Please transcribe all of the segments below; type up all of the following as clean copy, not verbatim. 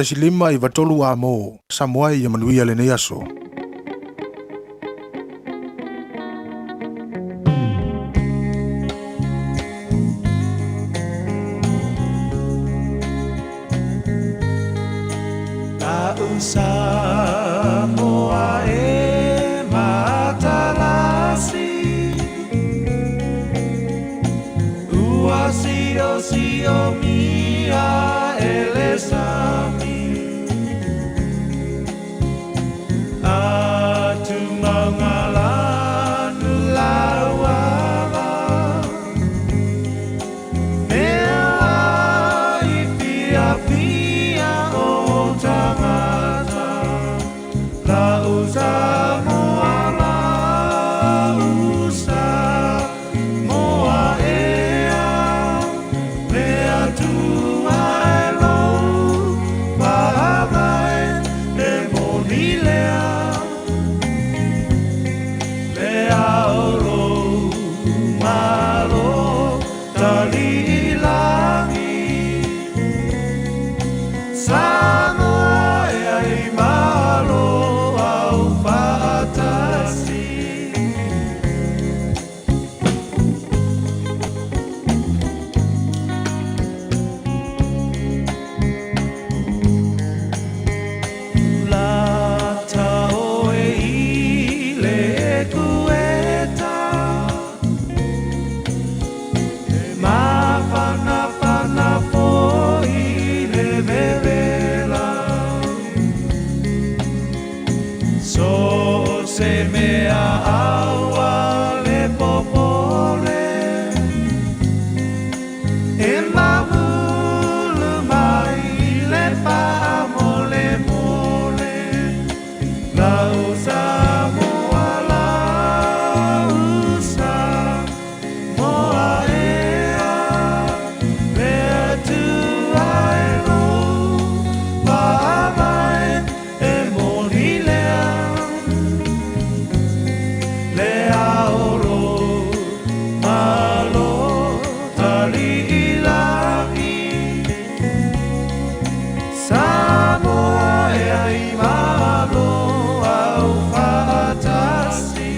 5 9 3 a mo Samoa ia manuia lenei aso. Samoa e matalasi Ua sio sio mia ele sami Atu maungalanu lauala Mea i fia fia o tangata La usa moa la usa moa ea Mea tua e lou paavae e moni lea Le aolo malo taliilagi Samoa e ai malo au faatasi. Lata oe i le kueta E mafanafana foi le vevela So se mea aua le popole E mamulu mai le faamolemole La usa moa la usa moa ea Le Atua e lou paavae e moni lea Le aolo malo taliilagi Samoa e ai malo au faatasi.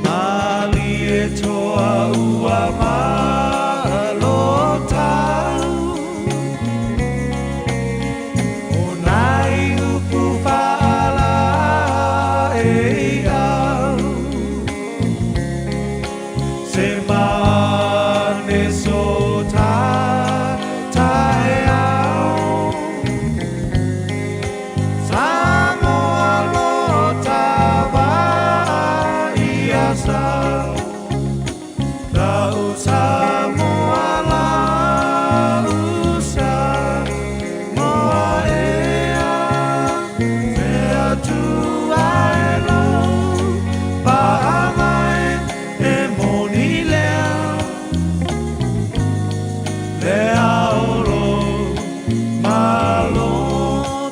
Malie toa ua malo tau O nai upu faala e au Se mane so ta tae au Samoa lo tava ia sa La usa moa la usa moa ea Mea tua e lou paavae e moni lea Le aolo malo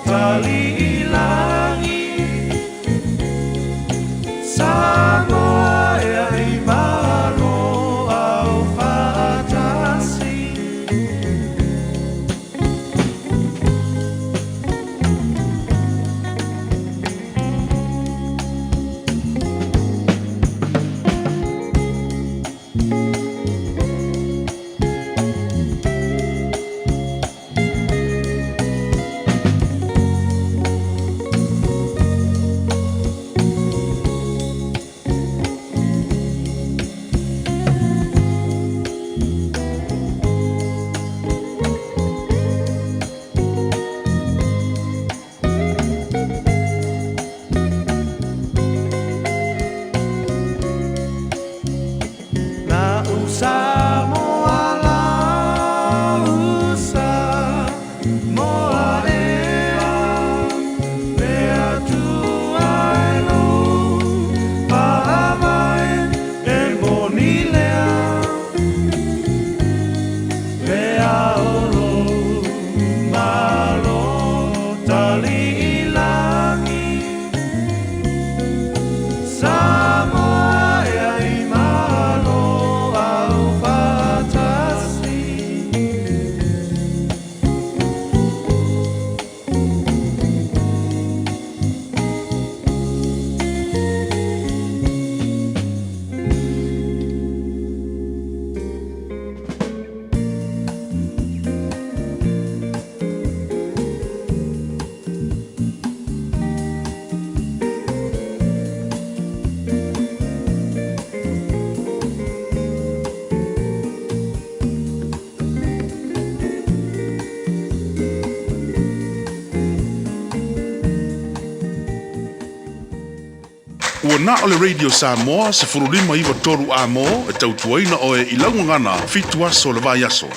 taliilagi Samoa e ai malo au faatasi. Ua na o le Radio Samoa 15 93 Amo e tautuaina oe i lau gagana 7 aso o le vaiaso.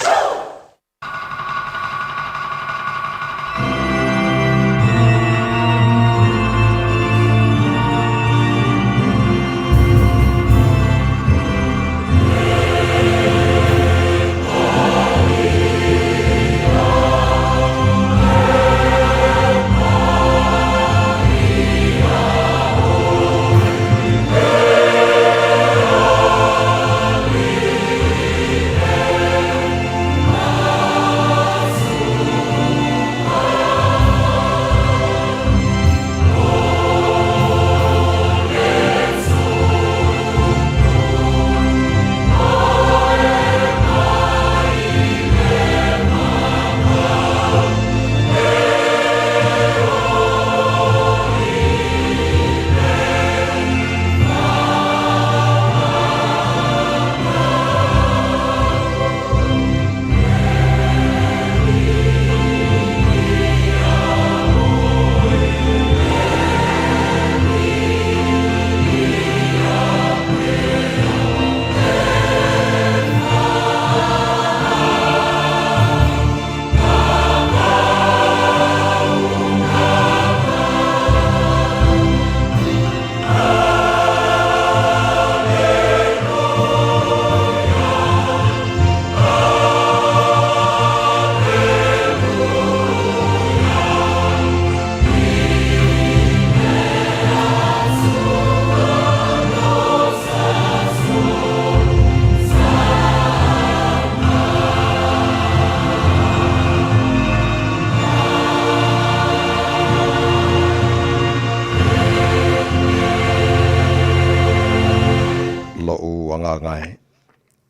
Lou agaga e,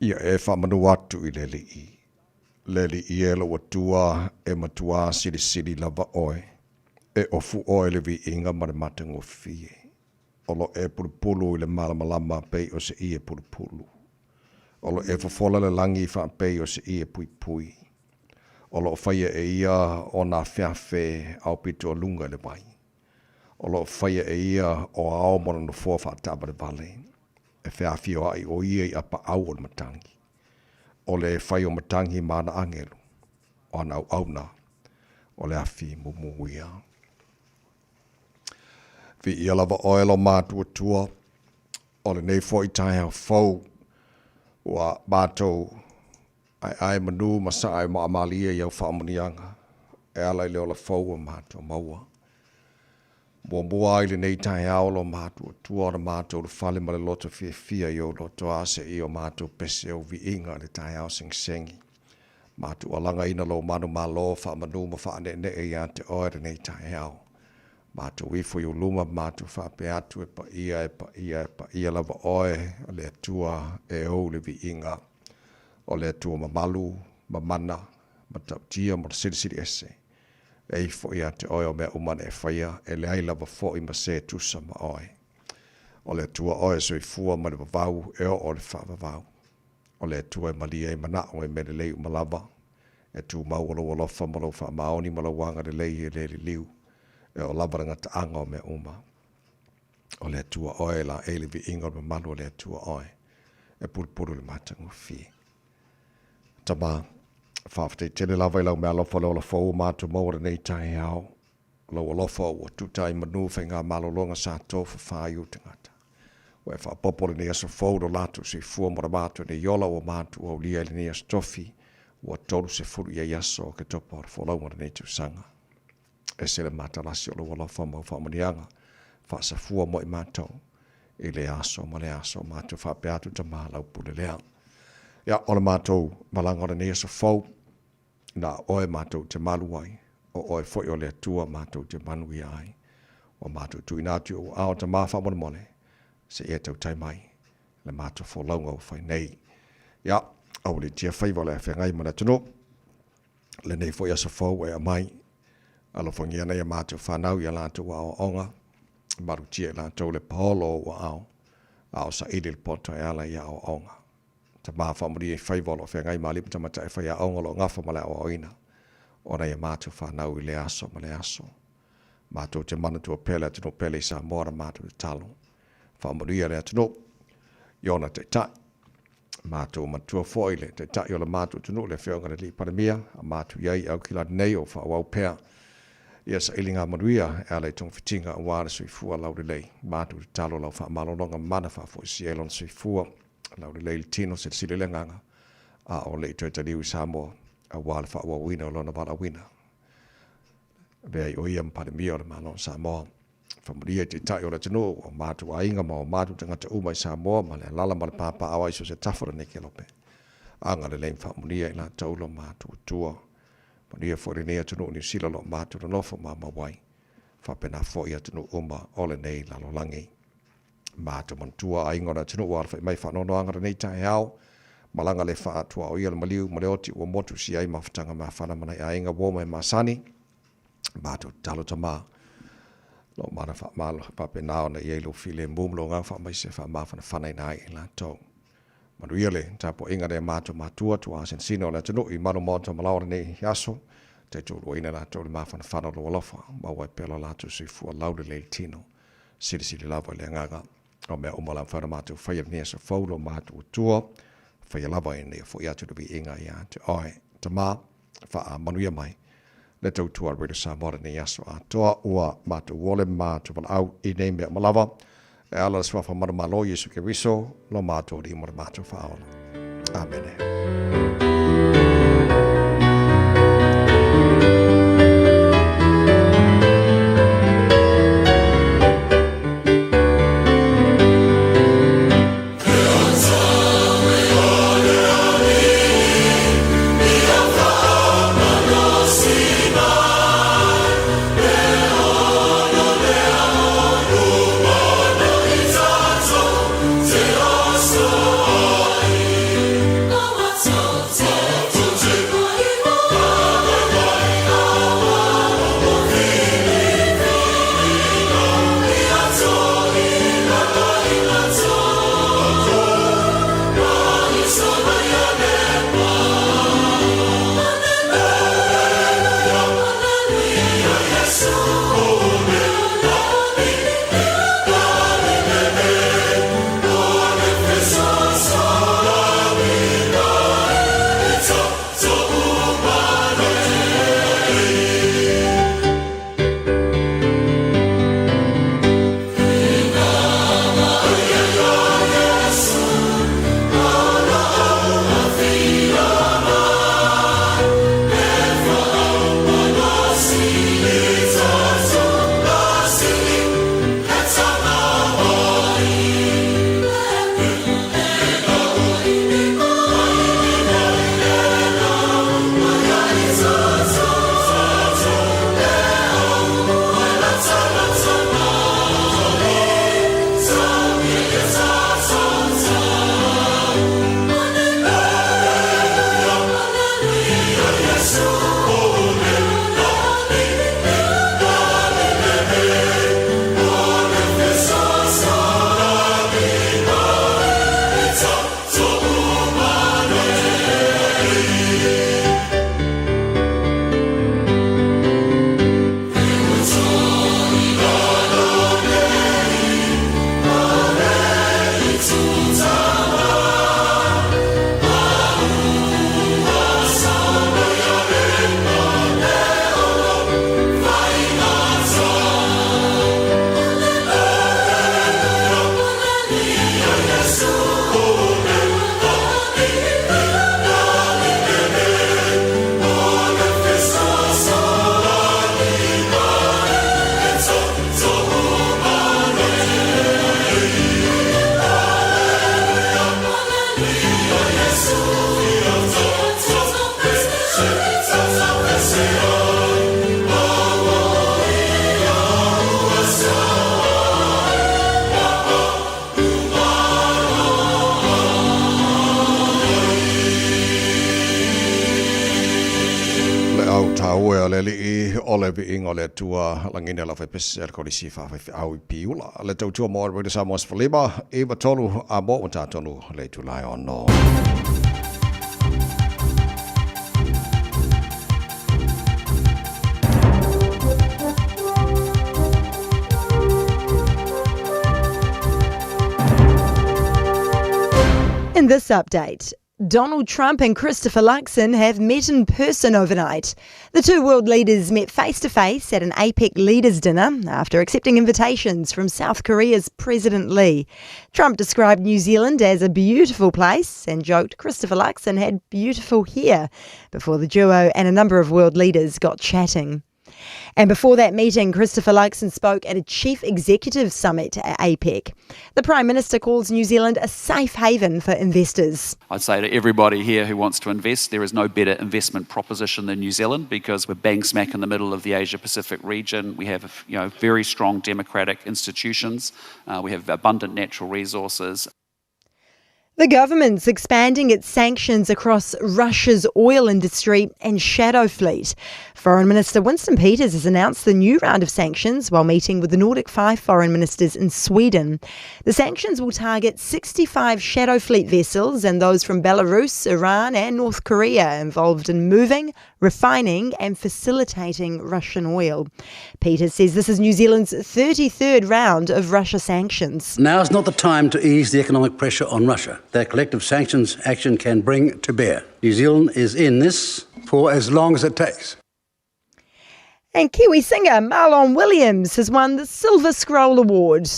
ia e faamanu atu i le Alii. Le Alii e lou Atua e matuā silisili lava oe, e ofu oe i le viiga ma le matagofie. O lo e pulupulu i le malamalama pei o se ie pulupulu. O lo e fofola le lagi faapei o se ie puipui. O lo o faia e ia o nā feafe aopito a luga i le vai. O lo o faia e ia o ao ma lona nofoa faataavalevale. E feafioai o ia i apaau o le matagi. O le fai o matagi ma ana agelu, o ana auauna, o le afi mumu ia. Viia lava oe lo matuatua o lenei foi taeao fou ua matou aeae manu ma saa e maamalie i au faamuniaga e ala i le ola fou ua matou maua. Muamua ai lenei taeao lo matuatua ona matou ulufale ma le loto fiafia i ou loto ase i o matou pese ou viiga i le taeao segisegi. Matou alagaina lou manumalo faamanu ma faaneenee ia te oe lenei taeao. Matou ifo i ou luma ma matou faapea atu, E paia, e paia, e paia lava oe, o le Atua e ou le viiga, o le Atua mamalu, mamana, matautia ma le silisili ese. E ifo ia te oe o mea uma na e faia, e leai lava foi ma se tusa ma oe. O le Atua oe e soifua mai le vavau e oo i le faavavau. O le Atua e malie ai manaʻo e mea lelei uma lava, e tumau o lou alofa ma lou faamaoni ma lou agalelei e le liliu, e oo lava le gataaga o mea uma. O le Atua oe e laei le viiga o le mamalu o le Atua oe, e pulupulu i le matagofie. Tama, faafetai tele lava i lau meaalofa le ola fou o matou maua lenei taeao. Lou alofa ua tuta ai manu faigamalologa sa tofafa ai ou tagata. Ua e faaopoopo lenei aso fou lo latou soifua mo le matou nei ola ua matou aulia i lenei aso tofi ua 30 i ai aso o Ketopa o le folauga o lenei tausaga. Ese le matalasi o lou alofa ma au faamanuiaga faasafua mo i matou i le aso ma le aso matou faapea atu tama lau pule lea. Ia, o le matou malaga o lenei aso fou, Na oe matou te malu ai, o oe foi o le Atua matou te manuia ai. Ua matou tuuina atu i ou aao tama faamolemole, seia tautai mai le matou folauga ua fai nei. Ia, aualiitia faiva o le afeagai ma le atunuu, lenei foi aso fou ua e aumai, alofagia nai a matou fanau i a latou aoaoga, malutia i latou le paolo o ou aao, a o saili le poto e ala i aoaoga. Tama faamanuia i faiva o lo o feagai ma alii ma tamaitai faiaoga o lo o gafa ma le aoaoina o nai a matou fanau i lea aso ma lea aso. Matou te manatua pea le atunuu pele i Samoa na matou tatalo. Faamanuia le atunuu i ona taitai. Matou manatua foi le Taitai o le matou atunuu, le Afioga i le Alii Palemia, a matou i ai i Aukilani nei o faaauau pea ia sailiga manuia e ala i togafitiga aua le soifua laulelei. Matou tatalo lau faamalologa mana faafoisia ai lona soifua laulelei le tino, silasila i le agaga a o le i toe taliu i Samoa aua le faaauauina o lona valaauina. Avea ai o ia ma Palemia o le Malo o Samoa. Faamanuia i Taitai o le atunuu, o matou aiga ma o matou tagata uma i Samoa ma le alaala ma le papaaao ai so o se tafa o lenei kelope. Agalelei ma faamanuia i latou lo matou Atua. Manuia foi lenei atunuu o Niu Sila o lo o matou nonofo maumau ai, faapena foi atunuu uma o lenei lalolagi. Matou manatua aiga o le atunuu ua alafai mai faanoanoaga lenei taeao, malaga le faatuaoia le maliu ma le oti ua motu sia ai mafutaga mafana ma nai aiga uo ma e masani. Matou tatalo Tama, lo mana faamalo faapena ona i ai lou filemu ma lou agaga faamaise e faamafanafanaina ai i latou. Manuia le tapuaiga lea matou matua tuaasinasina o le atunuu i malu maota malaoa lenei aso, taitoluaina latou i le mafanafana o lou alofa, maua ai pea lo latou soifua laulelei le tino. Silisili lava i le agaga o mea uma la mafai ona matou faia lenei aso fou lo matou Atua, faia lava ina ia foi atu le viiga ia te oe. Tama, faamanuia mai le tautua a Radio Samoa lenei aso atoa ua matou ole ma matou valaau i nei mea uma lava e ala le suafa manumalo Iesu Keriso lo matou Alii ma le matou Faaola. Amene. Le au taua o le Alii, o le viiga o le Atua, lagina lau faipese a le Kolisi Faafaifeau i Piula. Le tautua mo Radio Samoa 15, 93 a mo ua tatonu le itula e ono. In this update, Donald Trump and Christopher Luxon have met in person overnight. The two world leaders met face to face at an APEC leaders' dinner after accepting invitations from South Korea's President Lee. Trump described New Zealand as a beautiful place and joked Christopher Luxon had beautiful hair before the duo and a number of world leaders got chatting. And before that meeting, Christopher Luxon spoke at a chief executive summit at APEC. The Prime Minister calls New Zealand a safe haven for investors. I'd say to everybody here who wants to invest, there is no better investment proposition than New Zealand because we're bang smack in the middle of the Asia Pacific region. We have, you know, very strong democratic institutions. We have abundant natural resources. The government's expanding its sanctions across Russia's oil industry and shadow fleet. Foreign Minister Winston Peters has announced the new round of sanctions while meeting with the Nordic Five foreign ministers in Sweden. The sanctions will target 65 shadow fleet vessels and those from Belarus, Iran, and North Korea involved in moving, refining, and facilitating Russian oil. Peters says this is New Zealand's 33rd round of Russia sanctions. Now's not the time to ease the economic pressure on Russia that collective sanctions action can bring to bear. New Zealand is in this for as long as it takes. And Kiwi singer Marlon Williams has won the Silver Scroll Award.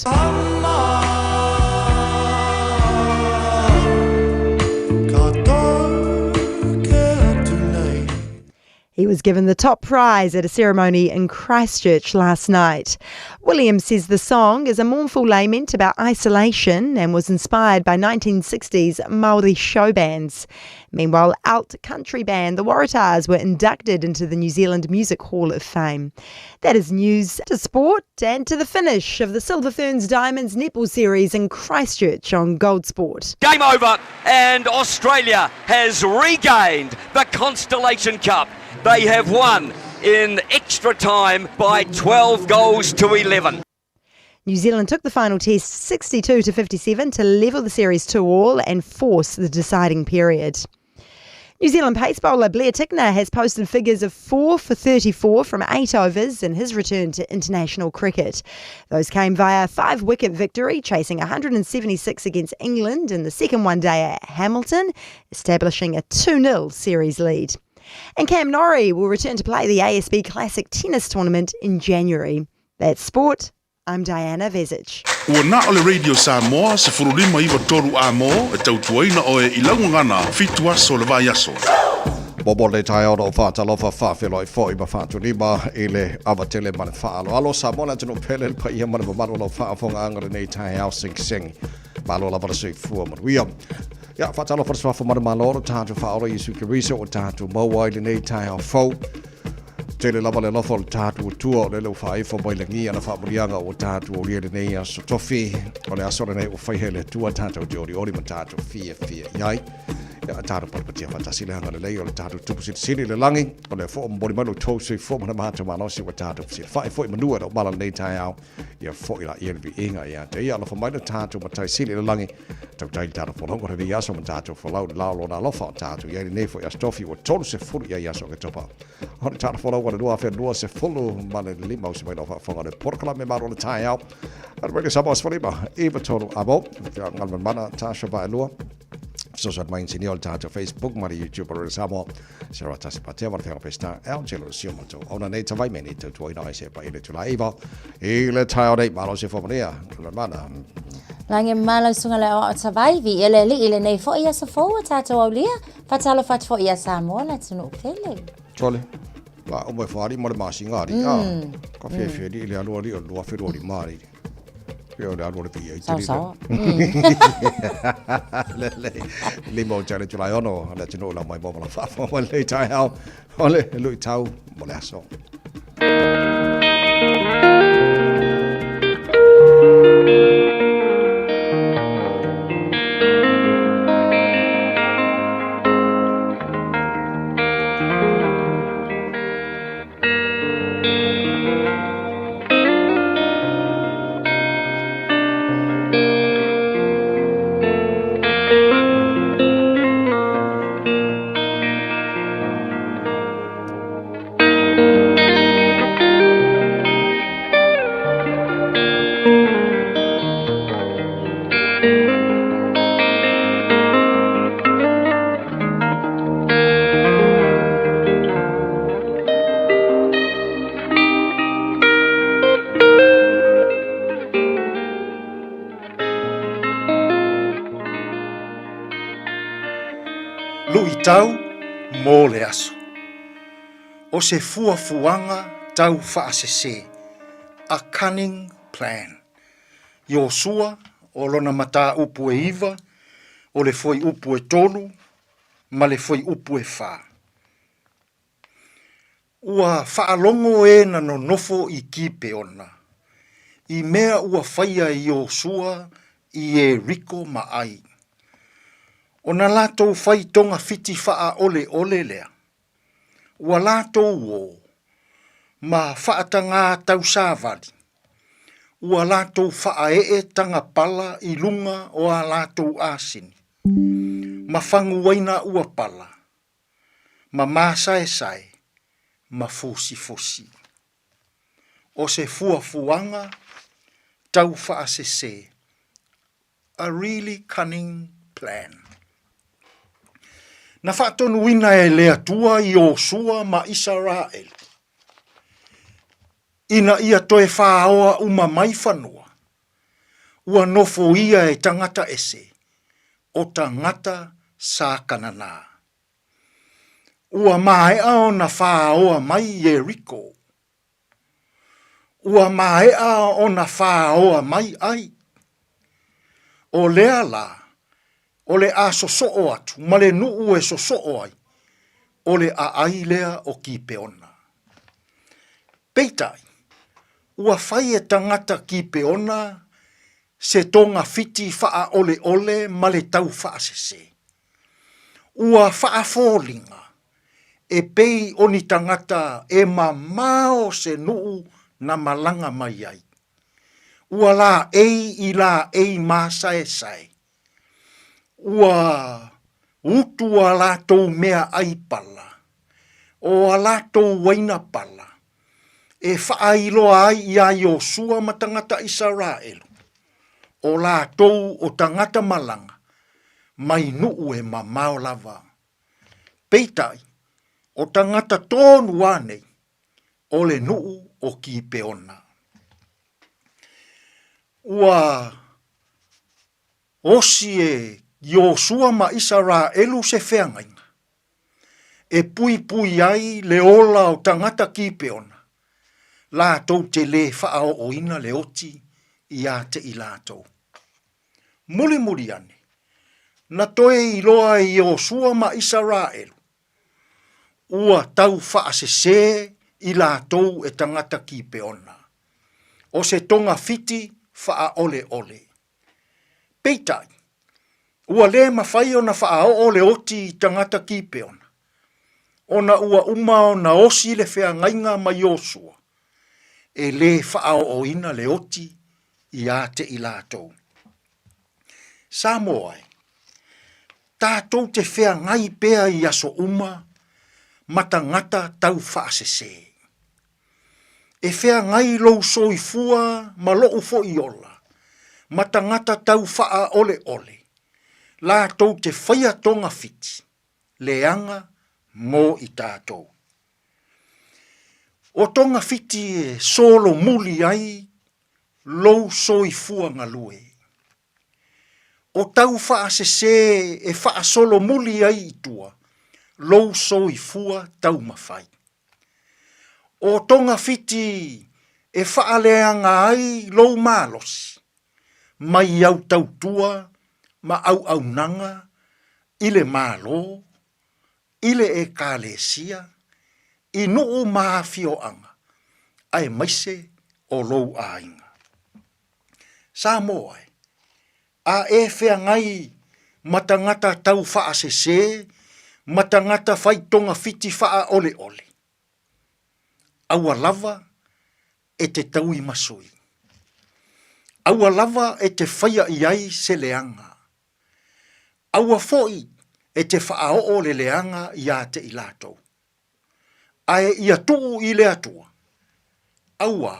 He was given the top prize at a ceremony in Christchurch last night. Williams says the song is a mournful lament about isolation and was inspired by 1960s Maori show bands. Meanwhile, alt country band the Waratahs were inducted into the New Zealand Music Hall of Fame. That is news to sport and to the finish of the Silver Ferns Diamonds Netball Series in Christchurch on Gold Sport. Game over, and Australia has regained the Constellation Cup. They have won in extra time by 12 goals to 11. New Zealand took the final test 62 to 57 to level the series 2-all and force the deciding period. New Zealand pace bowler Blair Tickner has posted figures of 4 for 34 from 8 overs in his return to international cricket. Those came via a 5-wicket victory, chasing 176 against England in the second one-day at Hamilton, establishing a 2-0 series lead. And Cam Norrie will return to play the ASB Classic Tennis Tournament in January. That's sport. I'm Diana Vezic. Ua na o le Radio Samoa, 1593 Amo, e tautuaina oe i laugagana, 7 aso le vaiaso. Momo le taeao na o whaatalofa whaawheloi foi ma whaatulima i le awatele ma le whaaloalo. Samoa le atunuu pele le paia ma le mamalu o lau faafofoga lenei taeao segisegi. Malo lava le soifua manuia. Ia, faatalofa le suafa manumalo o lo tatou faaola Iesu Keriso ua tatou maua ai lenei taeao fou. Tele lava le alofa o le tatou Atua o lele ua faaifo mai lagi ana faamanuiaga ua tatou aulia i lenei aso tofi. O le aso lenei ua faia e le Atua tatou te olioli ma tatou fiafia i ai. Ia, tatou patipatia faatasi le agalelei o le tatou Tupu Silisili i le lagi, o lea foi ua momoli mai lo outou soifua ma le matou malosi ua tatou fesilafai foi i manua i lou mala lenei taeao. Ia foi laia le viiga ia te ia. Alofa mai le tatou Matai Sili i le lagi, tautai le tatou folauga o lenei aso ma tatou folau i le la o Lona alofa o tatou i ai lenei foi aso tofi ua 30 i ai aso Oketopa. O le tatou folauga o le 2025, usi mai lau faafofoga o le polokalame Malu o le Taeao. A le Radio Samoa 15 i 3 amo, Galumalemana Tasha Vaelua. Fesoasoani mai inisinia o le tatou Facebook ma le YouTube o Radio Samoa. Se roa tasi patea ma le feaga Pesita el telo sio matou. Ona nei tawai me nei tautuaina ai se pa i le tula iva. I le taeao nei, malo se fua le mana. Lagi malo suga le aoao tawai, vi ele alii lenei foi aso fou ua tatou aulia, faatalofa atu foi ia Samoa le atunuu pele. Sole, la uma e whaari ma le masinga ari, a, ka whewhe li le aloa li o le 2025 ari. Pea o le aloa le pia i te Saosaoa. Le, le, lima o tale tulai ono, le atunuu lau mai mo ma lau faafofoga mai lenei taeao, o le luitau mo le aso. Luʻitau mo le aso. O se fuafuaga tau faasesē, a cunning plan. Iosua, o lona mataupu e iva, o le fuaiupu e tolu ma le fuaiupu e fa. Ua faalogo e na nonofo i Kipeona, i mea ua faia e Iosua i Ieriko ma ʻAi. ʻO na latou fai togafiti faaʻoleʻole lea, ua latou ō ma faatagā tausāwali, ua latou faaeʻe tagapala i luga o a latou asini, ma faguaina ua pala, ma māsaesae, ma fosifosi. ʻO se fuafuaga tau faasesē, a really cunning plan. Na faatonuina e le Atua Iosua ma Isaraelu, ina ia toe fāoa uma mai fanua, ua nofoia e tagata ese, o tagata sa Kanana. Ua maea ona fāoa mai Ieriko. Ua maea ona fāoa mai ʻAi. ʻO lea lā, o le a sosoo atu ma le nuʻu e sosoo ai, ʻo le ʻaʻai lea o Kipeona. Peitai, ua fai e tagata Kipeona se togafiti faaʻoleʻole ma le tau faasesē. Ua faafoliga e pei o ni tagata e mamao se nuʻu na malaga mai ai. Ua lāʻei i lāʻei māsaesae. Ua utu a lātou mea ʻai pala, ʻo a lātou waina pala, e faʻailoa ai iā Iosua ma tagata ʻIsaraʻelu, ʻo lātou o tagata malaga mai nuʻu e mamao lava. Peitai, ʻo tagata tonu anei, ʻo le nuʻu o Kipeona. Ua osi e Iosua ma ʻIsaraʻelu se feagaiga, e puipui ai le ola o tagata Kipeona, latou te lē faaooina le oti iā te i latou. Mulimuli ane, na toe iloa e Iosua ma ʻIsaraʻelu, ua tau faasesē i latou e tagata Kipeona, o se togafiti faaʻoleʻole. Peitai, ua lē mafai ona faaoo le oti i tagata Kipeona, ona ua uma ona osi le feagaiga ma Iosua, e lē faaooina le oti iā te i latou. Samoa e, tatou te feagai pea i aso uma ma tagata tau faasesē. E feagai lou soifua ma loʻu foʻi ola, ma tagata tau faaʻoleʻole, latou te faia togafiti, leaga mo i tatou. O togafiti e solomuli ai lou soifua galue. O tau faasesē e faasolomuli ai i tua lou soifua taumafai. O togafiti e faaleaga ai lou malosi mai au tautua ma auaunaga i le Malo, i le Ekalesia, i nuʻu ma afioaga, aemaise o lou aiga. Samoa e, a e feagai ma tagata tau faasesē ma tagata fai togafiti faaʻoleʻole, aua lava e te tauimasui. Aua lava e te faia i ai se leaga. Aua foʻi e te faaoo le leaga iā te i latou. Ae ia tuu i le Atua, auā,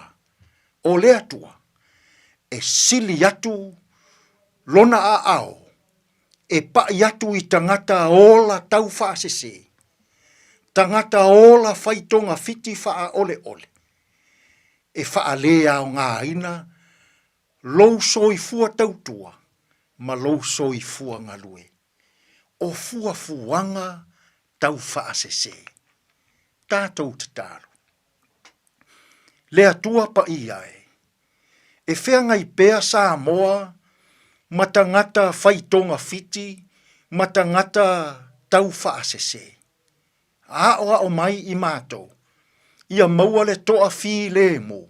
o le Atua, e sili atu lona aao e paʻi atu i tagata ola tau faasesē, tagata ola fai togafiti faaʻoleʻole, e faaleaogaina lou soifua tautua ma lou soifua galue. o fuafuaga taufaasese. Tatou tatalo. Le Atua paia e, e feagai pea Samoa ma tagata fai togafiti ma tagata taufaasese. Aoao mai i matou, ia maua le toafilemu,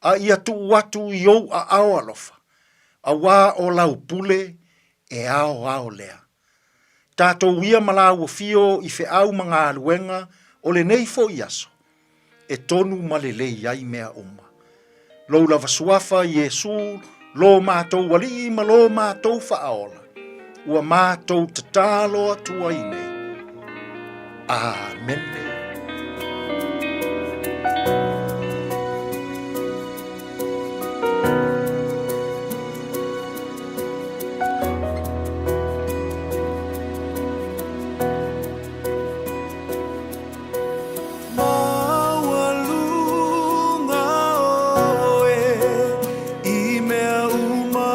a ia tuu atu i ou aao alofa, auā o lau pule e aoao lea. Tatou ia ma lāua fio i feau ma galuega o lenei foi aso, e tonu ma lelei ai mea uma. Lou lava suafa, Iesu, lo matou Alii ma lo matou Faaola, ua matou tatalo atu ai nei. Amene. Maualuga oe i mea uma.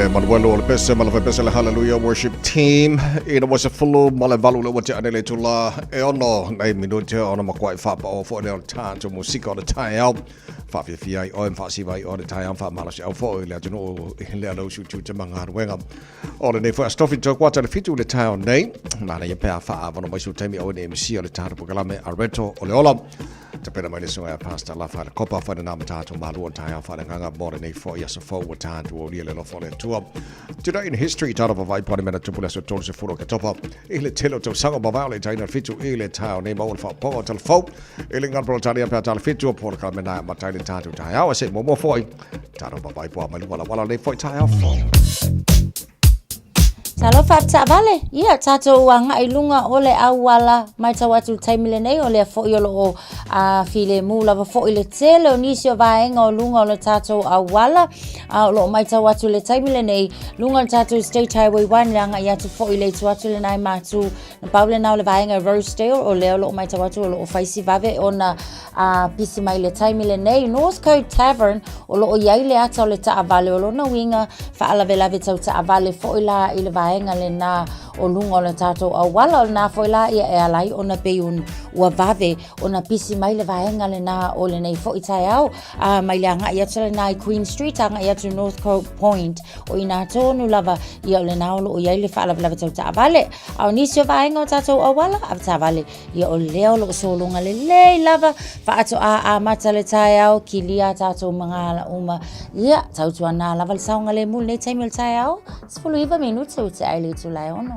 Le Manuelo o le pese ma le pese le Hallelujah Worship Team ina ua 18 le ua tea nei le itula e 6 nai minute ona makuai faapao foi lea o le tatou musika o le taeao faafiafia ai oe ma faasiva ai oe le taeao ma faamalosiau foi i le atunuu i le ala usiutiu te magaluega o lenei foi aso tofi toe kuata le 7 le taeao nei manaia pe a faaavano mai sou taimi aua ne i misia le tatou polokalame a Reto o le Ola tapena mai le susuga ia Pastor Lafa le Kopa whai nā matato malu o taeao wharengaga mō lenei foi aso fou ua tatou aulia le alofa o le Atua. Today in history, tātou vavaai po o le mea na tupu le aso 30 o Oketopa i le tele o tausaga mavae o le itaina le 7 i le taeao nei maua le faaopoga o tala fou i le ngana Peretania pe a tala 7 o polokalame na amata ai le tatou taeao a se i muamua foi tātou vavaai po o a mai luma lawala lenei foi taeao fou. Talofa taavale, ia tatou agai i luga o le auala, matau atu i le taimi lenei o lea foi o lo o filemu lava foi le tele o nisi o vaega o luga o le tatou auala, a o lo o matau atu i le taimi lenei luga o le tatou State Highway 1 le agai atu foi i le itu atu lena i Matu. Na pau lena o le vaega i Rosedale o lea o lo o matau atu o lo o fai si vave ona pisi mai le taimi lenei. Northcote Tavern, o lo o i ai le ata o le taavale, o lona uiga faalavelave tau taavale foi la i le vaega lena o luga o le tatou auala. O lena foi la ia e ala ai ona pei ua vave ona pisi mai le vaega lena o lenei foi taeao, mai le agai atu lena i Queen Street agai atu Northcote Point. O i inā tonu lava ia o lena o lo o i ai le faalavelave tau taavale. A o nisi o vaega o tatou auala, a taavale, ia o lea o lo o sologa lelei lava, faatoa amata le taeao, kilia a tatou magala uma. Ia, tautuana lava le saogalemu i lenei taimi o le taeao, 19 minute ua tea ai le itula e 6. 1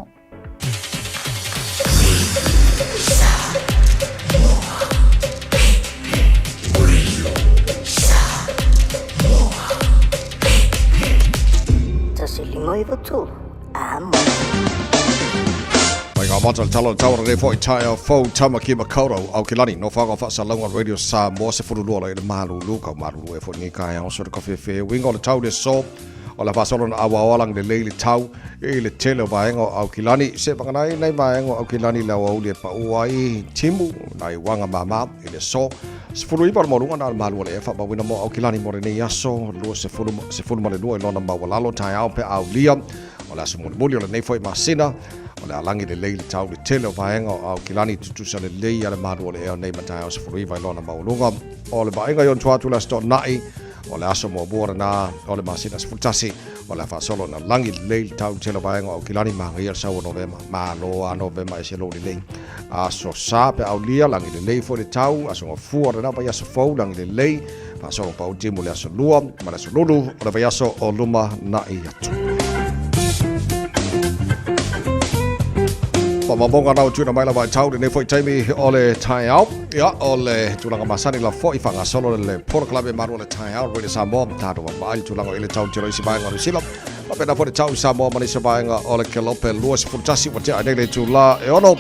5 9 3 Amo. Mai ngā mata le tala o le tauara nei foi taeao fou Tamaki Makaurau Aukilani no whanga whaasalauga Radio Samoa 12 la i le malulu kau malulu e foi nei taeao so le kawhewhe winga o le tau le so o le faasolo na awaoalang lelei le tau i le tele o vaega o Aukilani se vaganai nei vaega o Aukilani le aoauli e pau ai timu nai uaga māmā i le aso 19 o le maualuga na o le malu o le ea faamauina mo Aukilani mo lenei aso 22 i lona maualalo taeao pe aulia o le aso mulimuli o lenei foi masina o le alagi lelei le tau le tele o vaega o Aukilani tutusa lelei a le malu o le ea nei ma taeao 19 i lona maualuga o le vaaiga i ona tua atu le aso Toonai o le aso muamua lena o le masina 11 o le a faasolo na lagi lelei le tau tele o vaega o Aukilani magaia le sau o Novema malo a Novema e se lou lelei aso Sa pe aulia lagi lelei foi le tau aso Gafua lena vaiaso fou lagi lelei faasolo pau timu le aso Lua ma le aso Lulu o le vaiaso o luma na'i atu. Faamaumauga na ua tuuina mai lava i tau lenei foi taimi o le taeao. Ia, o le tulaga masani la foi faagasolo le polokalame malu o le taeao Radio Samoa. Tatou vaavaai le tulaga o i le tau telo isi vaega o Niu Sila. Faapena foi le tau i Samoa ma nisi vaega o le Kelope 21 ua tea ai nei le itula e 6.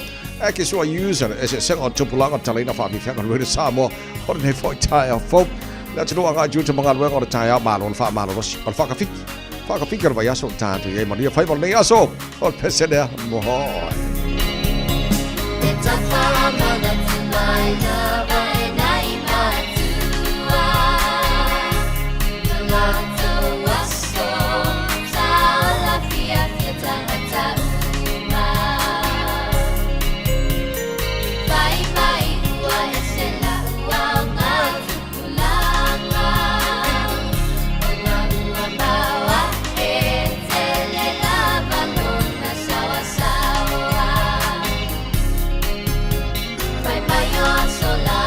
E ke sua user eseesega o tupulaga talaina faafiafiaga Radio Samoa o lenei foi taeao fou. Le atunuu agai tiute ma galuega o le taeao malo le faamalolosi o le faakafiki. Faakafiki o le vaiaso o tatou i ai manuia faiva o lenei aso o le pese lea mohoe. E tawhamanatu mai lava e nai matua No latou aso sa ola fiafia tangata uma Fai mai ua ese laua o ngā tupulaga Ona ua mau ahe tele lava lona saoasaoa Fai mai o aso la.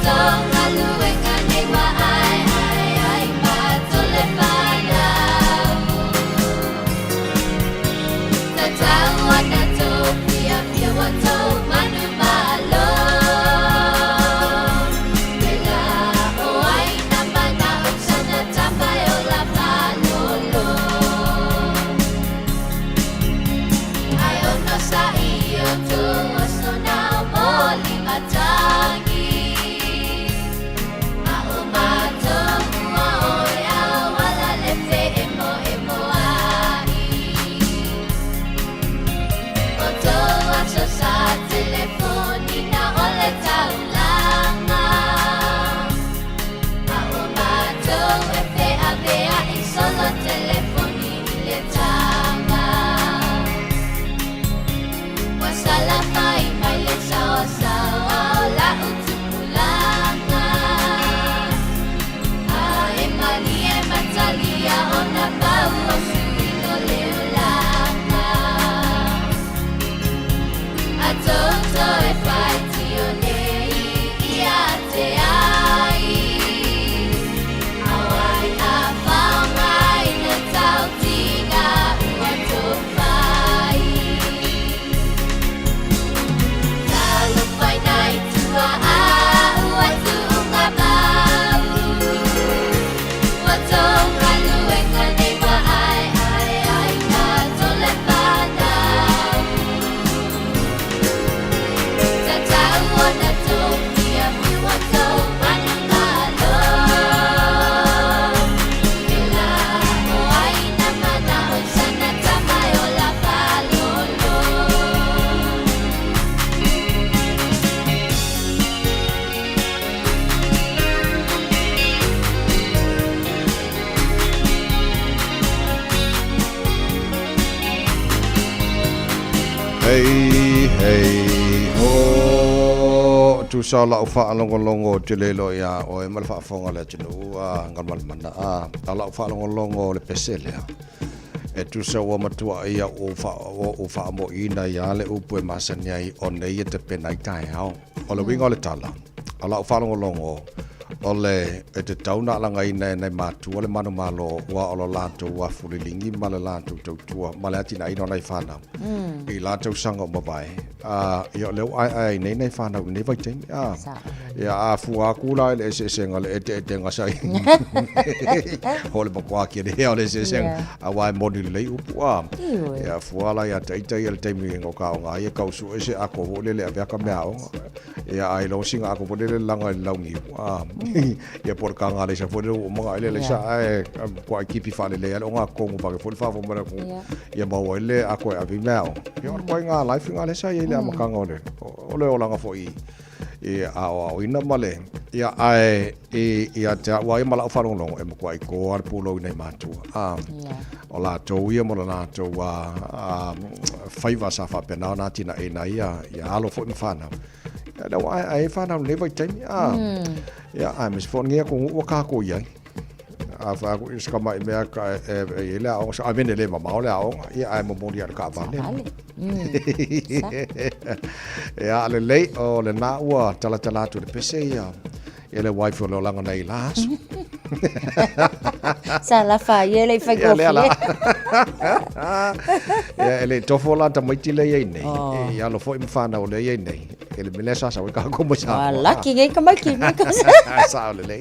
tou galuega nei ua aeae ai matou le fanau. Tatau ona tou fiafia ua tou manumalo. Pela o ai na manao sana tama e ola malolo. Ai ono sa i o tou aso nao moli matangi. A o matou ua oi auala le fe emo emo ai. O tou aso sa telefoni na o le taulaga. A o matou e feaveai solo telefoni i le taga. Ua salafai mai le saosaoa o la'u tupulaga. A e malie matalia ona pau o suiga o le olaga. A tou toe faitio nei ia te ai. A o ai a faaaogaina tautiga ua tou fai. Talofa i nai tuaa ua tuuga mau. Ua tou galuega nei ua aeae ai matou le fanau. Tatau ona tou fiafia ua tou manumalo. Pela o ai na manao i sana tama e ola malolo. Hei, hei, ho! Tusa o lau faalogologo ou te le iloa iā oe ma le faafofoga a le atunuu a Galumalemana a o lau faalogologo o le pese lea e tusa ua matuai au ou faamoiina ia le upu e masani ai o nei e tapena ai taeao. O le uiga o le tala, o lau faalogologo o le e tatau ona alagaina e nai matua le manumalo ua o lo latou afu liligi ma le latou tautua ma le atinaeina o nai fanau i la tausaga ua mavae. A, ia o lea ua aeae ai nei nai fanau i lenei vaitaimi. A, ia a fua atu la i le eseesega, le eteetega sa i o le matua kele o le eseesega, aua e moni lelei upu a. Ia fua la ia ita ia le taimi o ka aoga ai e kau sue se ako foi lele e avea ka meaaoga. Ia ai lo singa ako foi lele laga i le launiu. A, ia po o le kagaleisa foi lele ua uma ai le leisa ae matua kipi faalelei lava le ogatotonu vave foi le faafofoga mai le atunuu ia maua ai le ako e ave i meaaoga. Ia o le ituaiga life lena lea sa i ai le amataga o le o le olaga foi i aoaoina ma le ia ae i ia te au lava ia ma lau faalogologo e matuai to lava le pulou i nai matua. A, o latou ia ma lo latou faiva sa faapena ona atinaeina ai ia alo foi ma fanau. Ia lea ua aeae ai fanau i lenei vaitaimi. A, ia aemaise foi o lenei atunuu ua tatou i ai. A fai atu i se tamai mea ka e i ai le aoga, I mean e le mamao le aoga, ia ae momoli lava i le taavale. Ia lelei, o lena ua talatala atu i le pese ia Ia le wife o le olaga nei la aso. Sa lafa ai e le i whai Ia lea la. Ia e le tofo la tamaiti le iai nei. Oh. E alo foi ma whanau le iai nei. E le mele sa sa ka ko mo sa. Wa laki ngai ka maiki ngai ka. Sa le le.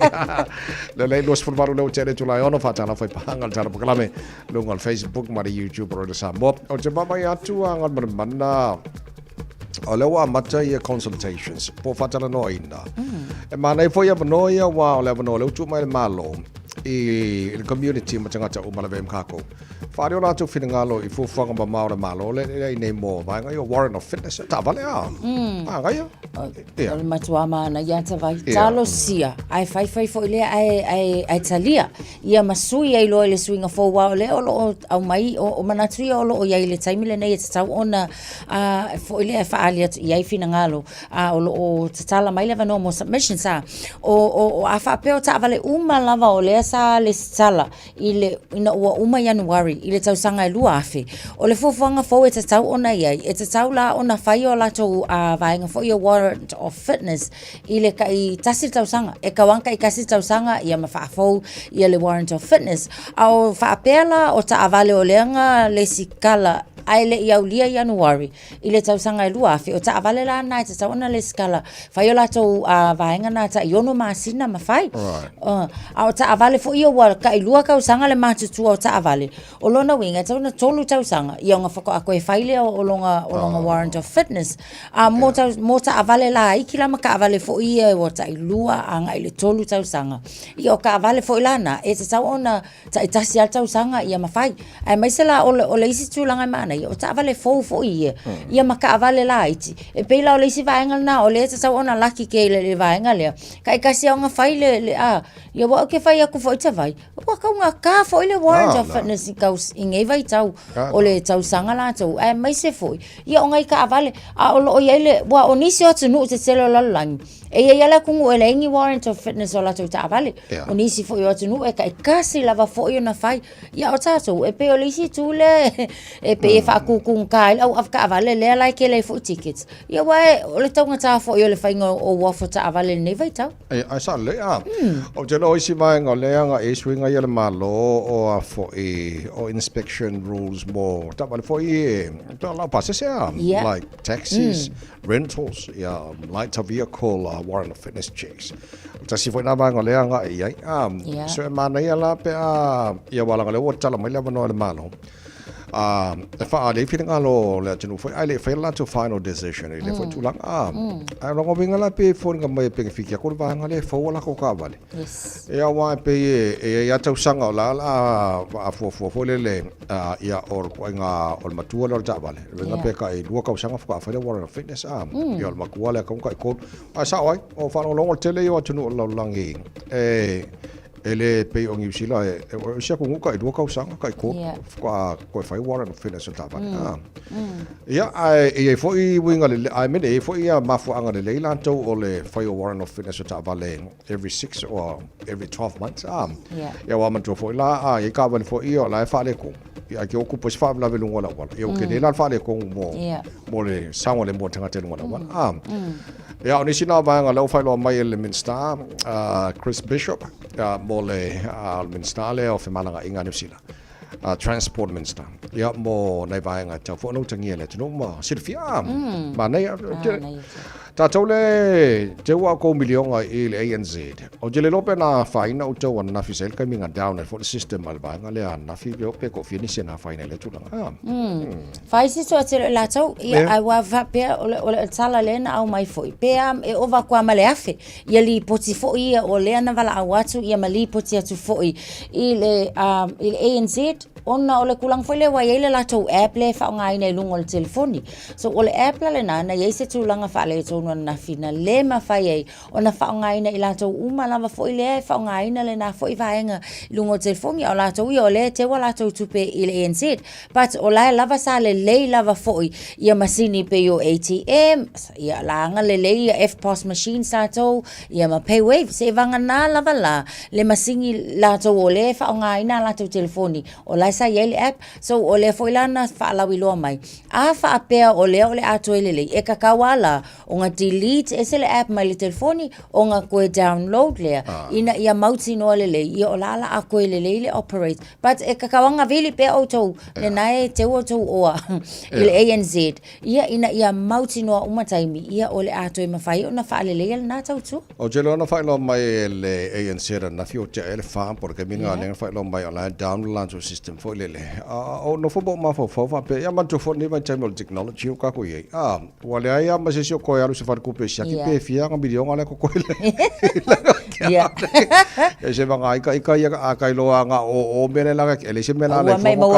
Le le 28 le o tele tulai ono whatala whai pahanga le tala pakalame. Lunga le Facebook ma le YouTube ro le Samoa. O te mama i atu a ngal mana O lea ua amata ia consultations po o faatalanoaina. E manaia foi avanoa ia aua o le avanoa lea ua tuu mai e le Malo i le community ma tagata uma lava i ma kākou. Faaali o latou finagalo i fuafuaga mamao a le Malo lea e i ai nei mo vaega ia o warrant of fitness, taavale a. Magaia. Ia. O le matua manaia tavai. Talosia, ae faifai foi lea ae, ae, ae talia. Ia ma sui ai loa i le suiga fou aua o lea o lo o aumai, o, o manatu ia o lo o i ai i le taimi lenei e tatau ona a foi lea e faaali atu i ai finagalo, a o lo o tatala mai le avanoa mo submissions a. O, o, o a faapea o taavale uma lava o lea sa lesitala i le, ina ua uma Ianuari i i le tausaga e 2000. O le fuafuaga fou e tatau ona i ai, e tatau la ona fai o latou vaega foi o warrant of fitness i le tai tasi le tausaga. E kau lava tai tasi le tausaga ia ma faafou ia le warrant of fitness. A o faapea la o taavale o lea na lesikala ae le i aulia Ianuari i le tausaga e 2000, o taavale la na e tatau ona lesikala fai o latou vaega na tai 6 masina ma fai. Right. A o taavale foi ia ua tai 2 tausaga le matutua o taavale, O lona uiga, e tatau ona 3 tausaga, ia ona faatoa toe fai lea o lona, o lona warrant of fitness. A mo, tau, mo taavale laiti la ma taavale foi ia ua tai 2 agai i le 3 tausaga. Ia o taavale foi la na, e tatau ona taitasi lava le tausaga ia ma fai. Aemaise la o le, o le isi tulaga e manaia, o taavale fou foi ia, ia ma taavale laiti. E pei la o le isi vaega lena o lea e tatau ona laki ke i le vaega lea, taitasi lava ona fai le, le a, ia aua ou te fai atu foi Tavai, Ua taugata foi le warrant of fitness i, taus, i nei vaitau o le tausaga latou, aemaise foi ia o nai taavale, a o lo o i ai le, ua o nisi o atunuu tetele o le lalolagi, e i ai lava le atunuu e leai ni warrant of fitness o latou taavale. O nisi foi o atunuu e taitasi lava foi ona fai. Ia o tatou, e pei o le isi itu lea e pei e faatutugata ai le au avetaavale lea la e tele ai foi tickets. Ia aua o le taugata foi o le faiga o uafu taavale i lenei vaitau. E, ae sao lelei a. Ou te iloa o isi vaega o lea na e suiga ia le Malo o a foi o inspection rules mo taavale foi e to lau pasese a. Like taxis, rentals, ia lighter vehicle, warrant of fitness checks. O tasi foi na vaega o lea agai i ai. So e manaia la pe a ia aua leaga o lea ua tatala mai le avanoa e le Malo. A, e faaali ai finagalo o le atunuu foi, ae le i faia le latou final decision i lea foi tulaga. A, ae o lona uiga la pei e foliga mai e penefiti atu le vaega lea e fou a latou taavale. Ia aua e pei e i ai lava tausaga o la o le a fuafua foi lele, ia o le ituaiga o le matua lea o le taavale. O lona uiga pe tai 2 tausaga faatoa fai le warrant of fitness, a, ia o le matua lea e tatau ona tai 3. Ae sao ai, o faalogologo le tele ia o atunuu o le lalolagi e E le pei o Niu Sila, e, e, o isi atunuu tai 2 tausaga, tai 3, faatoa toe fai warrant of fitness o le taavale. Ia, ae e i ai foi uiga lelei, I mean, e i ai foi ia mafuaaga lelei latou o le fai o warrant of fitness o taavale every 6 or every 12 months. Ia, aua manatua foi la, a i ai taavale foi ia o la e faaletonu. Ia, ae te o tupu ai se faalavelave i luga o le auala. Ia, ua tele la le faaletonu mo, mo le saogalemu o le tagata i luga o le auala. Ia, o nisi na vaega lea ua faailoa mai e le Minisita, Chris Bishop, mo le Minisita lea o Femalagaaiga a Niu Sila, Transport Minister, ia, mo nai vaega e tatau foi ona utagia e le atunuu ma silafia. Manaia. Tatou le teu a outou miliona i le ANZ. Ou te le iloa pe na afaina outou ananafi sa i ai le taimi na down ai foi le system a le vaega lea ananafi pe toafia nisi na afaina i lea tulaga. Fai se toatele o latou, ia, yeah. Aua faapea, o le, o le tala lea na aumai foi, pe a, e ova atu lava ma le 1,000, ia lipoti foi ia o lea na valaau atu, ia ma lipoti atu foi i le, i le ANZ, ona o le tulaga foi lea ua i ai le latou app lea e faaaogaina i luga o le telefoni. So, o le app la lena, na i ai se tulaga faaletonu ananafi na le mafai ai ona faaaogaina i latou uma lava foi lea e faaaogaina lena foi vaega i luga o le telefoni, a o latou ia o lea e teu a latou tupe i le ANZ. But o la e lava sa lelei lava foi ia masini pei o ATM, ia la aga lelei ia EFTPOS machines latou, ia ma PayWave, seivagana lava la le masini latou o lea e faaaogaina a latou telefoni, o la e sa i ai le app. So o lea foi la na faalauiloa mai, a faapea o lea o le a toe lelei, e tatau lava la ona delete ese le app mai le telefoni, ona toe download lea, ina ia mautinoa lelei, ia o la a la a toe lelei le operate. But e tatau lava ona vili pea outou, lena e teu outou oa i le ANZ, ia ina ia mautinoa uma taimi, ia o le a toe mafai ona faaleleia lena tautua. Ou te iloa na faailoa mai e le ANZ ananafi o tea ai le fa po o le taimi lena lea na faailoa mai o la e down le latou system foi lele. A o nofo ma ou mafaufau faapea, ia manatua foi lenei vaitaimi o le technology ua tatou i ai. A, Ua leai lava ma se isi o toe alu i se faletupe e siaki pe fia ana miliona lea totoe i Ia se vagana ita ita ia a ka iloa ana o o mea lea laga e leai se mea la le fua mo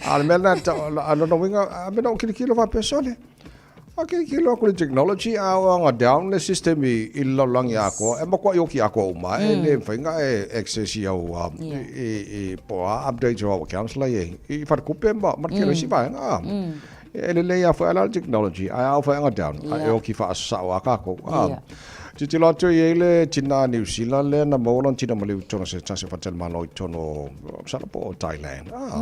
A o le mea lena a lona uiga a mea na ou kilikilo faapea sole. A kilikilo aku i le technology a o ana down le system i le lalolagi atoa e matuai oki atoa uma e le mafai ona e access i au i po o a updates o au accounts la i ai i faletupe ma ma le tele o isi vaega. E lelei lava foi la le technology ae a oo foi ina down e oki faasasao lava tatou. Tilotilo atu i ai le tinā Niu Sila lea na maua lona tino maliu i totonu o se tasi o faletalimalo i totonu o, masalo po o Thailand. Ah.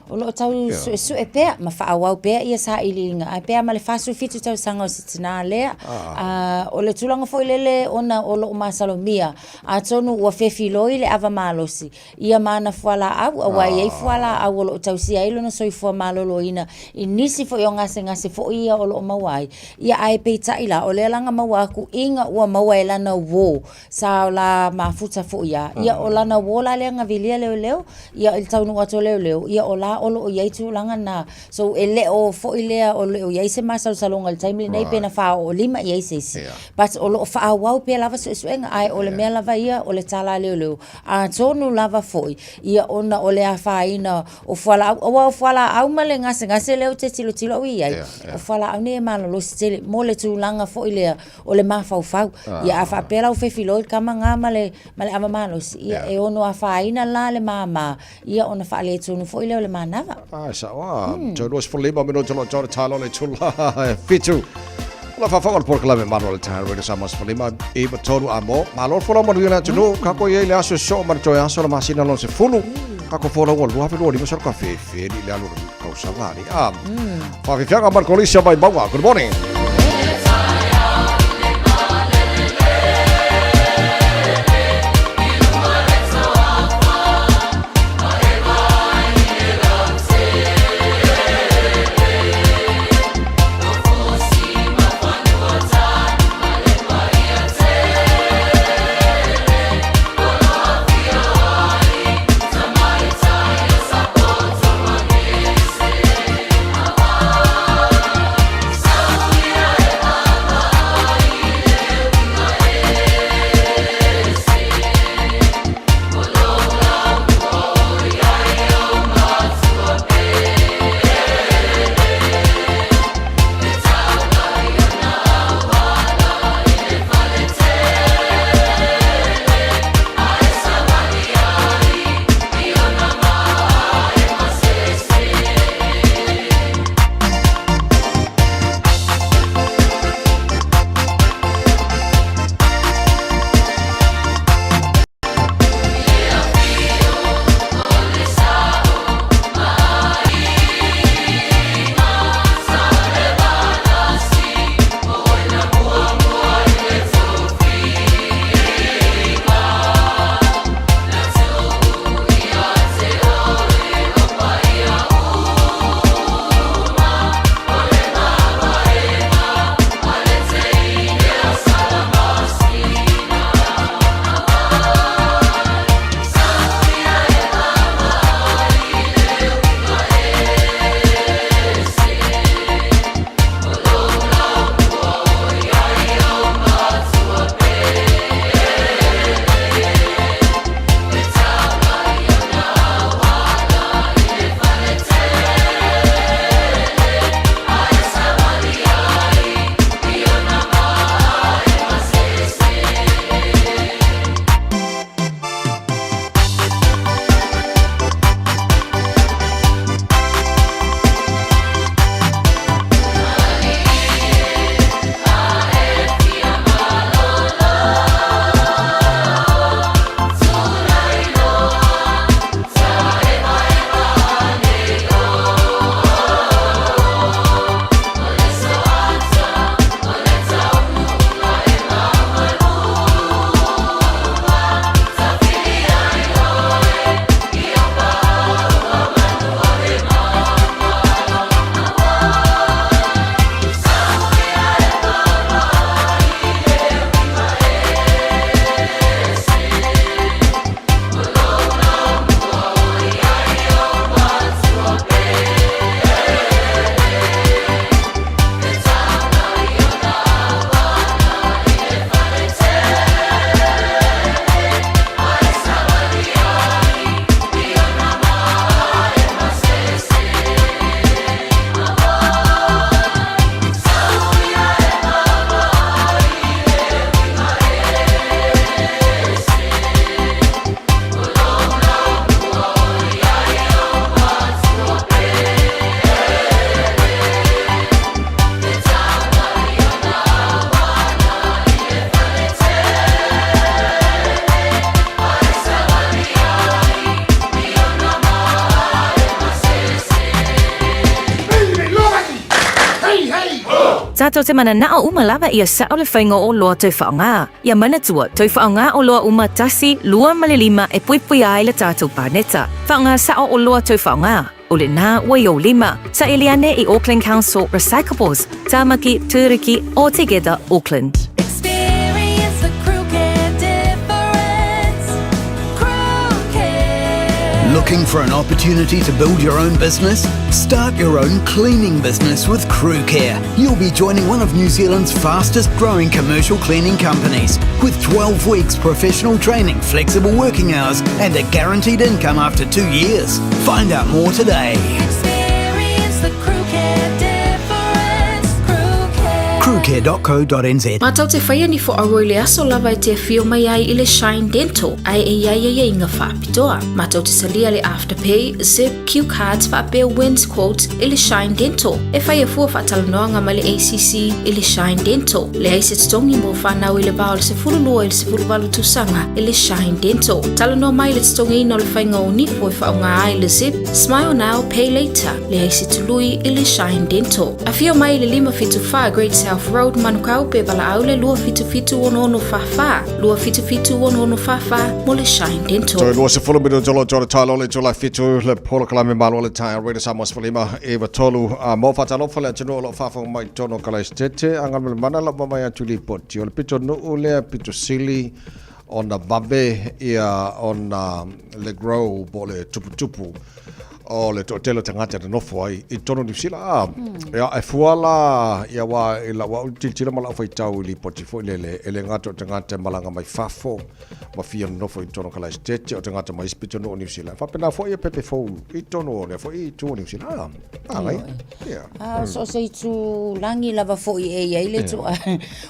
O lo o tau suesue pea ma faaauau pea ia sailiiliga, ae pea ma le 47 tausaga o se tinā lea. Ah. O le tulaga foi lele ona o lo o masalomia, atonu ua fefiloi le ava malosi ia ma ana fualaau, aua e i ai fualaau o lo o tausia ai lona soifua maloloina i nisi foi o gasegase foi ia o lo o maua ai. Ia, ae peitai la, o lea la na maua atu ina ua maua e lana uō, sa la mafuta foi a, ia o lana uō la lea na vilia leoleo, ia i le taunuu atu o leoleo, ia o la o lo o i ai tulaga na. So, e le o foi lea o le o i ai se masalosaloga i le taimi lenei pe na faaoolima i ai se isi. But o lo o faaauau pea lava suesuega, ae o le mea lava ia o le tala a leoleo, Atonu lava foi ia ona o le afaina o fualaau, aua o fualaau ma le gasegase lea ou te tilotilo au i ai, o fualaau nei e malolosi tele mo le tulaga foi lea o le mafaufau. Ia a faapea la ua fefiloi le tama na ma le, ma le ava malosi, ia e ono afaina la le māmā, ia ona faaletonu foi lea o le manava. Ah, e sao a. Toe 25 minute o lo o tau le talo o le itula e fitu. O la faafofoga o le polokalame Malu o le Taeao Radio Samoa 15 i 3 a mo. Malo le folau manuia le atunuu. Kako i ai le aso e soo ma le toe aso o le masina lona 10. Kako folau ua 2025 solo ka fefe ni le alu o le tausaga ali. Ah. Faafiafiaga ma le kolisi o Vaimauga. Good morning. Tātou te mananao uma lava ia sa'o le faiga o oloa toe faaaoga. Ia manatua, toe faaaoga oloa uma tasi, lua ma le lima e puipuia ai le tātou paneta. Faaaoga sa'o oloa toe faaaoga. O lenā ua i ou lima. Saili ane i Auckland Council Recyclables, Tāmaki, Tūruki, or Together Auckland. Experience the Crew Care difference. Crew Care. Looking for an opportunity to build your own business? Start your own cleaning business with Crew Care. You'll be joining one of New Zealand's fastest growing commercial cleaning companies with 12 weeks professional training, flexible working hours, and a guaranteed income after two years. Find out more today. Experience the Crew Care difference. Crew Care. Crewcare.co.nz. Mātou te whaia ni whoaroa i le aso lava e te awhio mai ai i le Shine Dental, ai e iai ai inga whaapitoa. Mātou te salia le Afterpay, Zip, Cue Cards faapea Wins Quotes i le Shine Dental. E whai e fua whaatalanoanga mai le ACC i le Shine Dental. Leai se totogi mo whanau i le va o le 12 i le 18 tausaga i le Shine Dental. Talanoa mai le totogiina o le faiga o nifo e faaaoga ai le Zip, Smile Now, Pay Later. Leai se tului i le Shine Dental. Afio mai i le 574 Great South Road, Manukau, pe valaau le 277 6644, 277 6644 mo le Shine Dental. Toe 20 minute o lo talo le tula fitu le polokalame malo le taeao Radio Samoa 15 e tolu a mo faatalofa le atunuu o lo o faafofoga mai totonu o Kalaesetete Agalemana lau vaavaai atu lipoti o le pitonuu lea pito sili ona vave ia ona le grow po o le tuputupu o le toatele o tagata na nofo ai i totonu o Niu Sila a ia e fua la ia aua i lau au tilotilo ma lau faitau i lipoti foi lele e le gata o tagata e malaga mai fafo ma fia nonofo i totonu o Kalaesetete o tagata mai isi pitonuu o Niu Sila faapena foi ia pepe fou i totonu o lea foi itu o Niu Sila a a ia. A so o se itulagi lava foi e i ai le toa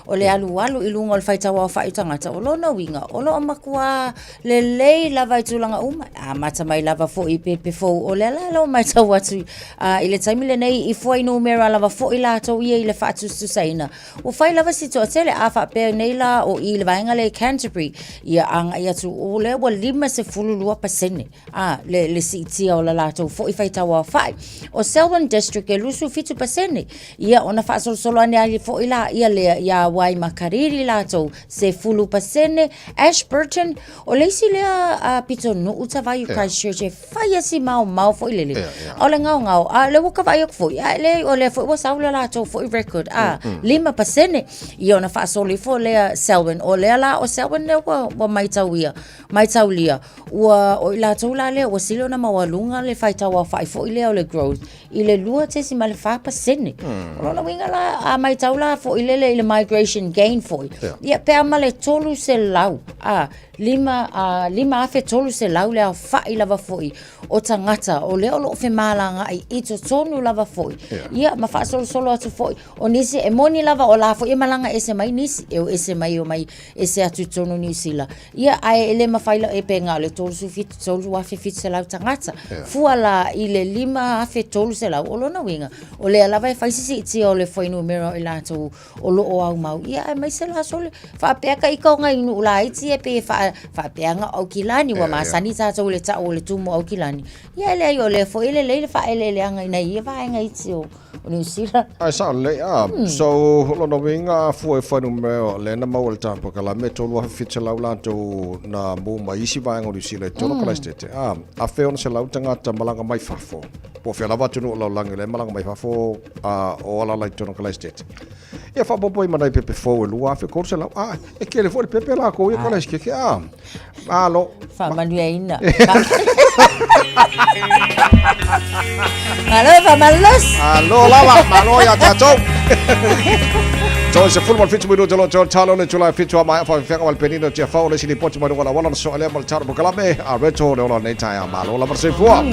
o le alualu i luga o le faitau aofai o tagata, o lona uiga, o lo o matua lelei lava i tulaga uma, e amata mai lava foi i pepe fou. O lea la ua matau atu i le taimi lenei i fuainumera lava foi latou ia i le faatusatusaina. Ua fai lava si toatele, a faapea nei la o i le vaega lea i Canterbury, ia agai atu, o lea ua 52% a, le, le siitia o le latou foi faitau aofai. O Selwyn District e 27%, ia ona faasolosolo ane ai foi la ia lea ia Waimakariri latou 10%, Ashburton, o le isi lea pitonuu tavai o Christchurch e fai a si maomao foi lele. O le gaogao, a lea ua ka vaai atu foi, a le, o lea foi ua sau le latou foi record, a, 5%, ia ona faasolo ifo lea Selwyn. O lea la o Selwyn lea ua, ua maitauia, maitaulia, ua, o i latou la lea ua sili ona maualuga le faitau aofai foi lea o le growth i le 2.4%. O lona uiga la, a maitau la foi lele i le migration gain foi, ia pe a ma le 300, a, lima, a, 5,300 le aofai lava foi o tagata o lea o lo o femalagaai i totonu lava foi. Ia, ma faasolosolo atu foi, o nisi, e moni lava o la foi e malaga ese mai nisi, e o ese mai o mai ese atu i totonu o Niu Sila. Ia, ae e le mafai la, e pe na o le 37, 3,700 tagata. Fua la i le 5,300, o lona uiga, o lea lava e fai si siitia o le fuainumera o i latou o lo o aumau. Ia, aemaise la sole, faapea ka ika o nai nuu laiti ia pei e faapea na o Aukilani, ua masani tatou i le tau o le tumu o Aukilani. Ia, e leai o lea foi e lelei le faaeleeleaga ina ia vaega iti o Niu Sila. Ae sao lelei, a. So, o lona uiga a fua i fuainumera o lea na maua i le tatou polokalame, e 3,700 latou na mu mai isi vaega o Niu Sila i totonu o Kalaesetete, a, 1,600 tagata malaga mai fafo, po o fea lava atunuu o le lalolagi o lea e malaga mai fafo, a o alaala i totonu o Kalaesetete. Ia faaopoopo i ma nai pepe fou e 2,300, a, e tele foi le pepe a lakou ia Kalaesetete, a. Malo. Faamanuiaina. Malo faamalosi. Malo lava, malo ia tatou. Toe 17 minuta lo tau talo le tula fitu a mai fa fenga wal penino tia fa o le sili poti mai wala wala so ale mal taro bukalame a reto le ola nei tai a malo lava se fua.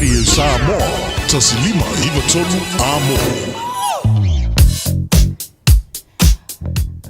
Radio Samoa, 1593 Amo.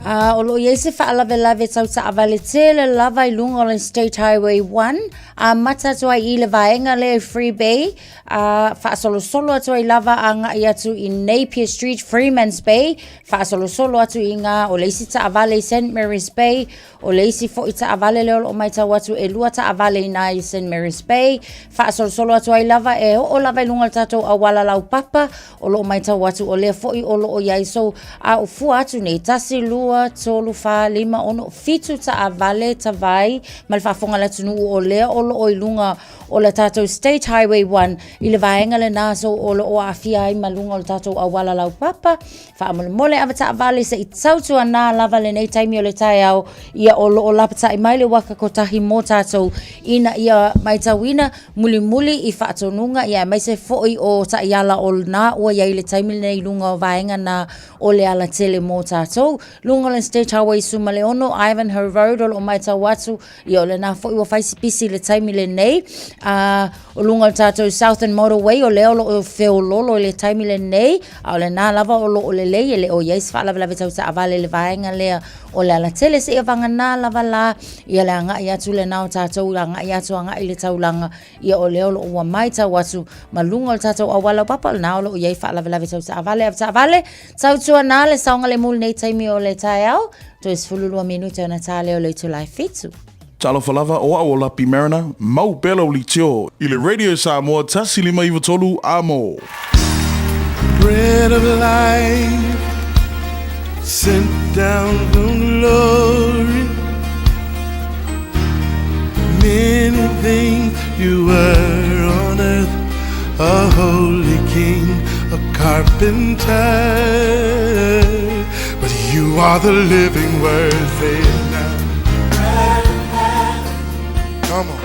A o lo o i ai se faalavelave tau taavale tele lava i luga o le State Highway 1, amata atu ai i le vaega lea i Free Bay, a faasolosolo atu ai lava agai atu i Napier Street, Freemans Bay, faasolosolo atu i ina o le isi taavale i St Mary's Bay, O le isi foi taavale lea o lo o matau atu e lua taavale i ina i St Mary's Bay, faasolosolo atu ai lava e oo lava i luga o le tatou auala laupapa o lo o matau atu o lea foi o lo o i ai. So, a o fua atu nei, 1, 2, 3, 4, 5, 6, 7 taavale tavai ma le faafofoga a le atunuu o lea o lo o i luga o le tatou State Highway 1 i le vaega lena so o lo o aafia ai ma luga o le tatou auala laupapa. Faamolemole ave taavale se i tautuanā lava lenei taimi o le taeao, ia o lo o lapatai mai le waka kotahi mō tātou ina ia maitauina mulimuli i faatonuga ia aemaise foi o taiala o lena ua i ai i le taimi lenei i luga o vaega na o le alatele mō tātou. Luga o le State Highway 16, Ivanhoe Road o lo o maitau atu Ia o lena foi ua fai si pisi i le taimi lenei. A o luga o le tatou Southern Motorway o lea o lo o feololo i le taimi lenei, a o lena lava o lo o lelei e le o i ai se faalavelave tau taavale i le vaega lea o le alatele seia vagana lava la ia le agai atu lena o tatou agai atu agai i le taulaga ia o lea o lo o ua matau atu ma luga o le tatou auala papa o lena o lo o i ai faalavelave tau taavale ave taavale Tautuana le saogalemu i lenei taimi o le taeao, toe 12 minute ona ta lea o le itula e fitu. Talofa lava, o au o Lapi Mariner, mau pea lau litio i le Radio Samoa 1593 Amo. Bread of life sent down from glory Many things you were on earth A holy king, a carpenter But you are the living word, say it now Come on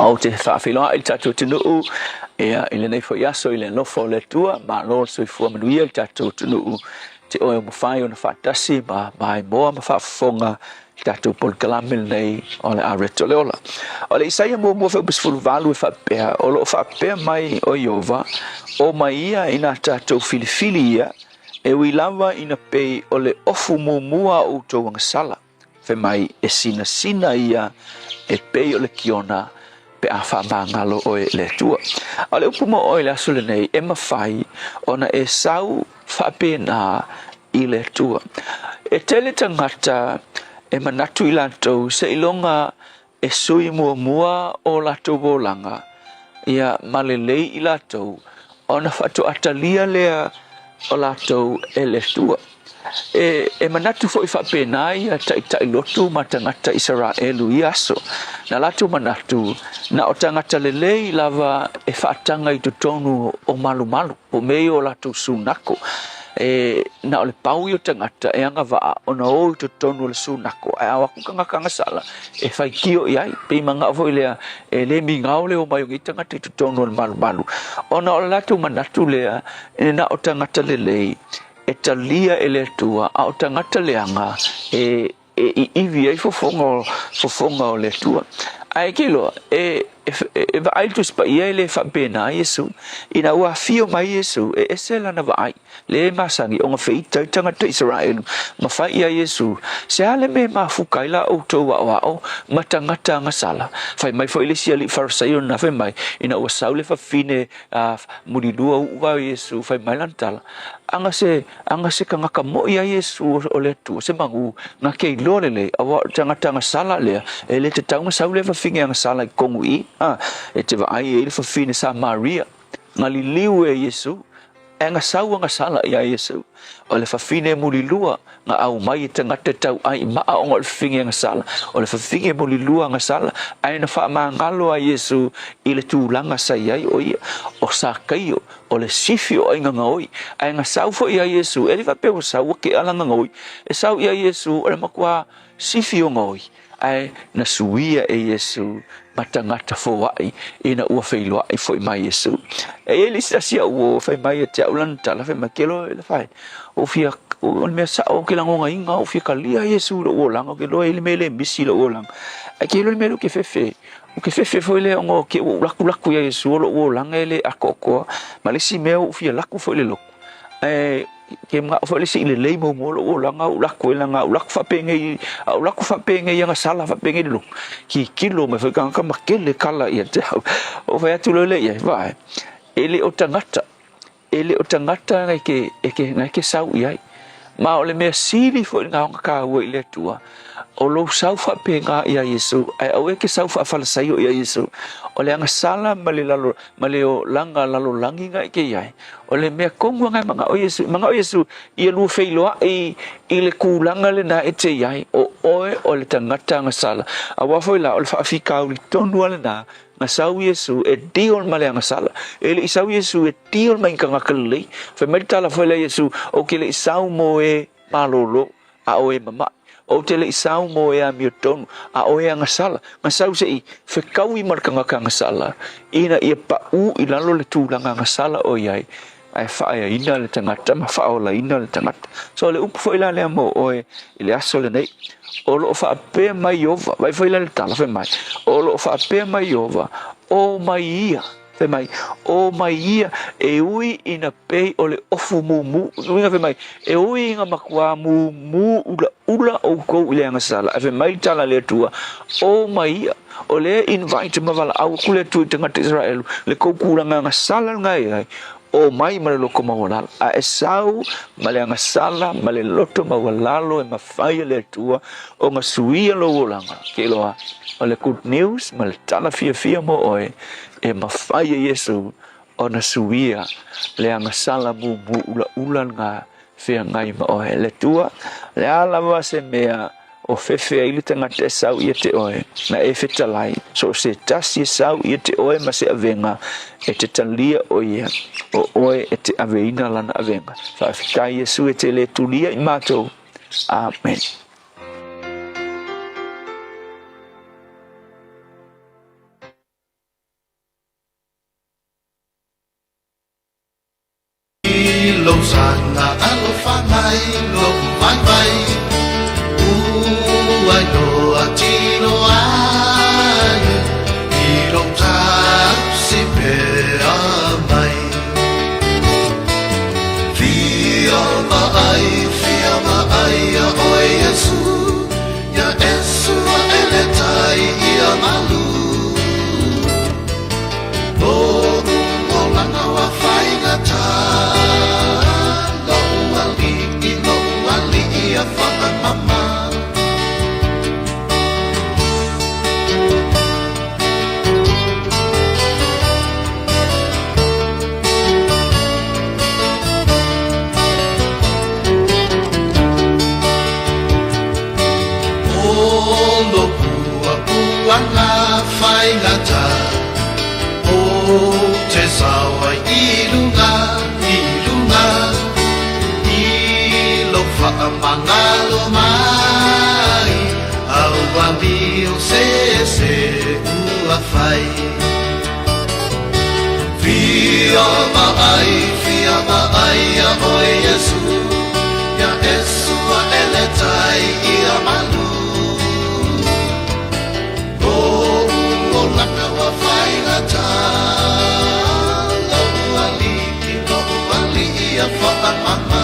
Ou te faafeiloai i le tatou atunuu ia i lenei foi aso i le alofa o le Atua, malo le soifua manuia i le tatou atunuu te oe ua mafai ona faatasi ma maimoa ma faafofoga i le tatou polokalame lenei o le Areto le Ola. O le Isaia muamua fuaiupu 18 e faapea, o lo o faapea mai o Ieova, o mai ia ina tatou filifili ia, e ui lava ina pei o le ofu muamua o outou agasala. Fai mai, e sinasina ia e pei o le kiona pe a faamagalo oe e le Atua. A o le upu mo oe i le aso lenei, e mafai ona e sau faapena i le Atua. E tele tagata e manatu i latou seiloga e sui muamua o latou olaga, ia ma lelei i latou ona faatoa talia lea o latou e le Atua. E, e manatu foʻi faapena ia taʻitaʻi lotu ma tagata Isaraelu i ia aso. Na latou manatu, na o tagata lelei lava e faataga i totonu o malumalu, po o mea ia o latou sunako. E na o le pau ia o tagata e agavaa ona o i totonu o le sunako, ae a o atu tagata agasala e faitio i ai. Pei manao foi lea e le migao le omai o nei tagata i totonu o le malumalu, ona o le latou manatu lea e na o tagata lelei e talia e le Atua, a o tagata leaga e e iivi ai fofoga o fofoga o le Atua. Ae ke iloa, e, e, e vaai le Tusi Paia e le faapena Iesu. Ina ua afio mai Iesu, e ese lana vaai, le masani ona feita ai tagata Isaraelu, ma fai ia Iesu, Se a le mea e mafuka ai la outou aoao ma tagata agasala? Fai mai foi le isi alii Farisaio na fai mai, ina ua sau le fafine a mulilua uu a Iesu, fai mai lana tala, Aga se, aga se tagata moi a Iesu o le Atua, se magū, na ke iloa lelei, auā o le tagata agasala lea, e le tatau ona sau lea fafine agasala i totonu i i, a, e te vaai e i ai le fafine Samaria, na liliu e Iesu, ae na sau agasala iā Iesu. O le fafine mulilua, na aumai e tagata e tauai i maa ona o le fafine agasala, o le fafine mulilua agasala, ae na faamagalo a Iesu i le tulaga sa i ai o ia, o Sakaio, O le sifi o aiga gaoi. Ae na sau foi ia Iesu, e le faapea ua sau ua kea lana gaoi, e sau ia Iesu o le matua sifi o gaoi, ae na suia e Iesu ma tagata foai ina ua feiloai foi mai Iesu. E i ai le isi tasi au uo fai mai ia te au lana tala, fai mai, Kelo e Lafai, ua ou fia, o le mea sao ou te lagonaina, ua ou fia kalia Iesu i lou olaga, ou te iloa e i ai le mea e le misi i lou olaga. Ae ke iloa le mea lea ou te fefe, Ou te fefe foi lea ona ke ua ou lakulaku iā Iesu o loʻu olaga e le atoatoa, ma le isi mea ua ou fia laku foi i le lotu. Ae ke manaʻo foi lea seʻi lelei muamua loʻu olaga ou laku ai leaga a ou laku faapenei, a ou laku faapenei agasala faapenei le lotu, tilotilo mai foi tagata ma kele kala ia te au. Ou fai atu loa lea i ai, vaai, e le o tagata, e le o tagata na e e ke, na e ke sau i ai. Ma o le mea sili foi lena ona taua i le Atua, o lou sau faapena iā Iesu, ae aua e ke sau faafalasaio iā Iesu. O le agasala ma le lalo, ma le olaga lalolagi na e ke i ai, o le mea tonu lena e manao Iesu. E manao Iesu ia lua feiloai i le tulaga lena e te i ai, o oe o le tagata agasala. Aua foi la, o le faafitauli tonu lava lena Na sau Iesu e deal ma le agasala. E le i sau Iesu e deal ma ni tagata lelei. Fai mai le tala foi lea Iesu, Ou te le i sau mo e malōlō, a o e mamaʻi. Ou te le i sau mo e amiotonu, a o e agasala. Na sau se i fekaui ma le tagata agasala, ina ia paʻū i lalo le tulaga agasala o i ai, ae faaeaina le tagata ma faaolaina le tagata. So o le upu foi la lea mo oe i le aso lenei, o lo o faapea mai Ieova, vaai foi la i le tala fai mai, o lo o faapea mai Ieova, o mai ia, fai mai, o mai ia e ui ina pei o le ofu mumu, uiga fai mai, e ui ina matua mumu ulaula outou i le agasala, ae fai mai le tala a le Atua, o mai ia. O lea e invite ma valaau atu le Atua i tagata Isaraelu, le tou tulaga agasala lena e i ai, omai ma le loto maualalo. A e sau ma le agasala ma le loto maualalo e mafai e le Atua ona suia lou olaga, ke iloa o le good news ma le tala fiafia mo oe, e mafai e Iesu ona suia le agasala mumu ulaula lena feagai ma oe. Le Atua, le a lava se mea o fefe ai le tagata e sau ia te oe, na e fetalai, so o se tasi e sau ia te oe ma se avega, e te talia o ia, o oe e te aveina lana avega. Faafetai Iesu e te le tulia i matou. Amen. I lou saga alofa mai loʻu waiwai Ua iloa tino ai I lou tausi pea mai Fia vaai, fia vaai ia oe Iesu Ia Iesu aʻe le tai ia malu Loʻu olaga ua faigata, Loʻu aliʻi, loʻu aliʻi ia. whakaamanga whaingata O te saoa i lunga, i lunga I lo whaamangalo mai Aua mio se se ua whai Fia maai, fia maai a oe Yesu Ia Esu a ele tai ia malu O o laka wa whaingata Lo aliki, lo ali ia whaamama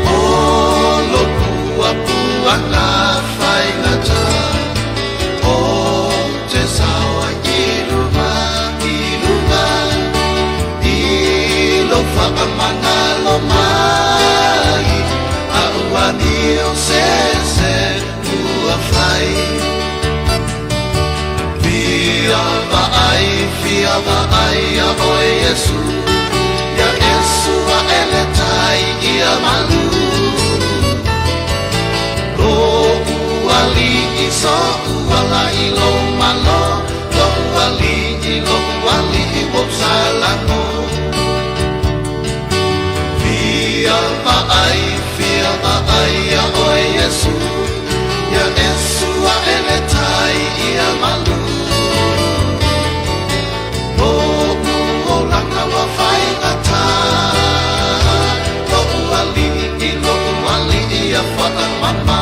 O lo pua pua ngā whaingata O te saoa i runga, i runga I lo whakamangalo mai A ua nio se se ua whai Fia vaai, fia vaai a oe Yesu Ia Esu a ele tai ia malu Lo uali i so uala i lo malo Lo uali i lo uali i wo salango Fia vaai, fia vaai a oe Yesu Ia Esu a ele tai ia malu Lo uolanga wa whaingata Lo uali i lo uali ia whaamama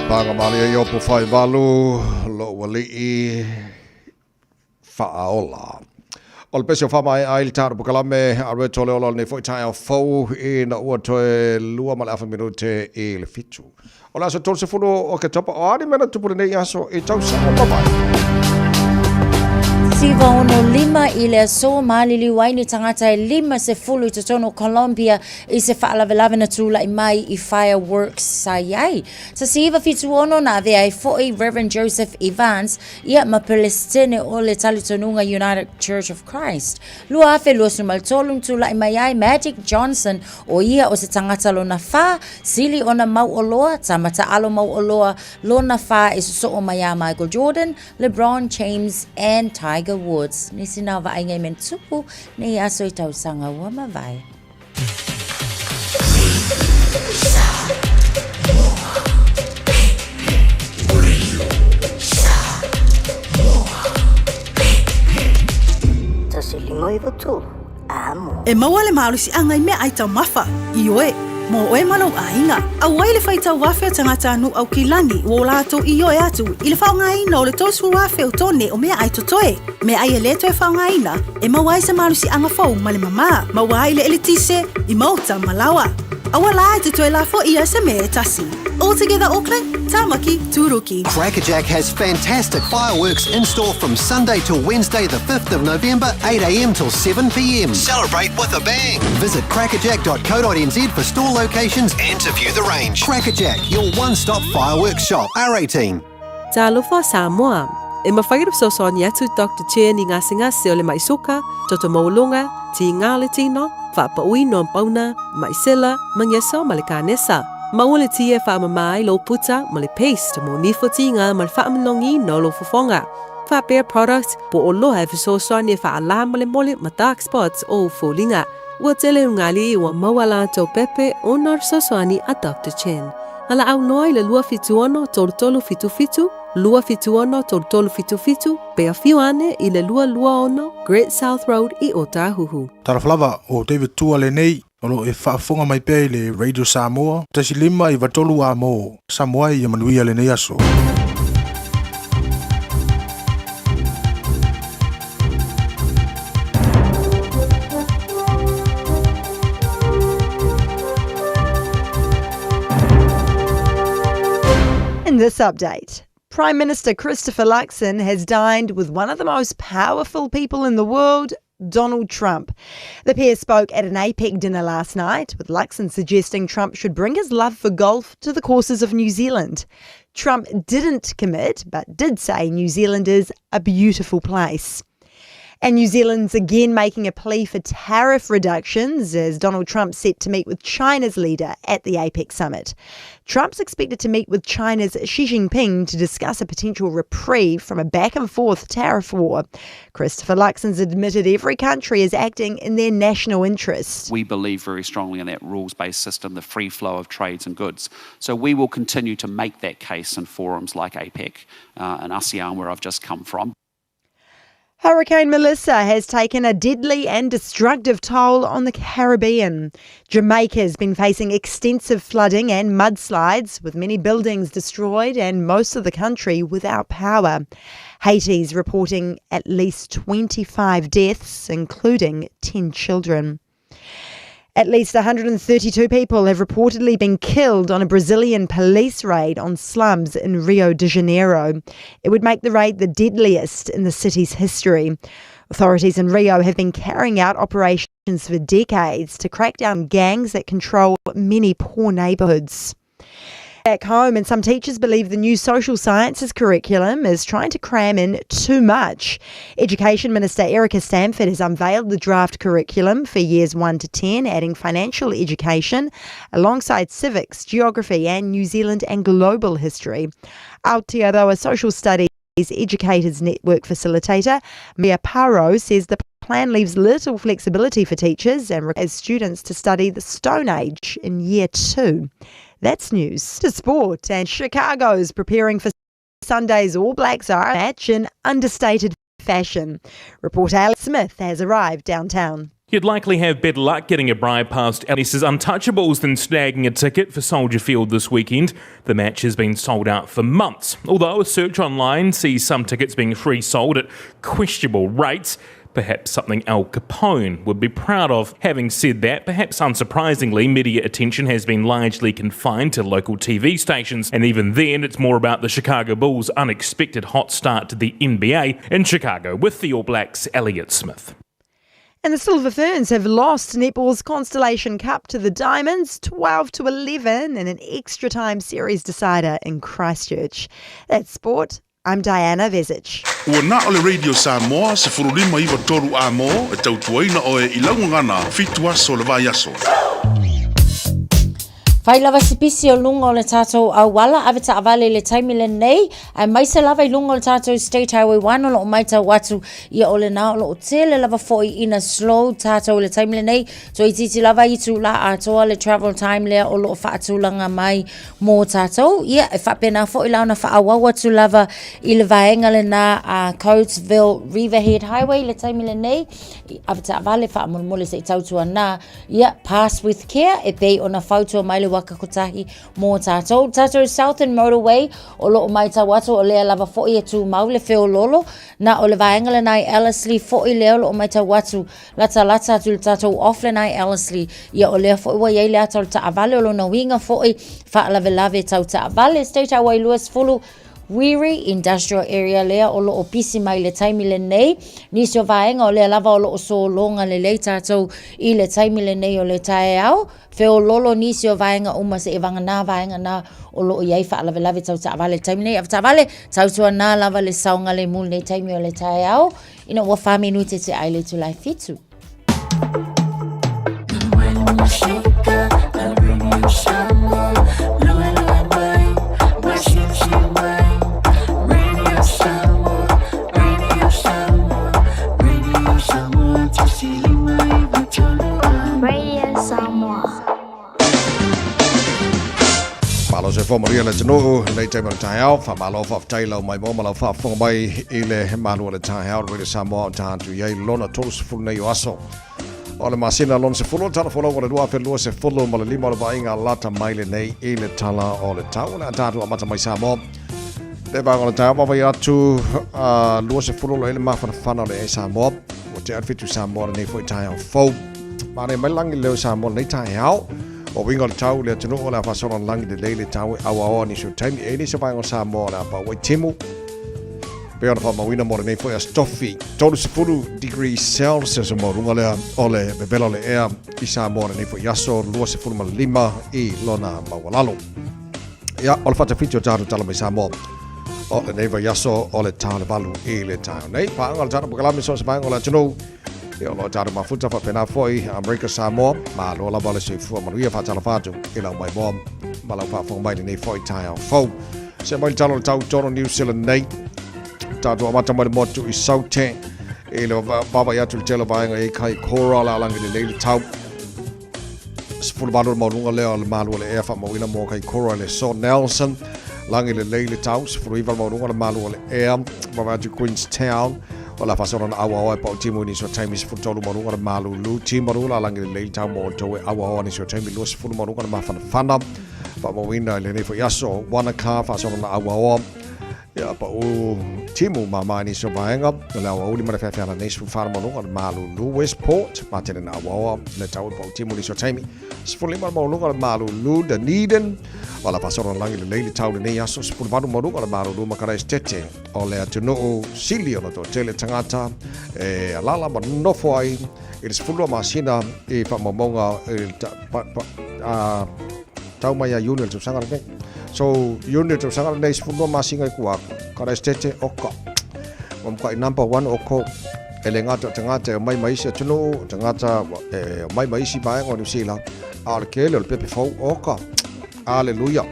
Paga malia i opo whai valu, lo ualii whaaola. O le pese o whama e ai le tāru pukalame, a roe tole ola o lenei foi taeao fou ina ua toe lua ma le afa minute i le fitu. O le aso 30 o Oketopa, o a ni mea na tupu lenei aso i tausaga ua mavae? 965 i le aso maliliu ai ni tagata e 50 i totonu o Colombia i se faalavelave na tulai mai i fireworks sa i ai. 1976 na avea ai foi Reverend Joseph Evans ia ma Pelestene o le talitonuga United Church of Christ. 2023 na tulai mai ai Magic Johnson o ia o se tagata lona fa, sili ona mauoloa, tama taalo mauoloa lona fa e sosoo mai a Michael Jordan, LeBron James and Tiger Woods. Nisi na o vaaiga i mea tupu nei aso i tausaga ua mavae. E maua le malosiaga i meaai taumafa, ioe, mo oe ma lou aiga. Auai le faitau afe o tagatanuu Aukilani ua o latou ioe atu i le faaaogaina o le 30,000 o tone o meaai totoe, meaai e lē toe faaaogaina, e maua ai se malosiaga fou ma le mamā, maua ai le eletise i maota ma laoa. Aua la e te toe lafoia se mea e tasi. All Together Auckland, Tāmaki, Tūruki. Crackerjack has fantastic fireworks in store from Sunday till Wednesday the 5th of November, 8am till 7pm. Celebrate with a bang! Visit crackerjack.co.nz for store locations and to view the range. Crackerjack, your one-stop fireworks shop. R18. Talofa Samoa! E mafai ona fesoasoani atu Doctor Chen i gasegase o le mai suka, toto maualuga, tiga o le tino, faapauina o pauna, mai sela, magesa ma le kanesa. Maua le ti e faamama ai lou puta ma le paste mo nifo tiga ma le faamanogiina o lou fofoga. Faapea product po o loa e fesoasoani e faalā molemole ma dark spots o ou foliga. Ua tele ugali ua maua latou pepe ona o le fesoasoani a Doctor Chen. Valaau loa i le 276 3377, 276 3377, pe afio ane i le 226 Great South Road i Ōtāhuhu. Talofa lava, o David Tua lenei, o lo o e faafofoga mai pea i le Radio Samoa, 1 5 93 A mo Samoa ia manuia lenei aso. In this update, Prime Minister Christopher Luxon has dined with one of the most powerful people in the world, Donald Trump. The pair spoke at an APEC dinner last night, with Luxon suggesting Trump should bring his love for golf to the courses of New Zealand. Trump didn't commit, but did say New Zealand is a beautiful place. And New Zealand's again making a plea for tariff reductions as Donald Trump's set to meet with China's leader at the APEC summit. Trump's expected to meet with China's Xi Jinping to discuss a potential reprieve from a back and forth tariff war. Christopher Luxon's admitted every country is acting in their national interest. We believe very strongly in that rules based system, the free flow of trades and goods. So we will continue to make that case in forums like APEC and ASEAN, where I've just come from. Hurricane Melissa has taken a deadly and destructive toll on the Caribbean. Jamaica has been facing extensive flooding and mudslides, with many buildings destroyed and most of the country without power. Haiti's reporting at least 25 deaths, including 10 children. At least 132 people have reportedly been killed on a Brazilian police raid on slums in Rio de Janeiro. It would make the raid the deadliest in the city's history. Authorities in Rio have been carrying out operations for decades to crack down gangs that control many poor neighbourhoods. Back home, and some teachers believe the new social sciences curriculum is trying to cram in too much. Education Minister Erica Stanford has unveiled the draft curriculum for years 1 to 10, adding financial education alongside civics, geography, and New Zealand and global history. Aotearoa Social Studies Educators Network facilitator Mia Paro says the plan leaves little flexibility for teachers and requires students to study the Stone Age in year two. That's news to sport, and Chicago's preparing for Sunday's All Blacks match in understated fashion. Reporter Alex Smith has arrived downtown. You'd likely have better luck getting a bribe past Alice's Untouchables than snagging a ticket for Soldier Field this weekend. The match has been sold out for months, although a search online sees some tickets being free sold at questionable rates. Perhaps something Al Capone would be proud of. Having said that, perhaps unsurprisingly, media attention has been largely confined to local TV stations, and even then, it's more about the Chicago Bulls' unexpected hot start to the NBA in Chicago with the All Blacks' Elliott Smith. And the Silver Ferns have lost netball's Constellation Cup to the Diamonds 12 to 11 in an extra time series decider in Christchurch. That's sport. I'm Diana Vezic. Ua na o le Radio Samoa, 1593 a mō, e tautuaina oe i laugagana, fitu aso le vai aso. Fai lava se pisi o luga o le tatou auala, ave taavale i le taimi lenei, aemaise lava i luga o le tatou State Highway 1 o loo maitau atu ia o lena o loo tele lava foi ina slow tatou i le taimi lenei, toeitiiti lava itula atoa le travel time lea o loo faatulaga mai mō tātou. Ia, e faapena foi la ona faaauau atu lava i le vaega lena a Coatesville Riverhead Highway i le taimi lenei, i ave taavale faamolemole se i tautua nā, ia, pass with care e pei ona fautua mai le waka kotahi mō tātou. Tātou Southern Motorway o loo maitau atu o lea lava foi e tumau le feololo, na o le vaega lena i Ellerslie foi lea o loo maitau atu Latalata atu i le tatou Offland ai Ellerslie, ia o lea foi ua i ai le ata o le taavale o lona uiga foi faalavelave tau taavale. State Highway 20, Wiri Industrial Area lea o loo pisi mai le taimi lenei. Nisi o vaega o lea lava o loo sologa lelei tatou i le taimi lenei o le taeao. Feololo nisi o vaega uma seia vagana vaega na o loo i ai faalavelave tau taavale i le taimi lenei. Ave taavale, tautuana lava le saogalemu i lenei taimi o le taeao. Ina ua wha minute te ai le itula e fitu. Radio Samoa. Malo se fo maria le atunuu i lenei taimi o le taeao. Faamalo faafetai lau maimoa ma lau faafofoga mai i le malu o le taeao Radio Samoa o ta atu i ai lona 30 nei o aso o le masina lona 10 o le tala folau o le 2025 o le vaaiga lata mai lenei i le tala o le tau. O le a tatou amata mai Samoa le vaega o le taeao vaavaai atu 20 lo ai le mafanafana o le e Samoa. Ua tea le 7 Samoa lenei foi taeao fou. Manaia mai le lagi leo Samoa lenei taeao. O uiga o le tau i le atunuu o le a faasolo ana lagi lelei le tau e auaoa nisi o taimi e i nisi o vaega o Samoa o le a pau ai timu. Pei ona faamauina mo lenei foi aso tofi, 30 degrees Celsius o maualuga lea o le vevela o le ea i Samoa lenei foi aso 25 i lona maualalo. Ia, o le faatafiti o tatou tala mai Samoa o lenei vaiaso o le ta o le 8 i le taeao nei. Paaga o le tatou polokalame so o se vaega o le atunuu. Ia, o lo o tatou mafuta faapena foi Amerika Samoa. Malo lava le soifua manuia faatalofa atu i lau maimoa ma lau faafofoga mai lenei foi taeao fou. Se mai le tala o le tau tonu New Zealand nei. Tatou amata mai le motu i Saute. I le vaavaai atu i le tele o vaega i Kaikoura la langi lelei le tau. 18 le maualuga lea o le malu o le ea faamauina mo Kaikoura i le aso Nelson. Lagi lelei le tau, 19 le maualuga o le malu o le ea. Vaavaai atu i Queenstown. O le a faasolo na auaoa e pau timu i nisi o taimi 13 maualuga o le malulu. Timaru la lagi lelei le tau mo outou e auaoa nisi o taimi 20 maualuga o le mafanafana. Faamauina i lenei foi aso Wanaka faasolo na auaoa. Ia pau timu mama i nisi o vaega. O le aoauli ma le feafeana nei 14 maualuga o le malulu. Westport matele na auaoa le tau e pau timu i nisi o taimi 15 maualuga o le malulu. Dunedin o le faasolo na lagi lelei le tau lenei aso 18 maualuga o le malulu ma Karaisitete o le atunuu sili ona toatele tagata e alala ma nofo ai i le 12 masina i faamaumauga i le tau mai ia Iuni o le tausaga lenei. So, Iuni o le tausaga lenei, 12 masina i kua aku. Karaisitete, oka. Ua matuai number one o kou. E le gata o tagata e omai mai isi atunuu, o tagata e omai mai isi vaega o Niu Sila, a o le tele o le pepe fou, oka. Aleluia.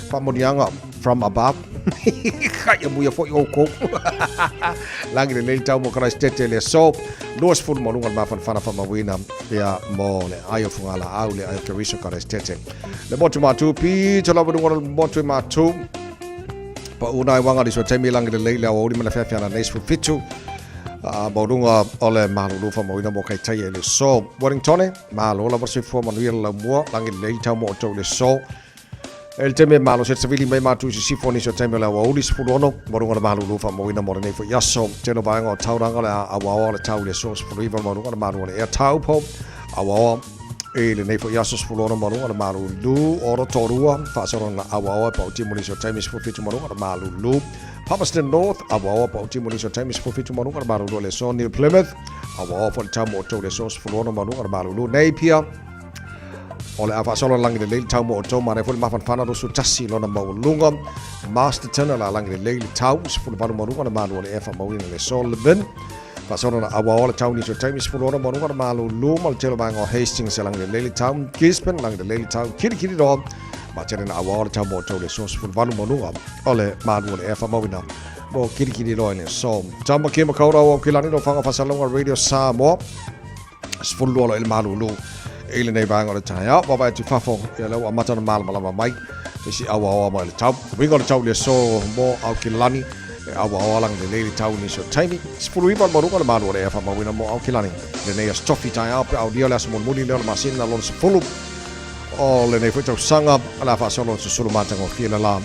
Faamanuiaga from above. Kai e muia foi oukou. Lagi lelei le tau mo Karaisitete le aso. 20 ma luga le mafanafana faamauina ia mo le ai o Fugalaau le ai o Keriso Karaisitete. Le motu matu pito lava luga le motu e matu. Pa una e wanga liso taimi langi lelei le awauli ma le feafeana nei 17. Maualuga o le malulu faamauina mo Kaitaia i le aso. Wellingtone, Malo lava soifua manuia le laumua, lagi lelei tau mo outou i le aso. E le taimi e malo se savili mai matou i sisifo nisi o taimi o le aoauli 16, maualuga o le malulu faamauina mo lenei foi aso. Tele o vaega o Tauranga o le a auaoa le tau i le aso 19 maualuga o le malu o le ea Taupo auaoa i lenei foi aso 16 maualuga o le malulu o Rotorua faasolona auaoa e paoti mo nisi o taimi 17 maualuga o le malulu Palmerston North auaoa paoti mo nisi o taimi 17 maualuga o le malulu o le aso New Plymouth auaoa foi le tau mo outou i le aso 16 maualuga o le malulu Napier O le a faasolo lagi lelei le tau mo outou, manaia foi le mafanafana 21 lona maualuga. Masterton o le a lagi lelei le tau, 18 maualuga le malu o le ea faamauina le aso Levin. Faasolo na auaoa le tau nisi o taimi 16 maualuga le malulu ma le tele o vaega o Hastings e lagi lelei le tau. Gisborne lagi lelei le tau, Kirikiriroa ma tele na auaoa le tau mo outou i le aso 18 maualuga o le malu o le ea faamauina mo Kirikiriroa i le aso. Tamaki Makaurau Aukilani no Whanga Whasalonga Radio Samoa. 12 loa i le malulu i lenei vaega o le taeao. Vaavaai atu i fafo, ia lea ua amata ona malamalama mai isi auaoa mai le tau. Uiga o le tau i le aso mo Aukilani, e auaoa lagi lelei le tau i nisi o taimi. 19 le maualuga o le malu o le ea faamauina mo Aukilani. Lenei aso tofi taeao pe aulia le aso mulimuli lea o le masina lona 10 o lenei foi tausaga o le a faasolo le susulu matagofie le la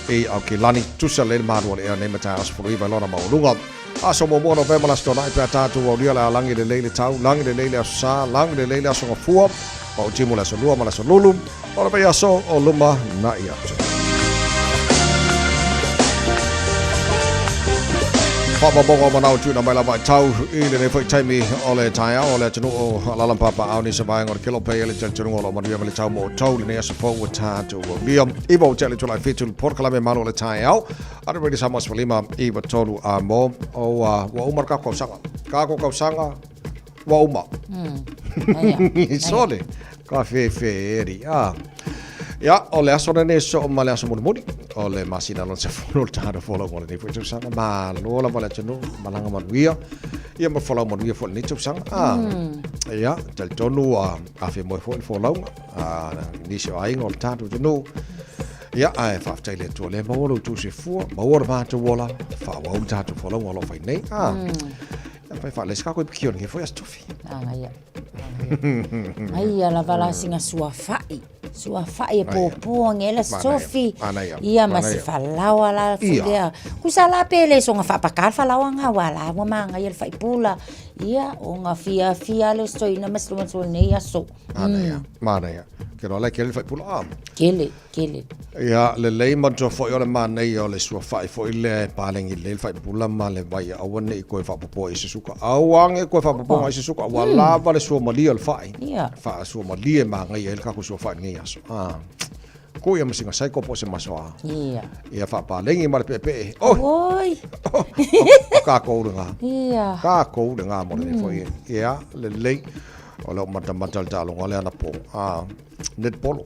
i Aukilani. Tusa lelei le malu o le ea nei ma taeao 19 i lona maualuga. Aso muamua Novema le Aso Toonai pe a tatou aulia le a lagi lelei le tau, lagi lelei le Aso Sa, lagi lelei le Aso Gafua, pautimu le Aso Lua ma le Aso Lulu, o le vaiaso o luma na'i atu. Faamaumauga o manao tuuina mai lava i tau i lenei foi taimi o le taeao o le atunuu o Alaalampapa ni se vaega o le kelo pei le talitonuga o lo o manuia ma le tau mo outou lenei aso fou ua tatou aulia. Iva o tea le itula e 7 le polokalame malo o le taeao. Are Radio Samoa 15 iva tolu a mo o ua uma le kako kausaga. Kako kausaga ua uma. Sole ka fefe eri. Ah. Ia, o le aso lenei soo ma le aso mulimuli o le masina lona 10 o le tatou folau mo lenei foi tausaga. Malo lava le atunuu, malaga manuia. Ia ma folau manuia foi lenei tausaga. Ah. Ia, talitonu a faamoemoe foi le folauga. Ah, nisi o aiga o le tatou atunuu. Ia, ae faafetai le Atua lea maua lo outou soifua, maua lo matou ola, faaauau le tatou folauga o lo o fai nei. Ah, ia fai faalesi ka koe piki o lenei foi aso tofi. Ah, ia. Ai ia lava la singa suafa'i. Suafa'i e pōpō age la sofi. Manaia. Ia ma se Manaia. falaoa la foi Ia. lea. Kusa la pe le soga faapakā le falaoa ga uā la ua magaia le faipula. Ia o ga fiafia le ositoina ma se lumatua lenei aso. Manaia. Manaia. Ke loa lai kele le faipula a. Kele, kele. Ia, lelei manatua foi o le manaia o le suafa'i foi lea e palagi lelei le faipula ma le vai ia aua ne i toe faapopoa i se suka. Aua ne i toe faapopoga i se suka, ua lava le suamalie o le fa'i. Ia. Faasuamalie e magaia ai le tatou suafa'i i lenei aso. Ah. Ku ia ma sina saiko po o se maso a. Ia. Ia faapalegi ma le peepee. Oi! Oi! O kākou lena. Ia. Kākou lena mo lenei foi. Ia, lelei. O lea ua matamata le taaloga lea anapo. Ah, netball.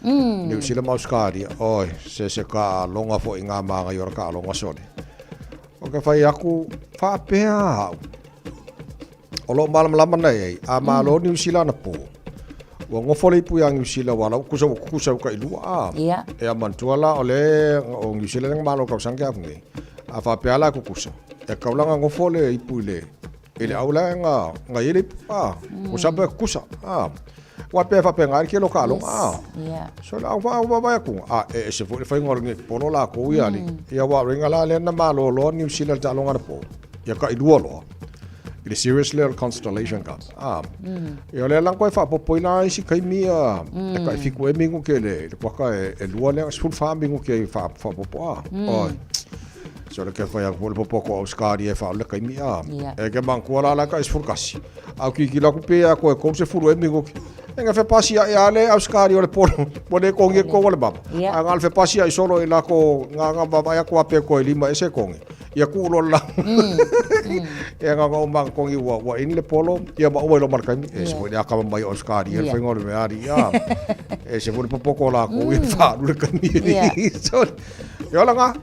Niu Sila ma Ausetalia. Oi, se se taaloga foi ngā māngai o le taaloga sole. O ke whai aku, whaapea au. O loo malamalama nei ai, a malo Niu Sila anapo. Ua gofo le ipu iā Niu Sila ua lau kusa ua kukusa uka i lua a. Ia. E a manatua la o le o Niu Sila le malo tausaga ke aku nei. A faapea la e kukusa. E kaulaga gofo le ipu i le i le au la nga nga i le ipu a. Kusa pe kukusa a. Ua pea faapena ai le kelo taaloga a. Ia. So le au fa au vai aku a e ese foi le faiga o le polo lakou ia ali. Ia ua ringa la lea na malo loa Niu Sila le taaloga anapo. Ia ka i lua loa. I le series lea o le Constellation Cup. A. Ia o lea la koe faapopo i la isi kaimi a e kai fiku e mingu ke le le kuaka e, e lua lea 14 mingu ke fa faapopo a. Oi. So le ke whai aku le popo ko Australia e wha le kaimi a. Ia. E ke mangkua la la ka 11. Au ki ki la ku pe a koe kou se fulu e mingu ki. E nga whepasi a e ale Australia o le polo. Mo le kongi e kou le mama. Ia. A nga le whepasi a i solo i la ko nga nga vavai aku a pe koe lima e se kongi. Ia ku lo la. E nga nga o mang kongi ua, ua ini le polo. Ia ma ua i lo mara kaimi. E se fo i le akama mai o Australia. Ia. Le whainga o le mea ari. Ia. E se fo le popo ko la kou i whaalu le kaimi. Ia. So, ia ola nga.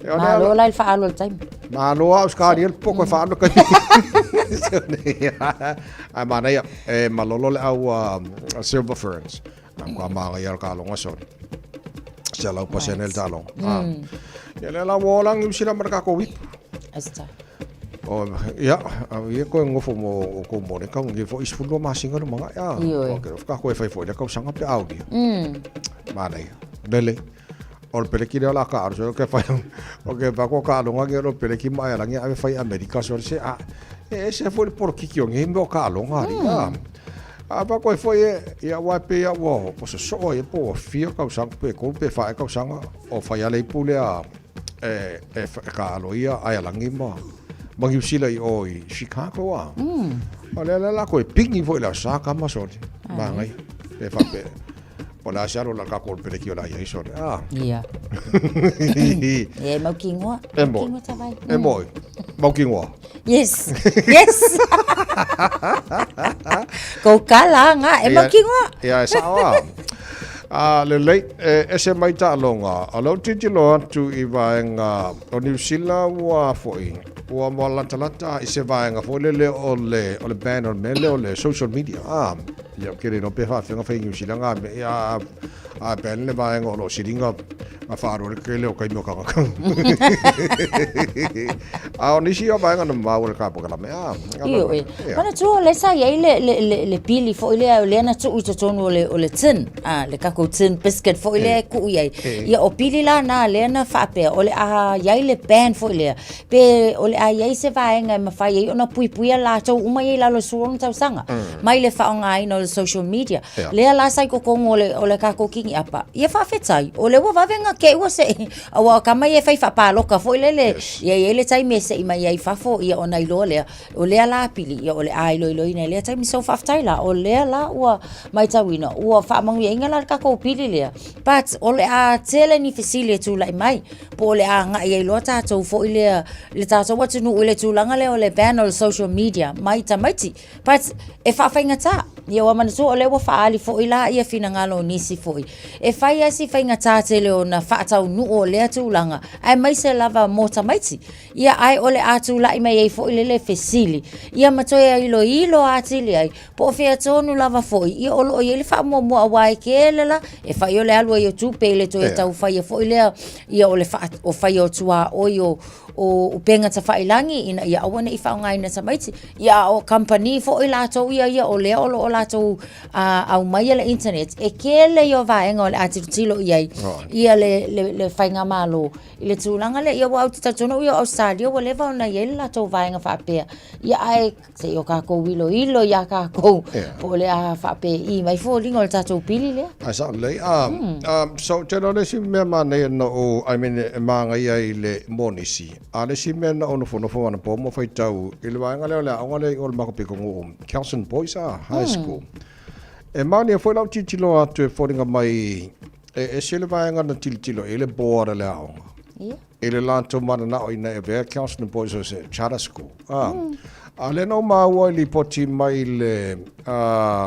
Ia ola. Malo la i le faaalu o le taimi. Malo a Australia le popo e whaalu le kaimi. Ai manaia, e malolo le au Silver Ferns. A kua māngai al ka longa sori. Se lau pasene le taaloga. Ah. Ia le la ua ola Niu Sila ma le kākou ipu. Asta. O, ia, a ia koe ngofo mo o kou mone kau ngi fo isfulu ma singa no manga ia. Ioe. O ke ka koe fai foi le kau sanga pe au dia. Manaia. Lele. O le peleki lea o la ka aro so ke fai o ke fa ko ka longa ke o peleki mai ala ngi ave fai Amerika so se a e se foi le porokiki o ngi me o ka longa ari. A fa koe foi e ia wa pe ia ua o se so e po fia kau sanga pe ko pe fa e kau sanga o fai ale ipu lea e e e ka alo ia ai alangi ma ma Niu Sila i o i Chicago a. O le la la koe pingi foi la sa ka ma so ma ngai pe fa pe o la sa la ka ko pele ki o la ia i so a. Ia. Ia, mau ki ngoa. E Mau mo. ki ngoa tawai. E mo. Mau ki ngoa. Yes. Yes. Ko kala nga e mau ki ngoa. Ia e sao a. A lelei, e ese mai taaloga, o lau tilotilo atu i vaega o Niu Sila ua foi, ua mo latalata i se vaega foi lele o le, o le ban o le mea lea o le social media. A, ia ke le no pe faafega fai Niu Sila ngā mea, ia, a ban le vaega o lo silinga nga whaaro le kele o kaimi o kanga. A o nisi o vaega na maua le kapo kala mea. A, Io e. Ia. Mana tu o le sa iai le le le le pili foi lea o lea na tuu i totonu o le o le tin, a le kakou tin biscuit foi lea e tuu i ai. Ia o pili la na lea na faapea o le a iai le ban foi lea. Pe o le a iai se vaega e mafai ai ona puipuia latou uma ia i lalo o le 16 tausaga. Mai le faaaogaina o le social media. Ia. Lea la sa i totonu o le o le kakou kini apa. Ia faafetai, o lea ua vave na kei ua se aua o tama ia e fai faapaloka foi lele. Ia i ai le taimi e sei mai ai i fafo ia ona iloa lea. O lea la pili, ia o le a iloiloina i lea taimi. So faafetai la, o lea la ua maitauina, ua faamanuiaina la le tatou pili lea. But o le a tele ni fesili e tulai mai, po o le a agai ai loa tatou foi lea, le tatou atunuu i le tulaga lea o le ban o le social media mai tamaiti. But e faafaigata, ia ua manatua o lea ua faaali foi la ia finagalo o nisi foi. E fai lava si faigata tele ona faataunuu o lea tulaga, aemaise lava mo tamaiti. Ia, ae o le a tulai mai ai foi le fesili, ia ma toe iloilo atili ai, po o fea tonu lava foi, ia o lo o i ai le faamuamua aua e tele la, e fai o le alu ai o tupe i le toe tau faia foi lea, ia o le faa, o faia o tuaoi o, o upega tafailagi ina ia aua ne i faaaogaina tamaiti. Ia a o kamupani foi latou ia ia o lea o lo o latou aumaia le internet, e tele ia o vaega o le a tilotilo i ai ia le, le, le faigamalo i le tulaga lea. Ia aua ou te talitonu ia o Ausetalia ua leva ona i ai le latou vaega faapea, ia ae se i o tatou iloilo iā tatou po o le a faapei mai foliga o le tatou pili lea. Ae sao lelei. So, ou te iloa le isi mea manaia na ou, I mean, e magaia i le monisi, a o le isi mea na ou nofonofo anapo ma faitau i le vaega lea o le aoga lea i o i le matou pitonuu, Kelson Boys High School. E manaia foi lau tilotilo atu e foliga mai e ese le vaega na tilotilo i ai le board a le aoga. I le latou mananao ina ia avea Kelson Boys o se charter school. A o lea na ou maua i lipoti mai le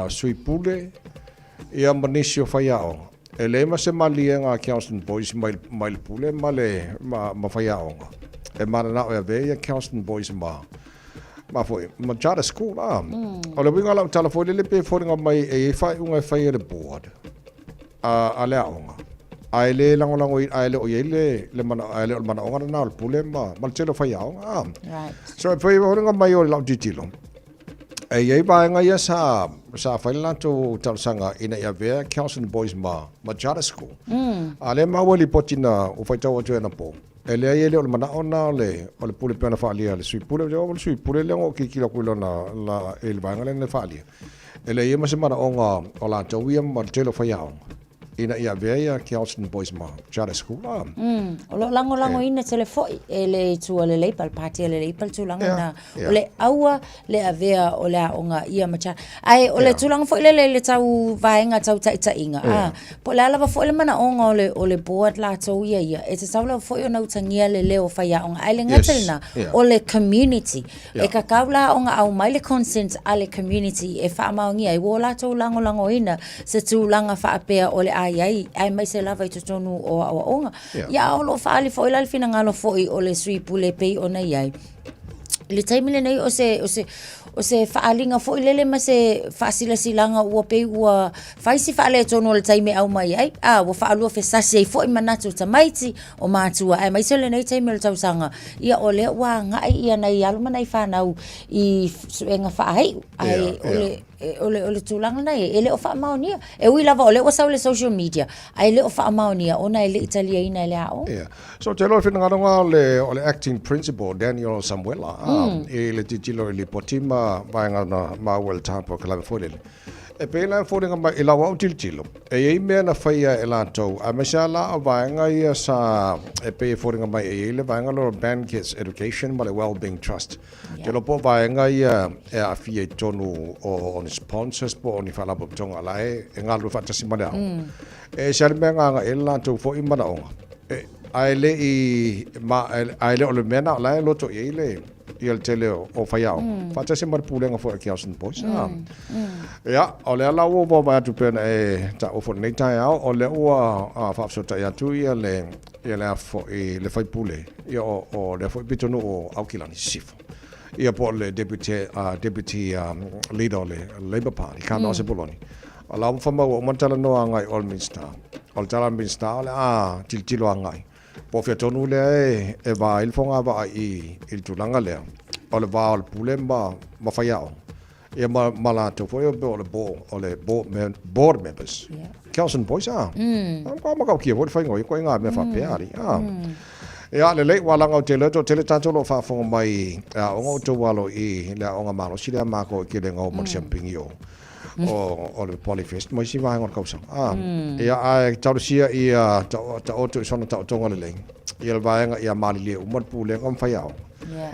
sui pule ia ma nisi o faiaoga, e leai ma se maliega a Kelston Boys mai, mai le pule ma le ma, ma faiaoga. E mananao e avea ia Kelston Boys ma ma foi ma charter school la. O le uiga o lau tala foi lele pe foliga mai e i ai faaiuga e fai e le board a, a le aoga. Ae le lagolago i, ae le o i ai le, le mana, ae le o le manaoga lena o le pule ma, ma le tele o faiaoga. Ah. Right. So e foliga mai o lau tilotilo, e i ai vaega ia sa, sa fai le latou talosaga ina ia avea Kelston Boys ma, ma Charter School. A lea maua i lipoti na ua faitau atu ai anapo, e leai e le o le manao lena o le, o le pule pei ona faaalia e le sui pule. O le sui pule lea na ou tilotilo atu i lona, la, i le vaega lea na faaalia. E leai ma se manaoga o latou ia ma le tele o faiaoga ina ia avea ia Kelston Boys ma Charter School. Ah. O lo o lagolagoina tele foi e le itu a le Labour, le pāti a le Labour le tulaga lena. O le aua le avea o le aoga ia ma Charter. Ae o le tulaga foi lele i le tau vaega tau taitaiga, ah, po o le a lava foi le manaoga o le, o le board latou ia ia, e tatau lava foi ona utagia le leo o faiaoga. Ae le gata i lena, o le community. E tatau la ona aumai le consent a le community e faamaonia ai ua latou lagolagoina se tulaga faapea o le a i ai, aemaise lava i totonu o aoaoga. Ia, a o lo o faaali foi la le finagalo foi o le sui pule e pei ona i ai. I le taimi lenei o se, o se, o se faaaliga foi lele ma se faasilasilaga ua pei ua fai si faaletonu o le taimi e aumai ai, a ua faaluafesasi ai foi manatu o tamaiti, o matua, aemaise o lenei taimi o le tausaga, ia o lea ua agai ia nai alo ma nai fanau i suega faaiu, ae o le, o le, o le tulaga lena e le o faamaonia. E ui lava o lea ua sau le social media, ae le o faamaonia ona e le i taliaina e le aoga. Yeah. So, te iloa le finagalo lena o le, o le acting principal, Daniel Samuela, i le tilotilo i lipoti ma vaega na maua i le tapu a Kalame foi lele. E pei la e foliga mai i lau au tilotilo, e i ai mea na faia e latou, aemaise lava la o vaega ia sa, e pei e foliga mai e i ai le vaega lea o le Bankers Education ma le Wellbeing Trust. Ou te iloa po o vaega ia e aafia i totonu o ni sponsors po o ni faalapotopotoga la e galulue faatasi ma le aoga. E ese lava le mea e gagae ai le latou foi manaoga, ae le i, ae le o le mea lena o la e loto i ai le ia le tele o faiaoga mm. faatasi ma le pulega foi a Kelson Boys mm. Ah. Ia, o lea la ua vaavaai atu pei ona e taua foi lenei taeao, o lea ua faafesootai atu ia le ia le foi le faipule ia o, o lea foi pitonuu o Aukilani Sisifo. Ia po o le deputy, deputy leader o le Labour Party, Carmel Sepuloni. O la ua faamaua uma le talanoa agai o le Minista. O le tala a le Minista o le a tilotilo agai Po o fea tonu lea e va ai le fogavaa i le tulaga lea, o le va o le pule ma ma faiaoga, ia ma ma latou foi o le o le board members. Yeah. Kelson Boys, ah. Kua matautia foi le faiga o ia ituaiga mea faapea, alii. Ah. Ia, lelei, ua laga o tele atu, tele tatou o lo o faafofoga mai e aoga outou alo i le aoga malosi lea a matou i Kelega o Malisampingi o o le Polyfest ma isi vaega o le tausaga. Ah, ia, ae talosia ia taoto i sona taotoga lelei, ia le vaega ia malilie uma le pulega ma faiaoga.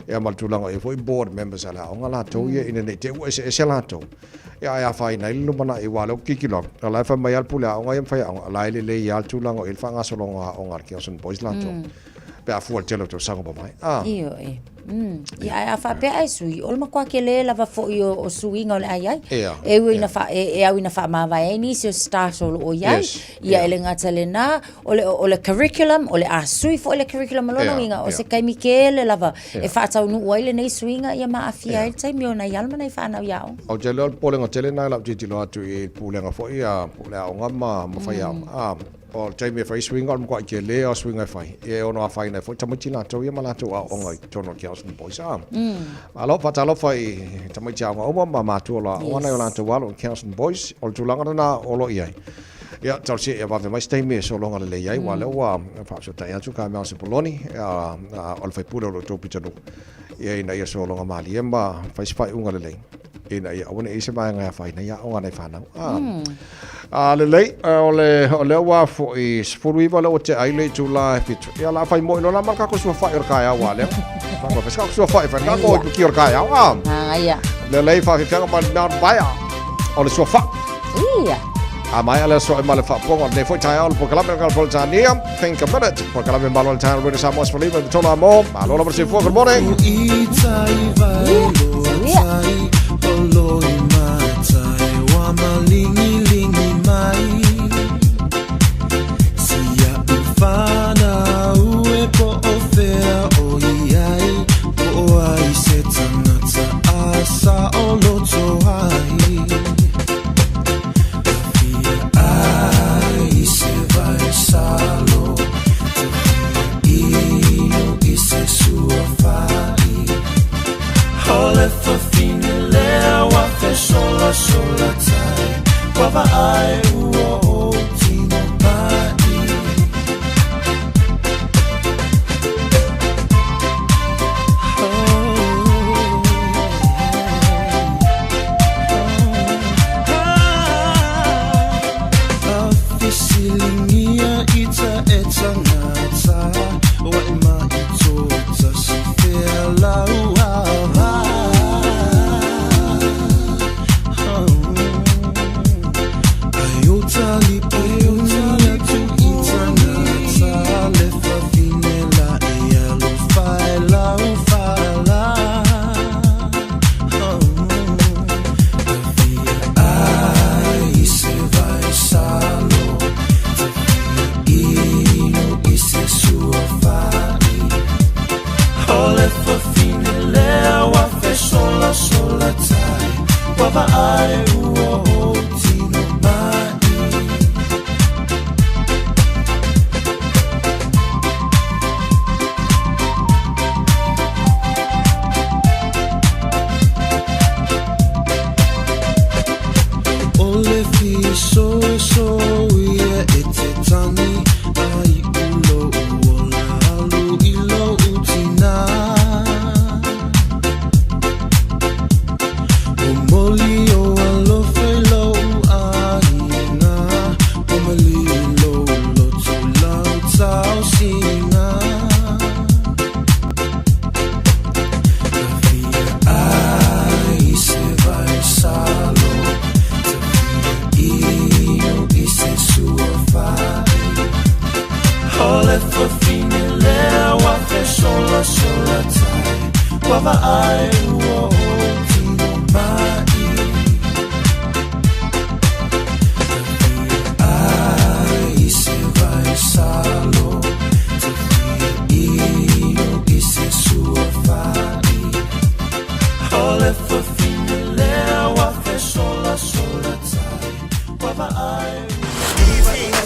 Ia ma le tulaga o i ai foi board members a le aoga latou ia ina ne i te i ua eseese latou. Ia ae afaina ai le lumanai aua o lea ou te tilotilo atu, o la e fai mai lava le pule aoga ia ma faiaoga, o la e lelei lava le tulaga o i ai le faagasologa o aoga a le Kelson Boys latou. Pe a fua i le tele o tausaga ua mavae. Ah. Ioe. Ia, ae a faapea ae sui, o le matua tele lava foi o, o suiga o le a i ai. Ia, E ui ina wha, e, e au ina whaamavae ai nisi o staff o loo i ai. Yes, Ia, e le gata lena, o le, o le curriculum, o le a sui foi le curriculum o lona Ia, uiga, o ia. se taimi tele lava Ia. e whaataunuu ai lenei suiga ia ma aafia Ia. ai le taimi o nai alo ma nai whanau i aoga. Ou te iloa o le popolega tele lena i lau tilotilo atu i le pulega foi a le aoga ma, ma faiaoga. Ah, O le taimi e fai ai suiga, o le matuai tele lava o suiga e fai. Ia e ono afaina ai foi tamaiti latou ia ma latou aoaoga i totonu o le Kelston Boys. Ah, malo, faatalofa i tamaiti aoga uma ma matua o lo o aoga nai o latou alo i Kelston Boys. O le tulaga lena o lo o i ai. Ia, talosia ia vave mai se taimi e sologa lelei ai, aua o lea ua faafesootai atu Carmel Sepuloni, o le sui usufono o lo outou pitonuu, ia ina ia sologa malie ma fai se faaiuga lelei ina ia aua ne i i ai se vaega e afaina ai aoga a nai fanau. Ah. A lelei, o le o lea ua foi 19 lea ua tea ai le itula e fitu. Ia la fai moi lola ma le tatou suafa'i o le taeao a lea. Fai se tatou suafa'i fai tatou i o le taeao. Ah. Ia. Lelei faafiafiaga ma le vaea o le suafa'i. Ia. A maea lea soe ma le faapoga o lenei foi taeao o le polokalame o le Peretania. Think a minute. Polokalame malo le taeao Radio Samoa 15 i le tolu amo. Malo lava le soifua. Good morning.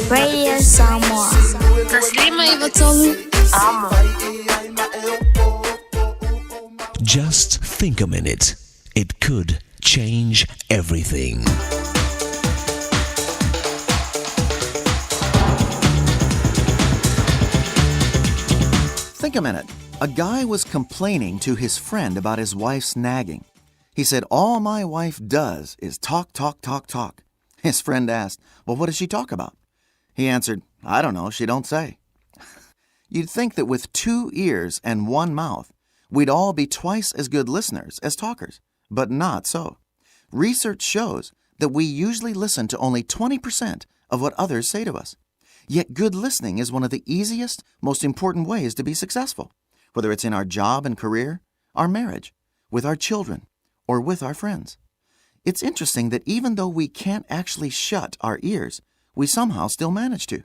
Radio Samoa. 1593 Amo. Just think a minute. It could change everything. Think a minute. A guy was complaining to his friend about his wife's nagging. He said, All my wife does is talk, talk, talk, talk. His friend asked, Well, what does she talk about? He answered, I don't know, she don't say. You'd think that with 2 ears and 1 mouth, we'd all be twice as good listeners as talkers, but not so. Research shows that we usually listen to only 20% of what others say to us. Yet good listening is one of the easiest, most important ways to be successful, whether it's in our job and career, our marriage, with our children, or with our friends. It's interesting that even though we can't actually shut our ears, we somehow still manage to.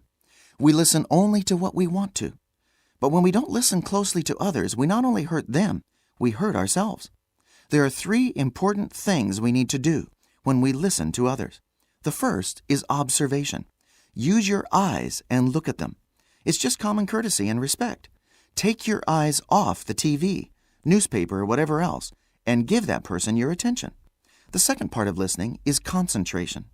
We listen only to what we want to. But when we don't listen closely to others, we not only hurt them, we hurt ourselves. There are three important things we need to do when we listen to others. The first is observation. Use your eyes and look at them. It's just common courtesy and respect. Take your eyes off the TV, newspaper, or whatever else, and give that person your attention. The second part of listening is concentration.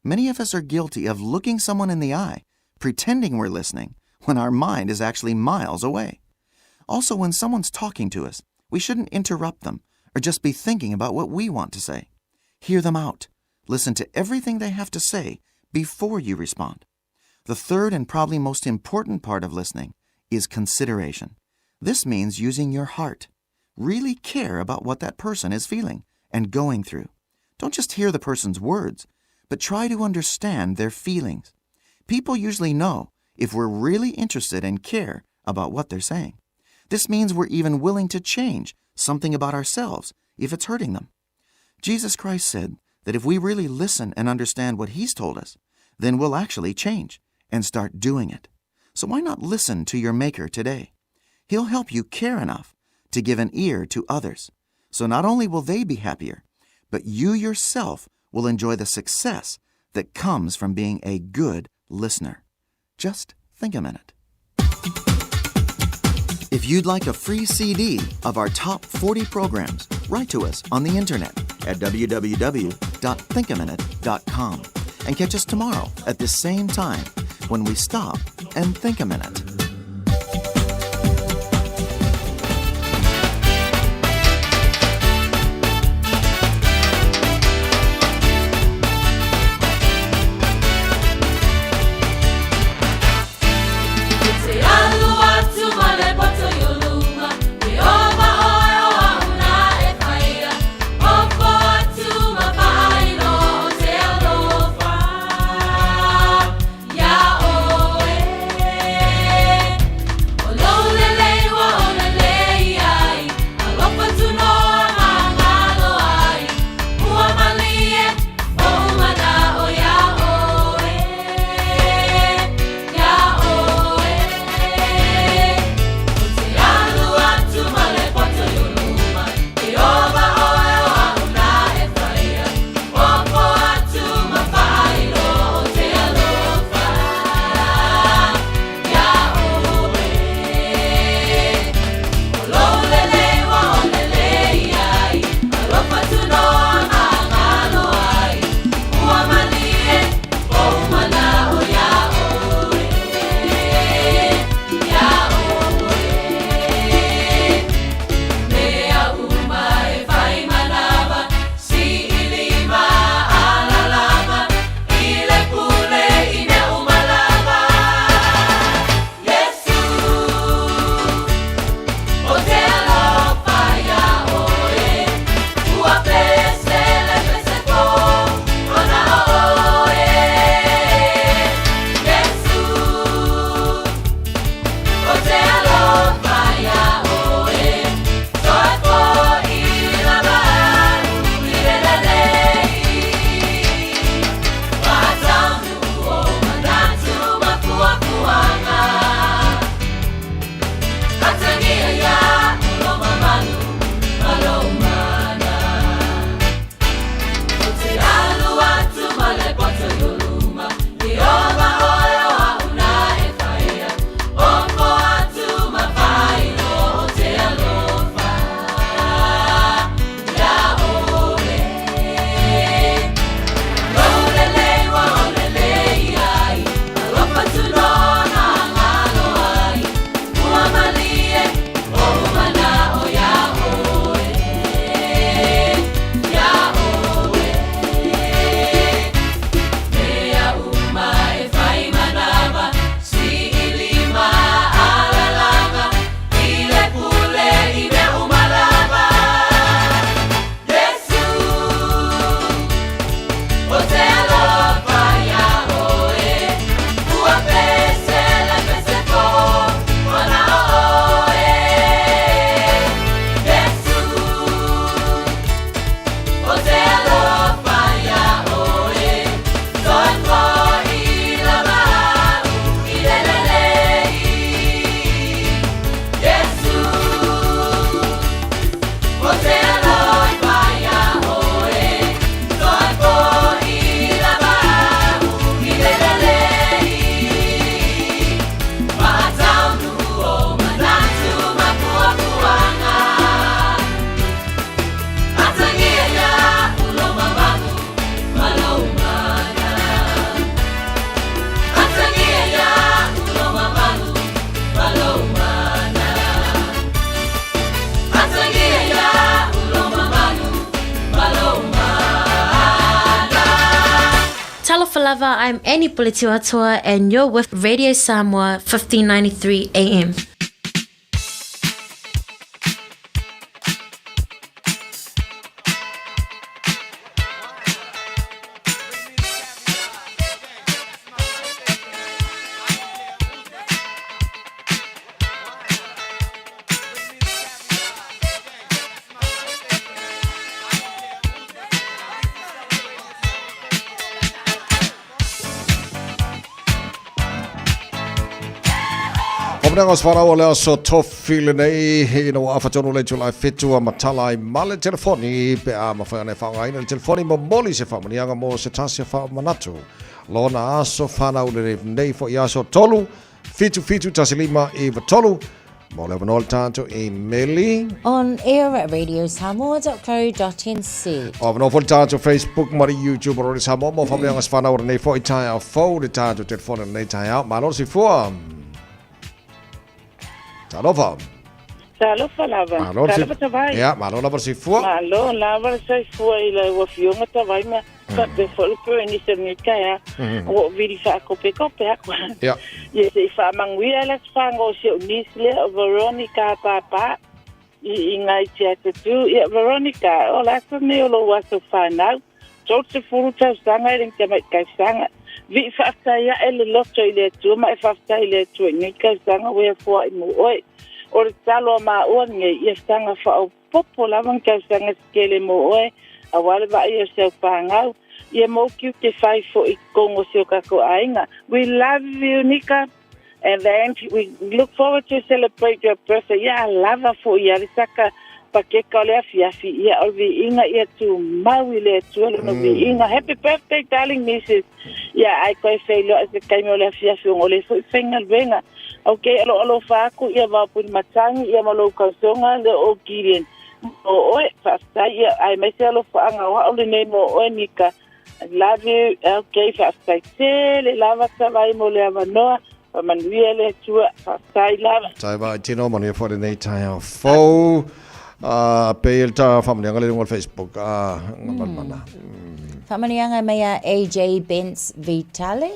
Many of us are guilty of looking someone in the eye, pretending we're listening, when our mind is actually miles away. Also, when someone's talking to us, we shouldn't interrupt them or just be thinking about what we want to say. Hear them out. Listen to everything they have to say before you respond. The third and probably most important part of listening is consideration. This means using your heart. Really care about what that person is feeling and going through. Don't just hear the person's words, but try to understand their feelings. People usually know if we're really interested and care about what they're saying. This means we're even willing to change something about ourselves if it's hurting them. Jesus Christ said that if we really listen and understand what He's told us, then we'll actually change and start doing it. So why not listen to your Maker today? He'll help you care enough to give an ear to others. So not only will they be happier, but you yourself will enjoy the success that comes from being a good listener. Just think a minute. If you'd like a free CD of our top 40 programs, write to us on the internet at www.thinkaminute.com and catch us tomorrow at this same time when we stop and think a minute. Te alu atu ma le poto i o luma, E ova oe o au nā e whaia, Ofo atu ma pailo o te alofa ia oe. lava, I'm Annie Puletiuatoa and you're with Radio Samoa 1593 AM. Faamanuiaga o se fanau o le aso tofi lenei ina ua afa tonu le itula e fetu a matala ai ma le telefoni pe a mafai ona e faaaogaina le telefoni momoli se faamanuiaga mo se tasi o faamanatu lona aso fanau lenei foi aso 3 7 7 1 5 9 3 Mo le avanoa le tatou imeli. On air at radiosamoa.co.nz. O avanoa foi le tatou Facebook ma le YouTube o Radio Samoa mo faamanuiaga se fanau o lenei foi taeao fou le tatou telefoni o lenei taeao. Malo le soifua. Talofa. Talofa lava. Malo le Talofa Tavai. Ia, malo lava le soifua. Malo lava le soifua i lau afioga Tavai ma faapea foi le Bernice o lenei taeao. Ua ou vili faakopekope aku. Ia. Ia se i faamanuia le aso faga o si ou niece lea o Veronica Pāpā i i Ngai Tiatatu. Ia Veronica, o le aso lenei o lou aso fanau. 30 tausaga e le ni tamai tausaga. Vii faafetai ae le loto i le Atua ma e faafetai i le Atua i nei tausaga ua foai mo oe. O le tatalo a maua lenei, ia saga faaopoopo lava ni tausaga se tele mo oe, aua le vaai o si au fanau. Ia mou tiute fai foi i totonu o si o tatou aiga. We love you Nika and then we look forward to celebrate your birthday. Ia lava foi ia le saka pakeka o le afiafi, ia o le viiga ia tumau i le Atua lona viiga. Happy birthday darling Mrs. Ia ai koe feiloai se taimi o le afiafi ona o le foi faigaluega. Okay, alo alofa aku ia Vaopuni Matangi ia ma lou tausoga le o Gideon mo oe. Faafetai ia aemaise alofaaga o au lenei mo oe Nika. I love you. Okay, faafetai tele lava Tavai mo le avanoa. Faamanuia le Atua. Faafetai lava. Tai vai tino manuia foi lenei taeao fou. Pei le ta faamanuiaga le luga o le Facebook. Ngamalmana. Faamanuiaga mai a AJ Bentz Vitale.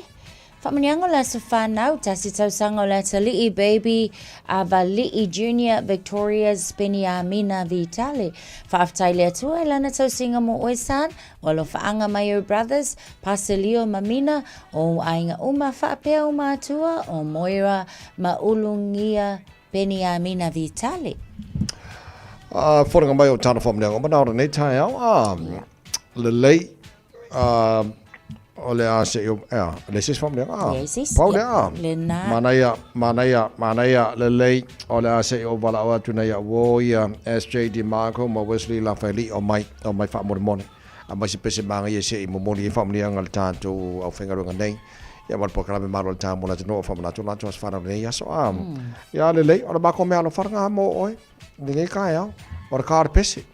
Faamanuiaga o le aso whanau, tasi tausaga o le atalii baby Avali'i Junior Victoria's Peniamina Vitale. Faafetai le Atua i lana tausiga mo oe son, o alofaanga mai ou brothers, Pasilio ma Mina, o ou aiga uma faapea ou matua o Moira ma Ulungia Peniamina Vitale. Foliga mai o tana faamanuiaga o manao lenei taeao, lelei. O le a se i ea, le se isi faamanuiaga, a? Leai se isi. Pau lea, a? Lena. Manaia, manaia, manaia, lelei, o le a se i ou valaau atu nei au o ia SJ DeMarco ma Wesley Lafaeli o mai, o mai faamolemole. Aumai se pese māgaia se i momoli ai faamanuiaga a le tatou aufaigaluega nei. Ia ma le polokalame malo a le ta mo le atunuu o faamanatu latou aso fanau lenei aso, a? Ia, lelei, o le makou meaalofa lena mo oe, lenei taeao, o le ka o le pese.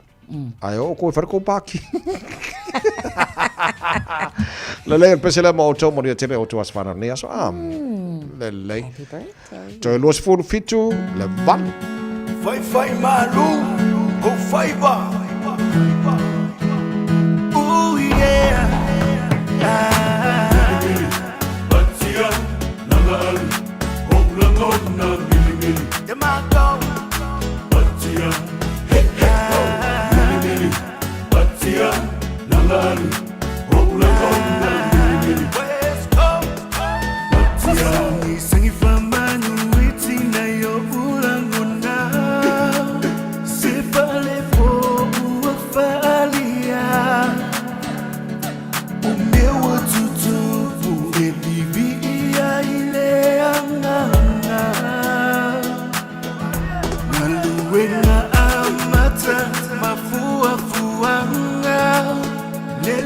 Ae oo kou e fai le kou pāki. Lelei o le pese lea mo outou manuia tele o outou aso fanau lenei aso. Ah, lelei. Happy birthday. Toe 27 le 8. Faifai malu o faiva. Ooh yeah. Ah. Patia, nanga alu, o langona mili mili. Te mātou. Patia, he he ho, mili mili. Patia, nanga alu, o langona mili mili. West Coast. Patia. Sangi famanu itina yo ulangona. Se fale fo ua falia. O meu atutu e vivi ia ile anganga. Galuega amata mafuafuaga le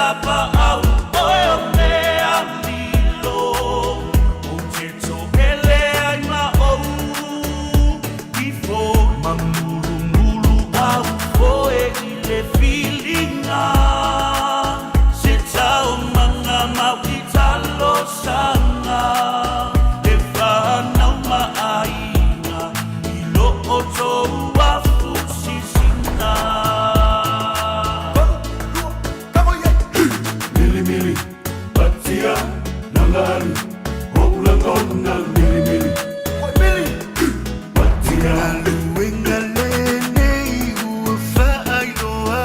tapaau oe o mea lilo Ou te toele ai ma ou ifo Mamulumulu au foe i le filiga Se taumaga mau i talosaga E fanau ma aiga i lo outou afu sisina Mili mili, patia, nagalu, o ulaga mili mili. Mili, patia. Galuega lenei ua faailoa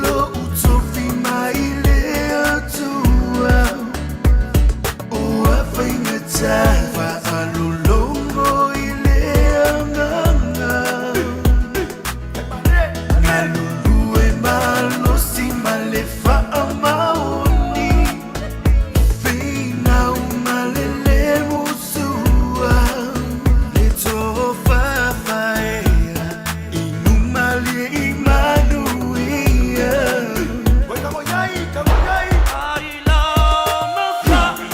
Lou tofi mai le Atua Ua faigata faalologo i le agaga Galulue malosi ma le faamaoni Finau ma le le musua Le tofafaea Inumali i manuia Ai la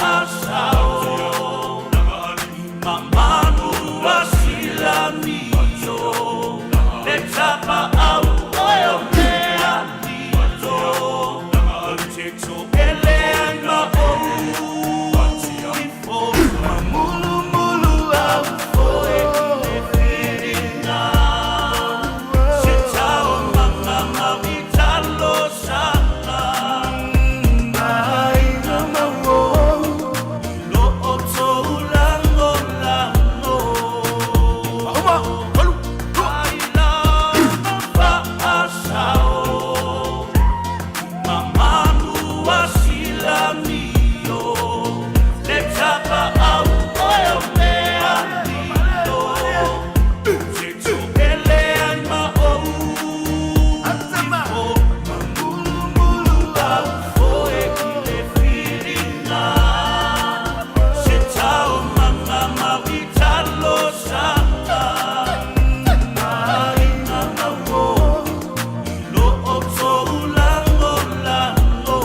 mafaasao Mamanu asilamio Le tapaau oe o mea lilo Ou te toele ai ma ou ifo Mamulumulu au foe i le filiga Se taumaga mau i talosaga Aiga mauo Lo outou lagolago Ai la mafaasao Mamanu asilamio Le tapaau oe o mea lilo Te toele ai ma ou ifo Mamulumulu au foe i le filiga Se taumaga mau i talosaga Aiga mauo i lo outou lagolago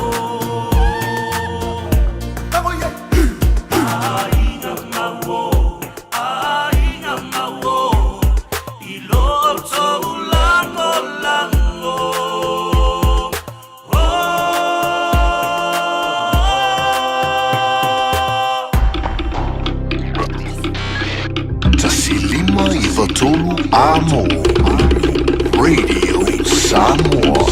Aiga mauo, aiga mauo i lo outou lagolago 105 93 Amo. Radio Samoa.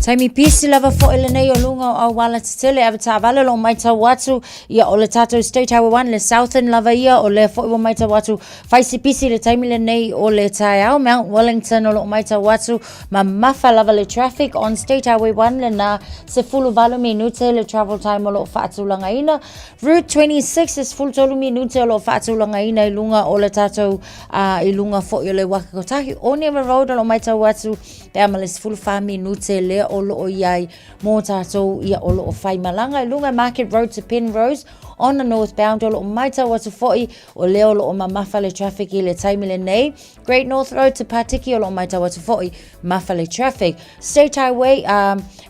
Taimi pisi lava fo'i lenei o luga o auala tetele ave taavale o loo matau atu ia o le tatou State Highway 1 le Southern lava ia o lea fo'i ua matau atu faisipisi le taimi lenei o le taeao Mount Wellington o loo matau atu mamafa lava le traffic on State Highway 1 lena 18 minute le travel time o loo faatulagaina Route 26 e 13 minute o loo faatulagaina i luga o le tatou i luga fo'i o le Waka Kotahi Onewa Road o loo matau atu pe a ma le 14 minute lea o loo iai mō tātou ia o loo whaimalaga i lunga Market Road to Penrose on the northbound o loo matau atu fo'i o lea o loo mamafa le traffic i le taimi lenei Great North Road to Patiki o loo matau atu fo'i mafa le traffic State Highway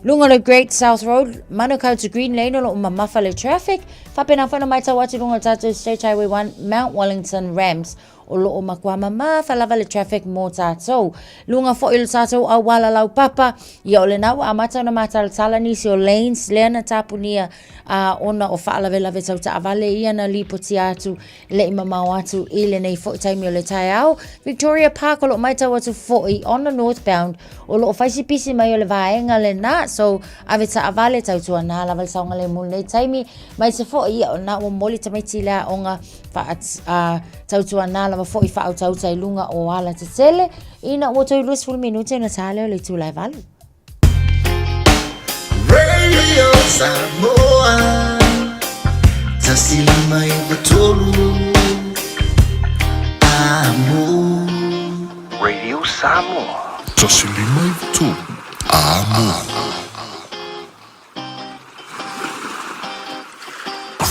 lunga le Great South Road Manukau to Green Lane o loo mamafa le traffic faapena foi na matau atu lunga tātou State Highway 1 Mount Wellington Rams o loo matua mamafa lava le traffic mō tātou. Lunga fo'i o le tātou auala laupapa, ia o lena ua amata ona matalatala nisi o lanes lea na tapunia a ona o faalavelave tau taavale ia na lipotia atu le i mamao atu i lenei fo'i taimi o le taeao. Victoria Park o loo matau atu fo'i on the northbound o loo faisipisi mai o le vaega lena so ave taavale tautuana lava le saogalemu i lenei taimi mai se fo'i ia o lena ua momoli tamaiti i le aoga tautuana lava fo'i faautauta i luga o ala tetele ina ua toe 20 minute ona tā lea o le itula e 8. Radio Samoa 105 93 Amo Radio Samoa. 105 93 Amo.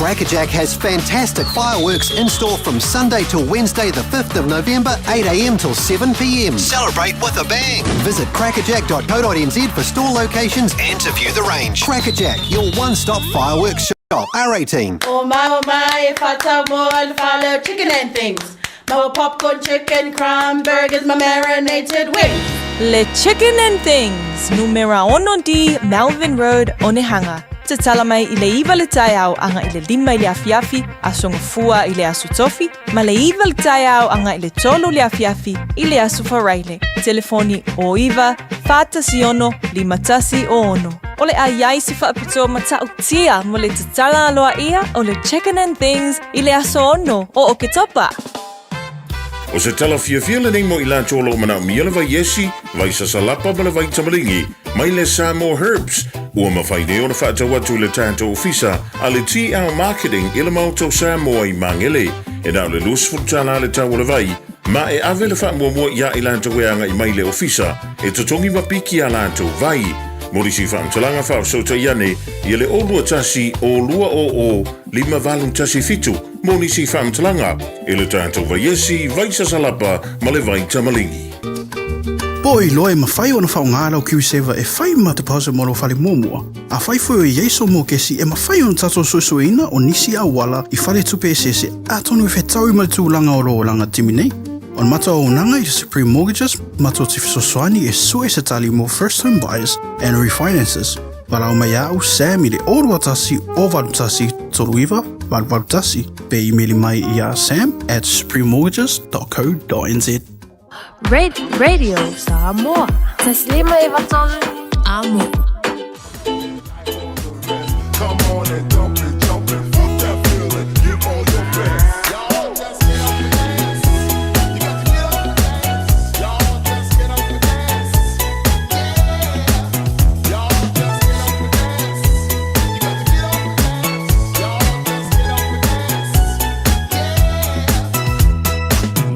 Crackerjack has fantastic fireworks in store from Sunday till Wednesday, the 5th of November, 8am till 7pm. Celebrate with a bang! Visit crackerjack.co.nz for store locations and to view the range. Crackerjack, your one stop fireworks shop. R18. Oh my, oh my, if I tell more, I'll follow chicken and things. My popcorn chicken, crumb burgers, my marinated wings. Le Chicken and Things, numera ono D, Melvin Road, Onehanga. Tatala mai i le iva le taeao aga i le lima i le afiafi, aso gafua i le aso tofi, ma le iva le taeao aga i le tolu le afiafi i le aso faraile. Telefoni o iva, 416 51 o ono. O le a iai se faapitoa matautia mo le tatala aloaia o le Chicken and Things i le aso ono o Oketopa. O se tala fiafia lenei mo i latou o lo o manaomia le vai esi, vai sasalapa ma le vai tamaligi, mai le Samoa Herbs, ua mafai nei ona faatau atu i le tatou ofisa a le TL Marketing i le Maota o Samoa i Magele. E na o le $20 le tau o le vai, ma e ave le faamuamua iā i latou e agai mai i le ofisa e totogi ma piki a latou vai. Mo nisi faamatalaga faafesootai ane ia le 021 200 5817 mo nisi faamatalaga i le tatou vaiesi, vaisasalapa ma le vaitamaligi. Po o iloa e mafai ona faaaoga lau KiwiSaver e fai ma deposit mo lou fale muamua. Afai foi o i ai sou mokesi e mafai ona tatou suesueina o nisi auala i faletupe eseese atonu e fetaui ma le tulaga o lou olaga timi nei. O le matou auaunaga i Supreme Mortgages matou te fesoasoani e sue se tali mo first home buyers and refinances. Valaau mai ia au Sam i le 021 081 39 881 pe imeli mai ia sam at suprememortgages.co.nz. Radio Samoa. Taslima e vatolu amo.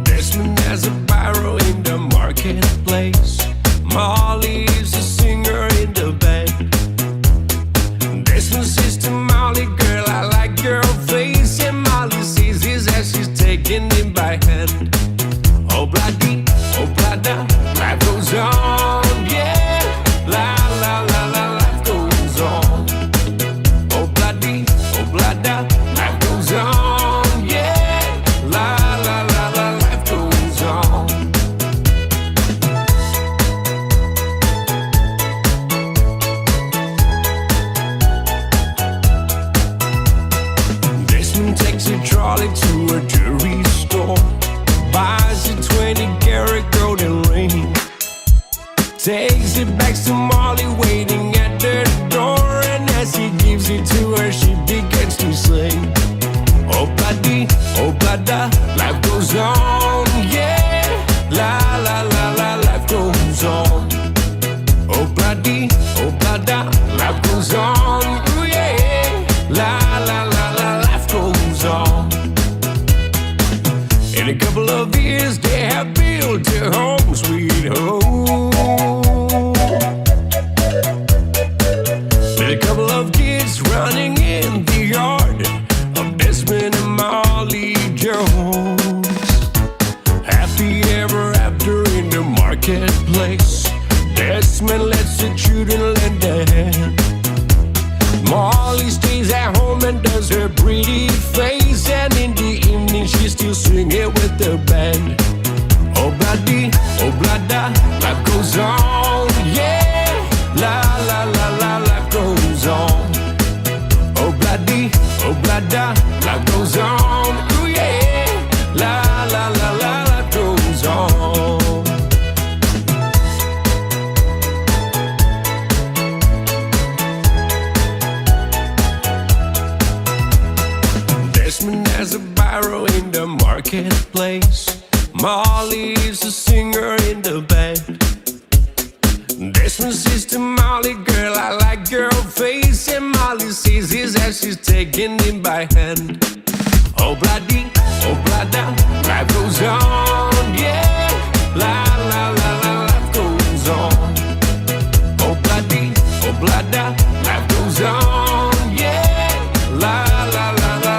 Desmond has a barrow in the marketplace. Molly is a singer in the band. Desmond says to Molly, girl, I like your face. And Molly sees his as she's taking him by hand. Oh, bloody, oh, blada, life goes on, yeah. La, la, la, la, life goes on. Oh, bloody, oh, blada, life goes on, yeah. La, la, la, la, life goes on. Desmond takes a trolley to a jewelry store, buys a 20 karat golden ring, takes it back to Molly waiting at the door, and as he gives it to her, she begins to sing. Oh, bloody, oh, blada, life goes on, yeah. La, la, la, la, life goes on. Oh, bloody, oh, blada, life goes on, ooh, yeah. La, la, la, la, life goes on. In a couple of years, they have built a home, sweet home. With a couple of kids running in the yard of Desmond and Molly Jones. Happy ever after in the marketplace. Desmond lets the children lend a hand. Molly stays at home and does her pretty face. And in the evening, she's still singing with the band. Oh, bloody, oh, blada, life goes on, yeah. La, la, la, la, life goes on. Oh, bloody, oh, blada, life goes on, ooh, yeah. La, la, la, la, life goes on. Desmond has a barrow in the marketplace. Molly is a singer in the band. Desmond says to Molly, girl, I like your face. And Molly sees his as she's taking him by hand. Oh, bloody, oh, blada, life goes on, yeah. La, la, la, la, life goes on. Oh, bloody, oh, blada, life goes on, yeah. La, la, la, la,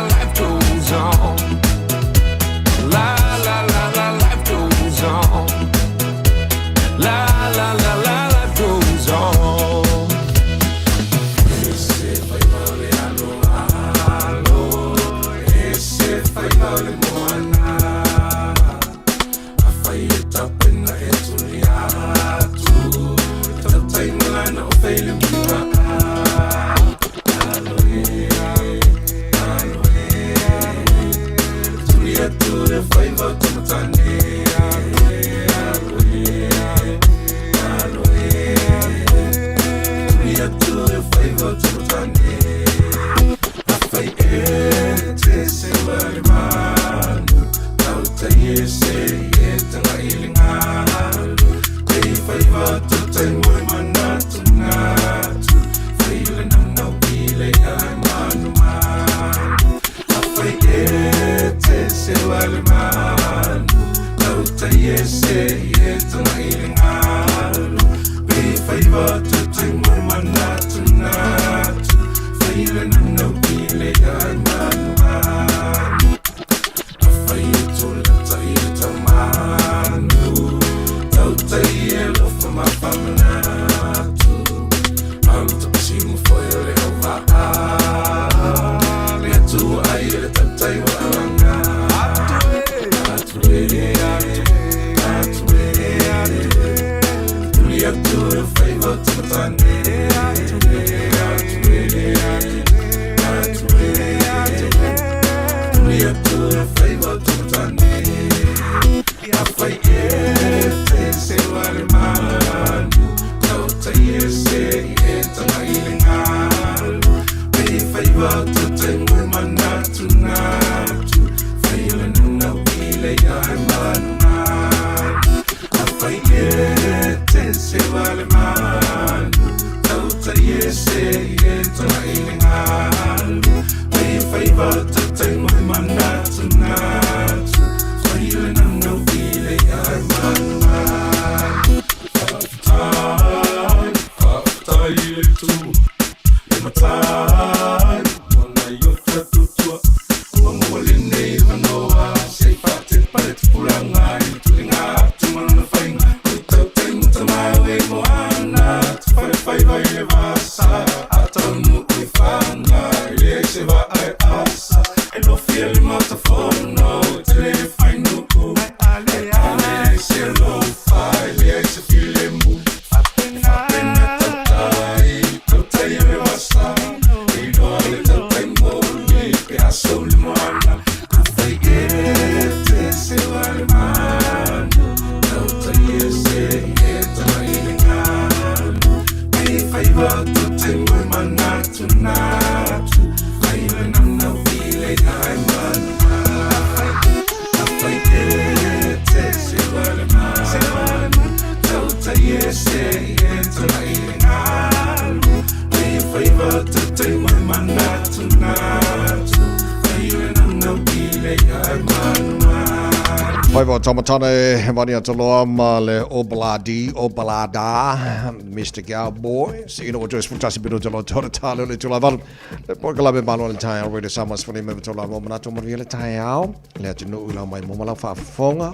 Faiva Tamatane, Mania Taloa, ma le Obladi, Oblada, Mr. Cowboy. Se ina o Joyce Futasi Bino Talo Tolo Talo Le Tula Valu. Le po kala me malo le tai au, Rede Samas Fani Me Tola Mo Manato Maria le tai au. Le atu nu ula mai mo malau whaafonga.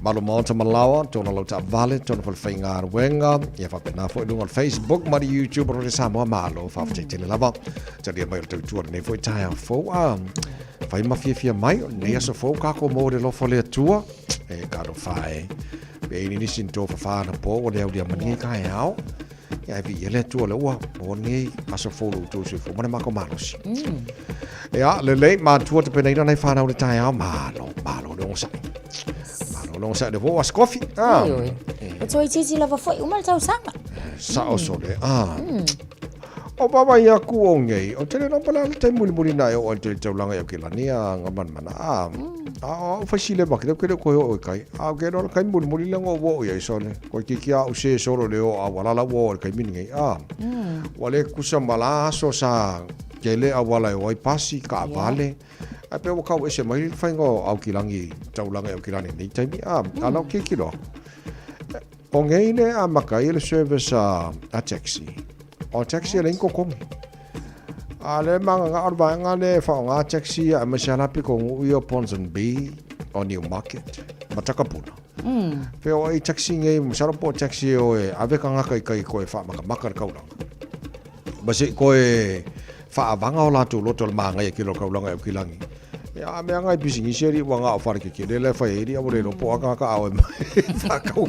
Malo maota malawa, tōna lau taavale, tōna whalewhainga arwenga. Ia whapena fo i lunga o le Facebook, ma le YouTube, Rede Samoa malo, whaafete tele lava. Talia mai o le tautua nei foi tai au fou. Ah, whai mafiafia mai, nei aso fou kako mō le lofo le atua. E karo whae. Pe ini nisi ni tō whawhana pō, o le au lia mani ka e ao. Ia e vi ele atua le ua, mō nei aso fou lo tō sui fou, mana mako malosi. E a, le lei, mātua te pena ira nei whanau le tai ao, malo, malo le onga sai. Malo le onga sai le wō askofi. Ah. Oi, oi. O toi titi lava foi uma le tausaga. Sa o sole, ah. O baba ia ku o ngei, o tele no pala le tai muli muli na e o te taulanga i o ke lani a nga man mana. A, a o whaisile ma kere kere koe o kai. A o ke no kai muli muli le ngo wo ia i sole. Koe ki kia o se solo le o a walala wo o kai mini ngei. A, wale kusa mala aso sa ke le a wala e o ai pasi ka vale. A pe o kau ese mai whainga o au ki langi taulanga i o ki lani nei taimi. A, a lau ki kilo. O ngei le a makai le service a taxi. O taxi e le inko kongi. A le manga ngā o vaenga le whao ngā taxi a mese halapi ko ngu i o Ponsonby o Newmarket. Matakapuna. Pe o i taxi ngei, masalo po taxi o e ave ka ngaka i kai koe wha maka maka le kaulanga. Mase koe whaavanga o lātou loto le maangai e kilo kaulanga e o kilangi. Ia, a mea ngai pisinisi e ua ngā o whare ke kele le whai eri a ua le lopo a ngā ka ao e mai whakau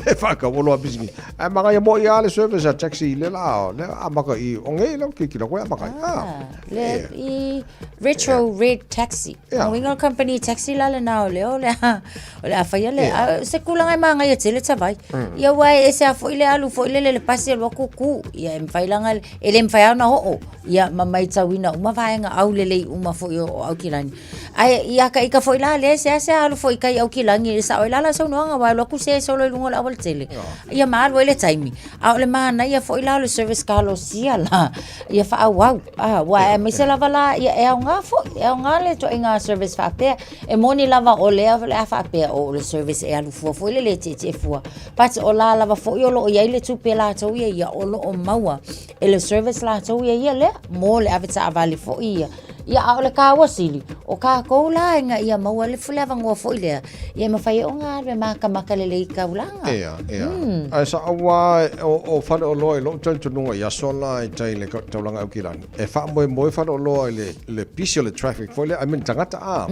e whakau o loa pisinisi. Ai manga ia mo i a le service a taxi le la le a maka i o ngei le ki ki la koe a maka i. Ah, le i retro red taxi. Yeah. Winga company taxi la le na o le o le a o le a whaia le a, se kulanga e manga ia tele tawai. Ia ua e se a foi le alu foi le le pasi lua kuku. Ia e mwhai langa e le mwhai au na hoo. Ia ma mai tauina uma vaenga au lelei uma foi o Aukilani. Ae ia ka ika foi la le se ase alu foi kai Aukilani e sa oi lala saunoaga wa alu aku se solo i luga o le aualatele. Ia ma alu ai le taimi. A o le manaia foi la o le service kalosia la ia faaauau. Ah, ua aemaise lava la ia e aoga foi, e aoga le ituaiga service faapea. E moni lava o lea o le a faapea o le service e alu fua foi le le tietie fua. But o la lava foi o lo o i ai le tupe latou ia ia o lo o maua e le service latou ia ia lea mo le avetaavale foi ia. Ia a o le kāua sili, o kākou la ina ia maua le le avanoa foi lea, ia e mafai ai ona alu e makamaka lelei i taulaga. Ea, ea. Ae sa aua o, o Faleoloa i lou talitonuga i aso la i tai le taulaga Aukilani, e faamoemoe Faleoloa i le, le pisi o le traffic foi lea, I mean tagata a.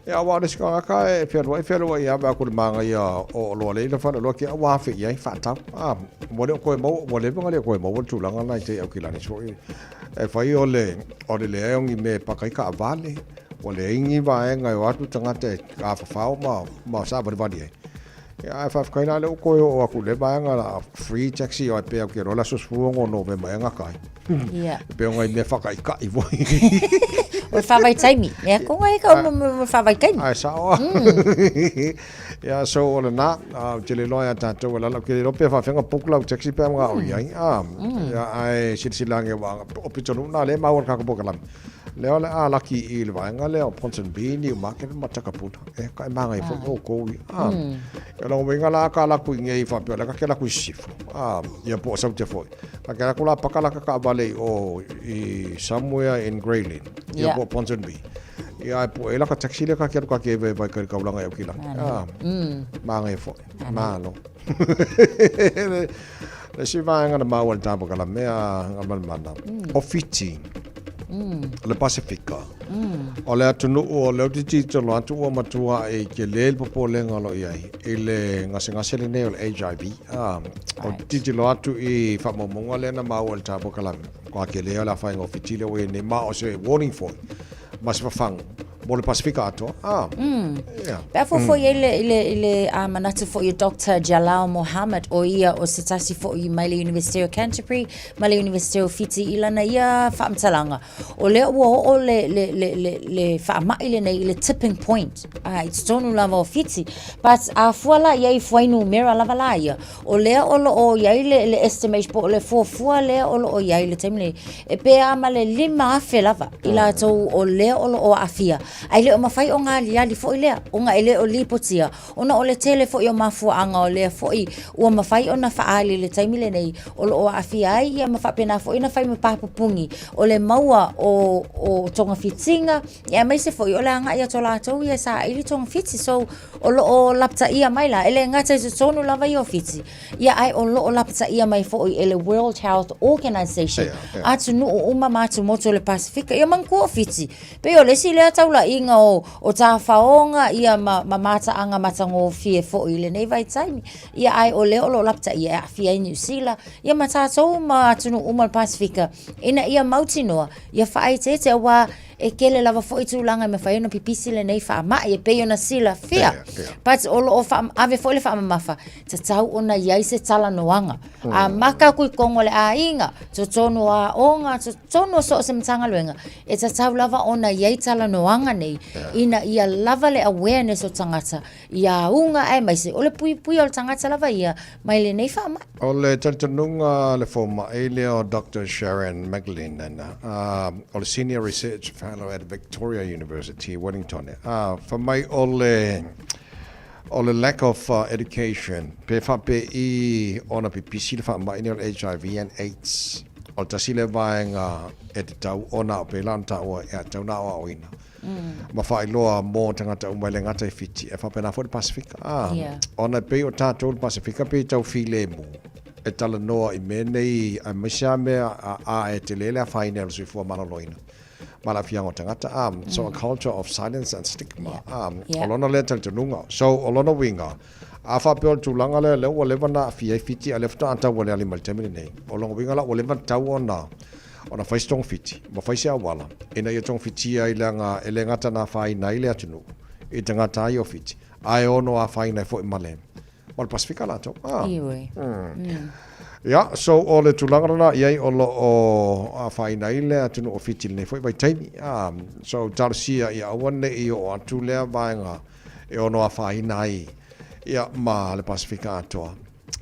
E aua o le isi tagata e fealuai fealuai ave aku le magaia o oloa lea i le faleoloa ke ua afe i ai faatau. A, ua le o toe maua, ua leva ona le o toe maua le tulaga lena i tai Aukilani foi. E fai o le, o le leai o ni mea e paka ai taavale, ua leai ni vaega e o atu tagata e afafao ma, ma saavalivali ai. Ia, ae faafetai la lea ua toe oo atu i le vaega la free taxi ai pea ou te iloa le aso 16 Novema ea gata ai. Ia. E pei o nai mea whakaikai foi. O le whāwaitaimi. Mea ko ngai ka mo mo whāwaitaimi. Ai sao. Ia so o le na, ou te le iloa ia tātou e lala, ou te le iloa pe faafega book lau taxi pe nga o iai. Ia ae silasila ange wa o pitonuu na le maua le kākou polokalame. Lea o le a laki i le vaega lea o Ponsonby, Newmarket ma Takapuna. E ka e māngai foi o kou i. Ah. E longo winga la ka laku i ngei whapea, le ka ke laku i sifo. Ah, ia po o saute foi. Ka ke laku la paka laka ka vale i o i somewhere in Grey Lynn. Ia po o Ponsonby. Ia e po e laka taxi le ka ke alu ka ke vai vai ka kaulanga e o ki laki. Ah. Māngai foi. Mālo. Le si vaega na maua le tāpaka la mea nga manamana. O Fiti. Le Pasifika. O le atunuu o le oti titilo atu ua matua e ke le le popolenga o lo i ai i le gasegase lenei o le HIV. Ah, o titilo atu i faamaumauga lea na maua i le tāpaka la kua ke le o le afainga o Fiti le ua i nei ma o se warning foi ma se fafagu mo le Pasifika atoa. Ah, yeah. Pe a fuafua i ai le, i le, i le a manatu foi o Dr. Jalal Mohammed, o ia o se tasi foi mai le University o Canterbury, ma le University o Fiti i lana ia faamatalaga, o lea ua oo le, le, le, le, le faamai lenei i le tipping point, a, i totonu lava o Fiti. But a fua la i ai i fuainumera lava la ia, O lea o lo o i ai le, le estimation po o le fuafua lea o lo o i ai i le taimi nei, e pe a ma le 5,000 lava i latou o lea o lo o aafia. Ae le o mafai ona aliali foi lea, ona e le o lipotia, ona o le tele foi o mafuaaga o lea foi ua mafai ona faaali i le taimi lenei o lo o aafia ai ia ma faapena foi ona fai ma papupuni o le maua o, o togafitiga, ia aemaise foi o le agai atu o latou ia e saili togafiti. So, O lo o lapataia mai la, e le gata i totonu lava ia o Fiti, ia ae o lo o lapataia mai foi e le World Health Organization, atunuu uma ma atumotu o le Pasifika. Ia manatua o Fiti, pei o le isi lea taulaiga o, o tafaoga ia ma, ma mataaga matagofie foi i lenei vaitaimi. Ia ae o lea o lo o lapataia e aafia ai Niu Sila, ia ma tatou ma atunuu uma o le Pasifika, ina ia mautinoa, ia faaeteete aua E tele lava foi tulaga e mafai ona pipisi lenei faamai e pei ona silafia. But o lo o ave foi le faamamafa, tatau ona i ai se talanoaga. Amata atu i totonu o le aiga, totonu o aoga, totonu o so o se Matagaluega, e tatau lava ona i ai talanoaga nei ina ia lava le awareness o tagata Ia auga aemaise o le puipuia o le tagata lava ia mai lenei faamai. O le talitonuga a le fomai lea o Doctor Sharon McLennan, o le Senior Research Fellow at Victoria University, Wellington, fai mai o le o le lack of education pe faapei ona pipisi le faamai nei o le HIV and AIDS, o le tasi lea vaega e tatau ona pei la ona taua e tatau ona aoaoina. Ma faailoa mo tagata uma e le gata i Fiti, e faapena foi le Pasifika. Ah, yeah. Ona e pei o tātou le Pasifika pei tau filemu e talanoa i mea nei aemaise lava mea a, a e tele le afaina o le soifua maloloina. ma le aafiaga o tagata a. So a culture of silence and stigma a. O lona lea talitonuga. So o lona uiga, a faapea o le tulaga lea, lea ua leva ona aafia ai Fiti a o lea faatoa tau aliali mai i le taimi lenei. O lona uiga la ua leva ona tatau ona ona fai se togafiti ma fai se auala ina ia togafitia ai leaga e le gata na afaina ai le atunuu i tagata ai o Fiti, ae ono afaina ai foi ma le ma le Pasefika latou. Ah. Ioe. Mm. Ia, so o le tulaga lena i ai o lo o afaina ai le atunuu o Fiti i lenei foi vaitaimi. Ah, so talosia ia aua ne i oo atu lea vaega e ono afaina ai ia ma le Pasefika atoa.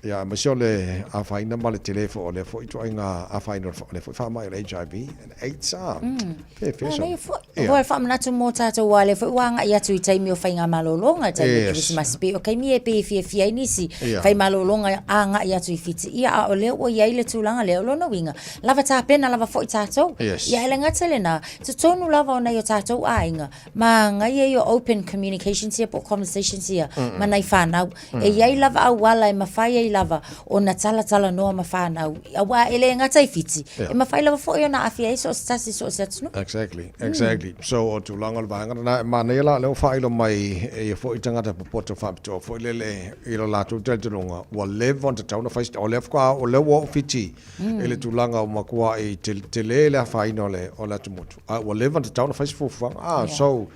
Ia, aemaise o le afaina ma le tele foi o lea foi ituaiga afaina o lea foi faamai o le HIV and AIDS. Ah, mm. Fe, fe, so. Ia, foi. Ia. Faamanatu mo tātou wā lea foi ua agai atu i taimi o faigamalologa, taimi o Kerisimasi, pei o taimi e pei e fiafia ai nisi faimalologa agai atu i Fiti. Ia, a o lea ua i ai le tulaga lea, o lona uiga, lava tapena lava foi tātou. Ia, e le gata i lena, totonu lava o nai o tātou aiga, Manaia ia o open communications ia po o conversations ia ma nai whanau. E i ai lava auala e mawhai ai lava ona talatalanoa ma whanau. Aua e le gata i Fiti, e mawhai lava foi ona aafia ai so o se tasi so o se atunuu. Exactly, exactly. So o tulaga o le vaega lena, e manaia la lea ua faailo mai e ia foi tagata popoto faapitoa foi lele i lo latou talitonuga ua leva ona tatau ona fai se, o lea faatoa, o lea ua oo Fiti i le tulaga ua matuai tele le afaina o le, o le atumotu. A ua leva ona tatau ona fai se fuafuaga. Ah, so,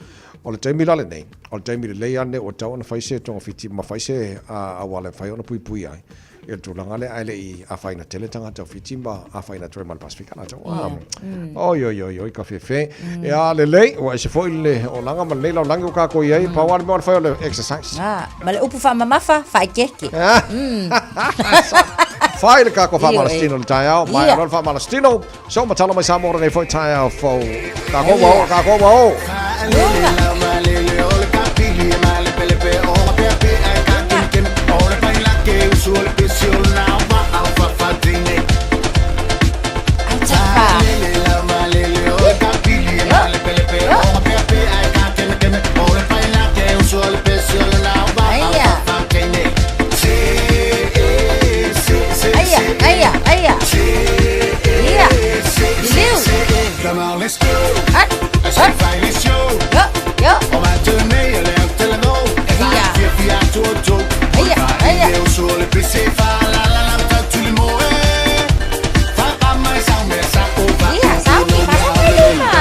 o le taimi la lenei, o le taimi lelei lava lenei ua tatau ona fai se togafiti ma fai se auala e mafai ona puipui ai i le tulaga lea, ae le i afaina tele tagata o Fiti ma afaina atu ai ma le Pasefika latou. Ah, oi, oi, oi, oi, ka fefe. Ia, lelei, ua ese foi le olaga ma lenei lalolagi ua kākou i ai, pau lava le mea o le fai o le exercise. Ah, ma le upu faamamafa, faaekeeke. Fai le kākou faamalositino i le taeao, maea loa le faamalositino. So matalo mai Samoa lenei foi taeao fou. Kākou ua oo, kākou ua oo. Aia, aia, aia. Ia. Liliu. Ah, ah. Yo, yo. Aia. Aia, aia. Ia, sauki, faasau mai luma.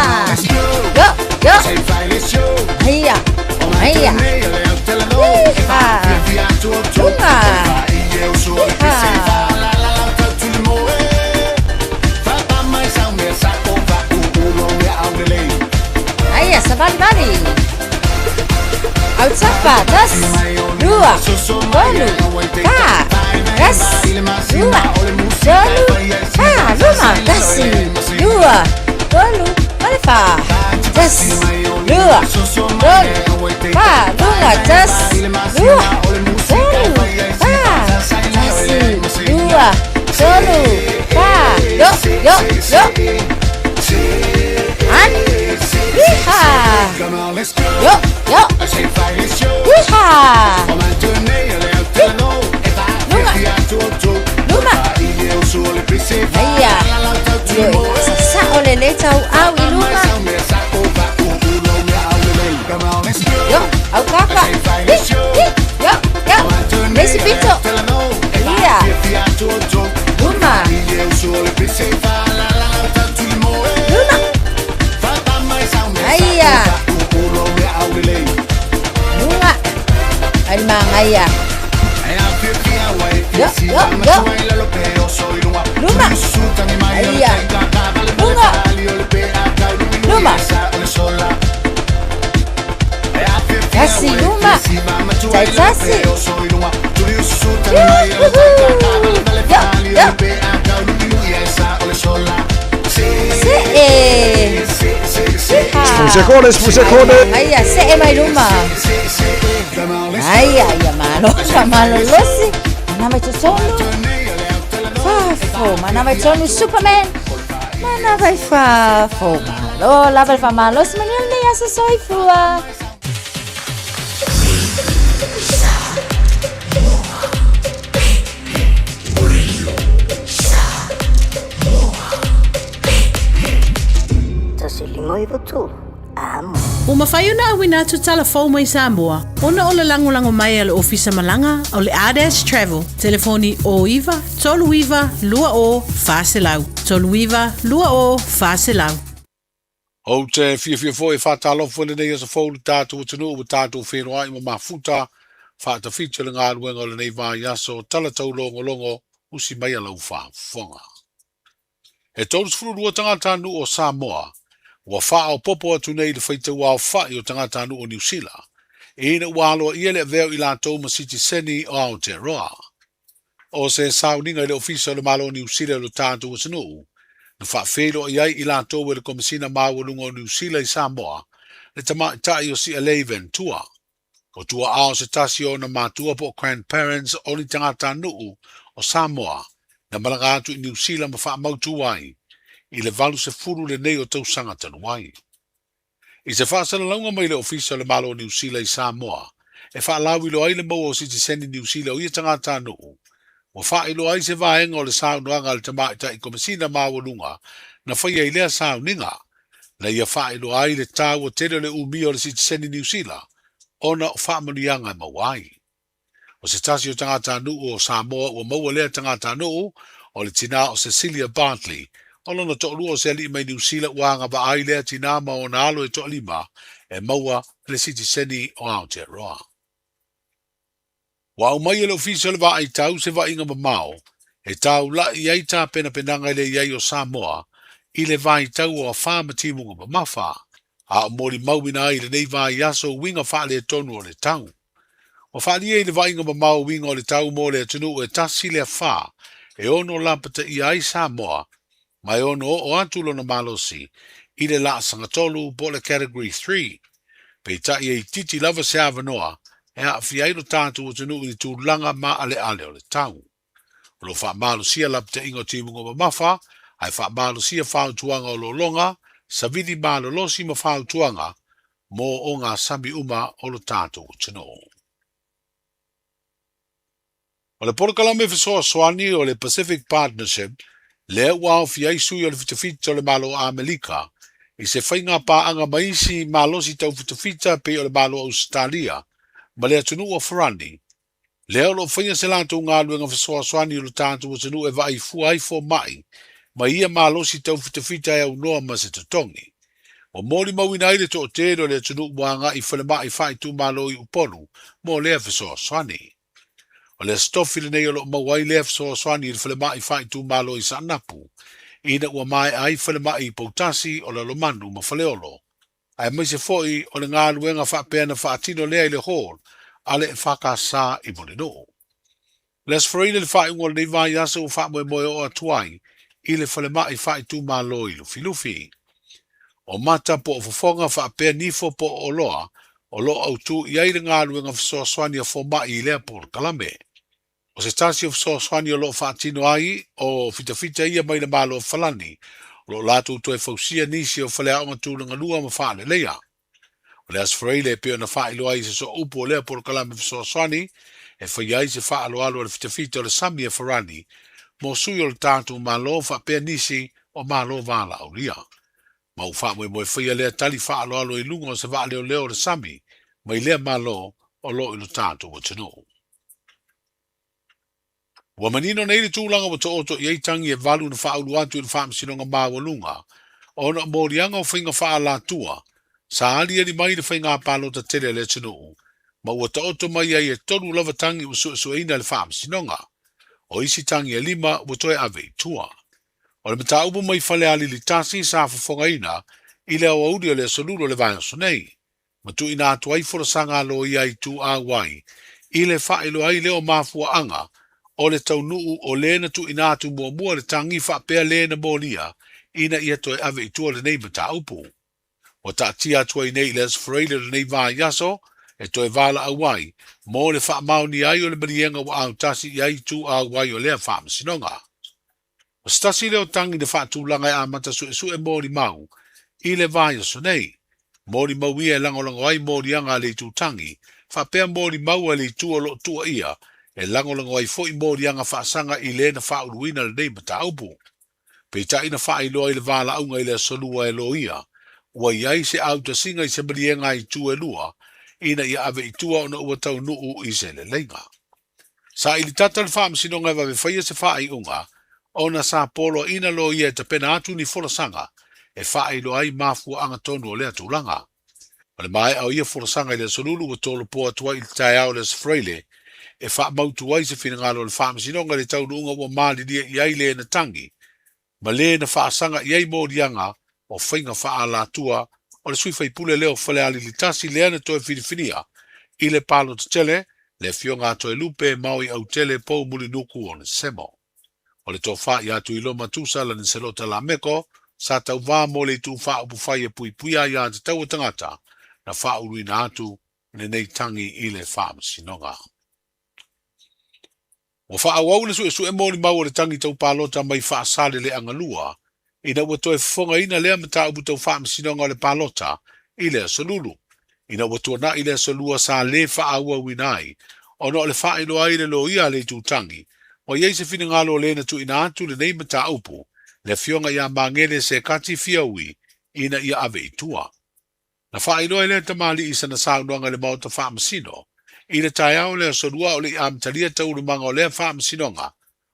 Yo, yo. Aia, aia. Yeeha. Luga. Yeeha. Aia, savalivali. Autapa, tasi, lua, tolu, fa, tasi, lua, tolu, fa, luma, tasi, lua, tolu, ma le fa, tasi, lua, tolu, fa, luga, tasi, lua, tolu, fa, tasi, lua, tolu, fa, yo, yo, yo. An, iha. Yo, yo. Iha. Luma. Luma. Aia. Ioe, sasao le le tauau i luma. Yo, au kaka. Hi, hi, yo, yo. Le isi pito. Ia. Luma. Luma. Aia. Luga. Ai le magaia. Yo, yo, yo. Luma. Aia. Luga. Luma. Tasi luma. Taitasi. Yo, yo. See. Sefulu sekone, sefulu sekone. Aia, see mai luma. Aia, ia malo, malolosi. Mana mai totonu. Fafo, mana mai totonu Superman. Mana vai fafo. Malo, lava le faamalosi manuia lenei aso soifua. 1 5 9 Tutu. Amo. Ua mafai ona auina atu tala fou mai Samoa ona o le lagolago mai a le Ofisa Malaga o le Ardash Travel, telefoni 09 39 20 400, 39 20 400. Ou te fiafia foi e faatalofa i lenei aso fou i le tatou atunuu ua tatou feiloai ma mafuta faatafiti o le galuega o lenei vaiaso tala taulogologo usi mai a lau faafofoga. E 32 tagatanuu o Samoa ua faaopoopo atu nei i le faitauaofa'i o tagatanuu o Niu Sila ina ua aloaia le avea o i latou ma sitiseni o Aotearoa. O se sauniga i le Ofisa o le Malo o Niu Sila i lo tatou atunuu, na faafeiloai ai i latou e le Komesina Maualuga o Niu Sila i Samoa, le tamaitai o Si'alei Ventura. O tua'a o se tasi o ona matua po o grandparents o ni tagatanuu o Samoa na malaga atu i Niu Sila ma faamautu ai i le 80 lenei o tausaga talu ai. I se faasalalauga mai le Ofisa o le Malo o Niu Sila i Samoa e faalauiloa ai le maua o sitiseni Niu Sila o ia tagatanuu, ua faailoa ai se vaega o le saunoaga a le Tamaitai Komesina Maualuga na faia i lea sauniga, na ia faailoa ai le taua tele o le umia o le sitiseni Niu Sila ona o faamanuiaga e maua ai. O se tasi o tagatanuu o Samoa ua maua lea tagatanuu, o le tinā o Cecilia Bartley, o lona toalua o se alii mai Niu Sila ua agavaa ai lea tinā ma ona alo e toalima e maua le sitiseni o Aotearoa. Ua aumai e le Ofisa o le Vaai Tau se vaaiga mamao e taula'i ai tapenapenaga i le i ai o Samoa i le vaitau o afa ma timuga mamafa, a o molimauina ai i lenei vaiaso uiga faaletonu o le tau. Ua faaalia i le vaaiga mamao uiga o le tau mo le atunuu e tasi le afa e ono lapataia ai Samoa ma e ono oo atu lona malosi i le laasaga tolu po o le Category 3. Peitai e itiiti lava se avanoa e aafia ai lo tatou atunuu i ni tulaga maaleale o le tau. O lo o faamalosia lapataiga o timuga mamafa, ae faamalosia fautuaga o lologa, savili malolosi ma fautuaga mo ogasami uma o lo tatou atunuu. O le polokalame fesoasoani o le Pacific Partnership lea ua aofia ai sui o le fitafita o le Malo o Amerika i se faiga paaga ma isi malosi taufitafita pei o le Malo o Ausetalia ma le atunuu o Farani, lea o lo o faia se latou galuega fesoasoani i lo tatou atunuu e vaai fua ai fomai ma ia malosi taufitafita e aunoa ma se totogi. Ua molimauina ai le toatele o le atunuu ua agai i falemai faaitumalo i Upolu mo lea fesoasoani. O le Aso Tofi lenei o lo o maua ai lea fesoasoani i le falemai faaitumalo i Saanapu, ina ua maea ai falemai i Poutasi, o Lalomanu ma Faleolo, aemaise foi o le galuega faapea na faatino lea i le Hall a le EFKS i Mulinuu. Le Aso Faraile le faaiuga o lenei vaiaso ua faamoemoe oo atu ai i le falemai faaitumalo i Lufilufi. O mata po o fofoga faapea nifo po o oloa o lo o autū i ai le galuega fesoasoani a fomai i lea polokalame. O se tasi o fesoasoani o lo o faatino ai o fitafita ia mai le Malo o Falani, o lo o latou toe fausia nisi o faleaoga tulagalua ma faaleleia. O le Aso Faraile e pei ona faailoa ai i se sooupu o lea polokalame fesoasoani e faia ai se faaaloalo a le fitafita o le sami e Farani mo sui o le tatou Malo faapea nisi o Malo valaaulia. Ma ua faamoemoe faia lea tali faaaloalo i luga o se vaaleoleo o le sami mai lea Malo o lo o i lo tatou atunuu. Ua manino nei le tulaga ua taoto i ai tagi e valu na faaulu atu i le Faamasinoga Maualuga ona o moliaga o faiga faaalatua sa aliali mai i le faiga palota tele a le atunuu ma ua taoto mai ai e tolu lava tagi ua suesueina e le Faamasinoga. O isi tagi e lima ua toe ave i tua. O le mataupu mai Falealili 1 sa fofogaina i le aoauli o le Aso Lulu o le vaiaso nei. ma tuuina atu ai folasaga a loia i ituau i le faailoa ai lea o mafuaaga o le taunuu o le na tuuina atu muamua le tagi faapea le na molia ina ia toe ave i tua lenei mataupu. Ua taatia atu ai nei i le Aso Faraile o lenei vaiaso e toe valaau ai mo le faamaonia ai o le maliega ua autasi i ai ituau ai o lea faamasinoga. O se tasi lea o tagi na faatulaga e amata suesue molimau i le vaiaso nei. Molimau ia e lagolago ai moliaga a le itu tagi, faapea molimau a le itu o lo o tuuaia e lagolago ai foi moliaga faasaga i le na faauluina lenei mataupu. Peitai na faailoa i le valaauga i le Aso Lua e loia, ua i ai se autasiga i se maliega a itu e lua ina ia ave i tua ona ua taunuu i se leleiga. Saili tata le Faamasinoga e vave faia se faaiuga ona sa poloaiina loia e tapena atu ni folasaga e faailoa ai mafuaaga tonu o lea tulaga. O le maea o ia folasaga i le Aso Lulu ua tolopo atu ai i le taeao o le Aso Faraile e faamautu ai se finagalo o le Faamasinoga i le taunuuga ua malilie i ai le na tagi ma le na faasaga i ai moliaga o faiga faaalatua o le sui faipule lea o Falealili 1 lea na toe filifilia i le palota tele, le Afioga a Toelupe Maoi Autele Pou Mulinuku Onesemo. O le tofa ia Tuiloma Tusa Laniselota Lameko sa tauvā mo le itu faaupufai e puipuia aiatatau a tagata na faauluina atu lenei tagi i le Faamasinoga. Ua faaauau le suesue molimau o le tagi tau palota mai Faasaleleaga 2 ina ua toe fofogaina lea mataupu tau faamasinoga o le palota i le Aso Lulu, ina ua tuanai le Aso Lua sa lē faaauauina ai ona o le faailoa ai le loia a le itutagi ua i ai se finagalo o lē na tuuina atu lenei mataupu le Afioga ia Magele Sekati Fiaui ina ia ave i tua. Na faailoa e lea tamalii i sana saunoaga i le Maota Faamasino i le taeao o le Aso Lua a o le i amatalia taualumaga o lea faamasinoga,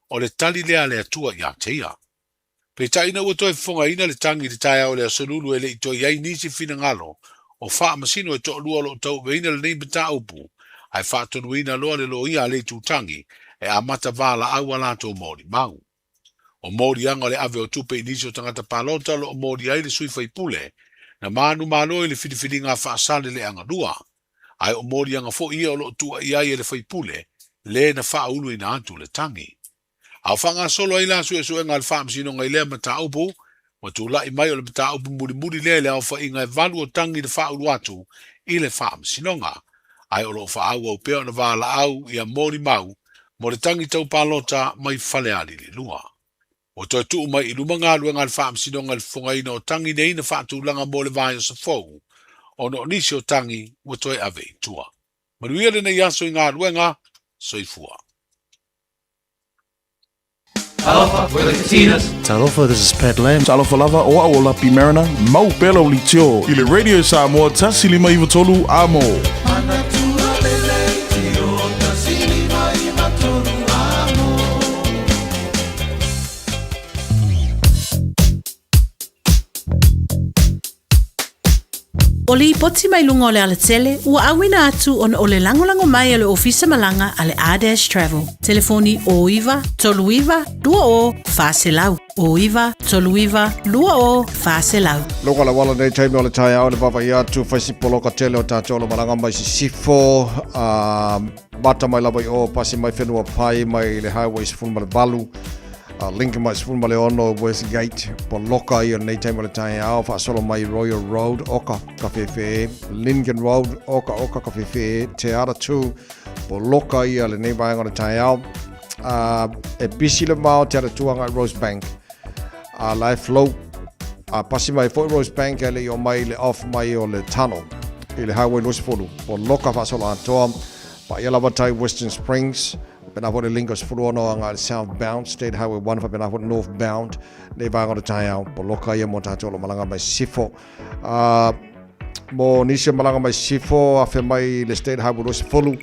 o le tali lea a le Atua ia te ia. Peitai ina ua toe fofogaina le tagi i le taeao o le Aso Lulu e le i toe i ai nisi finagalo o faamasino e toalua o lo o tauaveina lenei mataupu, ae faatonuina loa le loia a le itutagi e amata valaau a latou molimau. O moliaga o le ave o tupe i nisi o tagata palota o lo o molia ai le sui faipule na manumalo i le filifiliga a Faasaleleaga 2, ae o moliaga foi ia o lo o tuuaia ai e le faipule le na faauluina atu le tagi. A o faagasolo ai la suesuega a le Faamasinoga i lea mataupu, ua tulai mai o le mataupu mulimuli lea i le aofaiga e valu o tagi na faaulu atu i le Faamasinoga, ae o lo o faaauau pea ona valaau ia molimau mo le tagi tau palota mai Falealili 2. Ua toe tuu mai i luma galuega a le Faamasinoga i le fofogaina o tagi nei na faatulaga mo le vaiaso fou, ona o nisi o tagi ua toe ave i tua. Manuia lenei aso i galuega. Soifua. Talofa, we're the Katinas. Talofa, this is Pat Lam. Talofa lava, o au o Lapi Mariner, mau pea lau leitio i le Radio Samoa 1593 Amo. Manatua le leitio 1593 amo. O lipoti mai luga o le alatele ua auina atu ona o le lagolago mai a le Ofisa Malaga a le R-Dash Travel. Telefoni 09 39 20 400. 09 39 20 400. Loka le wala nei taimi o le taeao le vavaai atu fai si poloka tele o tātou o lo malaga mai sisifo a mata mai lava i o pasi mai whenua pai mai le highway 18 A Lincoln mai 16 Westgate, poloka ia nei taimi o le taeao, faasolo mai Royal Road, oka, ka whewhe, Lincoln Road, oka, oka, ka whewhe, Te Ara 2, poloka ia lenei vaega o le taeao. E pisi le vao Te Ara 2 agai Rosebank. A la e flow, a pasi mai foi Rosebank e le i o mai le off mai o le tunnel i le highway 20, poloka faasolo atoa, paia lava tai Western Springs, Pēnā foi le Lingo 16 agai le southbound State Highway 1 faapena foi le northbound nei vaega o le taeao poloka ia mo tātou o lo malaga mai sisifo. Mo nisi o malaga mai sisifo afe mai le State Highway 20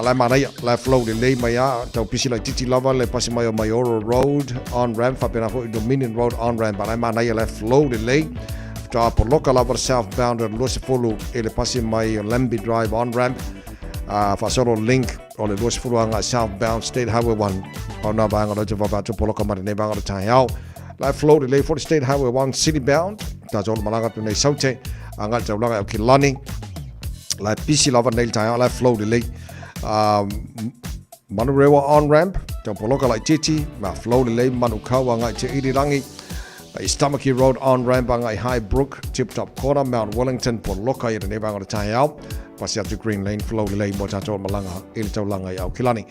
la e manaia, la e flow lelei mai a tau pisi laititi lava le pasi mai o Maioro Road on ramp faapena foi Dominion Road on ramp la e manaia la e flow lelei faatoa poloka lava le southbound o le 20 i le pasi mai o Lambie Drive on ramp faasolo link O le 20 agai southbound State Highway 1. Pau nā vaega o te vava atu poloka mai lenei vaega o le taeao. La e flow lelei foi le State Highway 1 city bound. Tātou o le malaga atu nei Saute. Agai le taulaga i Aukilani. La e pisi lava nei le taeao, la e flow lelei. Manurewa on ramp, tau poloka laititi, ma flow lelei Manukau agai te Irirangi. East Tamaki Road on ramp agai High Brook, Tip Top Corner, Mount Wellington, poloka i lenei vaega o le taeao. Pasi atu Green Lane, flow lelei mo tātou o le malaga i le taulaga i Aukilani.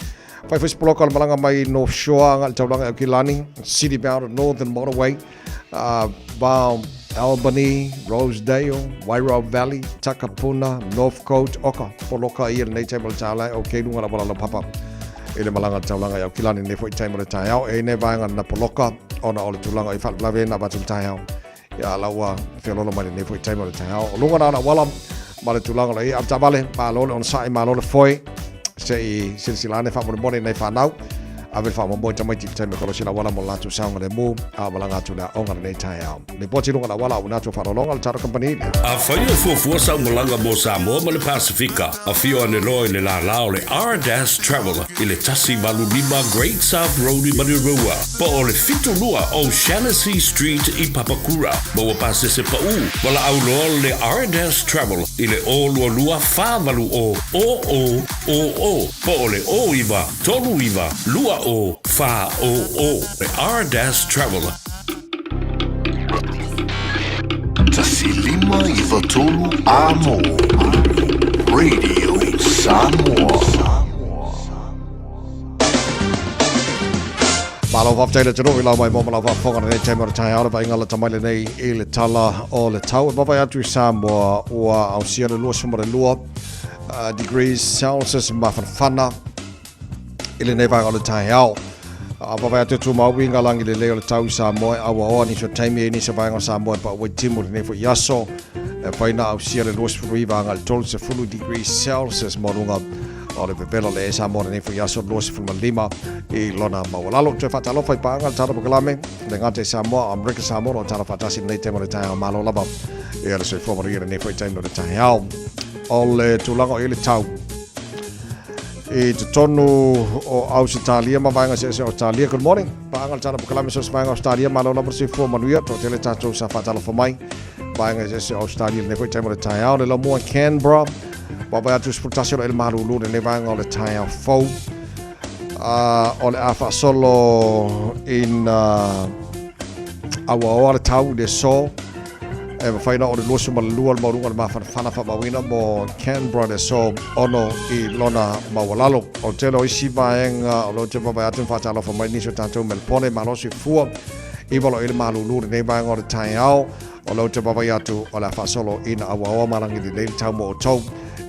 Whai whai poloka o le malaga mai North Shore agai le taulaga i Aukilani, City bound Northern Motorway, Val Albany, Rosedale, Wairau Valley, Takapuna, Northcote, oka, poloka ia lenei taimi o le taeao, o kei lunga lava lalo papa i le malaga taulaga i Aukilani nei foi taimi o le taeao. E nei vaega na poloka ona o le tulaga i faalavelave na avatu le taeao Ia la ua feoloolo mai lenei foi taimi o le taeao. O luga na o le auala ma le tulaga o lo o i ai. Avetaavale, malo le onosai, malo le foe. Se i silasila ane faamolemole i nai fanau. Ave le faamoemoe i tamaiti i le taimi e kolosi le auala mo le latou saogalemu a o malaga atu i le aoga lenei taeao. Lipoti i luga o le auala auina atu o faaaloaloga le Taro Kamupani lea. Afai o fuafua sau malaga mo Samoa ma le Pasefika, afio ane loa i le lālā o le R-Dash Travel i le 185 Great South Road i Manurewa, po o le 72 O'Shannessy Street i Papakura. Maua pasese paʻu, valaau loa le R-Dash Travel i le 022 480 0000 po o le 09 39 20 400. Le R-Dash Travel. 1593 Amo Radio Samoa. Malo faafetai le atunuu i lau mai mo ma lau faafofoga lenei taimi o le taeao le vaaiga lata mai lenei i le tala o le tau. E vaavaai atu i Samoa ua ausia le 22 degrees Celsius mafanafana i lenei vaega o le taeao. A vaavaai atu e tumau uiga lagi lelei o le tau i Samoa e auaoa nisi o taimi e nisi o vaega o Samoa e pau ai timu lenei foi aso. E fai na ausia le 29 agai le 30 degrees Celsius maualuga o le vevela o le e Samoa lenei foi aso 25 i lona maualalo. Toe faatalofa i paaga le tala pokalame, le gata i Samoa, Amerika Samoa, o tala faatasi lenei taimi o le taeao malo lava. Ia le soifua manuia lenei foi taimi o le taeao. O le tulaga o i le tau i totonu o Ausetalia ma vaega eseese o Australia. Good morning. Paaga le tala pokalame so se vaega Australia malo lava le soifua manuia. Toatele tatou sa faatalofa mai. Vaega eseese o Australia lenei foi taimi o le taeao. Le laumua Canberra. Vaavaai atu 11 o le malulu lenei vaega o le taeao fou. O le a faasolo ina auaoa le tau i le aso. E mafai ona o le 22 le maualuga o le mafanafana faamauina mo Canberra le aso 6 i lona maualalo. O le tele o isi vaega o lo o te vaavaai atu ma faatalofa mai nisi o tatou Melpone malosi fua i valo i le malulu lenei vaega o le taeao. O lo o te vaavaai atu o le a faasolo ina auaoa malagi lelei le tau mo outou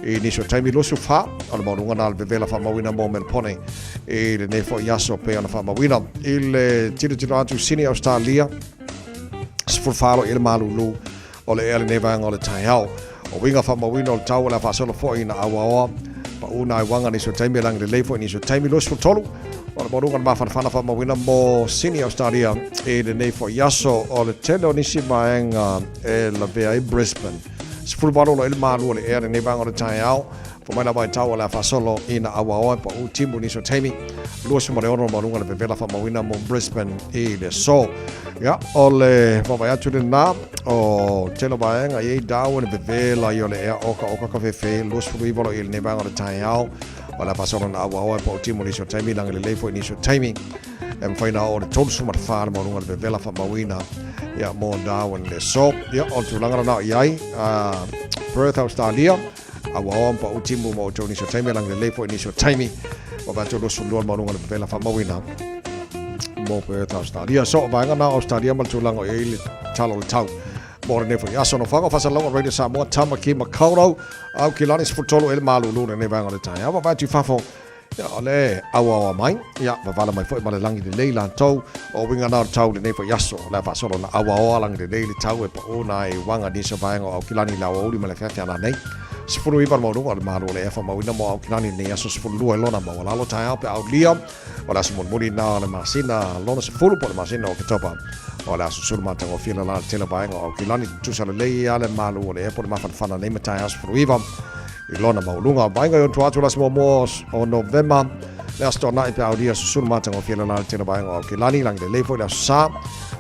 i nisi o taimi 24 o le maualuga na o le vevela faamauina mo Melpone i lenei foi aso pei ona faamauina i le tilotilo atu Sydney Australia 14 i le malulu o le ea lenei vaega o le taeao. O uiga faamauina o le tau o le a faasolo foi ina auaoa paʻu nā uaga nisi o taimi e lagi lelei foi nisi o taimi 23 o le maualuga o le mafanafana faamauina mo Sydney Australia i lenei foi aso o le tele o nisi vaega e lavea ai Brisbane. 18 o lo i le malu o le ea lenei vaega o le taeao. Fai mai lava i tau o le a faasolo ina auaoa e paʻu timu nisi o taimi 26 le maualuga le vevela faamauina mo Brisbane i le aso. Ia, o le vaavaai atu lena o tele o vaega i ai Darwin e vevela i o le ea oka oka ka fefe 29 lo i lenei vaega o le taeao o le a faasolo ina auaoa e paʻu timu nisi o taimi lagi lelei foi nisi o taimi e mafai ona oo le 34 le maualuga le vevela faamauina ia mo Darwin le aso. Ia, o le tulaga lena o i ai Perth Australia Auaoa ma paʻu timu ma outou nisi o taimi, e lagi lelei foi nisi o taimi. Ua vaai atu 22 le maualuga o le vevela faamauina mo Perth, Australia. So, vaega na o Australia ma le tulaga o i ai le tala o le tau mo lenei foi aso. Nofoaga o Faasalauga Radio Samoa, Tamaki Makaurau, Aukilani, 13 e le malulu lenei vaega o le taeao. Vaavaai atu i fafo, ia, o le auaoa mai, ia, wavala mai foi ma le lagi lelei latou. O uiga na o le tau lenei foi aso. O le a faasolo na auaoa lagi lelei le tau e paʻu na e uaga nisi o vaega o Aukilani i le aoauli ma le afiafi a lanei. 19 le maualuga o le malu o le ea faamauina mo Aukilani i lenei aso 12 e lona maualalo taeao pe aulia o le aso mulimuli na o le masina lona 10 po o le masina o Oketopa. O le aso sulu matagofie le la le tele o vaega o Aukilani tutusa lelei a le malu o le ea po o le mafanafana nei ma taeao 19 i lona maualuga. Vaega i ona tua atu le aso muamua o Novema, le aso Toanai pe aulia susulu matagofie le la le tele vaega o Aukilani, lagi lelei foi le aso Sa,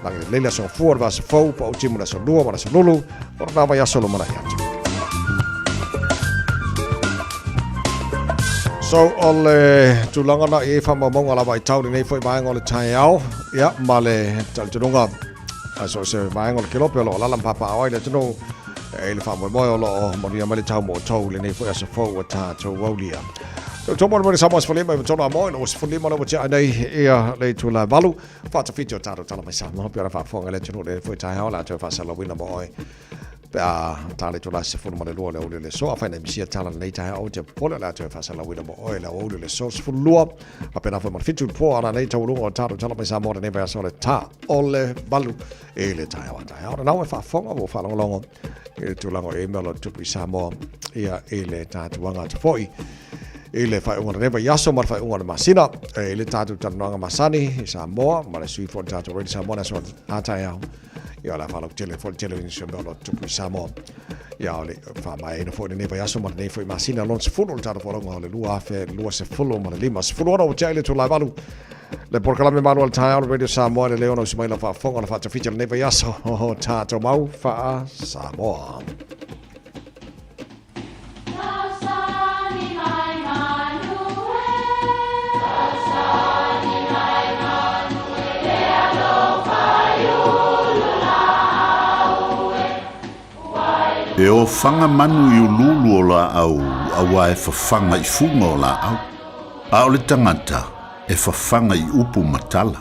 lagi lelei le aso Gafua, le vaiaso fou, paʻu timu le aso Lua ma le aso Lulu, o lena vaiaso lumanai atu. So, o le tulaga na i ai faamaumauga lava i tau lenei foi vaega o le taeao, ia, ma le talitonuga, so se vaega o le kelope o lo o alaala ma papaaao ai le atunuu, E i le faamoemoe o lo o manuia mai le tau mo outou i lenei foi aso fou ua tatou aulia. Tau mo le Samoa 15 i tonu a mo ina ua 15 le ua tea nei ia le itula e valu. Whaatawhiti o tātou tala mai Samoa, pe ora faafofoga le atunuu lenei foi taeao, la toe faasalauina mo oe. Pe a tā le tula 12 le aoauli o le aso. Afai na e misia tala lenei taeao, aua te popole, o le a toe faasalauina mo oe le aoauli o le aso 12. Faapena foi ma le 7 i le po a lenei taualuga o tatou tala mai Samoa lenei vaiaso le tā o le 8 i le taeao a taeao. Nanau e faafofoga ua faalogologo i le tulaga o email o le tupu i Samoa ia i le tatuaga atu foi i le faaiuga o lenei vaiaso ma le faaiuga o le masina i le tatou talanoaga masani i Samoa ma le sui foi o le tatou Radio Samoa le aso a taeao. Ia o le a faalautele foi le tele o nisi o mea o lo o tutupu i Samoa. Ia o le faamaeaina foi lenei vaiaso ma lenei foi masina lona 10 o le tatou folauga o le 2025. 16 ua tea i le itula e 8. Le polokalame malu a le taeao le Radio Samoa le leo na usi mai lau faafofoga o le faatafita lenei vaiaso o tatou mau faa Samoa. E ofaga manu i uluulu o laau auā e fafaga i fuga o laau, a o le tagata e fafaga i upu ma tala.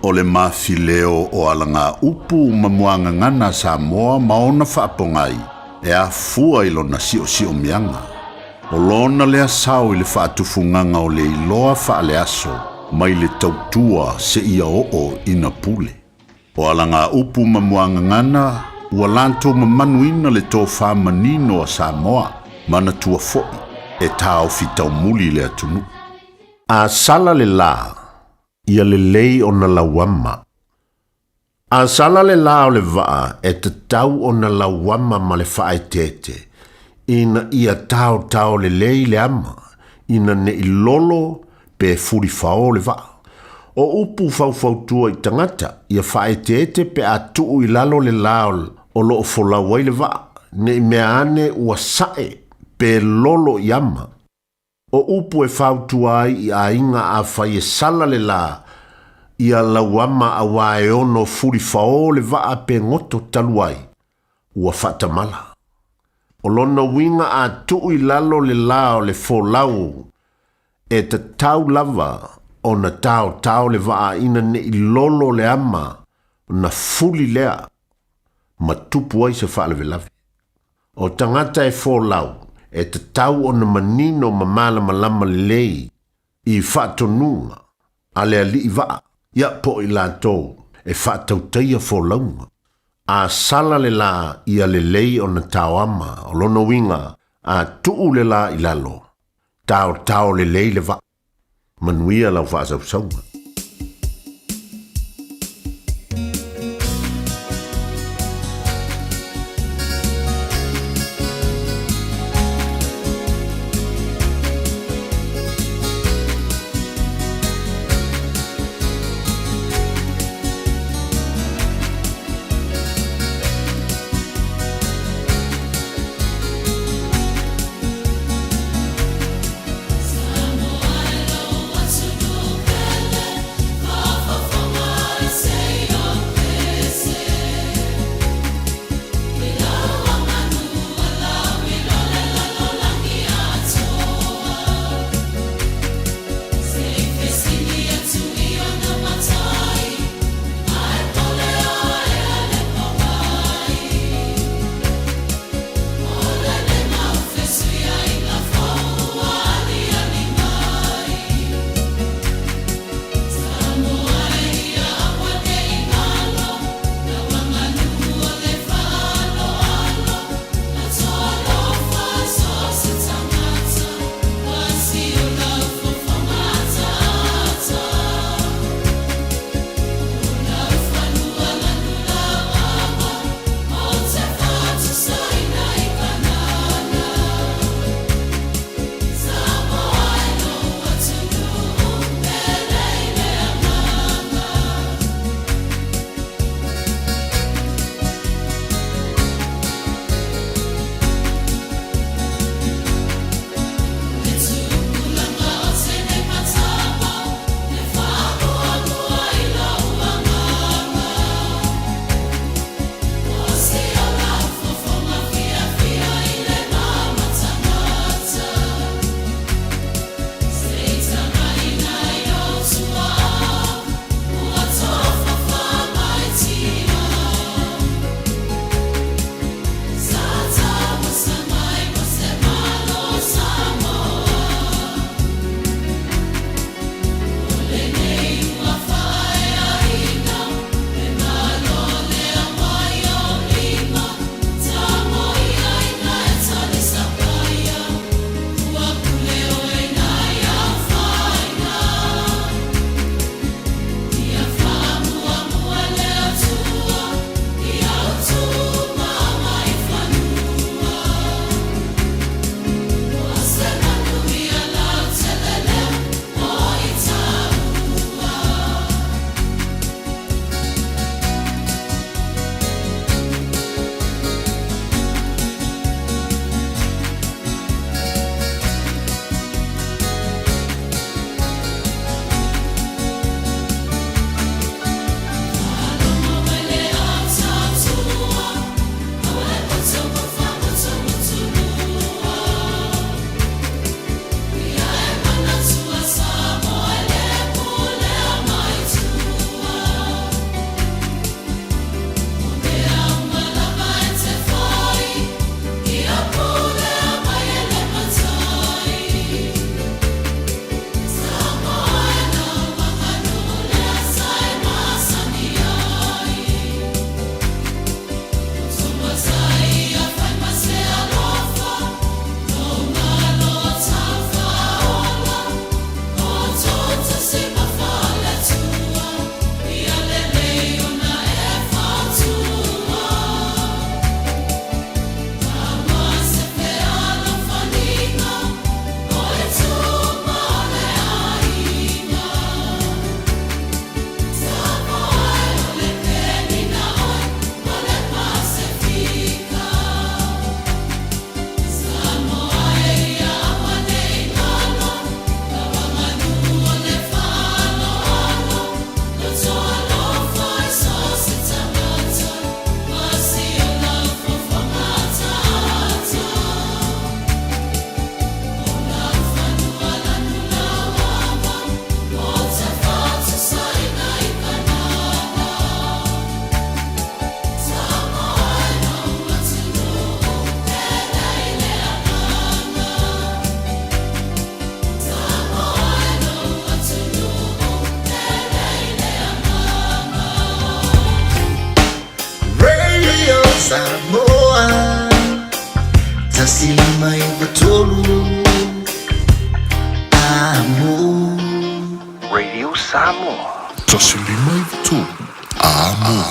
O le mafileo o alagaupu ma muagagana a Samoa ma ona faapogai e afua i lona siosiomiaga. O lona lea sao i le faatufugaga o le iloa faaleaso mai le tautua seia oo ina pule. O alagaupu ma muagagana ua latou mamanuina le tofa manino a Samoa, manatua foi e taofi taumuli le atunuu. A sala le la, ia lelei ona lauama. A sala le la o le vaa e tatau ona lauama ma le faaeteete, ina ia taotao lelei le ama, ina ne i lolo pe fulifao le vaa. O upu faufautua i tagata, ia faaeteete pe a tuu i lalo le la o lo o folau ai le vaa, ne i mea ane ua sae pe lolo i ama. O upu e fautua ai i aiga afai e sala le la, ia lauama auā e ono fulifaō le vaa pe goto talu ai, ua faatamala. O lona uiga a tuu i lalo le la o le folau e tatau lava ona taotao le vaa ina ne i lolo le ama ona fuli lea ma tupu ai se faalavelave. O tagata e folau, e tatau ona manino ma malamalama lelei i faatonuga a le alii vaa, ia po o i latou e faatautaia folauga. A sala le la ia lelei ona taoama, o lona uiga, a tuu le la i lalo, taotao lelei le vaa. Manuia lau faasausauga. Samoa 153 Amo. Radio Samoa. 153 Amo.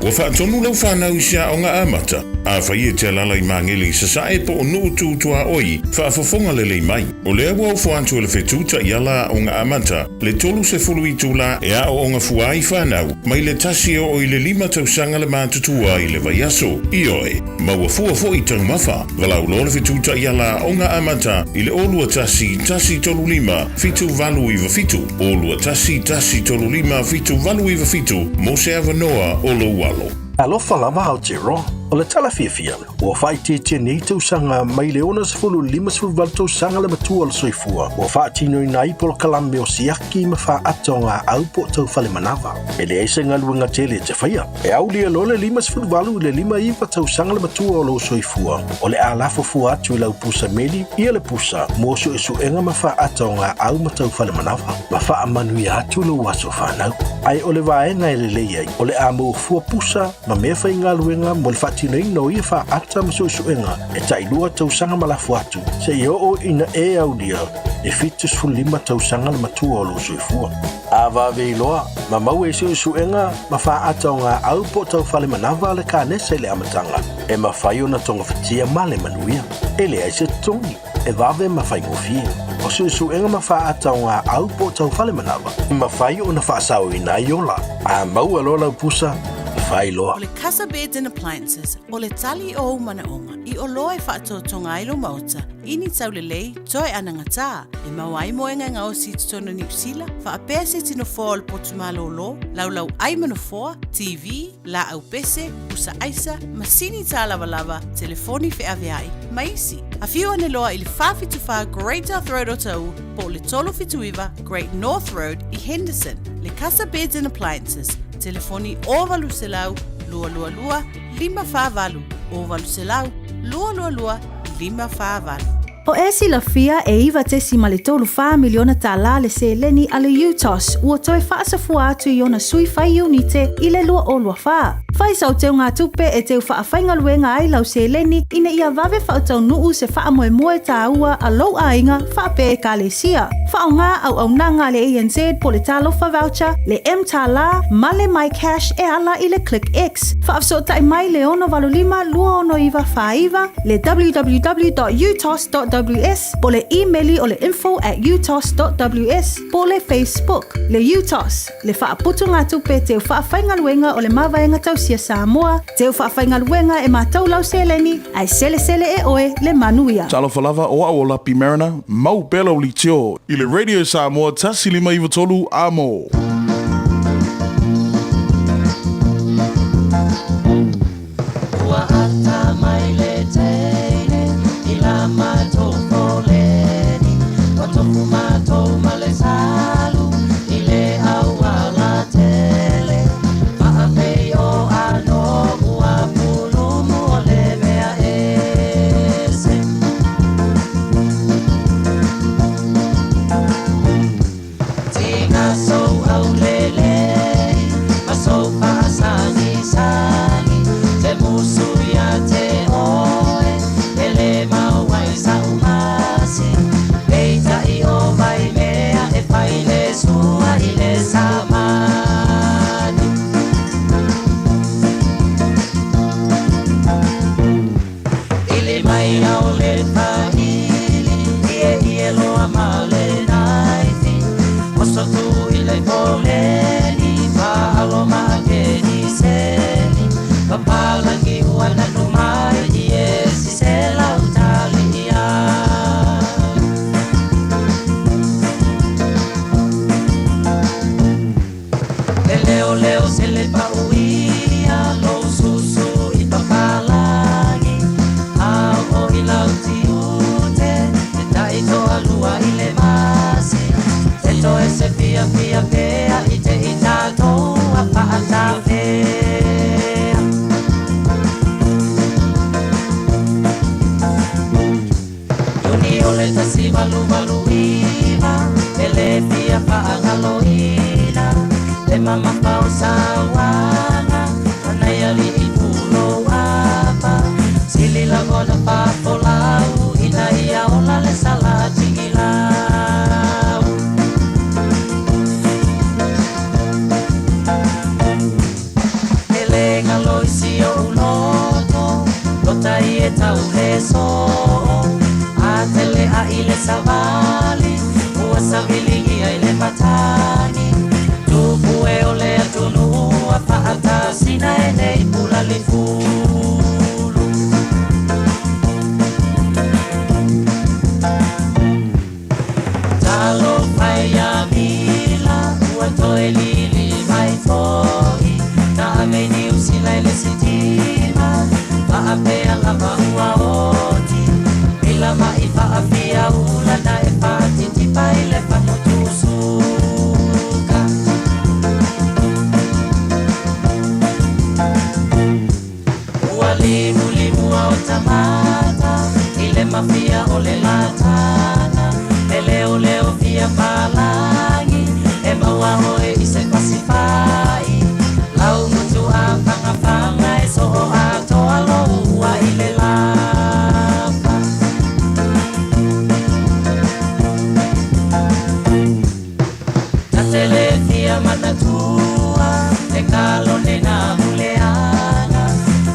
Ua faatonu lau fanau i se aoga amata, afai e te alaala i Magele i Sasae po o Nuu Tu Tuaoi, faafofoga lelei mai. O lea ua ofo atu e le Fetu Taiala Aoga Amata le 30 itula e aooga fua ai fanau mai le tasi e oo i le lima tausaga le matutua i le vaiaso. Ioe, maua fua foi taumafa. Valaau loa le Fetu Taiala Aoga Amata i le 0 21 135 7897, 0 21 135 7897 mo se avanoa o lou alo. Alofa lava Aotearoa, o le tala fiafia, ua faaitiitia nei tausaga mai le 60 58 tausaga le matua o le soifua, ua faatinoina ai polokalame o siaki ma faaata o gaau po o tau fale manava. E leai se galuega tele e te faia. E aulia loa le 58 i le 59 tausaga le matua o lou soifua, o le a lafo fua atu i lau pusa meli ia le pusa mo suesuega ma faaata o gaau ma tau fale manava, ma faamanuia atu lou aso fanau. Ae o le vaega e lelei ai, o le a maua fua pusa ma mea faigaluega mo le faatinoina o ia faaata ma suesuega e tailua tausaga ma lafo atu, seia oo ina e aulia e 75 tausaga le matua o lou soifua. A vave iloa, ma maua i suesuega ma faaata o gaau po o tau fale manava le kanesa i le amataga, e mafai ona togafitia ma le manuia. E leai se totogi, e vave ma faigofie. O suesuega ma faaata o gaau po o tau fale manava, e mafai ona faasaoina ai ola. A maua loa lau pusa, fai loa. O le Casa Beds and Appliances, o le tali o ou manaoga i oloa e faatotoga ai lou maota i ni taulelei toe anagatā e maua ai moega e gaosi i totonu o Niu Sila, faapea se iti nofoa o le potu malōlō, laulau ai ma nofoa, TV, laau pese, pusa aisa, masini tālavalava, telefoni feaveai, ma isi. Afio ane loa i le 474 Great South Road Otahuhu po o le 379 Great North Road i Henderson. Le Casa Beds and Appliances, telefoni 0800 222 548, 0800 222 548. O e silafia e 9.34 miliona tālā le seleni a le UTOS ua toe faasafua atu i ona sui fai iunite i le 2024. Fai sau teugatupe e teu faafaigaluega ai lau seleni ina ia vave faataunuu se faamoemoe tāua a lou aiga faapea ekalesia. Faaaoga auaunaga a le ANZ po o le Talofa Voucher, le mTālā ma le MyCash e ala i le ClickX. Faafesootai mai le 685 269 49, le www.utos.ws po o le imeli o le info@utos.ws po o le Facebook. Le UTOS, le faaputugatupe teu faafaigaluega o le Mavaega Tausia Samoa, teu faafaigaluega e matou lau seleni, ae selesele e oe le manuia. Talofa lava, o au o Lapi Mariner, mau pea lau leitio i le Radio Samoa 1593 Amo. Ua ata mai le teine i la matou foleni, Ua tofu matou ma le salu i le auala tele, Faapei o ano ua pulumu o le mea ese. Tiga sou aulelei ma sou faasagisagi, Te musu ia te oe e le mau ai sa'u masi, Peitai o Vaimea e fai le sua i le samani. Ili mai au le faili, ieie loa ma le naifi, Oso tu i le foleni, faalo ma keniseni, Papalangi ua nanu mai i e sisela utali ia. E leo leo se le pauia lou susu i papalagi, Ao o i lau tiute, e taitoa lua i le masi, Te toe se fia fia pea i te i tatou a faatafea. Iuni o le 1889, e le fia faagaloina, Le mamafa o sauaga O nai ali'i pulou apa Sili lava ona faafolau Ina ia ola le sala tigilau E lē galo i si o'u loto Lotai e tau le so'o Atele a'i le savali Ua saviligia i le matagi Tupu e o le atunuu Ua fa'atasina e nei pula lifulu Talofa e ia Mila Ua toe lili mai fo'i Na ave i Niusila i le sitima Fa'apea lava ua oti Mila ma'i fa'afiaula Na e fa'atitipa i le fagutusuka Ua limulimua o tamata I le mafia o le latana E leoleo fia palagi E maua oe i se fasifai Lau gutu a fagafaga E so'o atoa lou ua i le lafa Na te lē fia manatua E kalone na muleaga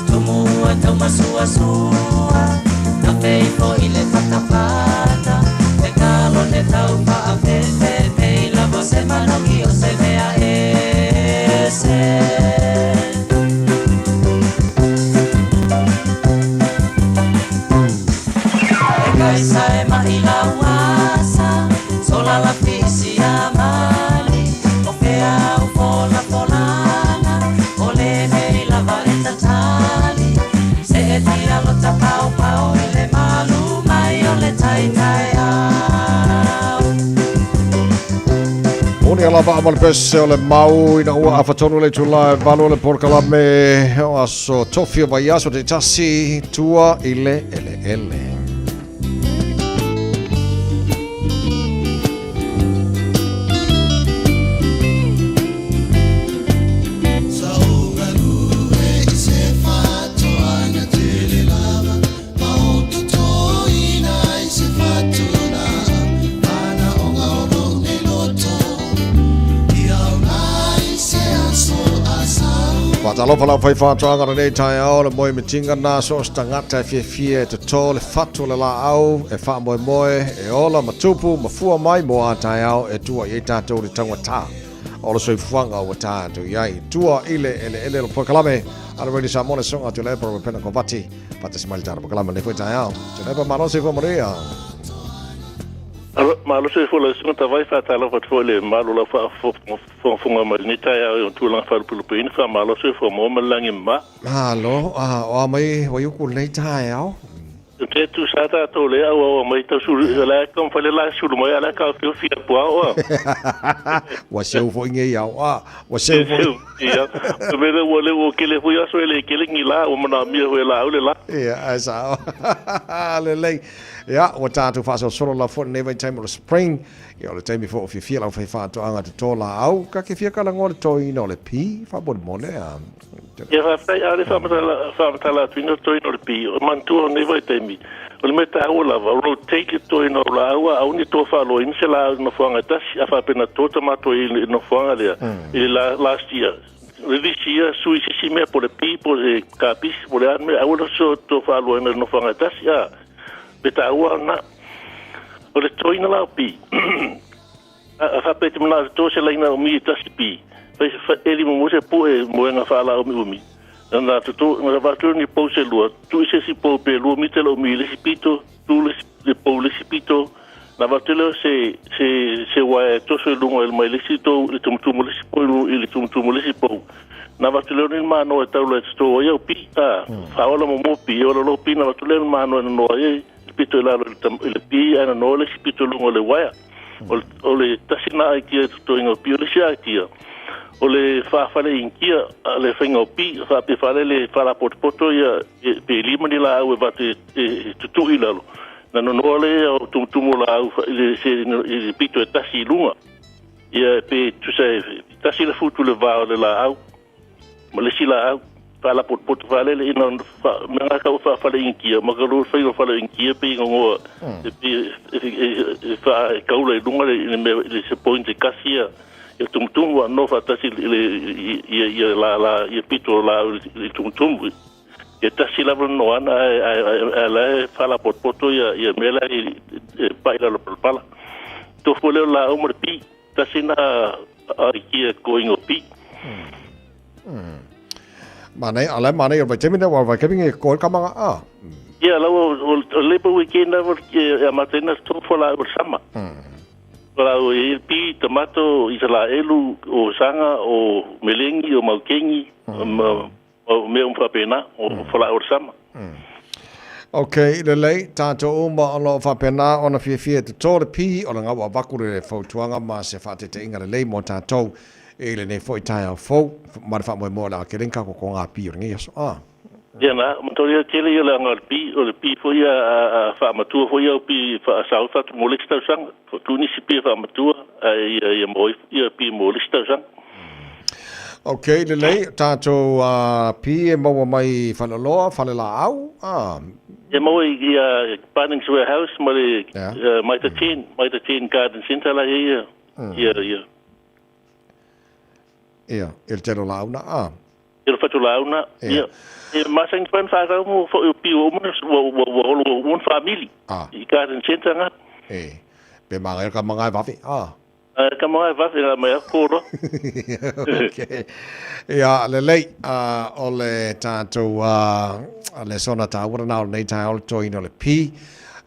Tumua taumasuasua Na feifo i le fatafata E kalone tau fa'afefe Pei lava se manogi o se mea ese E kaisa e ma'i lauasa Sola lafisi amali O fea au folafolaga O lenei lava e tatali Se'etia lota paopao I le malu mai o le taitaeao Moni ala vaa ma le pese o le mau ina ua afatonu le itula e 8 o le polokalame o aso tofi o vaiaso te tasi tua i le eleele. Faatalofa lau fai whātuanga lenei taeao le moe mitinga nā so o se tagata e fiafia e totō le fatu o le laau e faamoemoe e ola ma tupu ma fua mai mo a taeao e tua i ai tātou le taugata o le soifuaga ua tātou i ai tua i le eleele o le polokalame a le Radio Samoa le soga Tuilaepa Ropena Kovati faatasi mai le tatou polokalame lenei foi taeao Tuilaepa malo soifua manuia. Malo soifua lau susuga Tavai, faatalofa atu foi i le mamalu o lau faafogafoga mai lenei taeao i ona tulaga faalupelupeina, faamalo soifua maua ma le lagi mama. Malo, o a mai Waiuku lenei taeao? Te tu sa tātou le au au mai tau sulu la ka mfale la sulu mai ala ka fio fia pua o. Ua seu foi ngei au a, ua seu foi. Ia, me le ua le ua kele foi aso ele kele ngi la ua mana mia foi la au le la. Ia, ai sa. Lelei. Ia, ua tātou faasolosolo lava foi lenei vaitaimi o le spring. Ia, o le taimi foi o fiafia lau fai faatoaga toto laau. Ka ke fia kalagoa le toeina o le pi, faamolemole a. Ia faafetai, a o le faamatala atu ina toeina o le pi, o manatua o nei vaitaimi, o le mea taua lava, rotate le toeina o laau a aua ne i toa faaloaina se laau i le nofoaga e tasi, a faapea na to ta matou i le nofoaga lea i le last year, this year sui se isi mea po o le pi po o le kapisi po o le a le mea, aua le toa faaloaina i le nofoaga e tasi, a pe taua lena. O le toeina la o pi, A faapea e te manao e toto se laina umi e tasi pi, fai eli muamua se pue moega faalaaumiumi, na toto, na avatu lea ni pou se lua, tuu i se isi pou pe lua mita le umi i le isi pito, tu le isi pou i le isi pito, na avatu lea se, se, se uaea e toso i luga mai le isi tou i le tumutumu o le isi pou i le tumutumu o le isi pou, na avatu lea o ni manoa e taula e toto ai au pi, a, faaola muamua pi, e ola loa pi, na avatu lea o ni manoa e nonoa ai le pito i lalo i le pi, ae nonoa le isi pito i luga o le uaea. O le tasi na aitia e totoina o pi, o le isi aitia, o le faafale inikia a le faiga o pi, faapea fale le faalapotopoto ia pe lima ni laau e vate e tutui i lalo. Na nonoa le o tumutumu o laau i le, se, i le pito e tasi i luga. Ia pe tusa e tasi le futu le va o le laau ma le isi laau faalapotopoto faalele ina mea ga kau faafale-inikia ma ka lu fai o fale-inikia pe gogoa e e fa e kaula i luga le mea le se point e kasi ia ia tumutumu a no faatasi le ia ia la la ia pito la i tumutumu ia tasi lava le noana ae la e faalapotopoto ia ia mea la e pa'i lalo palapala tofu lea o laau ma le pi tasi na aikia koingo pi. Manai, ala manai o vaitaimi na wa vaitaimi e ko ka manga a. Ia la o Labor Weekend na e a matena tofu la o sama. La o e pi tomato Israelu o sanga o melengi o maukengi o mea um faapena o fola o sama. Ok, lelei, tātou uma o loo faapena ona fiafia e toto le pi o le gaua avaku le fautuaga ma se faateteiga lelei mo tātou i lenei foi taeao fou ma le faamoemoe o le a keleng ka kokoga pi o lenei aso. Ah. Ia na, matoria tele ia le anga o le pi, o le pi foi a, a, a faamatua foi au pi faasau fatu mo le isi tausaga. Tuu nisi pi e faamatua, ae ia, ia mo ia pi mo le isi tausaga. Ok, lelei, tātou pi e maua mai Faleoloa, Falelaau, ah. E maua i ia Bunnings Warehouse ma le Mitre 10, Mitre 10 Garden Centre la ia, ia, ia. Ia, i le tele o laau na, ah. I le fatu laau na, ia. E masani pan whakau mo fo o pi o umana, ua, ua, ua olo ua umana whamili. I Garden Centre nga. E, pe mangai ka mangai wawe, ah. Ka mangai wawe nga mai aku kōroa. Ok. Ia, lelei, o le tātou lesona tāua rana o lenei taeao le toeina o le pi.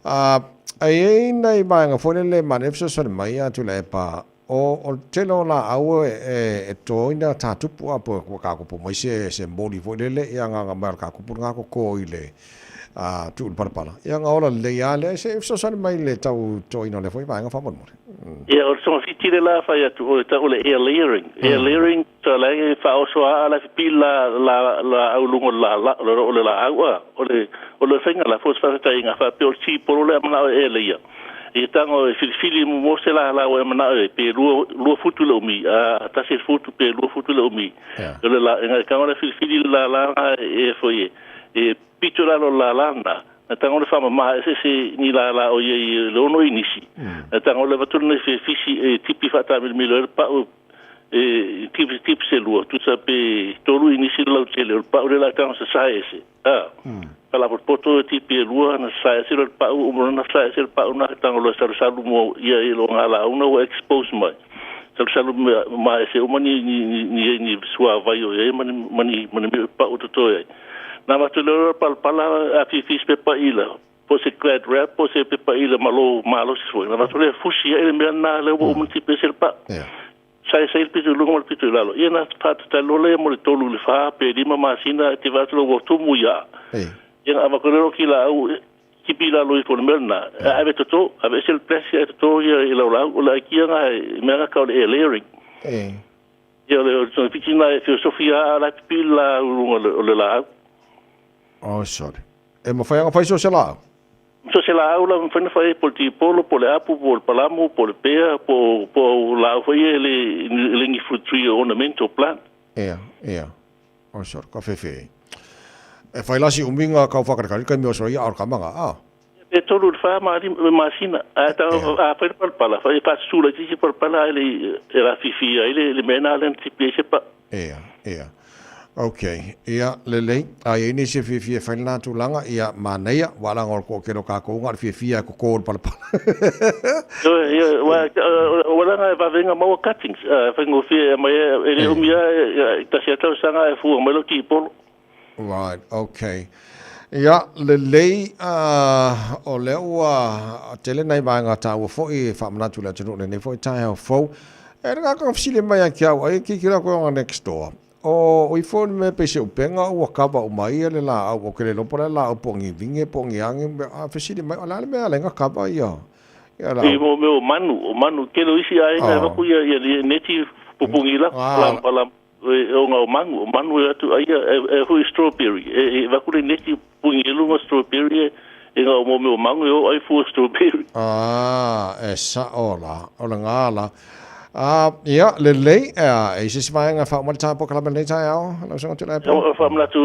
E i ai nai vaega foi lele manaia fesoasoani mai ia Tuilaepa o o le tele o laau e toina tātupu a po ua kakopo mai se se moli foi lele ia nganga mai o le kakopo le ngakoko i le a tuu le palapala. Ia nga ola lelei a lea se fesoasoani mai le tau toina o lea foi vaega faamolemole. Ia, o le togafiti le la fai atu, o le tau o le air layering. Air layering, sa la e faaoso aa la pipii la, la, laau luga o le la, la, o le laau a. O le, o le faiga la, fo se faataitaiga, faapea o le tipolo lea manao e air layer. Ia tago e filifili mo se lala ua e manao e pe lua, lua futu le umi, a tasi le futu pe lua futu le umi. O le la, e tago le filifili le lala e foi e, e pito lalo le lala na, na tago le faamama eseese ni lala o ia i le ono inisi. Na tago le avatu lenei fefisi e tipi faataamiloamilo ai le pau e tipi tipi se lua, tusa pe tolu inisi le lautele o le pau le la tago sasae ese. A, falapotopoto e tipi e lua na sasae ese le pau, uma na sasae ese le pau na tago loa salusalu mo ia i lo ngā laau ua expose mai. Salusalu ma ese uma ni ni ni ni suavai o ia ma ni ma ni ma ni mea pau totoe ai. Na avatu lea o palapala a fifi se pepa ila, po se glad wrap, po se pepa ila malo malosi foi. Na avatu lea fusi ai le mea na lea ua uma tipi ese le pau. Sae sae le pito i luga ma le pito i lalo. Ia na whātatalo lea mo le tolu le whā, pe lima masina e te vātu ua tumu ia. Ia na avako lero ki la au, kipi lalo i fo le mea na. Ave toto, ave ese le plastic e toto ia i lau lau, o le aikia ngā mea ngā kau le air layering. Ia o le togafiti na e filosofia a la pipi la ulunga o le laau. Oh, sorry. E mawhai anga whai so se laau? So se laau la mawhai na whai po le tipolo, po le apu, po le palamu, po le pea, po, po laau whai e le, le ngi fruit tree ornamental plant. Ea, ea. Oh, sorry, ka whewhe. E whai lasi uminga kau whakarekare kai mea o ia aur ka manga, ah. E tolu le wha ma masina. A ta a whai palapala, whai whātsula i tisi palapala ai le e la fifi ai le le mena le tipi se pa. Ea, ea. Ok, ia, lelei, a iai nei se fiafia e whai lena tulaga, ia, manaia, wa langa o le kookelo kākou nga o le fiafia e koko o le palapala. Ia, wa, wa langa e vavenga maua cuttings, whaingofie e mai e le umi a e tasi a tausaga e fua mai lo tipolo. Right, ok. Ia, lelei, o lea ua tele nai vaega taua foi e faamanatu i le atunuu lenei foi taeao fou. E le ngakanga fesili mai ia ki au ai, ki ki la koe o next door. O, o ifo ni mea pei se upenga ua kava uma ia le laau o ke le lopo le laau po ngi vinge po ngi ange, a fesili mai, o le a le mea lenga kava ia. Ia la. I mo mea o manu, o manu, kele o isi aiga e vaku ia, ia neti pupungi la, palam, palam. E o nga o mangu, o manu e atu aia e hui strawberry. E vaku le neti pungi e lunga strawberry e nga o mo mea o mangu e o ai fua strawberry. Ah, e sa o la, o le ngā la. Ia, lelei, e i se isi vaega e faauma ai le tatou polokalame i lenei taeao, lau Susuga Tuilaepa? O faamanatu,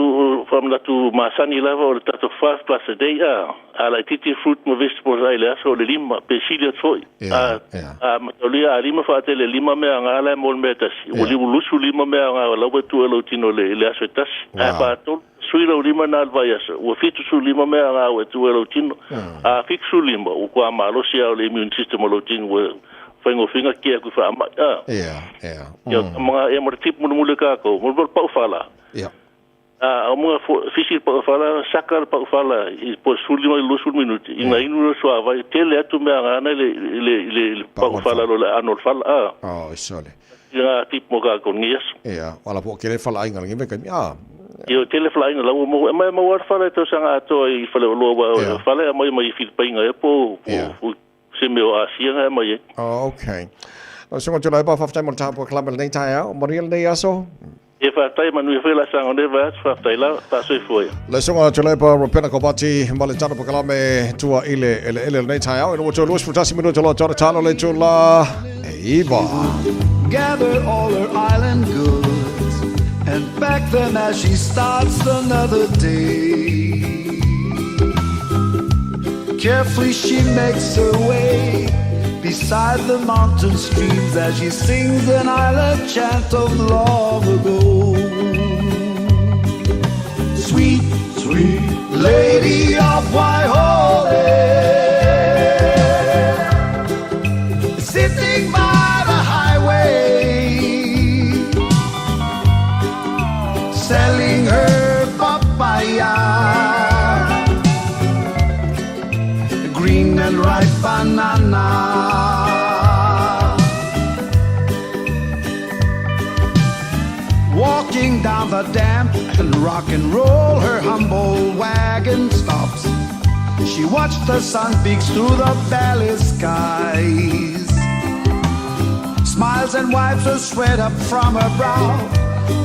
faamanatu masani lava o le tatou 5 plus a day, a, a laitiiti fruit ma vegetables ai i le aso o le lima, pe sili atu foi. A, a mataulia a lima faatele lima mea aoga la e mo le mea e tasi, ua 25 mea aoga la ua tuu e lou tino i le aso e tasi. Ae faatolu, sui lau lima na i le vaiaso, ua 75 mea aoga ua e tuu e lou tino. A 75, ua matua malosi lava o le immune system o lou tino, ua faigofie ki aku faamai. A. Ia, ia. Ia, mga ia mo le tip mulimuli kākou, mo le pau fala. Ia. A, o mga fisi le pau fala, saka le pau fala, i po 15 i 20 minuti, ina inu le suavai, tele atu mea ngana i le, i le, i le, i le pau fala lo le ano le fala. A. Oh, sole. Ia ngā tip mo kākou ni aso. Ia, wala po kele fala ainga ngi me kai. Ah. Ia tele fala ainga lau mo e mai mau ar fala e tausaga atoa i fale o loa wa fala e mai mai i Filipainga e po po se mea o Asia nga e mai ai. Oh, okay. Lau Susuga Tuilaepa, faafetai mo le tapuakalame i lenei taeao. Manuia lenei aso. Ia faafetai, manuia foi laasaga o lenei vaiaso. Faafetai lava, faasoifua ia. Lau Susuga Tuilaepa Ropena Kovati ma le tapuakalame tua i le eleele o lenei taeao. Ina ua toe 21 minute loa tona talo le itula e iva. Gather all her island goods and pack them as she starts another day. Carefully she makes her way beside the mountain streams as she sings an island chant of long ago. Sweet, sweet lady of Waihole, sitting by the highway, selling her papaya, green and ripe banana. Walking down the damp and rock and roll, her humble wagon stops. She watched the sun peeks through the valley skies. Smiles and wipes the sweat up from her brow.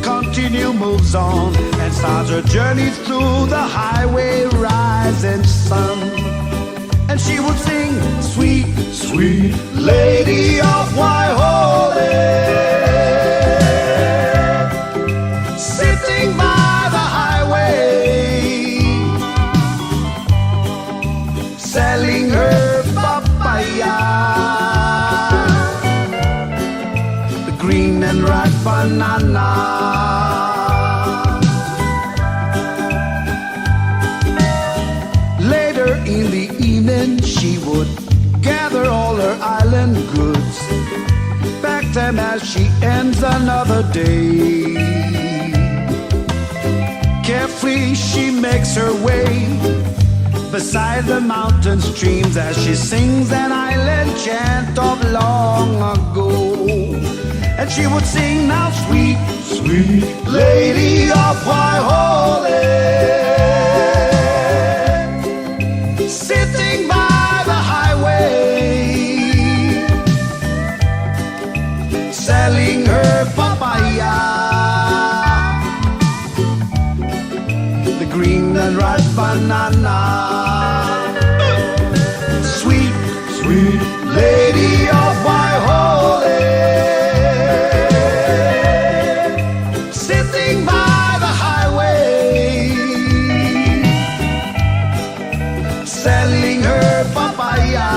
Continue moves on and starts her journey through the highway rising sun. And she would sing, sweet, sweet lady of Waihole, sitting by the highway, selling her papaya, the green and ripe banana. Later in the evening, she would gather all her island goods, pack them as she ends another day. Carefully she makes her way beside the mountain streams as she sings an island chant of long ago. And she would sing now, sweet, sweet lady of Waihole, sitting by the highway, selling her papaya, the green and ripe banana. Sweet, sweet lady of Waihole, sitting by the highway, selling her papaya,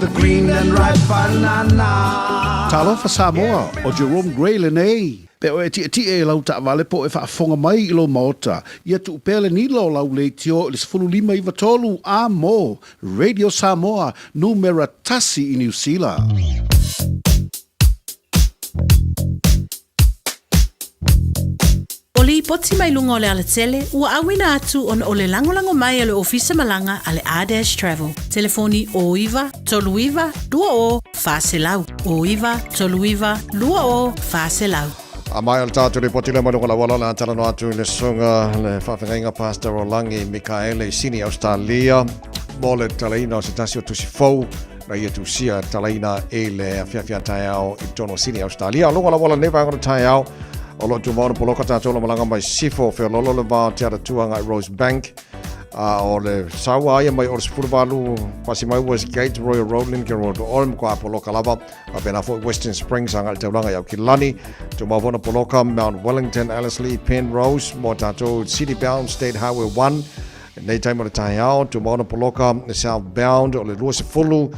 the green and ripe banana. Talofa Samoa, ʻo Jerome Gray lenei. Pe o e tiʻetiʻe i lau taʻawale po e faafofoga mai i lou maota, ia tuu pea le nila o lau leitio i le 15 93 a mo Radio Samoa numera tasi i Niu Sila. O lipoti mai luga o le alatele ua auina atu ona o le lagolago mai a le Ofisa Malaga a le R-Dash Travel. Telefoni 09 39 20 400, 09 39 20 400. A mai o le tātou lipoti lea mai luga o le auala o le a talanoa atu i le susuga le faafeagaiga Pastor Rolangi Mikaele i Sini, Australia, mo le talaina o se tasi o tusi fou na ia tusia talaina i le afiafi a taeao i totonu o Sini, Australia. O luga o le auala nei vaega o le taeao, o lo o tumau ona poloka tātou o lo malaga mai Sifo, feololo le va o Te Aratua agai Rosebank. A o le saua aia mai o le 18 pasi mai West Gate, Royal Road, Lincoln Road, o le matua poloka lava. Faapena foi Western Springs agai i le taulaga i Aukilani. Tumau foi ona poloka Mount Wellington, Ellerslie, Penrose mo tatou City Bound State Highway 1. Nei taimi o le taeao, tumau ona poloka South Bound o le 20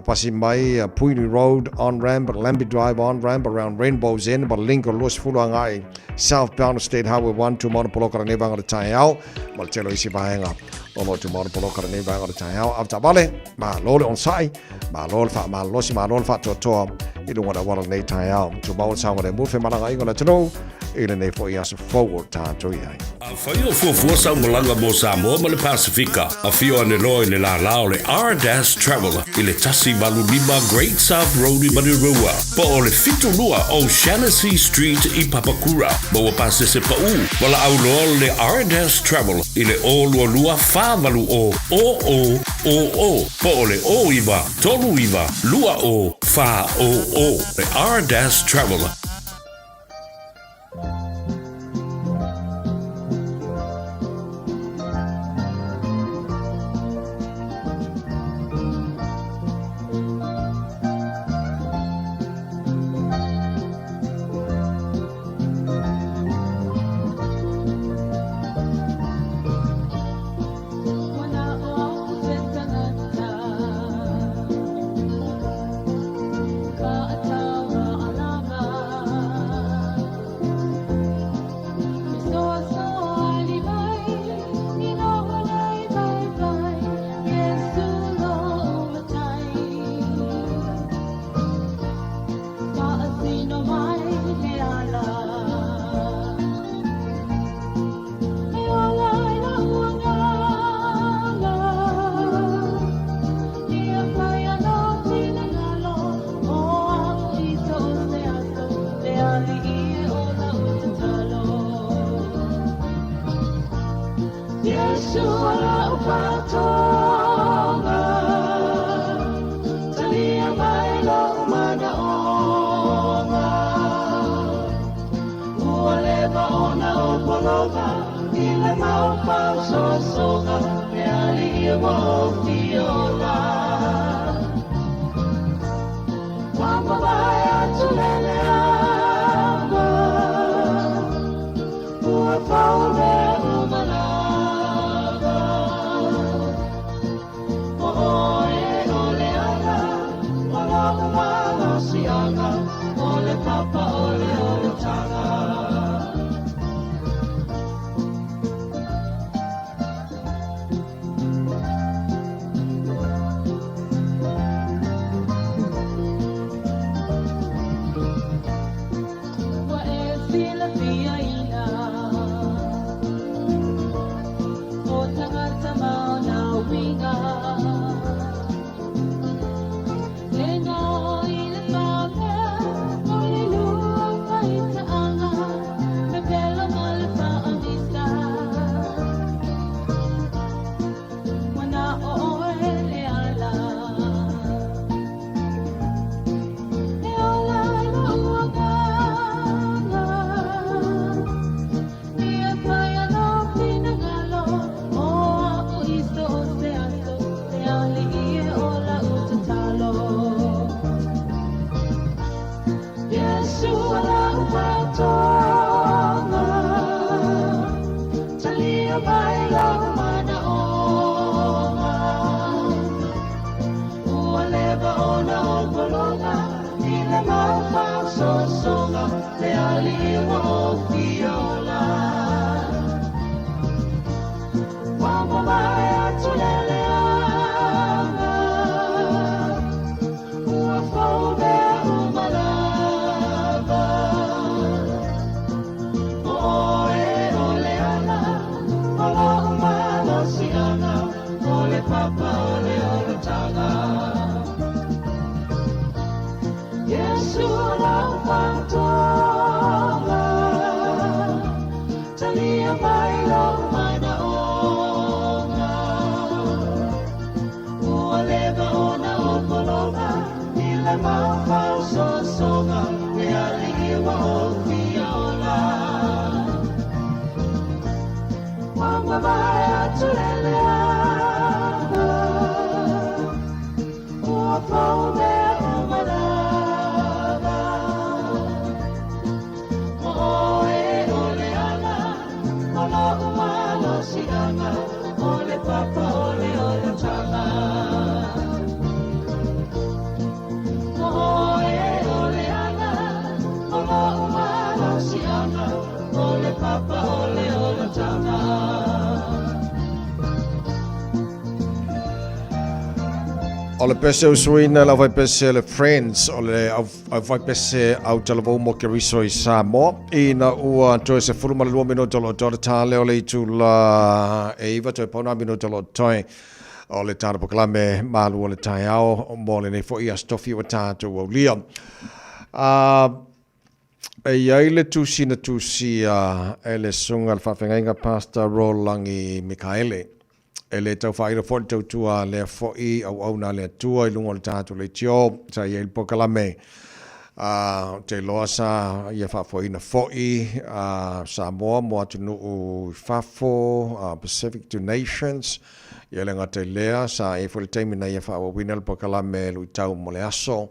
pasi mai Puini Road on ramp, Lambie Drive on ramp around Rainbow's End, ma link o le 20 agai South Bound State Highway 1, tumau ona poloka lenei vaega o le taeao ma le tele o isi vaega o lo o tumau ona poloka lenei vaega o le taeao. Avetaavale, malo le onosai, malo le faamalolosi, malo le faatoatoa i luga o le auala lenei taeao. Tumau le saogalemu femalagaaiga o le atunuu i lenei foi aso fou o tatou i ai. Afai o fuafua sau malaga mo Samoa ma le Pasefika, afio ane loa i le lālā o le Ardas Travel i le 185 Great South Road i Manurewa, po o le 72 O'Shannessy Street i Papakura. Maua pasese paʻū, valaau loa le Ardas Travel i le 022 480 0000 po o le 09 39 20 400. Le Ardas Travel. atu le leaga Ua pau mea uma lava O ʻoe o le ala O loʻu malosiʻaga O le papa o le olataga O ʻoe o le ala O loʻu malosiʻaga O le papa o le olataga O le pese usuina le aufaipese le Friends o le aufaipese au talavou mo Keriso i Samoa ina ua toe 12 minuta o lo o le tā lea o le itula e iva toe pauna minuta o lo o toe o le tāna pokalame malu o le taeao mo lenei foi aso tofi ua tātou aulia. E i ai le tusi na tusia e le Susuga i le Faafeagaiga Pastor Rolangi Mikaele. E le tau faailo foi le tautua a lea foi auauna a le Atua i luga o le tatou leitio sa i ai le polokalame a ou te iloa sa ia faafoeina foi a Samoa mo atunuu i fafo, Pacific to Nations. Ia le gata i lea, sa i ai foi le taimi na ia faaauauina le polokalame luitau mo le aso.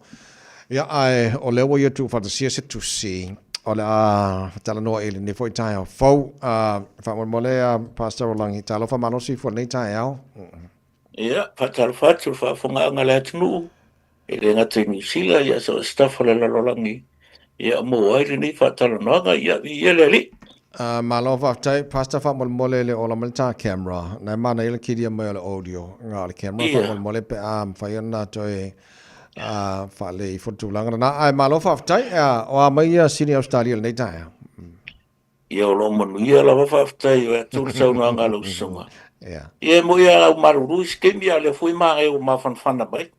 Ia, ae o lea ua ia tuufaatasia se tusi o le a talanoa i lenei foi taeao fou. Faamolemole a Pastor Rolangi, talofa malosi ifo i lenei taeao. Ia, faatalofa atu i le faafofogaaga a le atunuu, e le gata i Niu Sila, ia so o se tafa o le lalolagi, ia maua ai lenei faatalanoaga, ia viia le Alii. Malo faafetai Pastor faamolemole le ola mai le ta camera na e manaia le kilia mai o le audio na o le camera faamolemole pe a mafai ona toe faalelei ifo le tulaga lena. Ae malo faafetai, o a mai ia Sini Ausetalia i lenei taeao? Ia o lo o manuia lava faafetai o atu le saunoaga a lau susuga. Ia. Ia e moi a lau malulu i se taimi a o lea foi manaia ua mafanafana mai.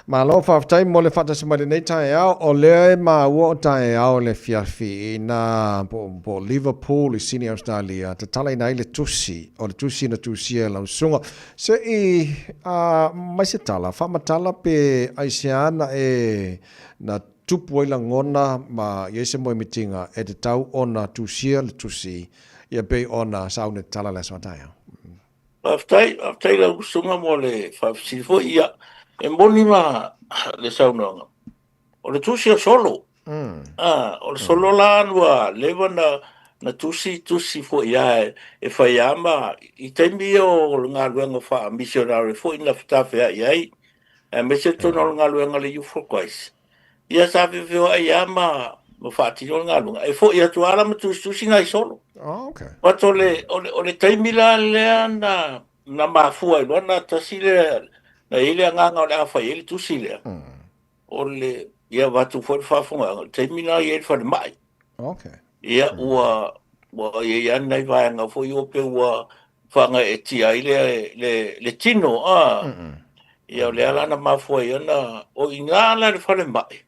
Malo faafetai mo le faatasi mai lenei taeao. O lea e maua o taeao le afiafi ina po, po Liverpool i Sini Ausetalia tatalaina ai le tusi, o le tusi na tusia e lau susuga. Se i mai se tala, faamatala pe aisea na e na tupu ai lagona ma i ai se moemitiga e tatau ona tusia le tusi ia pei ona sauni tatala le aso a taeao. Faafetai, faafetai lau susuga mo le faafesili foi. Ia, e moni ma le saunoaga, o le tusi o solo. Ah, o le solo la ua leva na, na tusi tusi foi a e, e fai a ma i taimi ia o le galuega faa-missionary foi na fetafea'i ai, aemaise totonu o le galuega a le Youth for Christ. Ia sa feofeoa'i a ma, ma faatino le galuega. E foi atu a la ma tusitusi nai solo. Oh, okay. But o le, o le, o le taimi la lea na, na mafua ai loa na tasi le, na i ai le agaga o le a fai ai le tusi lea. O le, ia avatu foi le faafofogaaga, o le taimi lena i ai le falemai. Okay. Ia, ua, ua i ai lava nai vaega foi o pe ua faagaeetia ai le, le, le tino, a. Ia, o lea la na mafua ai ona, o i ina la i le falemai,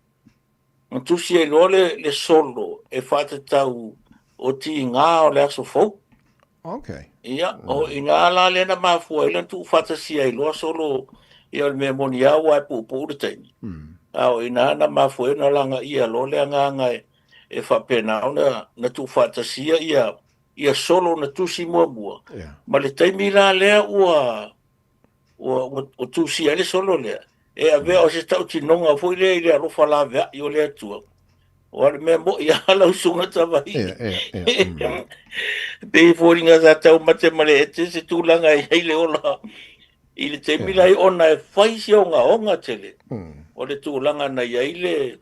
na tusi ai loa le, le solo e faatatau o tiga o le aso fou. Okay. Ia, o i ina la lea na mafua ai ona tuufaatasia ai loa solo, ia o le mea moni lava ua puupuu le taimi. A o i ina na mafua ai ona lagaia loa le agaga e, e faapena ona na tuufaatasia ia, ia solo na tusi muamua. Yeah. Ma le taimi la lea ua, ua, ua, ua tusia ai le solo lea, e avea o se tautinoga foi lea i le alofa laveai o le Atua. Aua o le mea moi lava lau susuga Tavaii. Ia, ia, ia. E pei e foliga sa taumate ma le ete se tulaga e i ai le ola i le taimi la ona e fai si ogaoga tele o le tulaga na i ai le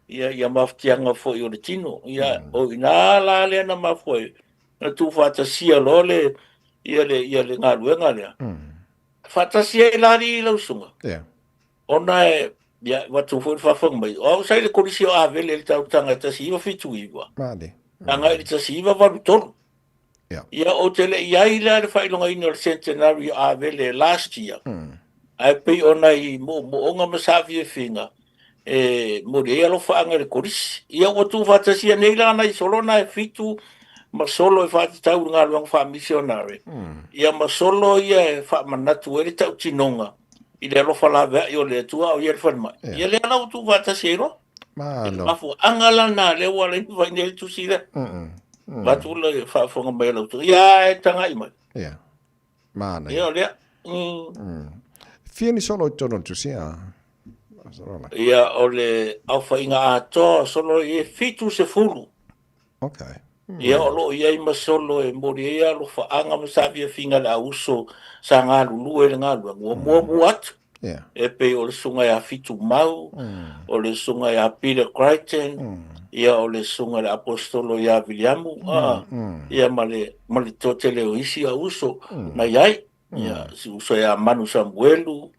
ia, ia mafatiaga foi o le tino. Ia, o i ina la lea na mafua ai, na tuufaatasia loa le, ia le, ia le galuega lea. Faatasi ai la alii lau susuga. Yeah. Ona e, ia, avatu foi le faafofoga mai, o au sa i le Kolisi o Avele i le tausaga e 1979. Male. Agai i le 1983. Yeah. Ia, ou te le i ai la i le faailogaina o le centenary o Avele last year. Ae pei ona i moomooga ma saafiafiga e momoli ai alofaaga i le Kolisi. Ia, ua tuufaatasia nei la nai solo na e fitu ma solo e faatatau i le galuega faamisionare. Ia ma solo ia e faamanatu ai le tautinoga i le alofa laveai o le Atua a o ia le falemai. Ia lea la ua tuufaatasi ai loa. Malo. Mafuaaga la na lea ua ala ai ona fai nei le tusi lea. Avatu le faafofoga mai a lau Ia e tagai mai. Ia. Manaia. Ia, o lea. Mm. Fia ni solo i totonu o le tusi, a? Ia, o le aofaiga atoa o solo e 70. Okay. Ia, o lo o i ai ma solo e momoli ai alofaaga ma saafiafiga a le auuso sa galulue i le galuega, ua muamua atu. Yeah. E pei o le susuga ia Fitumau, o le susuga ia Peter Crichton, ia o le susuga i le Aposetolo ia Viliamu, ia ma le, ma le toatele o isi auuso na i ai. Ia, si uso ia Manu Samuelu,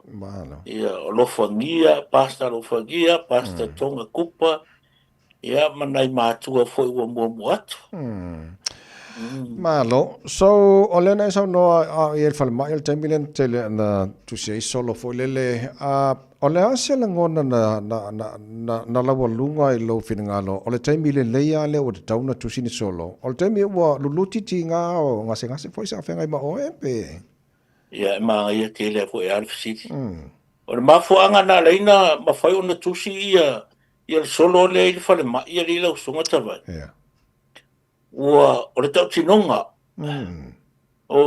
ia o Lofagia, Pastor Lofagia, Pastor Tonga Kupa, ia ma nai matua foi ua muamua atu. Malo. So, o lea na e saunoa a o i ai i le falemai o le taimi lea na tele na tusi ai solo foi lele. A o le a se lagona na, na, na, na, na laualuga i lou finagalo, o le taimi lelei lava lea ua tatau ona tusi ni solo? O le taimi ua luluti tiga o gasegase foi sa feagai ma oe pe? Ia, e manaia tele foi lava le fesili. O le mafuaaga na ala ai na mafai ona tusi ia, ia le solo lea i le falemai alii lau Susuga Tavai. Yeah. Ua, o le tautinoga, o,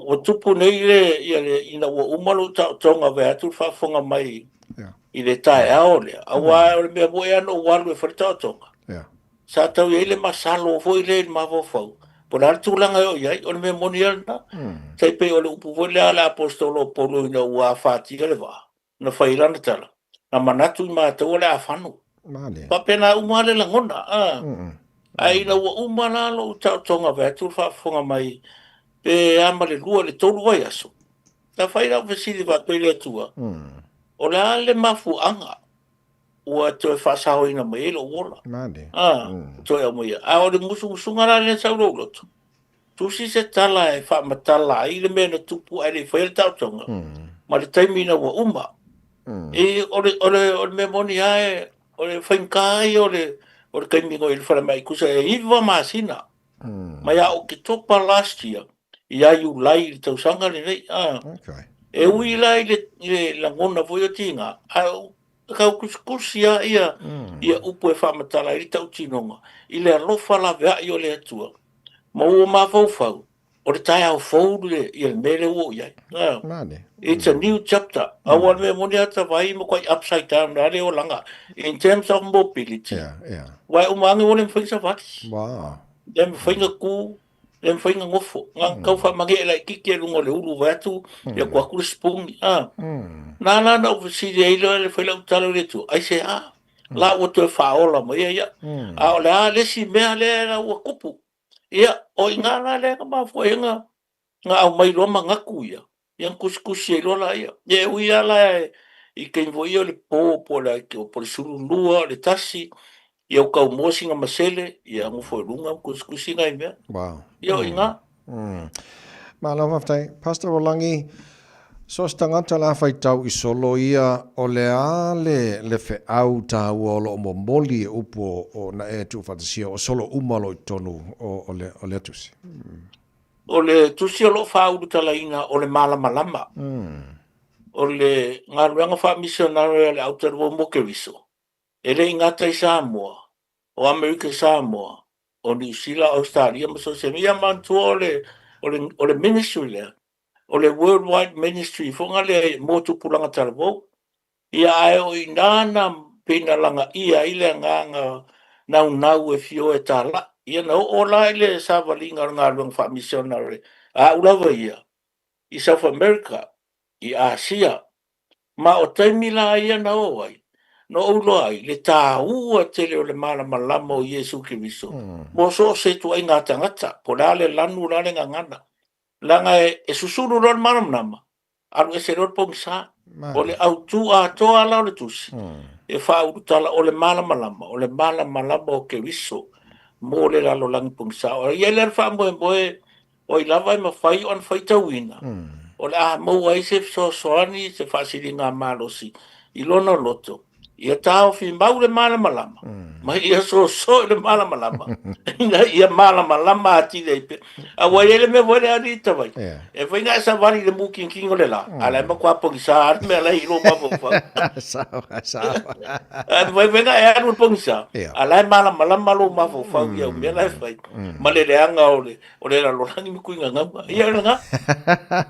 ua tupu nei le, ia le, ina ua uma lou taotoga vaeatu le faafofoga mai i le taeao lea, aua o le mea foi lava na ou alu e fai le taotoga, sa tau i ai le masalo foi lea i le mafaufau, po o le a le tulaga e oo i ai, o le mea moni lava lena. Tai pei o le upu foi lea a le Aposetolo o Paulo ina ua afatia le vaa, na fai ai lana tala, na manatu i matou o le a fano. Faapena uma lava le lagona, a. Ae ina ua uma la lou taotoga vaeatu le faafofoga mai pe a ma le lua i le tolu vaiaso, na fai lau fesili faapea i le Atua, O le a le mafuaaga ua toe faasaoina mai ai lou ola? A, toe aumaia. A o le musumusuga la lea sa i lou loto, Tusi se tala e faamatala ai le mea na tupu ae le i faia le taotoga, ma le taimi ina ua uma. E, o le, o le, o le mea moni lava e, o le faigata ia o le, o le taimi na i le falemai, tusa e 9 masina, mai ia Oketopa last year, ia Iulai i le tausaga lenei. A, e ui la i le, i le lagona foi o tiga, ae ou tau tusitusi lava ia, ia upu e faamatala ai le tautinoga i le alofa laveai o le Atua. Ma ua mafaufau, o le taeao fou le, ia le mea lea ua oo i ai. Ah. Mane. It's a new chapter. Aua le mea moni a tavai ma quite upside down la le olaga. In terms of mobility. Yeah, yeah. Wa uma ange ua le mafai savali. Wow. Le mafai na ku, le mafai na gofo. Nga kau whamange e laititi e lunga o le ulu vai atu, ia kua atu le spoon. Ah. Nā la na ou fesili ai loa le fai lau tala i le Atua. Ai se a? La ua toe faaola mai ai ia. A o le a le isi mea lea la ua tupu? Ia, o i ina la lea na mafua ai na, na aumai loa manatu ia, ia na tusitusi ai loa laia. Ia e ui lava la i taimi foi ia o le po po o le, po o le 12, o le 1, ia ua tau moa sina masele, ia nofo i luga ma tusitusi nai mea. Wow. Ia o i ina. Malo faafetai. Pastor Rolangi, so se tagata la faitau i solo ia, o le a le, le feau taua o lo o momoli e upu o, o na e tuufaatasia o solo uma o lo o i totonu o, o le, o lea tusi? O le tusi o lo o faaulutalaina o le malamalama. O le galuega faamisionare a le Aotearoa mo Keriso, e le i gata i Samoa, o Amerika Samoa, o Niu Sila, Ausetalia ma so o se mea. Ia manatua o le, o le, o le ministry lea, o le worldwide ministry foi na lea mo tupulaga talavou. Ia ae o i ina na pei na lagaia ai le agaga naunau e fia o e talai. Ia na oo la i le savaliga o le galuega faamisionare a au lava ia i South America, i Asia, Ma o taimi la ia na oo ai, na ou iloa ai le tāua tele o le malamalama o Iesu Keriso mo so o se ituaiga tagata, po o le a le lanu, o le a le gagana. Leaga e susulu loa le malamalama, alu ese loa le pogisa. O le autū atoa la o le Tusi, e faaulutala o le malamalama, o le malamalama o Keriso mo le lalolagi pogisa. O ia lea le faamoemoe O ai lava e mafai ona faitauina, o le a maua ai se fesoasoani, se faasiligamalosi i lona loto Ia taofi mau le malamalama, ma ia soso i le malamalama, ina ia malamalama atili ai pea. A ua i ai le mea foi lea alii tavai, e fai na e savali i le mukinkingi o le la, a la e matua pogisa lava le mea la e i lou mafaufau. Sao, sao. Ae fai fai na e alu i le pogisa, a la e malamalama lou mafaufau i au mea la e fai, ma le leaga o le O le lalolagi ma tuiga gauga. Ia o lena.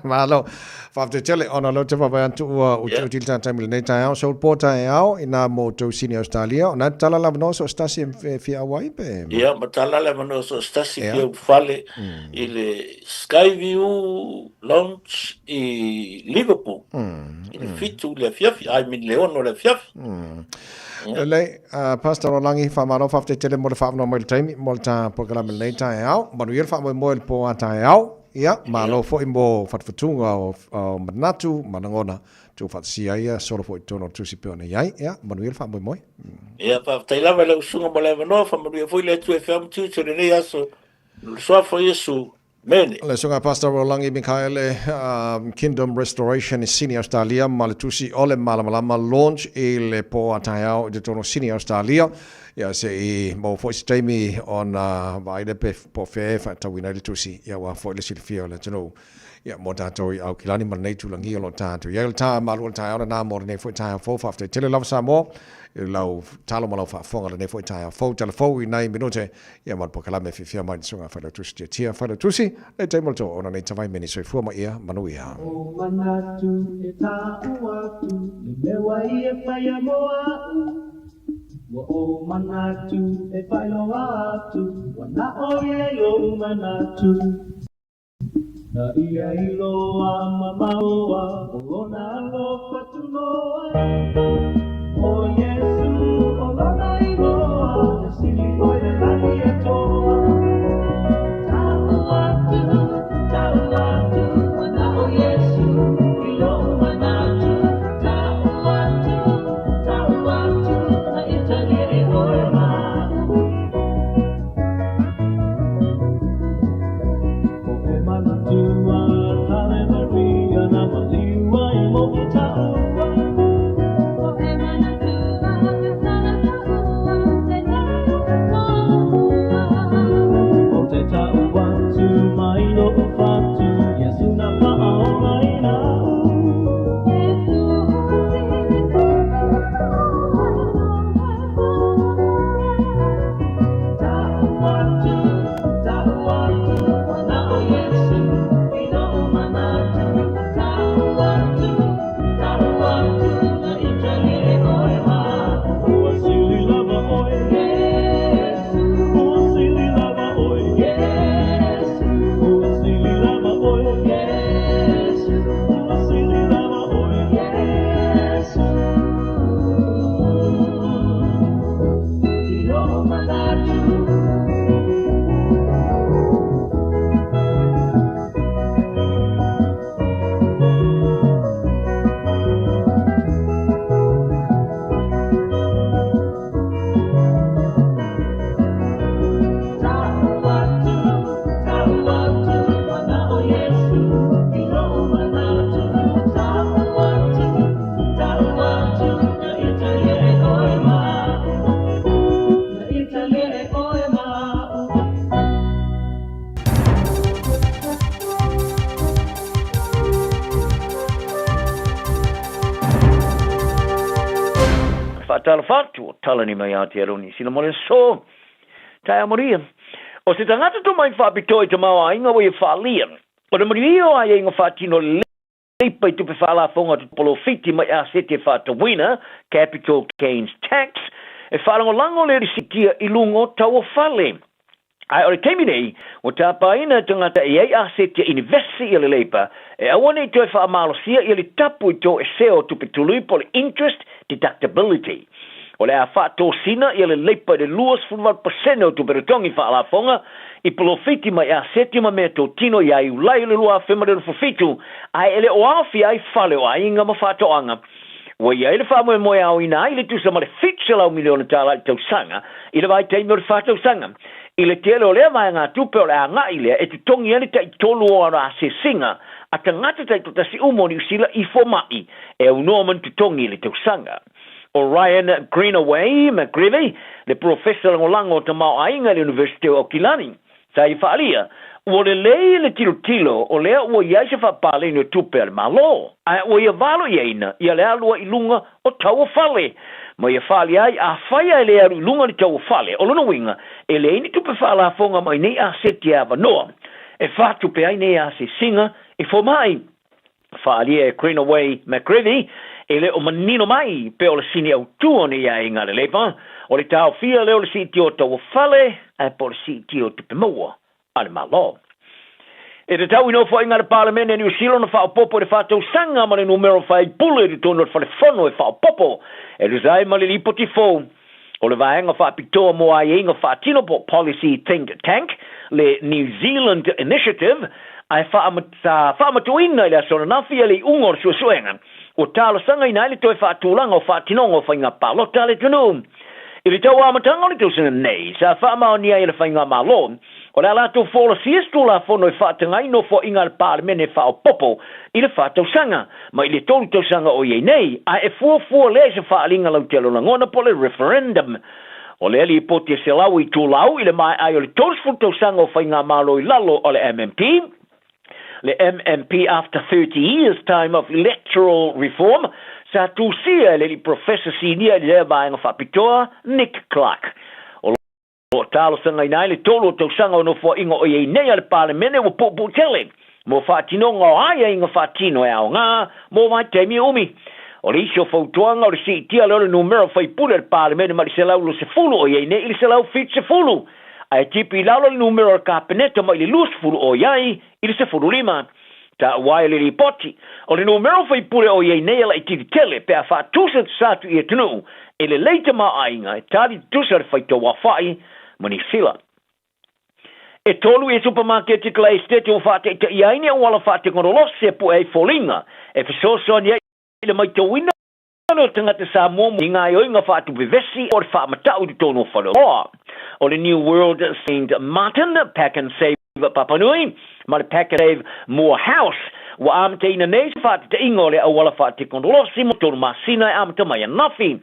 Malo. Faafetai tele ona leo te vaavaai atu ua utiuti le tatou taimi i lenei taeao. So po taeao ina mo outou Sini Australia, o na tatala le avanoa so o se tasi e fia auai pe? Ia, matala le avanoa so o se tasi fia ulufale i le Skyview Lounge i Liverpool i le 7 i le afiafi, I mean le 6 i le afiafi. Lelei, Pastor Rolangi, faamalo faafetai tele mo le faaavanoa mai i le taimi mo le ta polokalame i lenei taeao. Manuia le faamoemoe i le po a taeao. Ia, malo foi mo fatufatuga o manatu ma lagona tuufaatasia ai ia solo foi i totonu o le tusi pei ona i ai. Ia, manuia le faamoemoe. Ia, faafetai lava i lau susuga mo le avanoa, faamanuia foi le Atua e feau ma tiute o lenei aso. I le suafa o Iesu. Mene. Le Susuga Pastor Rolangi Mikaele, Kingdom Restoration i Sydney, Australia, ma le tusi o le Malamalama launch i le po a taeao i totonu o Sydney, Australia. Ia se i maua foi se taimi ona vaai lea pe po o fea e faatauina ai le tusi, ia aua foi le silafia o le atunuu. Ia mo tatou i Aukilani ma lenei tulagia o lo o tatou i ai. O le ta malu o le taeao lena mo lenei foi taeao fou. Faafetai tele lava Samoa i lau talo ma lau faafofoga i lenei foi taeao fou. Tala fou i nai minute Ia ma le polokalame e fiafia mai le susuga Failautusi Tiatia Failautusi, le taimi o le too ona nei tavai meni soifua ma ia manuia. O manatu e tau atu Le mea ua ia faia mo a'u Ua o manatu e faailoa atu Ua na o ia i lou manatu Na ia iloa mamao O lona alofa tunoa O Iesu o lona igoa E sili oi le lani atoa Tau atu, tau atu Ua na o Iesu i lou manatu Tau atu, tau atu Na italia e oe ma'u Faatalofa atu o Talani mai Aotearoa Niu Sila mo le aso. Taeao manuia. O se tagata tomai faapitoa i tamaoaiga ua ia faaalia, o le manuia o aiaiga faatino leipa i tupe faalafoga o te polofiti mai asete faatauina, capital gains tax, e faalagolago le risitia i luga o tau o fale. Ae o le taimi nei, ua tapaina e tagata e i ai asete inivesi ia le leipa, e aua ne i toe faamalosia ia le tapu i toesea o tupe tului po o le interest deductibility. O le a faatosina ia le leipa i le 28% o tupe totogi faalafoga i polofiti mai aseti ma meatotino ia Iulai o le 2027, ae e le o aofia ai fale o aiga ma faatoaga. Ua i ai le faamoemoe e aoina ai le tusa ma le $700 miliona i le tausaga i le vaitaimi o le fa tausaga. I le tele o lea vaegatupe o le a agai lea e totogi ai le taitolu o ana asesiga a tagata taitoatasi uma o Niu Sila i fomai e aunoa ma ni totogi i le tausaga. O Ryan Greenaway McGreevy, le Polofesa Lagolago o Tamaoaiga i le Universite o Aukilani, sa ia faaalia, ua lelei le tilotilo o lea ua i ai se faapaleni o tupe a le Malo, ae ua ia valoiaina ia le alu ai i luga o tau o fale. Ma ia faaalia ai, afai ae le alu i luga le tau o fale, o lona uiga, e leai ni tupe faalafoga mai nei aseti e avanoa e faatupe ai nei asiasiga i fomai. Faaalia e Greenaway McGreevy, e le o manino mai pe o le sini autū o nei aiga a le Labour, o le taofia lea o le siitia o tau o fale, ae po o le siitia o tupe maua a le Malo. E tatau i Nofoaiga a le Palemene a Niu Sila ona faaopoopo i le faatausaga ma le numera o faipule i totonu o le Fale Fono e faaopoopo e tusa ai ma le Lipoti fou o le Vaega Faapitoa mo Aiaiga Faatino po o Policy Think Tank, le New Zealand Initiative, ae sa faamatuuina i le aso ananafi a le iuga o le suesuega, ua talosagaina ai le toe faatulaga o faatinoga o faiga palota a le atunuu. I le tau amataga o le tausaga nei, sa faamaonia ai e le Faigamalo, o le a latou folasia se Tulafono e faataga ai nofoaiga a le Palemene faaopoopo i le faatausaga, mai le 3 tausaga o i ai nei, ae e fuafua lea i se faaaliga lautele o lagona po o le referendum. O lea lipoti e selau itulau i le maea ai o le 30 tausaga o faigamalo i lalo o le MMP, le MMP after 30 years time of electoral reform, sa tusia e le alii Professor Sinia i lea vaega faapitoa, Nick Clark. O lo o talosagaina ai le tolu o tausaga o nofoaiga o i ai nei a le Palemene ua puupuu tele mo faatinoga o aiaiga faatino e aoga mo vaitaimi umi. O le isi o fautuaga o le siitia lea o le numera o faipule a le Palemene mai le 120 o i ai nei i le 170, ae tipi i lalo le numera o le Kapeneta mai le 20 o i ai i le 15. Taua ai le lipoti, o le numera o faipule o i ai nei e laitiiti tele pe a faatusatusa atu i atunuu e lelei tamaoaiga e tali tutusa le faitauaofai ma Niu Sila. E tolu ia supamaketi kala esetete ua faataitaia ai ni auala faatekonolosi e pue ai foliga e fesoasoani ai i le maitauina o tagata Samoa i gaoioiga faatupe vesi o le faamatau i totonu o Faleoloa. O le New World Saint Martin, Pack and Save Papanui ma le Pack and Save Moorhouse ua amataina nei se faatetaiga o le auala faatekonolosi mo tolu masina e amata mai ananafi.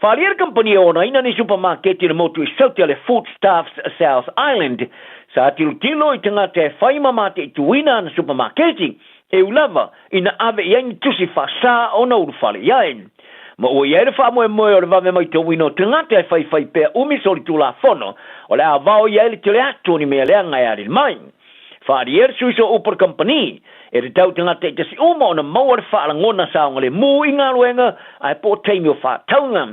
Faaalia le kamupani e onaina ni supamaketi i le motu i Sauti a le Foodstuffs South Island. Sa tilotilo i tagata e fai ma mataituina ana supamaketi E ū lava ina ave i ai ni tusi faasā ona ulufale i ai. Ma ua i ai le faamoemoe o le vave maitauina o tagata e faifai pea umi solitulafono, o le a vao i ai le tele atu o ni mea leaga e alili mai. Faaalia le suiso o upu a le kamupani, e tatau tagata i tasi uma ona maua le faalagona saogalemu i galuega ae po o taimi o faatauga.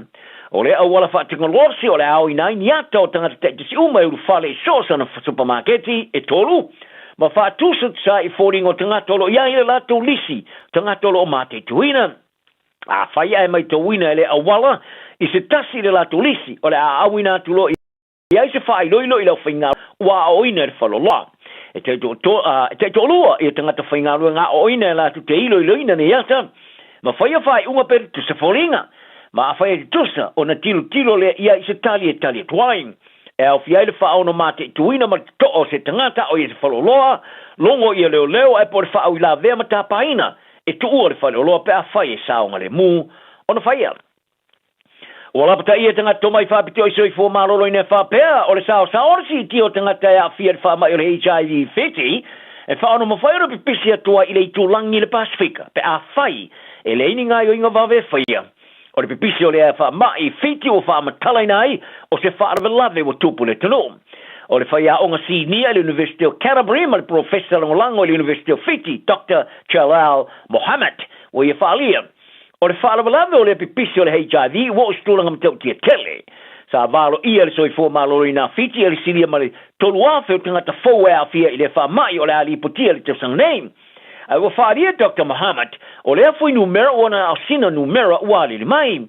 O le auala faatekonolosi o le a aoina ai ni ata o tagata taitasi uma e ulufale i so o sana supamaketi e tolu, ma faatusatusa i foliga o tagata o lo o i ai le latou lisi tagata o lo o mataituina. Afai ae maitauina e le auala i se tasi i le latou lisi, o le a auina atu loa i ai se faailoilo i le aufaigaluega ua aoaoina e le faleoloa. E taitoalua ia tagata faigaluega aoaoina e latou te iloiloina nei ata, ma faia faaiuga pe tutusa foliga. Ma afai e tutusa, ona tilotilo lea i ai i se tali e tali atu ai. E aofia ai le faaono mataituina ma le totoa o se tagata o ia se faleoloa, logo ia leoleo ae po o le faauilavea ma tapaina e tuua le faleoloa pe afai e saogalemu ona faia. Ua lapataia e tagata tomai faapitoa i soifua maloloina e faapea, o le saosao o le siitia o tagata e aafia i le faamai o le HIV fiti, e faaonomafai ona pipisi atu ai i le itulagi i le Pasefika pe afai e leai ni gaoioiga vave e faia. O le pipisi o lea faamai fiti ua faamatalaina ai o se faalavelave ua tupu i le atunuu. O le faiaoga sinia i le University o Canterbury ma le polofesa lagolago i le University o Fiti, Doctor Jalal Mohammed, ua ia faaalia, o le faalavelave o lea pipisi o le HIV ua oo i se tulaga matautia tele. Sa valoia le soifua maloloina a Fiti e le silia ma le 3,000 o tagata fou e aafia i lea faamai o le a lipotia i le tausaga nei. Ae ua faaalia Doctor Mohammed, o lea fuainumera ua na o sina numera ua alili mai.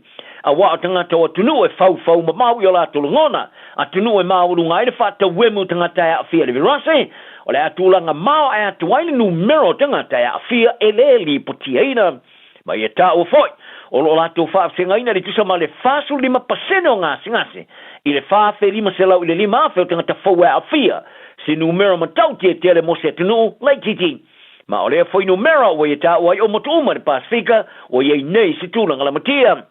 Auā o tagata o atunuu e faufau mamao i o latou lagona, atunuu e maualuga ai le faatauemu o tagata e aafia i le virase, o le a tulaga maoae atu ai le numera o tagata e aafia e le lipotiaina. Ma ia taua foi, o lo o latou faafegaina le tusa ma le 45% o gasegase i le 4,500 i le 5,000 o tagata fou e aafia, se numera matautia tele mo se atunuu laitiiti. Ma o lea fuainumera ua ia taua ai o motu uma i le Pasefika ua i ai nei se tulaga lamatia.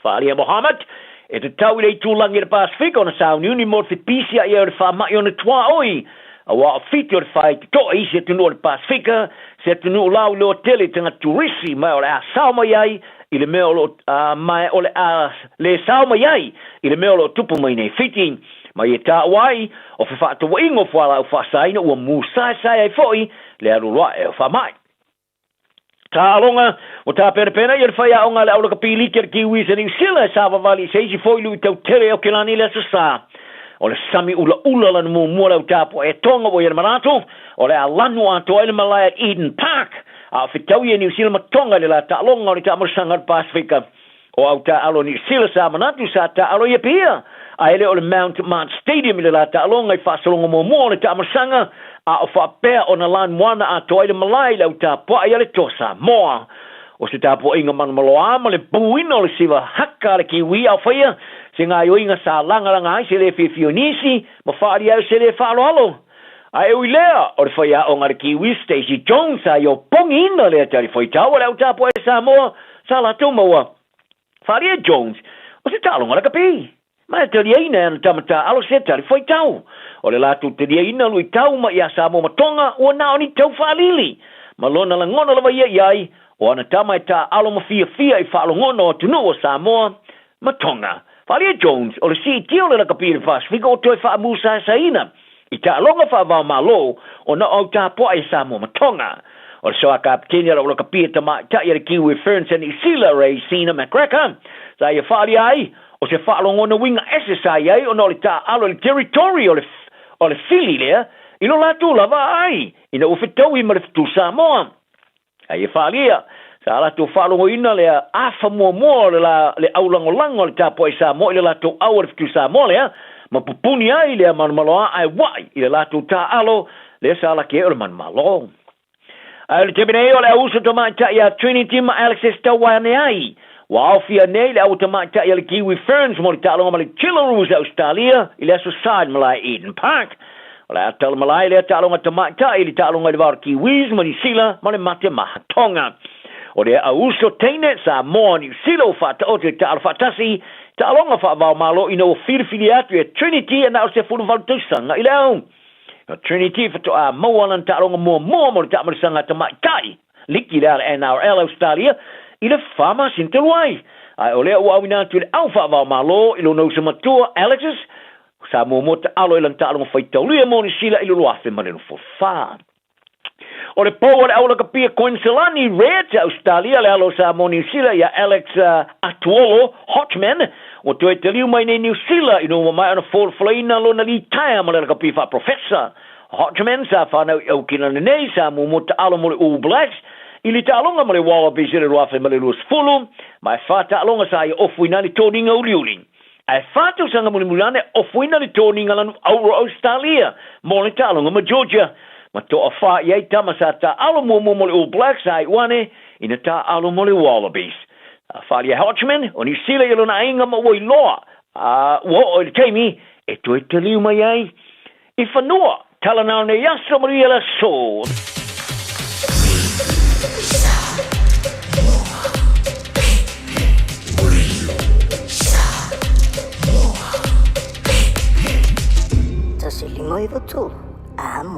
Faaalia Mohammed, e tatau i le itulagi o le Pasefika ona sauniuni mo le fepisia'i ai o le faama'i ona tuaoi, auā o Fiti o le faitotoa i isi atunuu o le Pasefika, se atunuu lauiloa tele i tagata turisi, ma o le a sao mai ai i le mea o lo o, ma o le a le sao mai ai i le mea o lo o tupu mai nei Fiti. Ma ia taua ai, o fefaatauaiga o fualaau faasaina ua musaesae ai foi le alualuae o faama'i. Taaloga, Ua tapenapena ia le faiaoga a le aulakapi liki a le Kiwis a Niu Sila e savavali i se isi foi luitau tele o Kelani i le Aso Sa. O le sami ulaula lana muamua le au tapuaʻe Tonga ua i ai le manatu, o le a lanu atoa ai le malae at Eden Park, a o fetau ia Niu Sila ma Tonga i le la taaloga o le taamolosaga o le Pasefika. O au taaalo Niu Sila sa manatu sa taaalo i Apia, ae le o le Mount Mart Stadium i le la taaloga i faasologa muamua o le taamolosaga, a o faapea ona lanuana atoa ai le malae i le au tapuai a le Toa Samoa. O se tapuaiga manomaloa ma le buina o le siva haka a le Kiwi a o faia se gaoioiga sa lagalaga ai se le fiafia o nisi ma faaalia ai o se le faaaloalo. A e ui lea, o le faiaoga a le Kiwi Stacey Jones sa i opogiina lea tali faitau a le au tapuai a Samoa sa latou maua. Faaalia Jones, o se taaloga lakapi. Ma e taliaina e ana tama taaalo se tali faitau. O le latou taliaina luitau mai ia Samoa ma Tonga ua na o ni tau faalili. Ma lona lagona lava ia i ai, o ana tama e taaalo ma fiafia i faalogona o atunuu o Samoa ma Tonga. Faaalia Jones, o le siitia o le lakapi i le Pasefika ua toe faamusaesaeina i taaloga faava-o-Malo ona o au tapuaʻi a Samoa ma Tonga. O le soa kapeteni a le Ulakapia Tamaitai a le Kiwi Ferns a Niu Sila, Raecene McGregor, sa ia faaalia ai, o se faalogona uiga ese sa i ai ona o le taaalo i le territory o le o le fili lea i lo latou lava aai ina ua fetaui ma le fetu Samoa. A ia faaalia, sa latou faalogoina le afa muamua o le la le aulagolago a le tapuai Samoa i le latou au a le fetu Samoa lea, ma pupuni ai lea manumaloa ae uaʻi i le latou taaalo lea sa laki ai o le manumalo. Ae o le taimi nei o le auuso tamaitai ia Trinity ma Alexis Tauaeane ai. Ua aofia nei le aua tamaitai a le Kiwi Ferns mo le taaloga ma le Jillaroos a Ausetalia i le Aso Sa i le malae Eden Park. O le a tala malae lea taaloga tamaitai i le taaloga i le va o le Kiwis ma Niu Sila ma le mate maha Tonga. O le auuso teine Samoa Niu Sila ua faataoto i taalo faatasi taaloga faava-o-Malo ina ua filifilia atu e Trinity e na o se 18 tausaga i le au. O Trinity faatoa maua lana taaloga muamua mo le taamalisaga tamaitai liki lea a le NRL Ausetalia i le fa masina talu ai. Ae o lea ua auina atu i le au faava-o-Malo i lona uso matua Alexis sa muamua taalo i lana taaloga faitaulia mo Niu Sila i le 2024. O le pou o le aulakapia Koiniselani Reds a Ausetalia le alo o Samoa Niu Sila ia Alex Atuolo Hodgman ua toe taliu mai nei Niu Sila ina ua maea ona folafolaina lona litaea ma le lakapi faaprofesa. Hodgman sa fanau i Aukilana nei sa muamua taalo mo le All Blacks i le taaloga ma le Wallabies i le 2020 ma e fa taaloga sa ia ofuina ai le toniga uliuli. Ae fa tausaga mulimuli ane ofoina le toniga lanu auro Ausetalia mo le taaloga ma Georgia. Ma toa fa i ai tama sa taaalo muamua mo le All Blacks a iu ane ina taaalo mo le Wallabies. A faaalia Hodgman o Niu Sila i lona aiga ma ua iloa a ua oo i le taimi e toe taliu mai ai i fanua. Tala nao nei aso manuia le aso. 1593, Amo.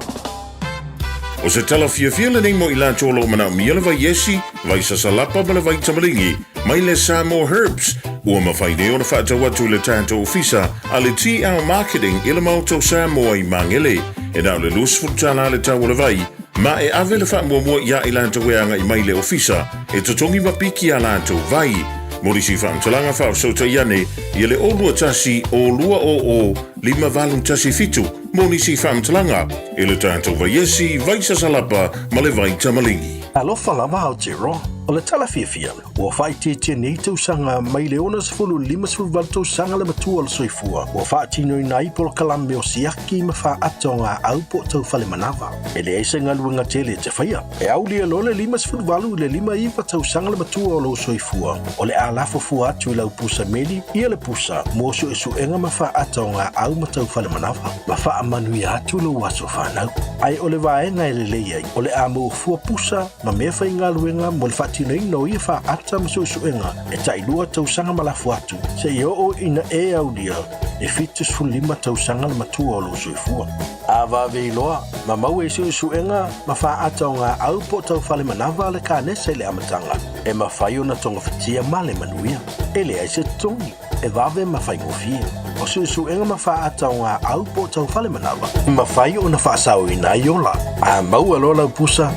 O se tala fiafia lenei mo i latou o lo o manaomia le vai esi, vai sasalapa ma le vai tamaligi, mai le Samoa Herbs, ua mafai nei ona faatau atu i le tatou ofisa a le TL Marketing i le Maota o Samoa i Magele. E na o le $20 le tau o le vai, ma e ave le faamuamua iā i latou e agai mai i le ofisa e totogi ma piki a latou vai. Mo nisi faamatalaga faafesootai ane ia le 021 020 5817 mo nisi faamatalaga i le tatou vaiesi, vai sasalapa ma le vai tamaligi. Alofa lava Aotearoa, o le tala fiafia, ua faaitiitia nei tausaga mai le 60 i le 58 tausaga le matua o le soifua ua faatinoina ai polokalame o siaki ma faata o gaau po o taufale manava. E leai se galuega tele e te faia. E aulia loa le 58 i le 59 tausaga le matua o lou soifua, o le a lafo fua atu i lau pusa meli ia le pusa mo suesuega ma faata o gaau ma taufale manava, ma faamanuia atu lou aso fanau. Ae o le vaega e lelei ai, o le a maua fua pusa ma mea faigaluega mo le faatinoina. faatinoina o ia faaata ma suesuega e tailua tausaga ma lafo atu seia oo ina e aulia le 75 tausaga le matua o lou soifua. A vave iloa ma maua i suesuega ma faaata o gaau po o taufale manava a le kanesa i le amataga, e mafai ona togafitia ma le manuia. E leai se totogi, e vave ma faigofie. O suesuega ma faaata o gaau po o taufale manava, e mafai ona faasaoina ai ola. A maua loa lau pusa,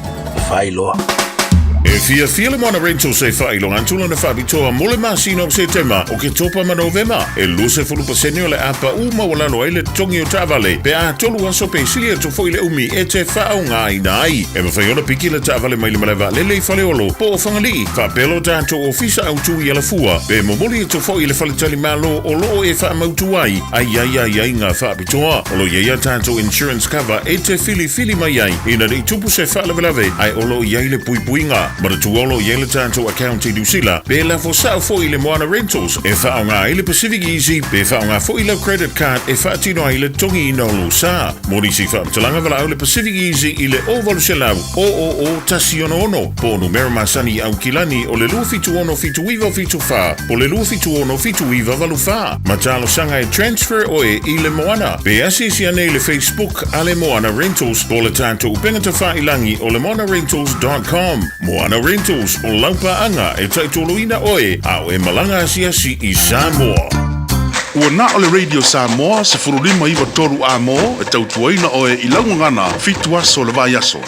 fai loa. E fiafia le Moana Rentals e faailoga atu lana faapitoa mo le masina o Setema, Oketopa ma Novema. E 20% o le a pau maualalo ai le totogi o taavale pe a tolu aso pe sili atu foi le umi e te faaaogaina ai. E mafai ona piki le taavale mai le malae vaalele i Faleolo po o Fagalii, faapea lo tatou ofisa autu i Alafua, pe momoli atu foi i le faletalimalo o lo o e faamautu ai a i ai aiaiga faapitoa. O lo o i ai a tatou insurance cover e te filifili mai ai ina ne i tupu se faalavelave ae o lo o i ai le puipuiga. Manatua o lo o i ai le tatou account i Niu Sila pe lafo sao foi i le Moana Rentals e faaaoga ai le Pacific Easy pe faaaoga foi lau credit card e faatino ai le totogiina o lou sa. Mo nisi faamatalaga valaau le Pacific Easy i le 0800 000 166 po o numera masani i Aukilani o le 276 7974 po o le 276 7984 ma talosaga e transfer oe i le Moana. Pe asiasi ane i le Facebook a le Moana Rentals po o le tatou upega tafailangi o le moanarentals.com. Moana Rentals, o lau paaga e taitoloina oe a o e malaga asiasi i Samoa. Ua na o le Radio Samoa 1593 A-mo e tautuaina oe i lau gagana fitu aso o le vaiaso.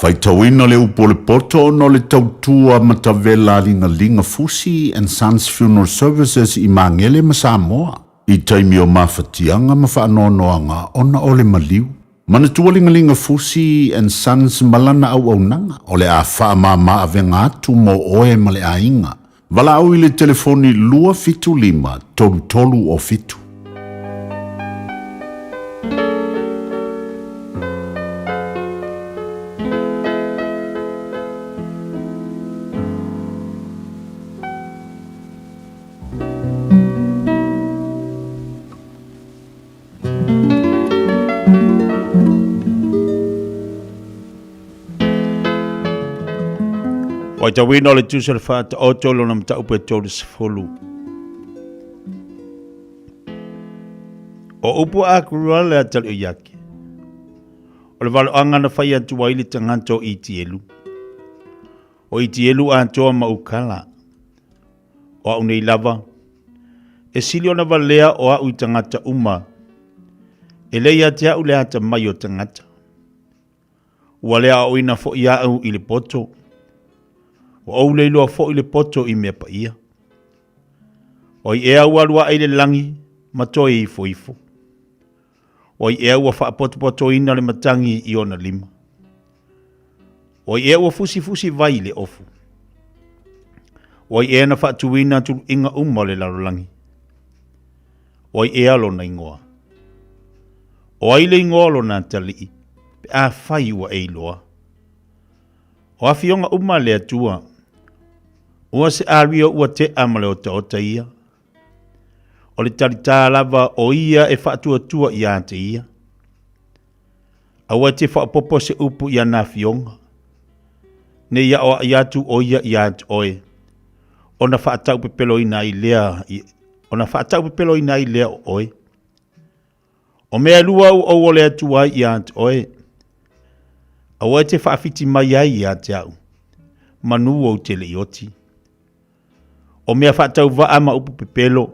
Faitauina le upu o le poto ona o le tautua matavela a Ligaliga Fusi and Sons Funeral Services i Magele ma Samoa i taimi o mafatiaga ma faanoanoaga ona o le maliu. Manatua Ligaliga Fusi and Sons ma lana auaunaga o le a faamama avega atu mo oe ma le aiga. Valaau i le telefoni 275 3307. Faitauina o le tusi o le Faataoto lona mataupu e 30. O upu a Akurua le atali o Iake. O le valoaga na fai atu ai le tagata o Itielu. O Itielu atoa ma Ukala. O au nei lava, e sili ona valea o au i tagata uma. E le ia te au le atamai o tagata. Ua le aoaoina foi au i le poto. Ua ou le iloa foi le poto i mea paia. O ai ea ua alu ae i le lagi ma toe ifo ifo? O ai ea ua faapotopotoina le matagi i ona lima? O ai ea ua fusifusi vai i le ofu? O ai ea na faatuina tuluiga uma o le lalolagi? O ai ea lona igoa? O ai le igoa o lona atalii pe afai ua e iloa? O afioga uma a le Atua, ua se aria ua tea ma le otaota ia. O le talitā lava o ia e faatuatua ia te ia. Aua e te faaopoopo se upu i ana afioga, ne i aoai atu ʻo ia iā te ʻoe, ona faataupepeloina ai lea, ona faataupepeloina ai lea o ʻoe. O mea e lua ua ou ole atu ai iā te ʻoe, aua e te faawhiti mai ai iā te aʻu, manu ou te le i oti. O mea faatauvaa ma upu pepelo,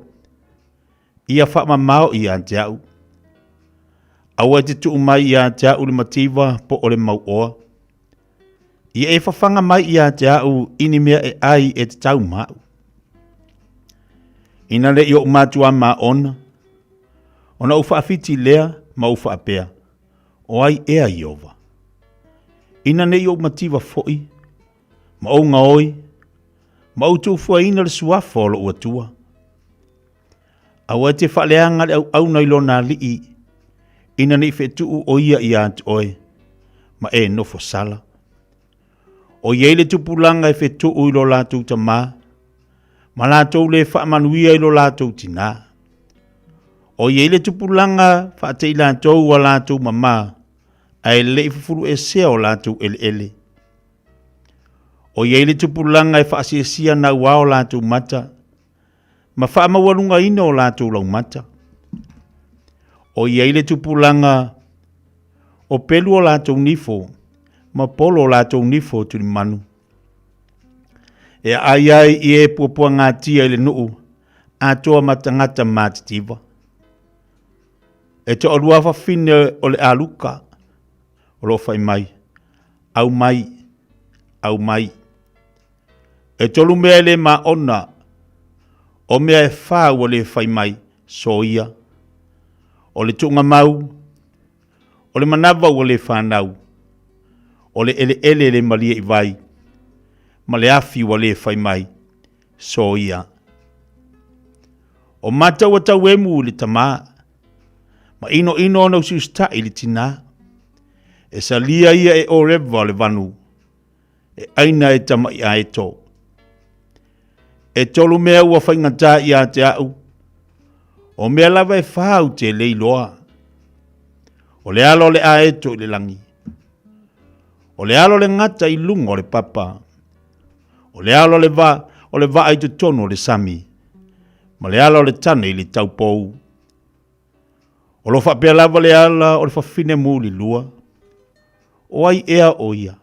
ia faamamao ia te au. Aua e te tuu mai ia te au le mativa po o le mauoa. Ia e fafaga mai ia te au i ni mea e ai e te tau maʻu. Ina le i oʻu matua ma ona, ona ou faafiti lea ma ou faapea, o ai ea Iova? Ina ne i ou mativa foi, ma ou gaoi, ma ou tuufuaina le suafa o lou Atua. Aua e te faaleaga le auauna i lona alii, ina ne i fetuu o ia ia te oe, ma e nofo sala. O i ai le tupulaga e fetuu i lo latou tamā, ma latou le faamanuia i lo latou tinā. O i ai le tupulaga faatei latou a latou mamā, ae le i fufuluesea o latou eleele. O i ai le tupulaga e faasiasia nauā o latou mata, ma faamaualugaina o latou laumata. O i ai le tupulaga o pelu o latou nifo, ma polo o latou nifo tulimanu. E aai ai i e puapuagatia i le nuu atoa ma tagata matitiva. E toalua fafine o le aluka o lo o fai mai, au mai, au mai. E tolu mea e le maona, o mea e fa ua le fai mai, soia. O le tuugamau, o le manava ua le fanau, o le eleele e le malie i vai, ma le afi ua le fai mai, soia. O mata ua tauemu i le tamā, ma inoino ona usiusitaʻi i le tinā. E salia ia e Oreva o le vanu, e ʻaina e tamaʻi aeto. E tolu mea ua faigata ia te aʻu, o mea lava e fa ou te le iloa. O le ala o le aeto i le lagi, o le ala o le gata i luga o le papa, o le ala o le va, o le vaa i totonu o le sami, ma le ala o le tane i le taupou. O lo o faapea lava le ala o le fafine mulilua, o ai ea o ia?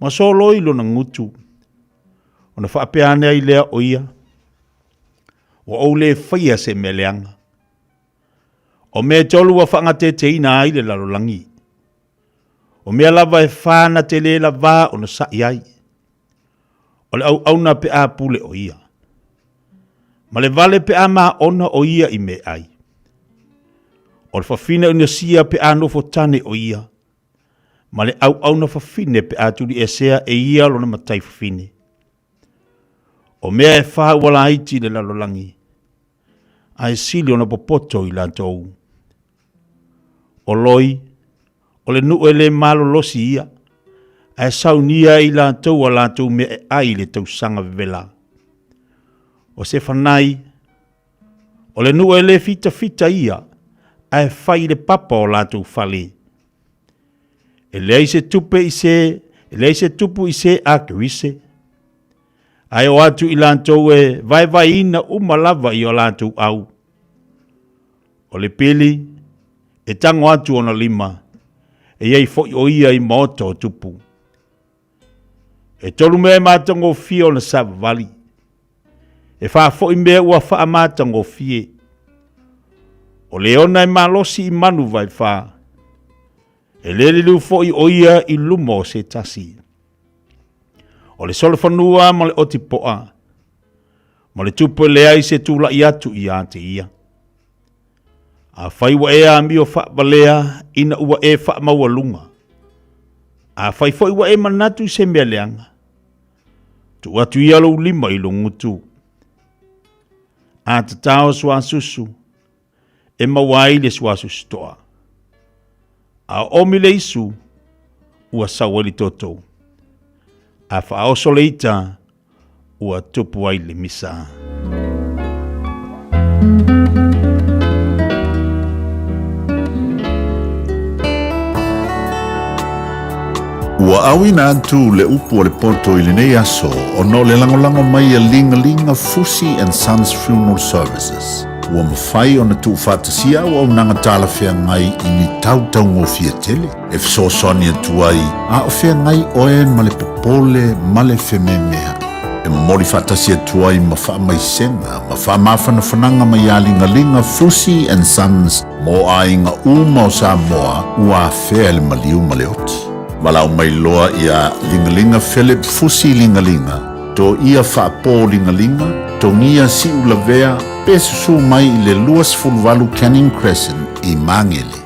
Ma soloi lona gutu, ona faapea ane ai lea o ia, ua ou le faia se mea leaga. O mea e tolu ua faagateteina ai le lalolagi. O mea lava e fa na te le lavā ona saʻi ai. O le auauna pe a pule o ia. Ma le vale pe a maona o ia i meaai. O le fafine o pe a nofo tane o ia. Ma le auauna fafine pe a tuliesea e ia lona matai fafine. O mea e fa ua laiti i le lalolagi, ae sili ona popoto i latou. O loi, o le nuu e le malolosi ia, ae saunia e i latou a latou mea e ai i le tausaga vevela. O se fanai, o le nuu e le fitafita ia, ae fai i le papa o latou fale. E leai se tupe i se, e leai se tupu i se a Kerise. Ae o atu i latou e vaevaeina uma lava i o latou au. O le pili, e tago atu ona lima, e i ai foi o ia i maota o tupu. E tolu mea e matagofie ona savavali, e faafoi mea ua faamatagofie. O le ona e malosi i manu vaefa, e le liliu foi o ia i luma o se tasi. O le solofanua ma le otipoa, ma le tupu e leai se tulai atu ia te ia. Afai ua e amio faavalea ina ua e faamaualuga, afai foi ua e manatu i se mea leaga, tuu atu ia lou lima i lou gutu. A tatao suasusu, e maua ai le suasusu toa. A oomi le isu, ua sau ai le toto. A faaoso le ita, ua tupu ai le misa. Ua auina atu le upu o le poto i lenei aso ona o le lagolago mai a Ligalinga Fusi and Sons Funeral Services. Ua mafai ona tuufaatasia auaunaga talafeagai i ni tautaugofie tele e fesoasoani atu ai a o feagai oe ma le popole ma le fememeaʻi. E momoli faatasi atu ai ma faamaisega ma faamafanafanaga mai ia Ligaliga Fusi and Sons mo aiga uma o Samoa ua afea e le maliu ma le oti. Valaau mai loa iā Ligaliga Philip Fusi Ligaliga, Toia Faapō Ligaliga, Togia Siulavea pe susū mai i le 28 Canning Crescent i Magele.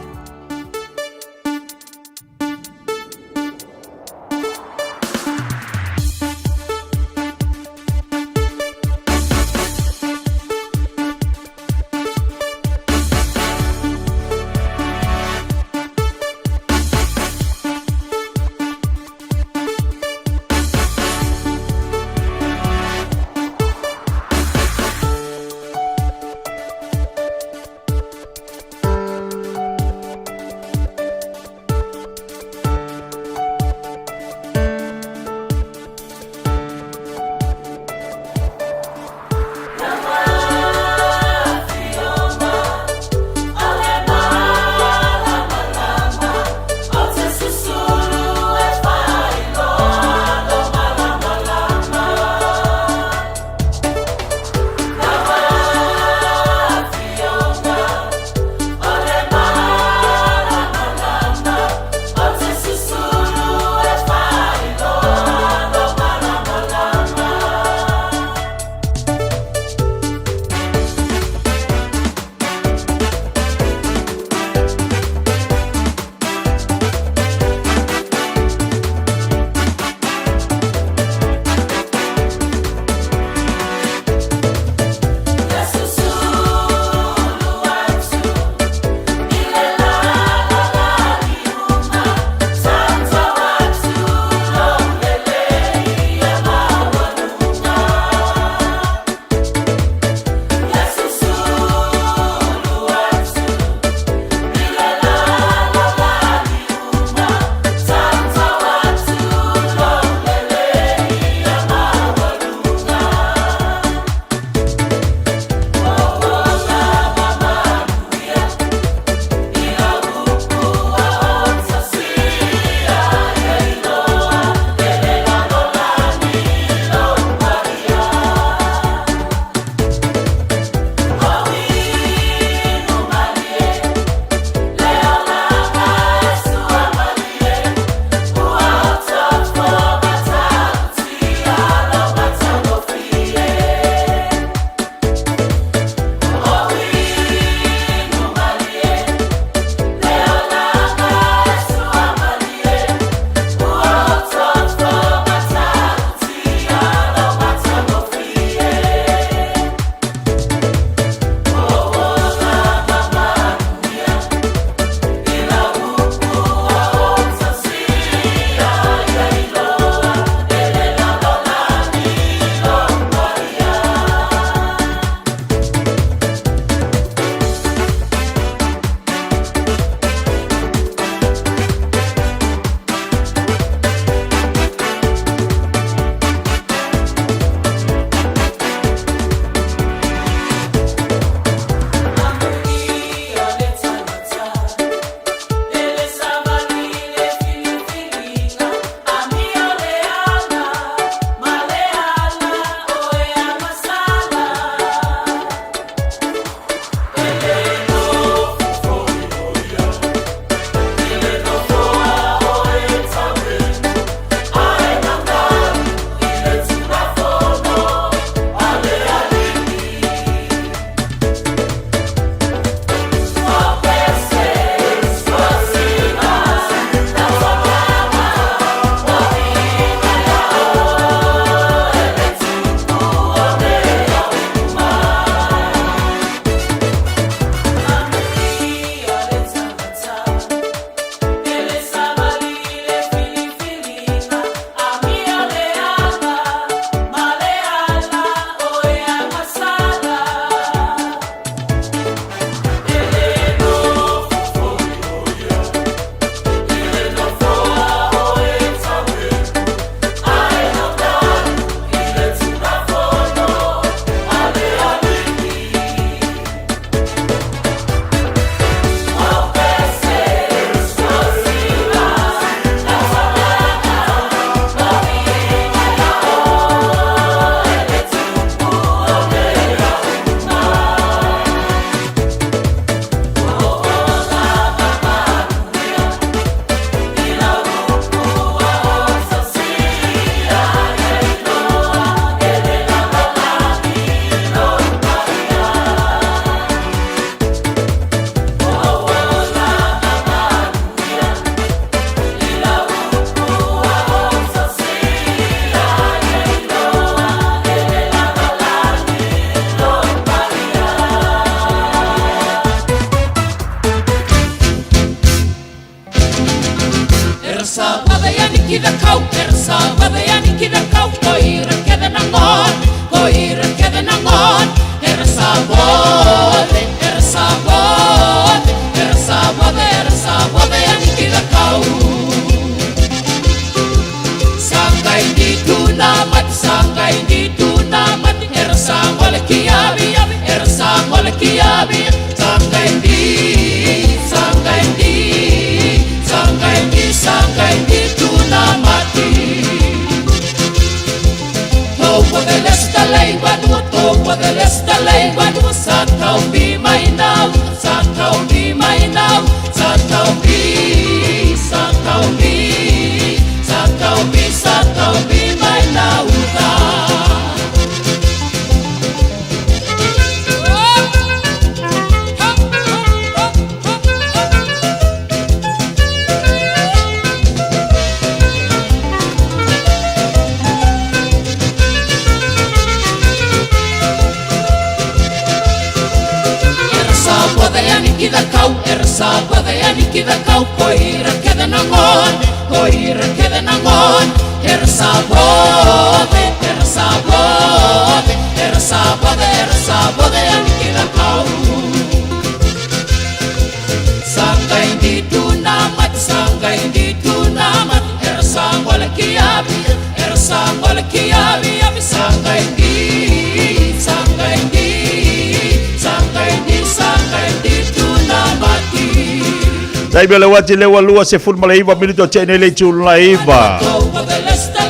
Taimi o le uati le ua 29 minuto te nei le itu laiva.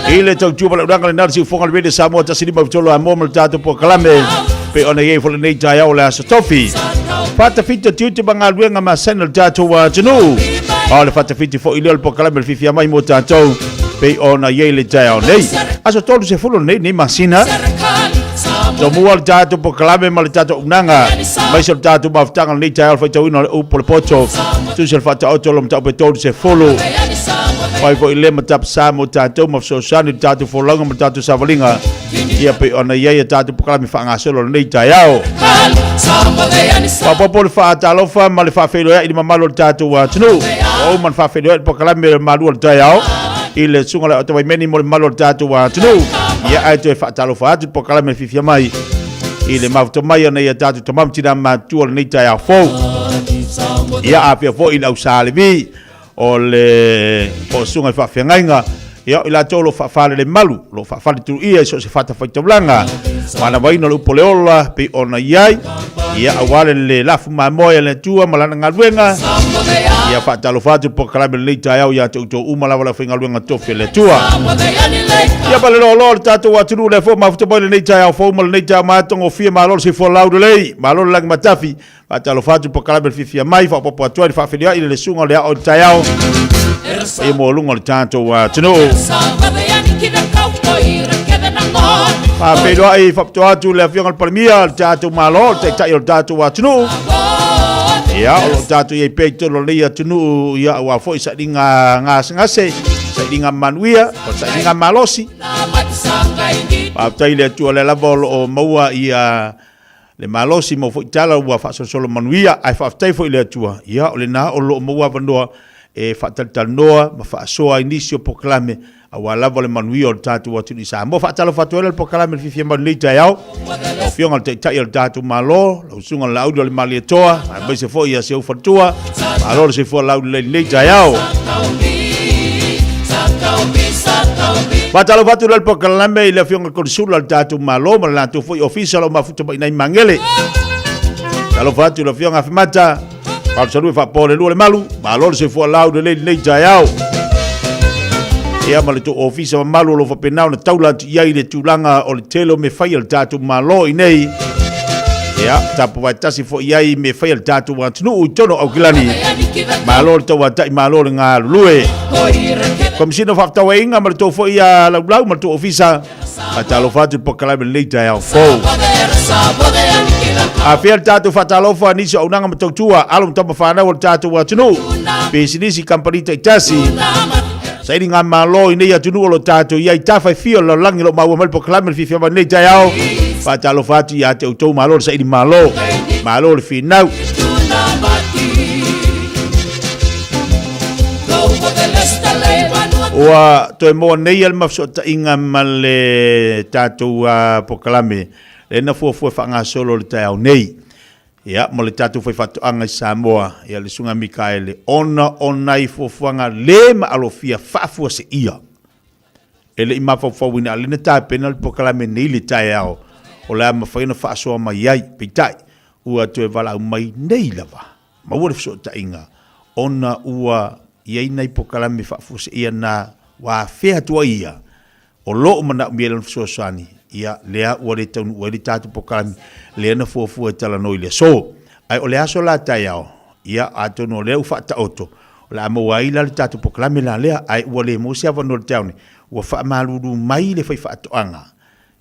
I le tautua ma le ulaga lena le siufoga le Radio Samoa 153 a moa ma le tatou polokalame pei ona i ai foi lenei taeao o le Aso Tofi. Faatafiti o tiute ma galuega masani o le tatou atunuu. A o le faatafiti foi lea o le polokalame o le fiafia mai mo tatou pei ona i ai le taeao nei. Aso 30 lenei nei masina. Tomua le tatou polokalame ma le tatou auaunaga aemaise o le tatou mafutaga lenei taeao le faitauina o le upu o le poto. Tusi o le faataoto o lo mataupu e 30. Fai foi le matapsa mo tatou ma fesoasoani i le tatou folauga ma le tatou savaliga. Ia pei ona i ai a tatou polokalame faagasolo lenei taeao. Faaopoopo le faatalofa ma le faafeiloai i le mamalu o le tatou atunuu. Ua uma ona faafeiloai le polokalame o le malu o le taeao i le susuga i le Otawaimeni mo le mamalu o le tatou atunuu. Ia ae toe faatalofa atu le polokalame fiafia mai i le mafuta mai o nei a tatou tama ma tina matutua o lenei taeao fou. Ia afea foi i le au Salevi o le po o susuga i faafeagaiga ia o i latou o lo o faafalele malu, o lo o faafaletuia i so o se fatafaitaulaga, manavaina o le upu o le ola pei ona i ai, ia aua le le lafu mamoe a le Atua ma lana galuega. Ia faatalofa atu le polokalame i lenei taeao ia te outou uma lava le aufaigaluega tofi a le Atua. Ia ma le loaloa o le tatou atunuu lea foi mafuta mai lenei taeao fou ma lenei taeao matagofie, malo le soifua laulelei, malo le lagi matafi. Faatalofa atu polokalame le fiafia mai, faaopoopo atu ai le faafeiloai i le susuga o le ao i le taeao. Paia maualuga o le tatou atunuu. Faafeiloai faapitoa atu le Afioga i le Palemia o le tatou Malo, le Taitai o le tatou atunuu. Ia, o lo o tatou i ai pea i totonu o lenei atunuu, ia, aua foi sailiga gasegase, sailiga manuia, o sailiga malosi. Faafetai i le Atua o lea lava o lo o maua ia le malosi mau foi tala ua faasolosolo manuia, ae faafetai foi i le Atua, ia o lena o lo o maua avanoa e faatalatalanoa ma faasoa ai nisi o polokalame aua lava le manuia o le tatou atunuu i Samoa. Faatalofa atu ai la le polokalame i le fiafia mai lenei taeao, lau Afioga i le Taitai o le tatou Malo, lau Susuga i le Laauli o le Malietoa, aemaise foi ia si ou faletua, malo le soifua laulelei i lenei taeao. Faatalofa atu la le polokalame i le Afioga i le Konesula o le tatou Malo ma le latou foi Ofisa o lo o mafuta mai nai Magele. Talofa atu i le Afioga Afemata, Faalusalue faapoa le lua le malu, malo le soifua laulelei i lenei taeao. Ia ma le tou ofisa mamalu o lo o faapena ona taula atu i ai i le tulaga o le tele o mea fai a le tatou Malo i nei. Ia, tapuvae tasi foi i ai i mea fai a le tatou atunuu i totonu o Aukilani. Malo le tauatai, malo le galulue. Komesina o Faafetauaiga ma le tou foi laulau ma le tou ofisa, faatalofa atu i le polokalame i lenei taeao fou. Afea le tatou faatalofa nisi o auaunaga ma tautua, alo ma tama fanau o le tatou atunuu, pisinisi, kamupani taitasi, sailiga malo i nei atunuu o lo tatou i ai, tafa e fia o le lalolagi o lo o maua mai le polokalame le fiafia mai lenei taeao. Faatalofa atu ia te outou, malo le saili malo, malo le finau. Ua toe maua nei le mafesootaiga ma le tatou polokalame lea na fuafua e faagasolo i le taeao nei. Ia, ma le tatou faifaatoaga i Samoa, ia le Susuga Mikaele, ona o nai fuafuaga le maalofia faafuaseia e le i mafaufauina, a o lea na tapena le polokalame nei i le taeao o le a mafai ona faasoa mai ai. Peitai, ua toe valaau mai nei lava maua le fesootaiga ona ua i ai nai polokalame faafuaseia na ua afea atu ai ia o lo o manaomia i lana fesoasoani. Ia, lea ua le taunuu ai le tatou polokalame lea na fuafua e talanoa i le aso. Ae o le aso la taeao, ia, atonu o lea ua faataoto, o le a maua ai la le tatou polokalame la lea, ae ua le maua se avanoa i le taeao nei, ua faamalulu mai le faifaatoaga,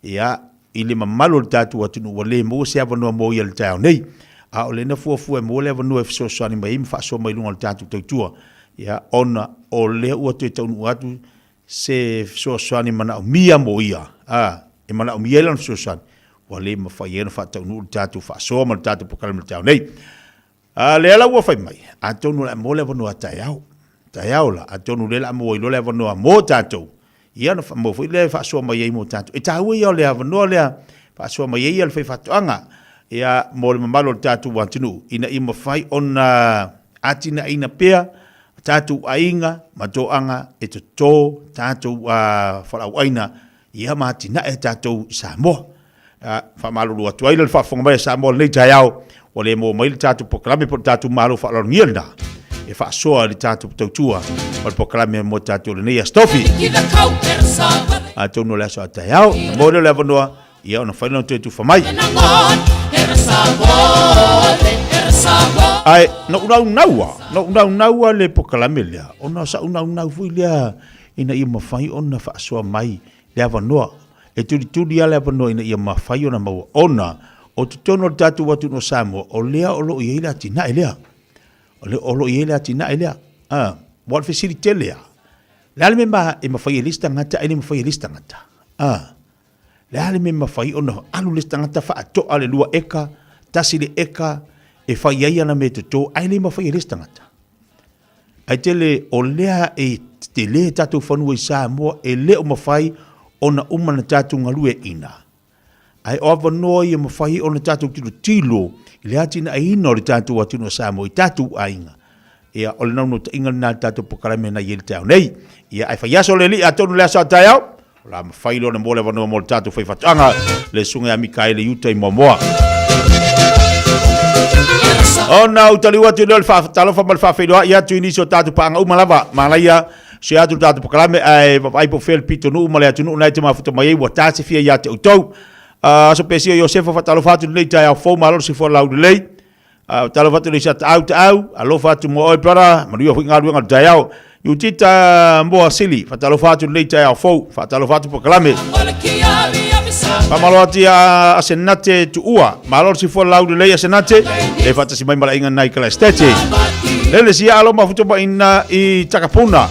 ia, i le mamalu o le tatou atunuu ua le maua se avanoa mo ia i le taeao nei. A o lea na fuafua e maua le avanoa e fesoasoani mai ai ma faasoa mai i luga o le tatou tautua, ia, ona o lea ua toe taunuu atu se fesoasoani manaomia mo ia, a, e manaomia ai lana fesoasoani, ua le mafai ai ona faataunuu le tatou faasoa ma le tatou polokalame i le taeao nei. A, lea la ua fai mai, atonu o le a maua le avanoa taeao. Taeao la, atonu o lea o le a maua ai loa le avanoa mo tatou, ia ona maua foi lea e faasoa mai ai mo tatou. E taua ia o le avanoa lea e faasoa mai ai le faifaatoaga, ia, mo le mamalu o le tatou atunuu, ina ia mafai ona atinaeina pea tatou aiga ma toaga e toto tatou fualaauaina ia ma atinae tatou i Samoa. Faamalulu atu ai le faafofoga mai a Samoa i lenei taeao, ua le maua mai le tatou polokalame po o le tatou Malo faaaloalogia lena e faasoa i le tatou tautua o le polokalame mo tatou i lenei Aso Tofi. Atonu o le aso a taeao, na maua lea o le avanoa, ia ona fai lea ona toe tufa mai. Ae, na ou naunaua, na ou naunaua le polokalame lea, ona o sa'u naunau foi lea ina ia mafai ona faasoa mai le avanoa. E tulituli lava le avanoa ina ia mafai ona maua, ona o totonu o le tatou atunuu o Samoa, o lea o lo o i ai le atinae lea. O lea o lo o i ai le atinae lea. Aua o le fesili tele lava, o le a le mea e mafai e le isi tagata ae le mafai e le isi tagata? Le a le mea e mafai ona alu le isi tagata faatoa le 2 eka, 1 le eka e fai ai ana mea toto ae le mafai e le isi tagata? Ae tele o lea e tele tatou fanua i Samoa e le o mafai ona uma ona tatou galueaiina. Ae o avanoa ia mafai ona tatou tilotilo i le atinaeina o le tatou atunuu o Samoa i tatou aiga. Ia, o le naunautaiga lena i le tatou polokalame na i ai i le taeao nei. Ia, ae fai aso le Alii atonu i le aso a taeao, O le a mafai loa ona maua le avanoa mo le tatou faifaatoaga, le Susuga ia Mikaele Iuta i Moamoa. Ona ou taliu atu lea o le faatalofa ma le faafeiloai atu i nisi o tatou paaga uma lava. Manaia, share atu le tatou polokalame ae vaavaai po o fea le pitonuu ma le atunuu na e te mafuta mai ai ua tasefia ia te outou. Aso Pesia Iosefa, faatalofa atu i lenei taeao fou, malo le soifua laulelei. Talofa atu i le Taau Taau, alofa atu mo oe brother, manuia foi galuega o le taeao. Iutita Moa Sili, faatalofa atu i lenei taeao fou, faatalofa atu polokalame. Faamalo atu ia Asenate Tuua, malo le soifua laulelei Asenate, le faatasi mai ma le aiga nai Kalaestete. Lele sia alo mafuta mai ina i Takapuna.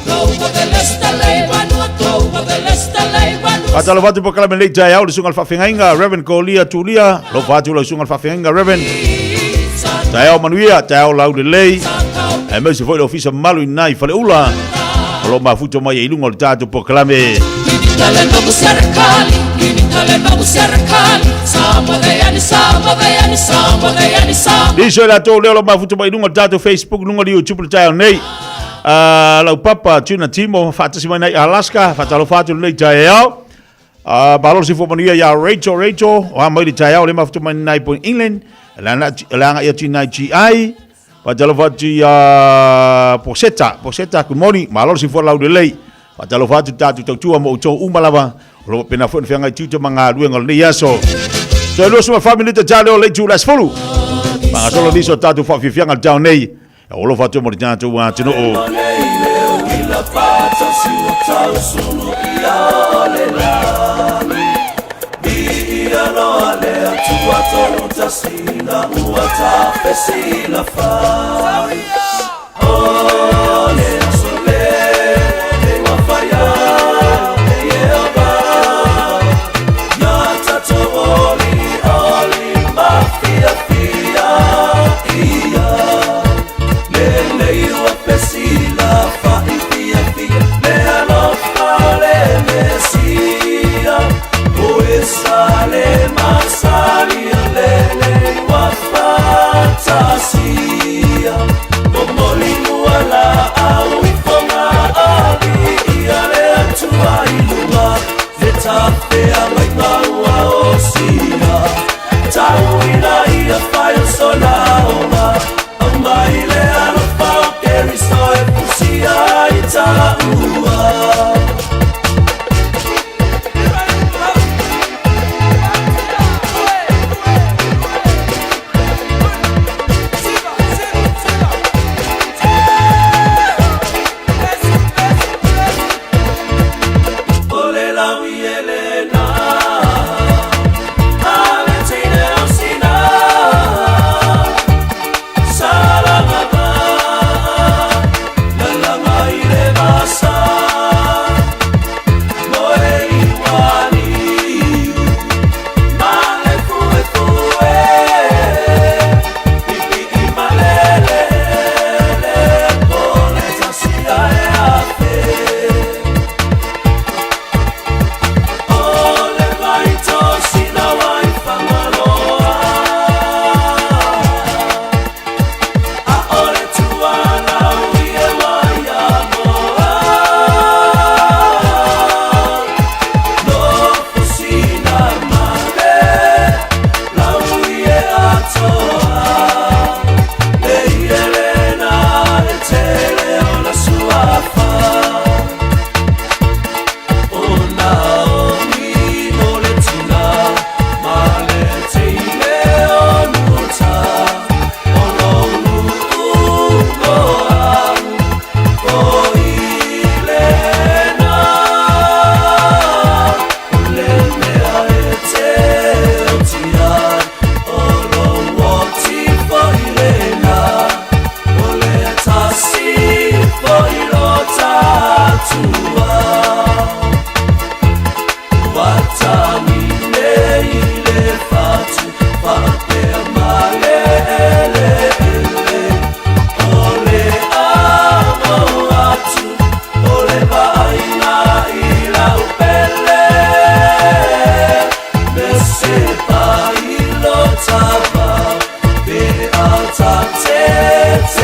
Faatalofa atu polokalame lenei taeao le susuga i le faafeagaiga Reverend Kolia Tulia, Alofa atu lau susuga i le faafeagaiga Reverend. Taeao manuia, taeao laulelei. Aemaise foi le ofisa mamalu i ina i Faleula. O lo o mafuta mai ai i luga o le tatou polokalame. Liso i latou lea o lo o mafuta mai i luga o le tatou Facebook, luga o le YouTube le taeao nei. Lau papa Tuna Timo faatasi mai nei Alaska, faatalofa atu lenei taeao. Malo le soifua manuia ia Rachel, Rachel, o a mai le taeao le mafuta mai nai Point England, le agai atu i nai GI, faatalofa atu ia Poseta, Poseta, good morning, malo le soifua laulelei, faatalofa atu tatou tautua ma outou uma lava, o lo o faapena foi ona feagai tiute ma galuega o lenei aso. Toe 24 minute ta leo le itu le 10. Faagasolo nisi o tatou faafiafiaga i le taeao nei. E alofa atu mo le tatou atunuu.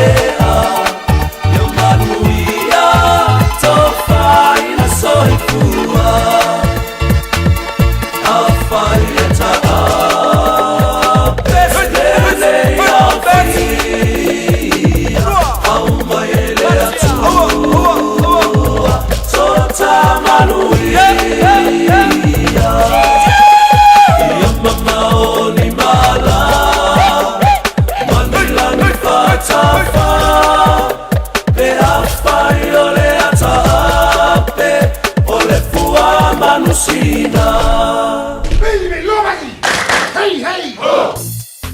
lea Ia manuia tofaina soifua Afai e taape lelei aofia Aumai e le Atua Tota manuia Ia mamao ni mala Manulagi fatafa Pe afai o le ataape O le fua manusina.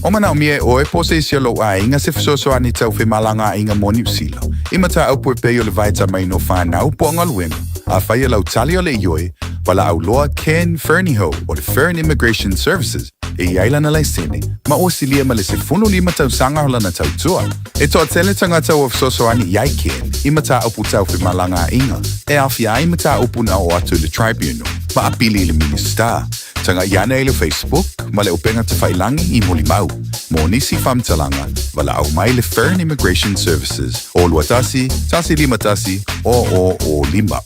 O manaʻomia e ʻoe po o se isi o lou ʻaiga se fesoasoani tau femalagaaiga mo Niu Sila. I mataupu e pei o le vaetamaina o fanau po o galuega, afai o lau tali o le ioe, valaau loa Ken Fernihough o le Fern Immigration Services e i ai lana laisene, ma ua silia ma le 15 tausaga o lana tautua. E toatele tagata ua fesoasoani i ai Ken i mataupu tau femalagaaiga e aofia ai mataupu na oo atu i le Tribunal ma apili i le Minisita. Tagaʻi ane i le Facebook ma le upega tafailagi i Molimau. Mo nisi faamatalaga, valaau mai le Fern Immigration Services o 21 151 0005.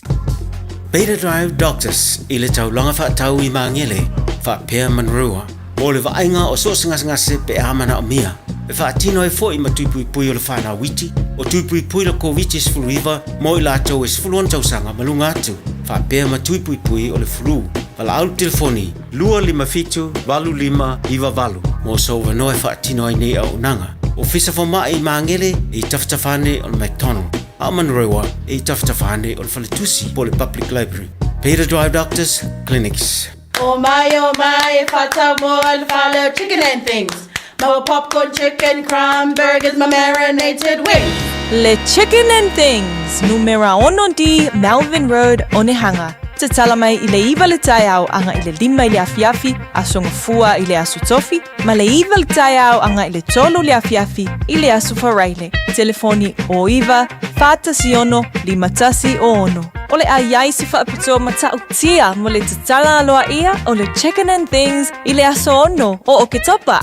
Beta Drive Doctors i le taulaga faatau i Magele, faapea Manurewa, mo le vaaiga o so o se gasegase pe a manaomia. E faatino ai foi ma tui puipui o le fanau iti, o tui puipui le Koviti-19 mo i latou e 16 tausaga ma luga atu, faapea ma tui puipui o le flu. Valaau le telefoni 257 8598 mo sou avanoa e faatino ai nei auaunaga. Ofisa Fomai i Magele e i tafatafa ane o le McDonald, a o Manurewa e i tafatafa ane o le Faletusi po o le Public Library. Beta Drive Doctors Clinics. O mai, o mai, e whatau mo i le fale o Chicken and Things. Maua popcorn chicken, crumb burgers ma marinated wings. Le Chicken and Things, numera 6D, Melvin Road, Onehunga. Tatala mai i le 9 le taeao aga i le 5 i le afiafi, Aso Gafua i le Aso Tofi, ma le 9 le taeao aga i le 3 le afiafi i le Aso Faraile. Telefoni 09 416 5106. O le a i ai se faapitoa matautia mo le tatala aloaia o le Chicken and Things i le aso 6 o Oketopa.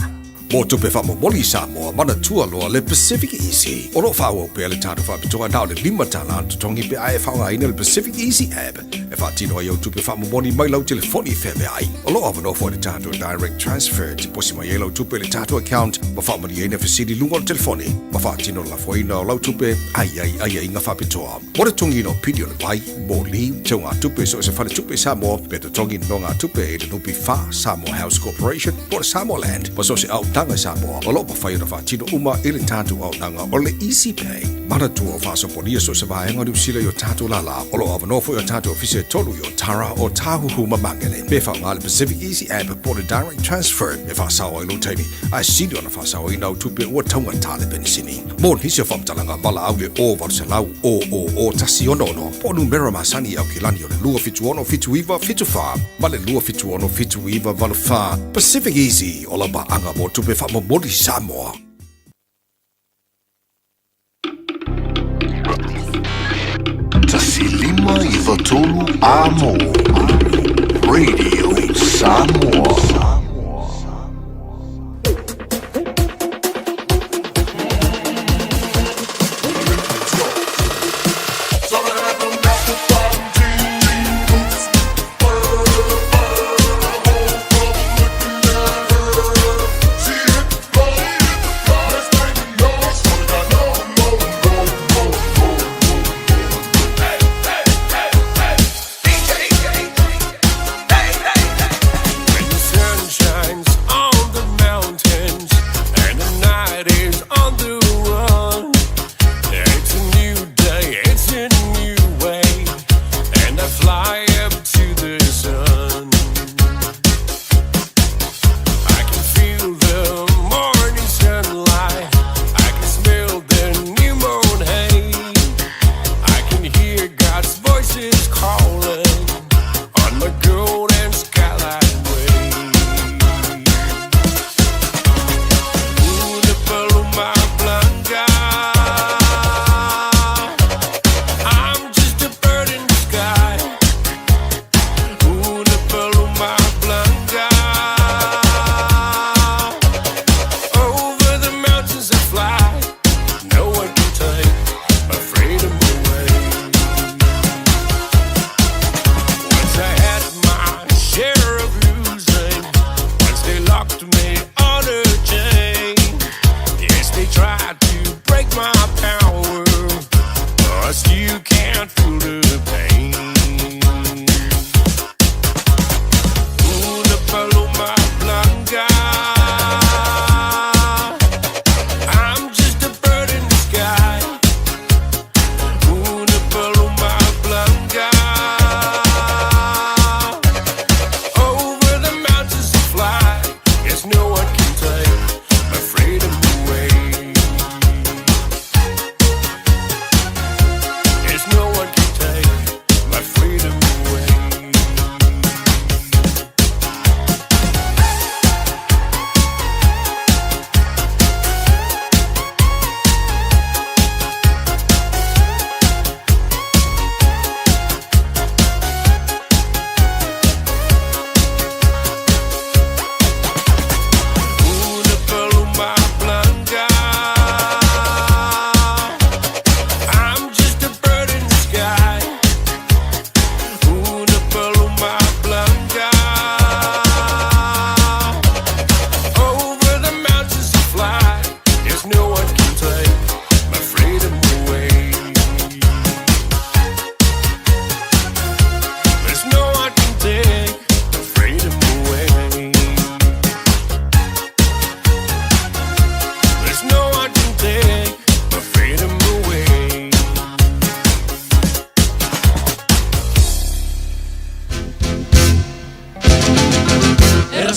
Mo tupe faamomoli i Samoa, manatua loa le Pacific Easy. O lo o faaauau pea le tatou faapitoa na o le $5 le totogi pe a e faaaogaina le Pacific Easy app e faatino ai au tupe faamomoli mai lau telefoni i feaveai. O lo o avanoa foi le tatou Direct Transfer e tiposi mai ai lau tupe i le tatou account ma faamalieina fesili i luga o le telefoni ma faatino le lafoina o lau tupe a i ai aiaiga faapitoa. Mo le totogiina o pili o le vai, moli, teugatupe i so o se faletupe i Samoa, pe totogi nonogatupe i le NPF, Samoa House Corporation, po o le Samoa Land, ma so o se aotaga i Samoa, o lo o mafai ona faatino uma i le tatou auaunaga o le Easy Pay. Manatua o faasopolia so o se vaega o Niu Sila i o tatou lālā, o lo o avanoa foi o tatou ofisa e tolu i Otara, Ōtāhuhu ma Māngere. Pe faaaoga le Pacific Easy App po o le Direct Transfer e faasao ai lou taimi, ae sili ona faasaoina au tupe ua taugata le penisini. Mo nisi o faamatalaga, valaau i le 0800 000 166 po o numera masani i Aukilani o le 276 79 74 ma le 276 79 84. Pacific Easy, o lau paaga mo tupe faamomoli Samoa. 1 5 9 3 Amo Radio Samoa.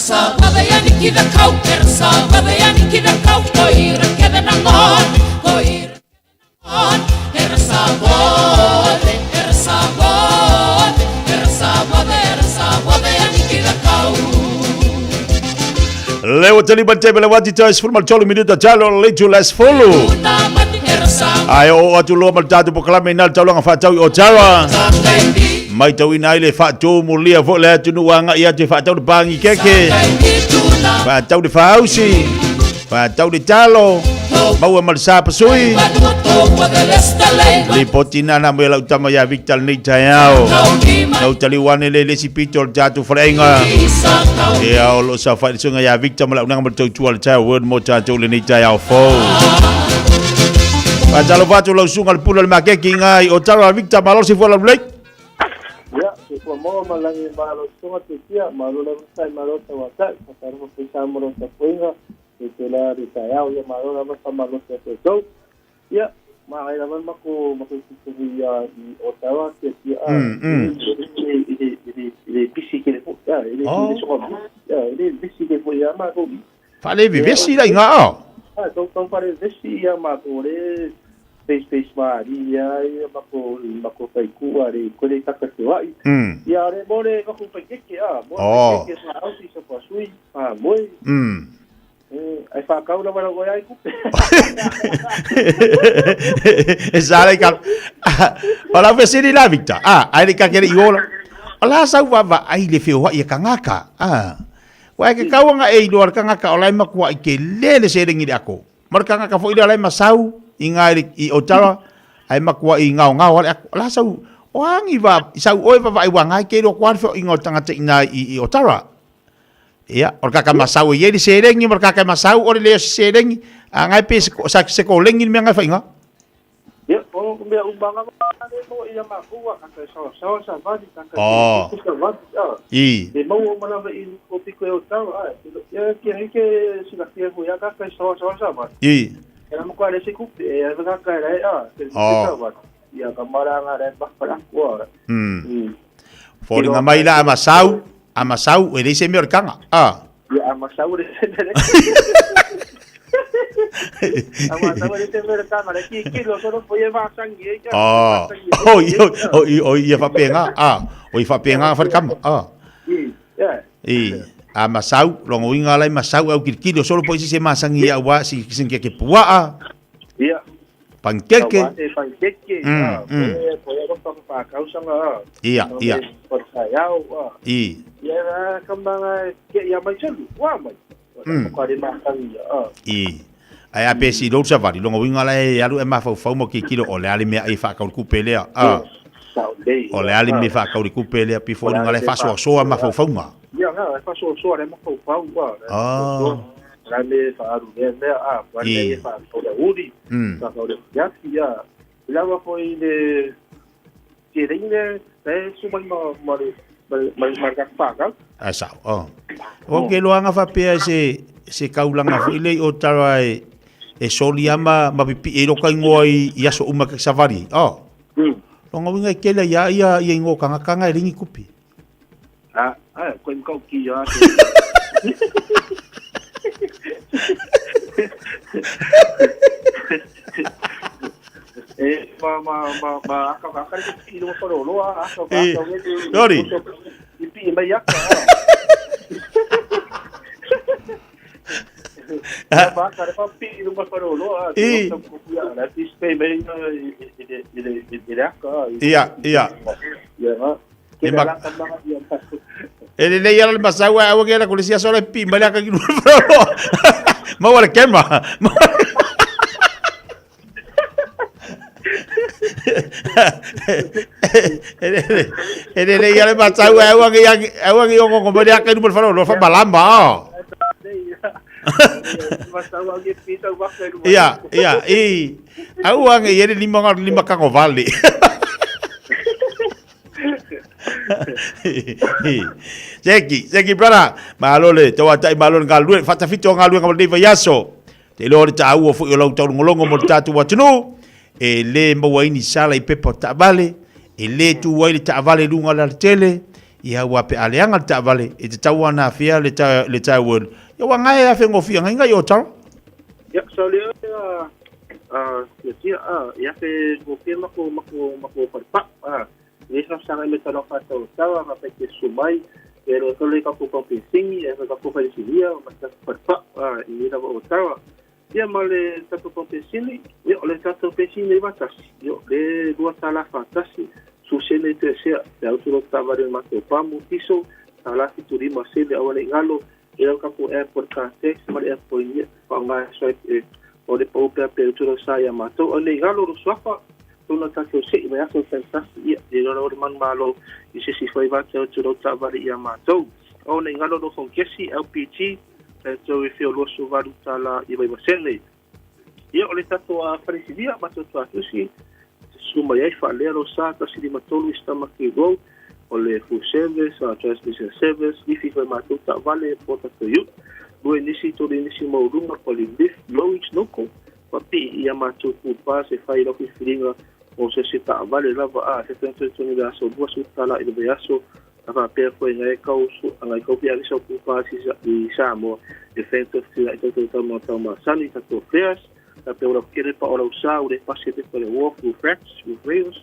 Le ua tali mai le wati toi sefulu ma le tolu minuta talo le itu le sefulu. Ae oo atu loa ma le tatou polokalame ina le taulaga faatau i Ottawa. Maitauina ai le faatumulia foi le atunuu agai atu e faatau le pagikeke, faatau le faausi, faatau le talo, maua ma le sa pasui. Lipoti nana mo lau tama ia Victor lenei taeao. Nau taliu ane le le isi pito o le tatou faleaiga. Ia o lo o saofai le susuga ia Victor ma le auaunaga ma le tautua le taeao word mo tatou lenei taeao fou. Faatalofa atu lau susuga le pule o le makeki i Ottawa Victor malo se fua lau lelei. Ia, soifua maua ma lagi malo susuga Tuitia, malo lava sai malo tauatai, faatalofa foi Samoa i lau tapuaiga, e te la le taeao, ia malo lava faamalosi atu outou. Ia, magai lava le matou matou tutumu ia i Ottawa Tuitia, a, e le e le e le pisi tele foi, a, e le e le soka ia, e le vevesi tele foi ia matou i. Faalevevesi la i ga o. A, tau tau faalevevesi ia matou o le face face malie lava ia matou i matou faikua le koe le kaka feoai. Ia le mo le matou paikeke a, mo le paikeke sa ausi sa pasui, sa moe. Ai whakau rawa rawa ai kupe. E sa le ka. O lau fesili la Victor. Ah, ai le ka kere i ola. O la sau vava ai le feoai e kangaka. Ah. Wa e ke kauanga e iloa le kangaka o lai makua i ke lele se rengi le ako. Ma le kangaka foi lea lai masau i ngā i Ottawa ai makua i ngao ngao ale ako. O la sau o angi va sau oe vava ai wa ngai ke iloa kua le feoaiga o le tagata ina i Ottawa. Ia, o le kaka masau e iai le selegi ma le kaka masau o le le o se selegi. A ngai pe se se kolengi le mea ngai whainga. Ia, o mea umanga le mo ia makou a kaka sawa sawa sa vali kaka oh. sa vali a. I. Le mau o mana i o piko e o tau a. Ia ke hei ke sila kia ho ia kaka sawa sawa sa vali. I. E na mo le se kupe e a kaka e a. Ke sa vali. Ia ka maranga re pa koa. Foliga mai la a masau, a masau, e leai se mea o le kanga. Ah. Ia a masau le se mea. A masau le se mea le kanga, le ki ki lo solo foi e vasangi e. Ah. O i o i o i whapenga. Ah. O i whapenga whare kama. Ah. I. Yeah. I. A masau, longo inga lai masau au kilikili o solo po isi se masangi ia wa si sinke ke puaa. Ia. Pankeke. E pankeke. Po e ropa ko whākausanga. Ia, ia. Po te taiao. I. Ia rā ka manga ke ia mai tolu. Wā mai. Ko kare mātangi ia. I. Ai a pesi lou savali, longa winga la e alu e mafaufau mo kikilo o le ali mea i whakauri kupe lea. O le ali me whakauri kupe lea pifo linga le whasoasoa mafaufaunga. Ia, ngā, e whasoasoa le mafaufau. Ah. La me whaaru mea mea, a, wa me e whaakaura uri, whaakaura tiaki, a. I lawa foi le te ringa, te sumai ma, ma le, ma, ma, ma le whakau. Ai sao, oh. O ke loanga whapea se, se kaulanga foi lei o tara e, e soli ama ma pipi e roka ingoa i, i aso uma ke savari. Oh. Longa winga i kele ia ia ia ingoa kanga kanga e ringi kupi. A, a, koe mkau ki a. E, ma, ma, ma, ma, aka, aka, aka, i runga wharoroa, aka, aka, aka, Sorry. I pi mai aka. Ia, ma, aka, re pa pi i runga wharoroa, I. Ia, pi spei mai i, i, i, i, i, i le aka. Ia, ia. Ia, ma. E lelei ala le masau ae aua ke ala kole sia sola e pipii mai le aka ki lua faleoloa. Maua le camera. E lelei ala le masau ae aua ke aua ke ongongo mai le aka i luma le faleoloa faamalama. Ia, ia, i. Aua nge i ele lima lima kago vale. Seki, seki brother. Malo le tauatai malo le galue, whatawhiti o galuega mo lenei vaiaso. Te iloa le taua foi o lau taulogologo mo le tatou atunuu, e le maua ai ni sala i pepa o taavale, e le tu ai le taavale i luga o le alatele, Ia aua pe a leaga le taavale e tatau lava ona afea le le tyre world. Ia ua gae afe gofie ngai ngai o tara. Ia sa le a a tia tia a ia fe gofie mako mako mako pa a le sa sa me tala fa tau tau ma pe ke sumai e ro tole ka ko ko singi e ka ko fa silia ma ta pa a i la o tau. Ia ma le tatou pampesini, ia o le tatou pesini e vatasi, ia le lua tala fatasi, su sene te sea, te autu lo tavare matou pamu, piso, tala 75 sene aua nei galo, e lau kapu airport car tax ma le airport ia, whaonga e swipe e o le pau pea pe utu lo sa ia matou, au nei galo lo suafa, tona tatou sei mai aso tasi, ia, le lola o le manu malo, i se si whai vata utu lo tavare ia matou. Au nei galo lo kongkesi, LPG, tatou e fia 28 tala i vaivasene. Ia o le tatou a Farisilia ma tatou atusi susu mai ai faalea lo sa 153 i Stamaki Road o le full service, transmission service, lifi foi matou taavale po tatou iu. Lua nisi, tolu nisi maualuga po le lift, lowing snowco, faapii ia matou kupa se fai lau filifiliga mo se se taavale lava a se fentoetonu le aso 20 tala i le vaiaso A faapea foi ngai kau su ngai kau pia so ku pa si i Samoa e fento si ai tau tau mo tau masani ta to fairs ta pe ora kere pa ora usa ure pase te pare wo fu facts fu rails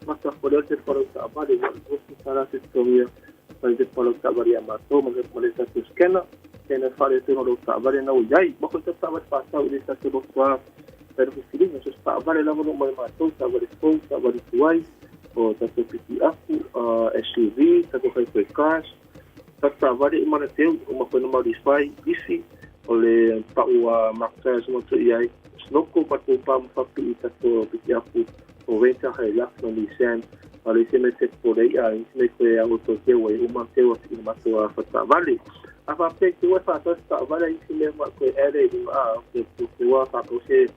ma ta pore te pare ta vale wa wo su tara te toria pa te pare ta vale ma to ma te pare ta to skena tena fare te no ta vale na ui ma ko ta vale pa ta ure ta to kwa pero que filhinho se ta vale la no ma to ta vale fo ta vale tuai o tatou piki apu, SUV, tatou fai cars, tatou taavale uma na teu, uma foi na modify, isi, o le pau a Mark Tires mo tu iai, snoko pa tu pa mo papi i tatou piki apu, o Renta Hilux no Nissan, a le se me te porei a isi me koe a o teu e uma teu a i mato a whataavale. A whapea ki ua whātau taavale isi me ma koe ere i runga a te te wā whakause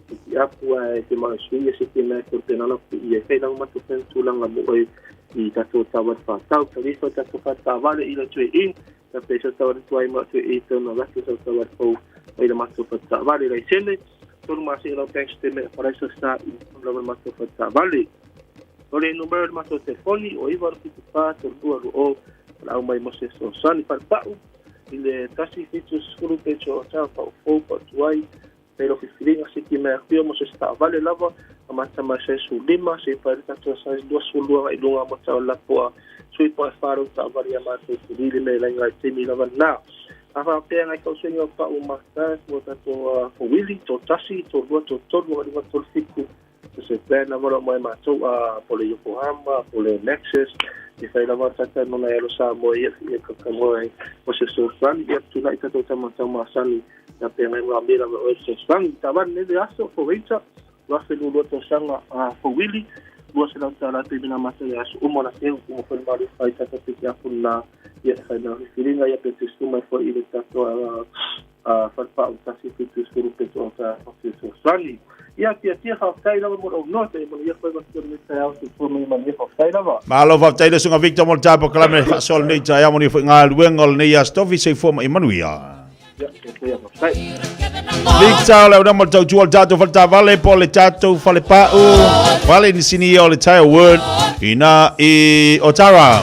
i apu a te mau sui e se te mea ko te nana ku i e whai langa matu pen tūlanga mo oe i tatou tawari whātau. Ka rifo tatou whātāware i la tue in, ka pēsa tawari tuai ma tue i tōna raki sa tawari pou o i la matou whātāware. Lai sene, tolu mā se lau banks te mea wharaisa sa i lawa matou whātāware. O le numero le matou telefoni o iwa rupi te pā, tolu lua lu o, lau mai mo se sosani wharepau, i le 170 pecho o tau pau fou pau tuai, Pei lo filifiliga siti mai afio mo se taavale lava a mata mai sai su lima se pa le tatou sai 22 agai luga mo tau lapo a sui po e whārau taavale ia mātou filili me lai ngai temi lava na. A whapea ngai kau suenga o pa u mata mo tatou fowili to tasi to lua to tolu agai luga tolu fiku to se plan lava lo mai mātou a po le Yokohama po le Lexus i whai lava tata nona e alo sa mo ia ia kakamoe mo se sofani ia tunai tatou tama tau masani Ia pea ngai ngā mera o se swangi ta wan ne le aso fo weita wa fe lu lo sanga a fo wili lua se lau tala te mina mata ia aso uma na teu kuma fo malu fai tata te kia na ia fai na filinga ia pe te suma fo i le tato a a wharpa o tasi te tu suru pe to ta o te so swangi ia tia tia whaftai lava mo no te mo ia fai wa me te au te fo me ma ia whaftai lava. Malo whaftai le sunga Victor mo le tāpo kalame whaasol nei ta ia mo ni fo ngā luenga o le nei a stofi sei fo ma i manuia. Victor o le auna mo le tautua o le tatou faletavale po o le tatou falepau fale ni sini o le tire word ina i Otara.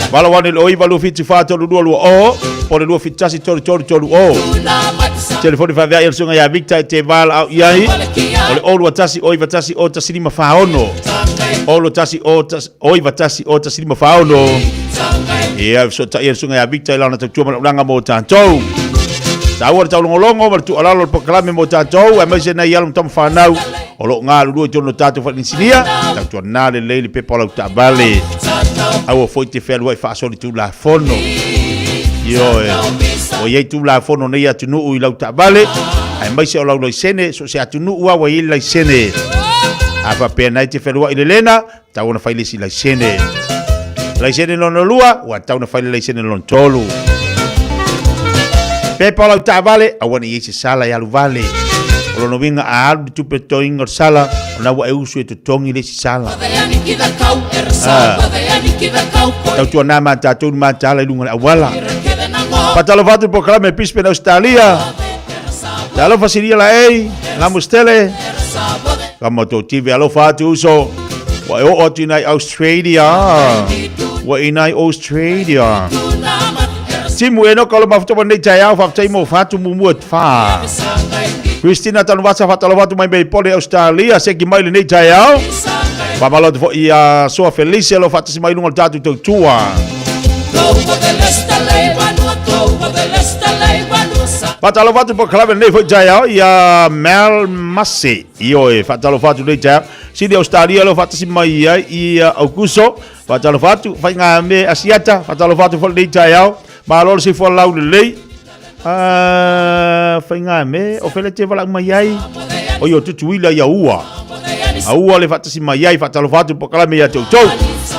Valo ane le oiva lua fitu wha tolu lua lua o po le lua fitu tasi tolu tolu tolu o. Telefoni whawhea i le sunga ia Victor e te vala au iai o le o lua tasi o iwa tasi o tasi lima wha ono. O lua tasi o tasi o iwa tasi o tasi lima wha ono. Ia, so ta ia sunga ia Victor i lana tautua mana ulanga mō tātou. Tāua le taulongolongo ma le tuualalo le polokalame mō tātou, aemaise nei alo ma tama whānau o loo galulue i totonu o tātou faainisinia, tautua nā lelei le pepa o lau taavale. Aua foi te fealuai faasoli tulafono. Ioe. Ua iai tulafono nei atunuu i lau taavale, aemaise o lau laisene, so se atunuu lava ua iai le laisene. A faapea nai te fealuai le lena, tau ona fai le isi laisene. Laisene lona lua, ua tau ona fai le laisene lona tolu. Pepa o lau taavale, aua ne i ai se sala e alu vale. O lona uiga a alu le tupe totogiga o le sala, ona ua e usu e totogi le isi sala. Ah. Tautua nā mā tātou ni mā tāla i lunga le auala. Fatalofa atu polokalame Brisbane, Australia. Talofa silia la ei, la mustele. Ka mo tō TV alofa atu uso. Ua e oo atu i nai Australia. Ua ina i Australia. Timu Enoka o le mafuta mai nei taeao, faafetai mo fatu muamua e whā. Christina Tanuvasa faatalofa atu mai Melbourne, Australia, seki mai lenei taeao. Faamalo atu foi ia Soa Felice o lo o faatasi mai i luga o le tatou tautua. Faatalofa atu po kalawe lenei foi taeao ia Mel Mase. Ioe, faatalofa atu lenei taeao. Sydney, Australia o lo o faatasi mai ai ia Auguso. Faatalofa atu, Faigame Asiata, faatalofa atu foi lenei taeao. Malo le soifua laulelei. Ah, Faigame, o fele te walau mai ai. O i o Tutuila ia ua. A ua le faatasi mai ai, faatalofa atu po kalame ia te outou.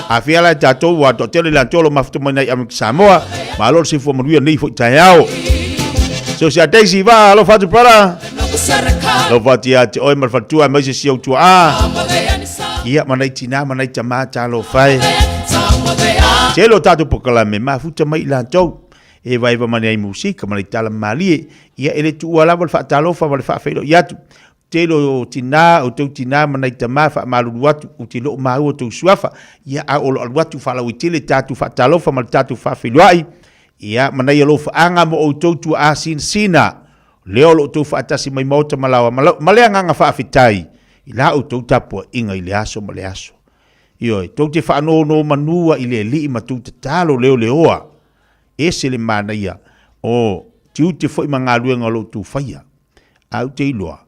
A fia la e tatou ua toatele le antolo mafuta mai nei Amerika Samoa. Malo le soifua manuia nei foi taeao. So sia Daisy va, alofa atu brother. Alofa atu ia te oe ma le faletua aemaise si ou tuaa. Ia ma nai tinā ma nai tamā talofa e. Tele o tatou polokalame mafuta mai i latou. E vaeva ma nai musika ma nai tala malie. Ia e le tuua lava le faatalofa ma le faafeiloai atu. Tele o tinā, o tou tinā ma nai tamā faamalulu atu, ou te le o maua tou suafa. Ia a o lo alu atu faalauaitele tatou faatalofa ma le tatou faafeiloai. Ia ma nai alofaaga mo outou tuaa sinasina. Lea o lo outou faatasi mai maota ma laoa ma le agaga faafetai i la outou tapuaiga i le aso ma le aso. Ioe, tou te faanonomanua i le Alii ma tou tatalo leoleoa. Ese le manaia o tiute foi ma galuega o lo outou faia. Ae ou te iloa,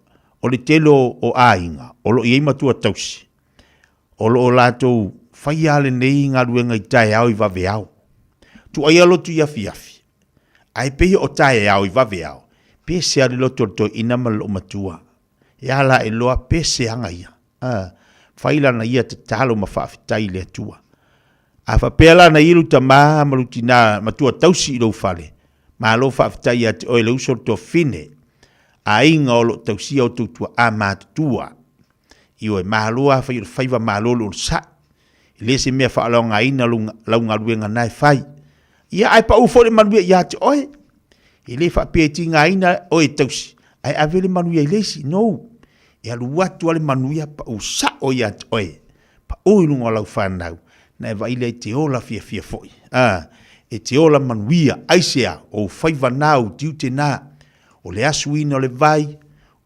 o le tele o aiga o lo o i ai matua tausi, o lo o latou faia lenei galuega i taeao i vaveao. Tuaia lotu i afiafi, Ae pei o taeao i vaveao, pe sea le loto o le toeaina ma le loomatua. E a la e loa pe seaga ia. A, fai lana ia tatalo ma faafetai i le Atua. A faapea la na ia lou tama ma lou tina matua tausi i lou fale, malo faafetai ia te oe le uso le tuafafine, aiga o lo o tausia outou tuaa matutua. Ioe, malo a fai o le faiva malo le onosai. E le se mea faalaogaina lau galuega na e fai. Ia, ae pau foi le manuia ia te oe. E le faapea e tigaina oe e tausi, ae ave le manuia i le isi. No. E alu atu lava le manuia pau sao ia te oe. Pau i luga o lau fanau, na e vaai lea e te ola fiafia foi. A, e te ola manuia, aisea, o ou faiva na, o ou tiute na, o le asuina o le vai,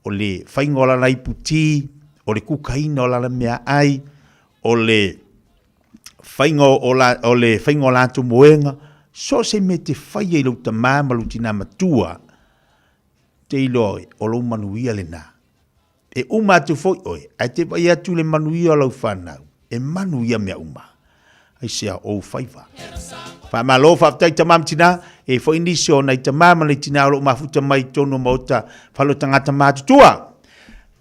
o le faiga o lana iputi, o le kukaina o lana meaai, o le faiga o, la, o le faiga o latou moega, so o se mea e te faia i lou tamā ma lou tinā matua, te iloa oe, o lou manuia lenā. E uma atu foi oe, ae te vaai atu i le manuia o lau fanau, e manu ia mea uma. Aisea, o ou faiva. Faamalo, faafetai tamā ma tinā, e foi nisi o nai tamā ma nai tinā o lo o mafuta mai i totonu o maota fale o tagata matutua.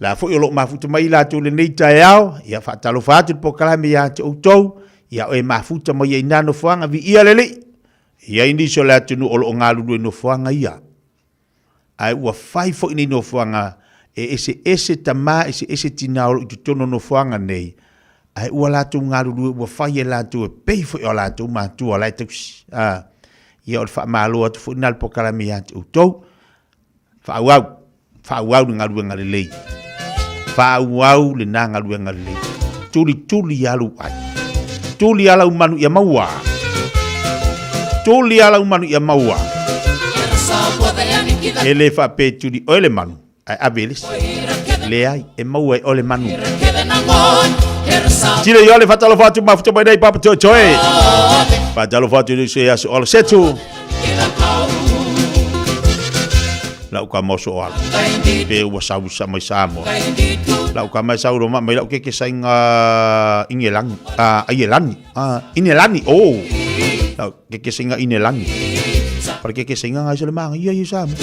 La foi o lo o mafuta mai i latou i lenei taeao, ia faatalofa atu le polokalame ia te outou, ia oe mafuta mai ai na nofoaga, viia le Alii. E i ai nisi o le atunuu o lo o galulue i nofoaga ia. Ae ua fai foi nei nofoaga e eseese tama, eseese tina o lo o i totonu o nofoaga nei, ae ua latou galulue ua fai e latou e pei foi o latou matua la e tausi. A, ia o le faamalo atu foi lena le polokalame ia te outou. Faaauau, faaauau le galuega lelei. Faaauau lena galuega lelei. Tulituli lava lou ai. Tuli lava lau manu ia maua. Tuli lava lau manu ia maua. E le faapea e tuli oe le manu, ae ave i le isi. Leai, e maua e oe le manu. Tile i ole faatalofa atu mafuta mai nei papa toetoe. Faatalofa atu i le uso ia Soala Setu. Lau ka mo so ala. Pe ua sau sa mai Samoa. Lau ka mai sau roma mai lau ke ke sainga ingelangi. Ah, aielani. Ah, inelani. Oh. Lau ke ke sainga inelani. Para ke ke sainga ngai sele manga ia ia Samoa.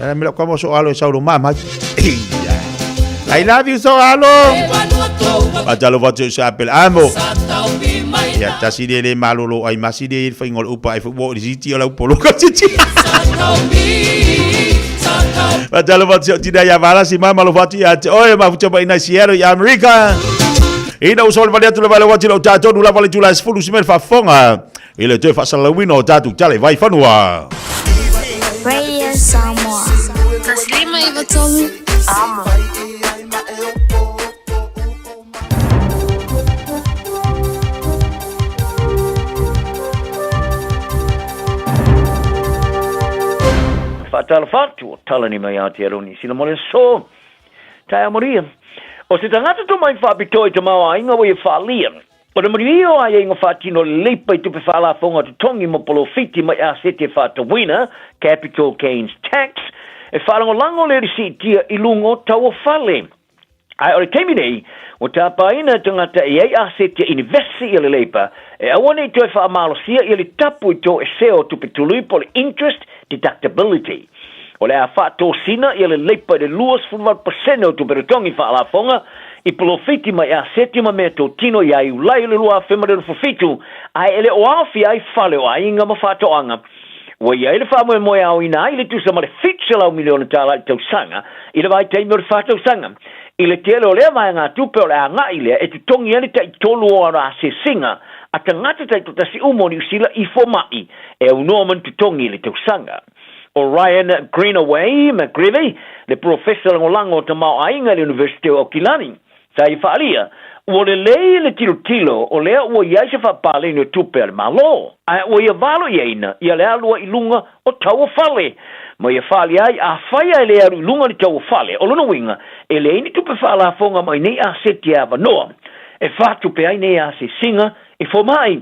Era me lau ka mo so alo sau roma mai. I love you so alo. Patalo fatu sa apel amo. Ia tasi le le malolo ai masi le whainga o le upa ai wha o le siti o lau polo ka titi. Patalo fatu o tina ia vala si mama lo fatu ia te oe ma futa mai nai Seattle i Amerika. Ina usol vale atu le vale wati lau tātou nula vale tula sefulu si mele faafofoga i le toe faasalalauina o tātou tala i Vaifanua. Radio Samoa. 153 Amo. Faatalofa atu o Talani mai Aotearoa Niu Sila mo le aso. Taeao manuia. O se tagata tomai faapitoa i tamaoaiga ua ia faaalia. O le manuia o aiaiga faatino lelei pai tupe faalafoga totogi mo polofiti mai asete e faatauina, capital gains tax, e faalagolago lea i le siitia i luga o tau o fale. Ae o le taimi nei, ua tapaina e tagata e i ai asete e inivesi ia le leipa, e aua ne i toe faamalosia ia le tapu i toesea o tupe tului po o le interest deductibility. O le a faatosina ia le leipa i le 28% o tupe totogi faalafoga i polofiti mai aseti ma meatotino ia Iulai o le 2027, ae e le o aofia ai fale o aiga ma faatoaga. Ua i ai le faamoemoe e aoina ai le tusa ma le $700 miliona tala i le tausaga i le vaitaimi o le fa tausaga. I le tele o lea vaegatupe o le a agai lea e totogi ai le taitolu o ana asiasiga a tagata taitoatasi uma o Niu Sila i fomai e aunoa ma ni totogi i le tausaga. ʻO Ryan Greenaway McGreevy, le polofesa lagolago o tamaoaiga i le Iunivesite o Aukilani, sa ia faaalia, ua lelei le tilotilo o lea ua i ai se faapaleni o tupe a le Malo, ae ua ia valoiaina ia le alu ai i luga o tau o fale. Ma ia faaalia ai, afai ae le alu i luga le tau o fale, o lona uiga, e leai ni tupe faalafoga mai nei aseti e avanoa e faatupe ai nei asiasiga i fomai.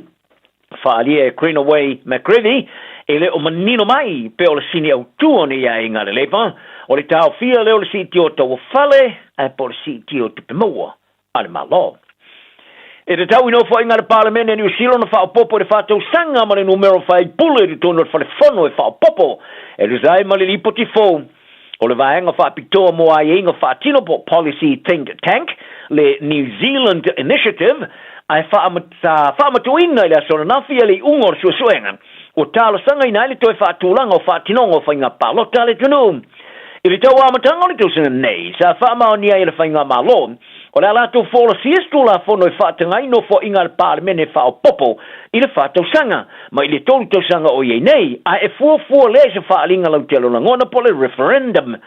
Faaalia e Greenaway McGreevy, e le o manino mai pe o le sini autū o nei aiga a le Labour, o le taofia lea o le siitia o tau o fale, ae po o le siitia o tupe maua a le Malo. E tatau i nofoaiga a le Palemene a Niu Sila ona faaopoopo i le faatausaga ma le numera o faipule i totonu o le Fale Fono e faaopoopo e tusa ai ma le Lipoti fou o le Vaega Faapitoa mo Aiaiga Faatino po o Policy Think Tank, le New Zealand Initiative, ae faamatuuina i le aso ananafi le iuga o le suesuega ua talosagaina ai le toe faatulaga o faatinoga o faiga palota a le atunuu. I le tau amataga o le tausaga nei, sa faamaonia ai e le Faigamalo o le a latou folasia se Tulafono e faataga ai nofoaiga a le Palemene faaopoopo i le faatausaga mai le 3 tausaga o i ai nei, ae e fuafua lea i se faaaliga lautele o lagona po o le referendum.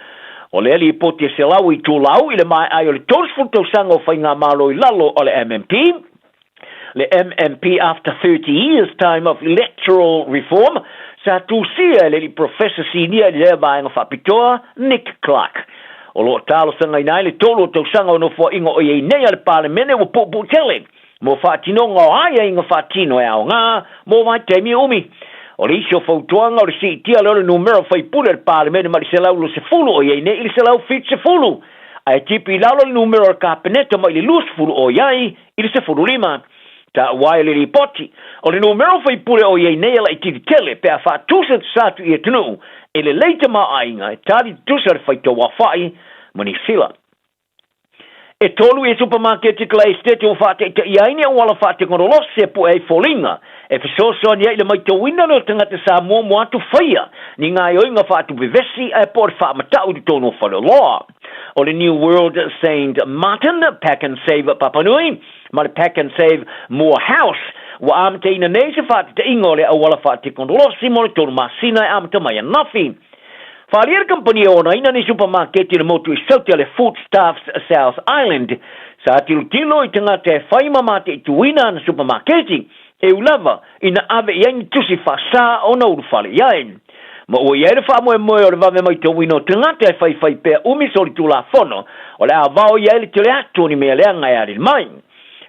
O lea lipoti e selau itulau i le maea ai o le 30 tausaga o faigamalo i lalo o le MMP, le MMP after 30 years time of electoral reform, sa tusia e le alii Professor Sinia i lea vaega faapitoa, Nick Clark. O lo o talosagaina ai le tolu o tausaga o nofoaiga o i ai nei a le Palemene ua puupuu tele mo faatinoga o aiaiga faatino e aoga mo vaitaimi umi. O le isi o fautuaga o le siitia lea o le numera o faipule a le Palemene mai le 120 o i ai nei i le 170, ae tipi i lalo le numera o le Kapeneta mai le 20 o i ai i le 15. Taua ai le lipoti, o le numera o faipule o i ai nei e laitiiti tele pe a faatusatusa atu i atunuu e lelei tamaoaiga e tali tutusa le faitau aofai ma Niu Sila. E tolu ia supamaketi kala esetete ua faataitaia ai ni auala faatekonolosi e pue ai foliga e fesoasoani ai i le maitauina lea o tagata Samoa mo atu faia ni gaoioiga faatupe vesi ae po o le faamatau i totonu o faleoloa. O le New World Saint Martin, Pack and Save Papanui ma le Pack and Save Moor House ua amataina nei se faatataiga o le auala faatekonolosi mo le tolu masina e amata mai ananafi. Faaalia le kamupani e onaina ni supamaketi i le motu i Sauti a le Foodstuffs South Island. Sa tilotilo i tagata e fai ma mataituina ana supamaketi, e ū lava ina ave i ai ni tusi faasā ona ulufale i ai. Ma ua i ai le faamoemoe o le vave maitauina o tagata e faifai pea umi solitulafono o le a vao i ai le tele atu o ni mea leaga e alili mai.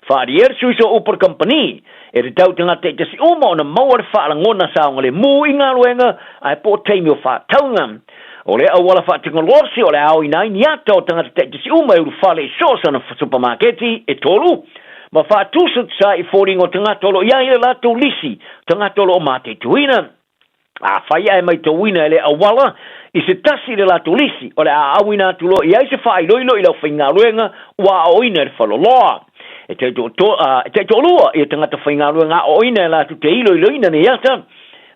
Faaalia le sui so upu o le kamupani, e tatau tagata i tasi uma ona maua le faalagona saogalemu i galuega ae po o taimi o faatauga. O lea auala faatekonolosi o le a aoina ai ni ata o tagata taitasi uma e ulufale i so o sana supamaketi e tolu, ma faatusatusa ai i foliga o tagata o lo o i ai le latou lisi tagata o lo o mataituina. Afai ae maitauina e le auala i se tasi i le latou lisi, o le a auina atu loa i ai se faailoilo i le aufaigaluega ua aoaoina e le faleoloa. E taitoalua ia tagata faigaluega aoaoina e latou te iloiloina nei ata,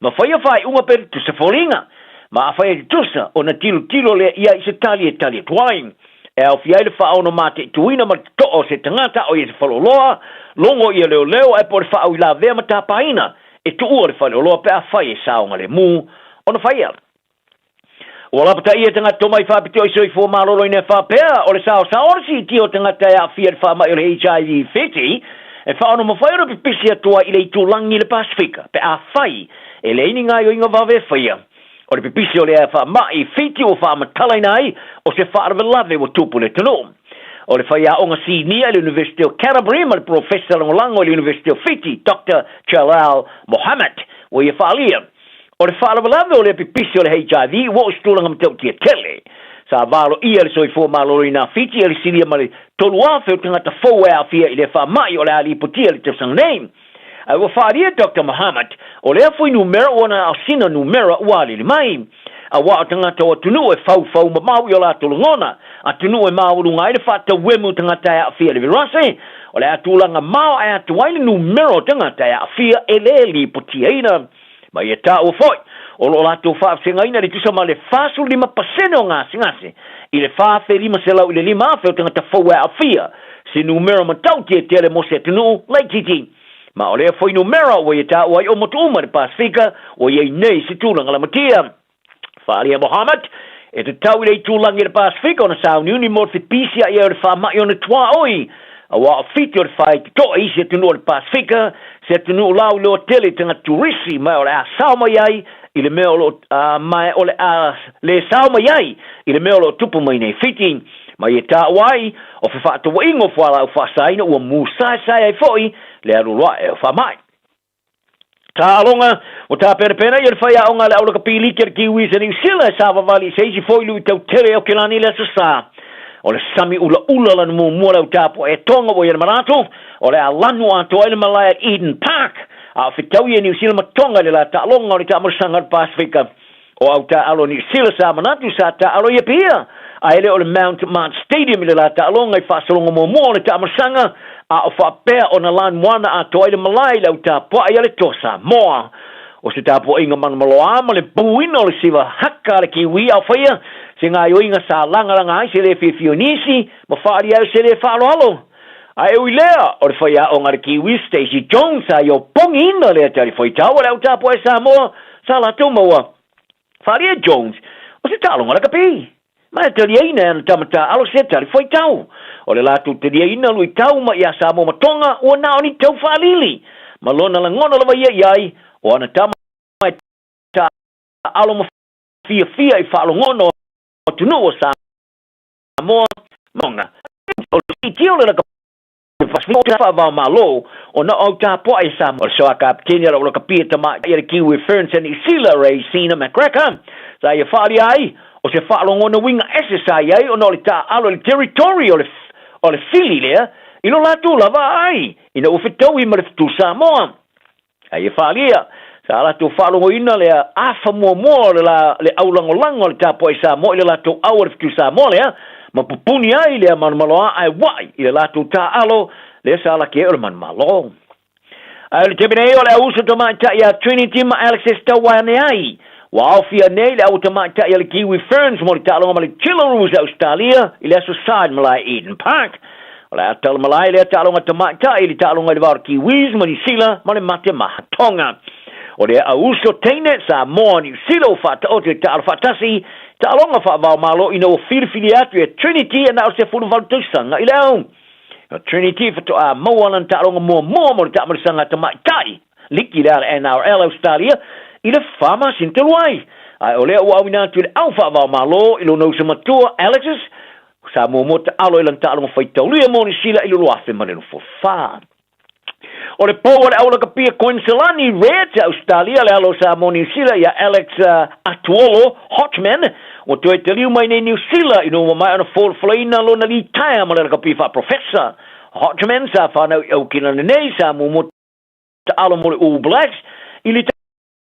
ma faia faaiuga pe tutusa foliga. Ma afai e tutusa, ona tilotilo lea ia i se tali e tali atu ai. E aofia ai le faaono mataituina ma le totoa o se tagata o ia se faleoloa, logo ia leoleo ae po o le faauilavea ma tapaina e tuua le faleoloa pe afai e saogalemu ona faia. Ua lapataia tagata tomai faapitoa i soifua maloloina e faapea o le saosao o le siitia o tagata e aafia i le faamai o le HIV fiti e faaono mafai ona pipisi atu ai i le itulagi i le Pasefika pe afai e leai ni gaoioiga vave e faia. O le pipisi o lea faamai i Fiti ua faamatalaina ai o se faalavelave ua tupu i le atunuu. O le faiaoga sinia i le Iunivesite o Canterbury ma le Polofesa Lagolago i le Iunivesite o Fiti, Doctor Jalal Mohammed, ua ia faaalia, o le faalavelave o lea pipisi o le HIV ua oo i se tulaga matautia tele. Sa valoia le soifua maloloina a Fiti e le silia ma le 3,000 o tagata fou e aafia i lea faamai o le a lipotia i le tausaga nei. Ae ua faaalia Doctor Mohammed, o lea fuainumera ua na o sina numera ua alili mai. Auā o tagata o atunuu e faufau mamao i o latou lagona, atunuu e maualuga ai le faatauemu o tagata e aafia i le virase, o le a tulaga maoae atu ai le numera o tagata e aafia e le lipotiaina. Ma ia taua foi, o lo o latou faafegaina le tusa ma le 45% o gasegase i le 4,500 i le 5,000 o tagata fou e aafia, se numera matautia tele mo se atunuu laitiiti. Ma o lea foi numera ua ia taua ai o motu uma i le Pasefika ua i ai nei se tulaga lamatia. Faaalia Mohammed, e tatau i le itulagi i le Pasefika ona sauniuni mo le fepisia'i ai o le faama'i ona tuaoi, auā o Fiti o le faitotoa i isi atunuu o le Pasefika, se atunuu lauiloa tele i tagata turisi, ma o le a sao mai ai i le mea o lo o, ma o le a le sao mai ai i le mea o lo o tupu mai nei Fiti. Ma ia taua ai, o fefaatauaiga o fualaau faasaina ua musaesae ai foi le alualuae o faama'i. Taaloga, Ua tapenapena ia le faiaoga a le aulakapi liki a le Kiwis a Niu Sila e savavali i se isi foi luitau tele e Okelani i le Aso Sa. O le sami ulaula lana muamua le au tapuaʻe Tonga ua i ai le manatu, o le a lanu atoa ai le malae at Eden Park, a o fetau ia Niu Sila ma Tonga i le la taaloga o le taamalosaga o le Pasefika. O au taaalo Niu Sila sa manatu sa taaalo ia pia, ae le o le Mount Mart Stadium i le la taaloga i faasologa muamua o le taamalosaga, a o faapea ona lanuana atoa ai le malae i le au tapuai a le Toa Samoa. O se tapuaiga manumaloa ma le buina o le siva haka a le Kiwi a o faia se gaioiga sa lagalaga ai se le fiafia o nisi ma faaalia ai o se le faaaloalo. A e ui lea, o le faiaoga a le Kiwi Stacey Jones sa ia opogiina lea tali faitau a le au tapuai Samoa sa latou maua. Faaalia Jones, o se taaloga lakapi. Ma e taliaina e ana tama taaalo se tali faitau. O le latou taliaina luitau mai ia Samoa ma Tonga ua na o ni tau faalili. Ma lona lagona lava ia i ai, o ana tama e taaalo ma fiafia i faalogona o atunuu o Samoa ma Tonga. O le siitia o le lakapi faava-o-Malo ona o au tapuai e Samoa. O le soa kapeteni a le lakapi e tamaitai a le Kiwi Ferns a Niu Sila, Raecina McCracker, sa ia faaalia ai o se faalogona uiga ese sa i ai ona o le taaalo i le territory o le o le fili lea i lo latou lava aai ina ua fetaui ma le fetu Samoa. A ia faaalia, sa latou faalogoina le afa muamua o le la le aulagolago a le tapuai Samoa i le latou au a le fetu Samoa lea, ma pupuni ai lea manumaloa ae ua'i i le latou taaalo lea sa laki ai o le manumalo. Ae o le taimi nei o le auuso tamaitai ia Trinity ma Alex e tauae ane ai. Ua aofia nei le aua tamaitai a le Kiwi Ferns mo le taaloga ma le Jillaroos a Ausetalia i le Aso Sa i le malae Eden Park. O le a tala malae lea taaloga tamaitai i le taaloga i le va o le Kiwis ma Niu Sila ma le mate maha Tonga. O lea auuso teine Samoa Niu Sila ua faataoto i taalo faatasi taaloga faava-o-Malo ina ua filifilia atu e Trinity e na o se 18 tausaga i le au. O Trinity faatoa maua lana taaloga muamua mo le taamalisaga tamaitai liki lea a le NRL Ausetalia i le fa masina talu ai. Ae o lea ua auina atu i le au faava-o-Malo i lona uso matua Alexis, sa muamua taalo i lana taaloga faitaulia mo Niu Sila i le 2024. O le pou o le aulakapia Koiniselani Reds a Ausetalia, le alo o Samoa Niu Sila ia Alex Atuolo Hodgman, ua toe taliu mai nei Niu Sila ina ua maea ona folafolaina lona litaea ma le lakapi faaprofesa. Hodgman sa fanau i Aukilani nei, sa muamua taalo mo le All Blacks i le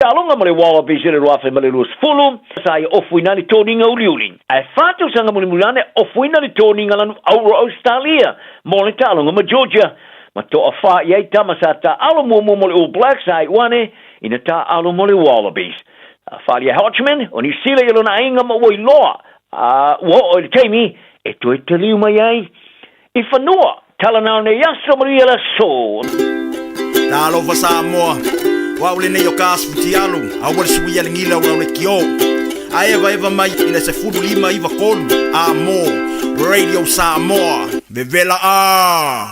Taaloga ma le Wallabies i le 2020, sa ia ofuina ai le toniga uliuli. Ae fa tausaga mulimuli ane, ofuina le toniga lanu auro Ausetalia mo le taaloga ma Georgia. Ma toa fa i ai tama sa taaalo muamua mo le All Blacks a iu ane ina taaalo mo le Wallabies. Sa faaalia e Hodgman o Niu Sila i lona aiga ma ua iloa a ua oo i le taimi e toe taliu mai ai I fanua, tala nao nei aso manuia le aso. Talofa Samoa, o au lenei o ka Asfutialu, aua le suia le gila o lau lekiō. A evaeva mai i le 15 93 a mo Radio Samoa. Vevela a!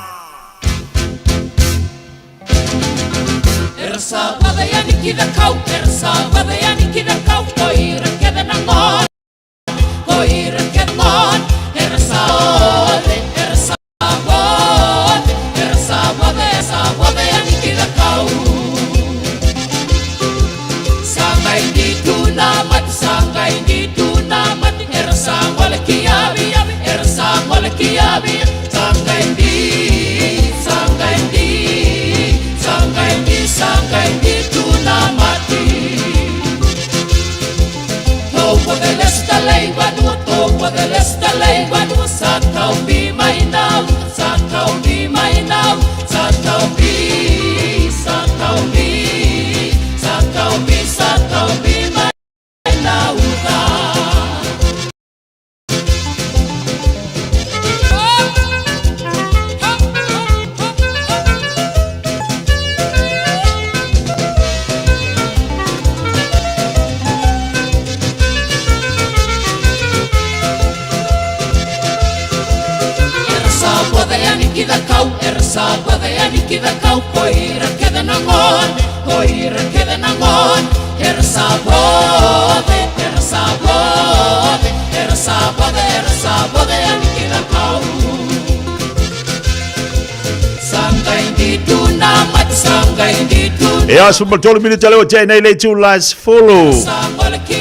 Ia 13 minute leo te nei le tula sefulu.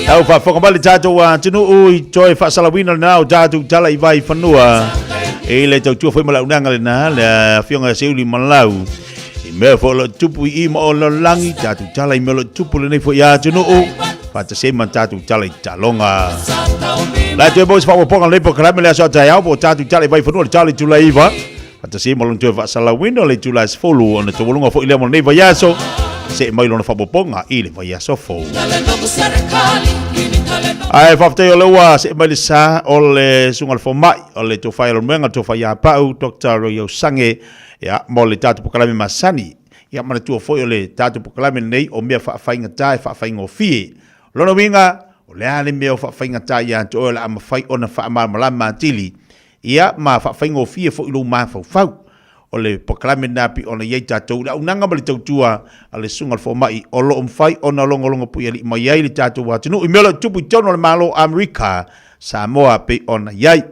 Tau faafofoga mai le tatou atunuu i toe faasalauina lena o tatou tala i vai fanua. I le tautua foi ma le aunaga lena, le afioga ia Seuli Malau. I mea foi o lo o tupu i i ma o lalolagi, tatou tala i mea o lo o tupu lenei foi atunuu. Faatasi ai ma tatou tala i taaloga. La toe maua se faaopoopoga lenei polokalame le aso a taeao po o tatou tala i vai fanua le tala i tula iva. Faatasi ai ma lona toe faasalauina le itula 10 ona taualuga foi lea mo lenei vaiaso se'e mai lona faaopoopoga i le vaiaso fou. Ae faafetai o lea ua se'e mai le sa o le susuga i le fomai o le Tofa ia Leulumoega, le Tofa ia Pau, Dr. Roy Osange, ia, mo le tatou polokalame masani. Ia manatua foi o le tatou polokalame lenei o mea faafaigata e faafaigofie. O lona uiga, o le a le mea o faafaigata ia te oe o le a mafai ona faamalamalama atili Ia, ma faafaigofie foi lou mafaufau. O le polokalame lena pei ona i ai tatou i le auaunaga ma le tautua a le Susuga i le Fomai o lo o mafai ona logologo puialii mai ai le tatou atunuu i mea o lo o tupu i totonu o le Malo o Amerika, Samoa pei ona i ai.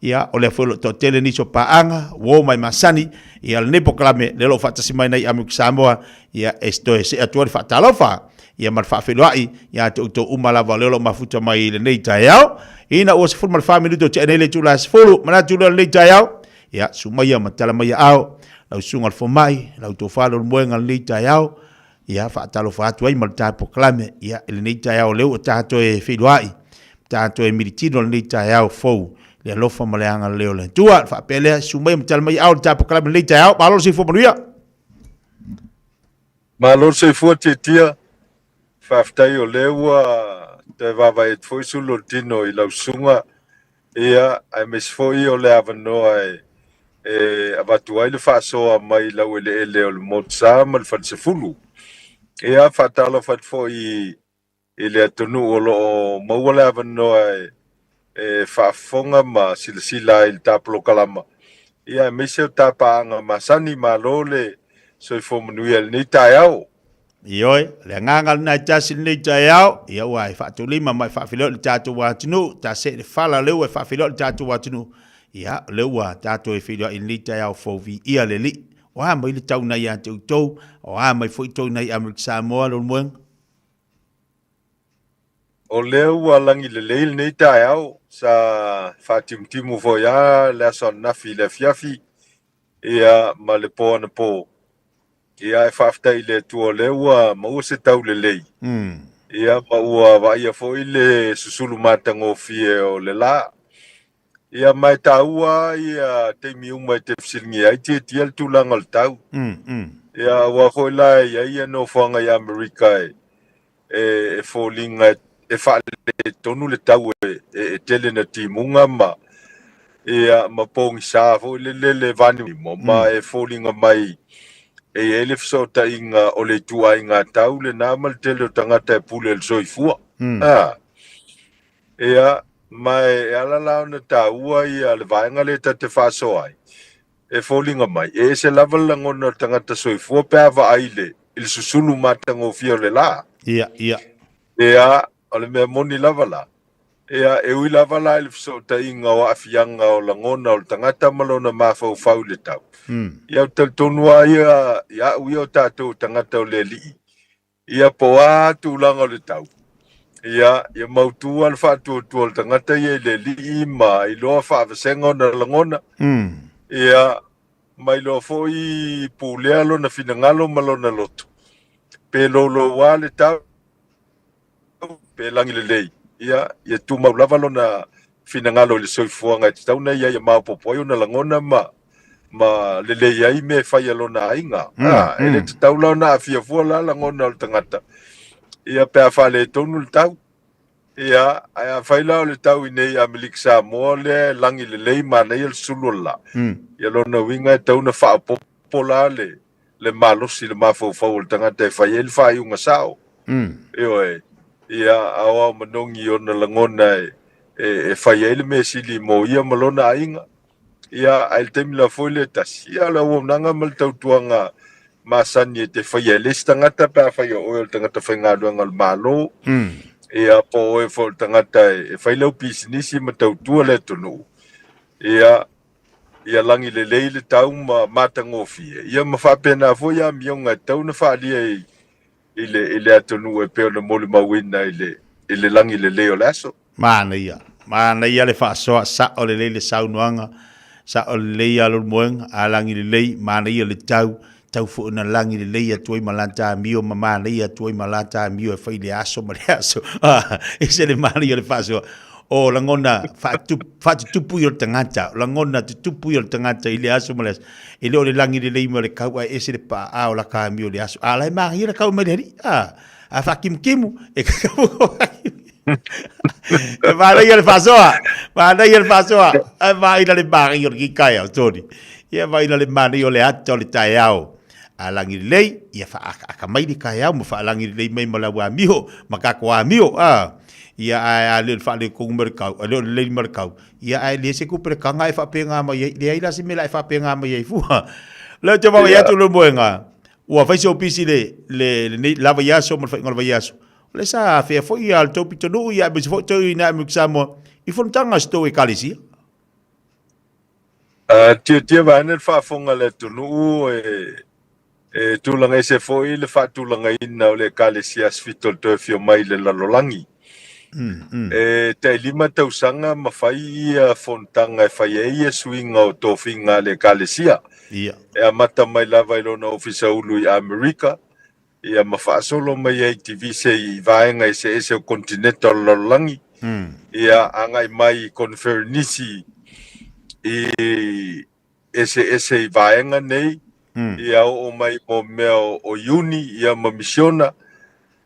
Ia, o lea foi o lo o toatele nisi o paaga, uo mai masani, ia lenei polokalame lea o lo o faatasi mai nei Amerika Samoa, ia e toe see atu ai le faatalofa ia ma le faafeiloai ia te outou uma lava o lea o lo o mafuta mai i lenei taeao. Ina ua 14 minute o tea nei le itula 10, manatu lea o lenei taeao, ia susu maia ma tala mai aao, lau susuga i le fomai, lau tofa Leulumoega lenei taeao, ia faatalofa atu ai ma le ta polokalame, ia i lenei taeao lea ua ta toe feiloai, ta toe militino lenei taeao fou, le alofa ma le agalelei o le Atua. Faapea lea, susu maia ma tala mai aao le ta polokalame lenei taeao, malo le soifua manuia. Malo le soifua Tietia, faafetai o lea ua toe vaavaai atu foi sulu o le tino i lau susuga, ia, aemaise foi o le avanoa e, e avatu ai le faasoa mai lau eleele o le Motusa ma le Falesefulu. Ia, faatalofa atu foi i, i le atunuu o lo o maua le avanoa e, e faafofoga ma silasila ai i le ta polokalama, ia aemaise o ta paaga masani. Malo le soifua manuia i lenei taeao. Ioe, o le agaga lena e tasi lenei taeao, ia ua e faatolima ma e faafeiloai le tatou atunuu, ta see le fala lea ua e faafeiloai le tatou atunuu, ia o lea ua tatou e feiloai i lenei taeao fou viia le Alii. O a mai le tau na ia te outou, o a mai foi tou nai Amerika Samoa, Leulumoega? O lea ua lagi lelei lenei taeao, sa faatimutimu foi lava le aso ananafi i le afiafi, ia ma le po anapo. Ia e faafetai i le Atua o lea ua maua se tau lelei. Ia ma ua vaaia foi le susulu matagofie o le la. Ia ma e taua ia taimi uma e te fesiligia ai tietia le tulaga o le tau. Ia aua foi la e i ai ia nofoaga i Amerika e e foliga e faaletonu le tau e, e tele na timuga ma ia ma pogisa foi lele le vanimonimo ma e foliga mai e i ai le fesootaiga o le ituaiga tau lena ma le tele o tagata e pule i le soifua. Ah. Ia, ma e ala la ona taua ia le vaega lea ta te faasoa ai, e foliga mai, e ese lava le lagona o le tagata soifua pe a vaai le i le susulu matagofie o le la. Ia, ia. Ia, o le mea moni lava la, ia, e ui lava la i le fesootaiga o aafiaga o lagona o le tagata ma lona mafaufau i le tau. Ia, ou te talitonu lava ia, ia au ia o tatou tagata o le Alii, ia po o a tulaga o le tau, ia, ia mautu lava le faatuatua o le tagata ia i le Alii ma iloa faavasega ona lagona, ia, ma iloa foi pulea lona finagalo ma lona loto, pe louloua le tau, pe lagi lelei, ia, ia tumau lava lona finagalo i le soifuaga e tatau ona ia ia maopoopo ai ona lagona ma ma lelei ai mea e fai a lona aiga. E le tatau la ona aafia fua la lagona o le tagata, ia pe a faaletonu le tau. Ia, ae afai la o le tau i nei Amerika Samoa lea e lagi lelei manaia le sulu o le la, ia lona uiga e tatau ona faaopoopo la le le malosi i le mafaufau o le tagata e fai ai le faaiuga sao. Ioe, ia aoao manogi i ona lagona e, e, e fai ai le mea sili mo ia ma lona aiga. Ia, ae le taimi la foi le tasi, ia o le auaunaga ma le tautuaga masani e te faia e le isi tagata pe afai o oe o le tagata faigaluega o le Malo, ia po o oe foi o le tagata e, e fai lau pisinisi ma tautua le atunuu. Ia, ia lagi lelei le tau ma matagofie, ia ma faapena foi amioga e tatau ona faaalia i, i le, i le atunuu e pei ona molimauina i le, i le lagi lelei o le aso. Manaia, manaia le faasoa, sao lelei le saunoaga, sao lelei a lou moega, a lagi lelei, manaia le tau, tau foi ona lagi lelei atu ai ma lata amio ma manaia atu ai ma lata amio e fai le aso ma le aso. Ah, ese le manaia o le faasoa. O lagona faatutupu ia o le tagata, o lagona tutupu ia o le tagata i le aso ma le aso. E le o le lagi lelei ma le kau, ae ese le paa o laka amio i le aso. A la e manaia le kau mai le alii. Ah, a faakimukimu, e E manaia le faasoa, manaia le faasoa. Ae vaai la le manaia o lenei taeao, Tony. Ia vaai la le manaia o le ata o le taeao. A lagi lelei, ia faaakaaka mai le taeao ma faalagi lelei mai ma lau amio, ma tatou amio. A, ia ae a le o le faaletonu mai o le tau, a le o le lelei mai o le tau, ia ae leai se tupe le taga e faapena mai ai, leai la se mea la e faapena mai ai fua. O lea ou te vaavaai atu Lemoega, ua fai si ou pisi le, le, lenei la vaiaso ma le faiga o le vaiaso. O lea sa afea foi ia le tou pitonuu ia aemaise foi tou i ina i Samoa i fonotaga a si tou ekalesia. Tiatia vaeane le faafofoga a le atunuu e e tulaga ese foi le faatulagaina o le Ekalesia Asifito o le Toe Afio Mai i le lalolagi. E tai 5 tausaga ma fai ia fonotaga e fai ai ia suiga o tofiga a le Ekalesia. E amata mai lava i lona Ofisa Ulu i Amerika, ia ma faasolo mai ai Tivise i vaega eseese o kontineta o le lalolagi, ia agai mai i koneferenisi i eseese i vaega nei, ia oo mai mo mea o Iuni ia ma misiona,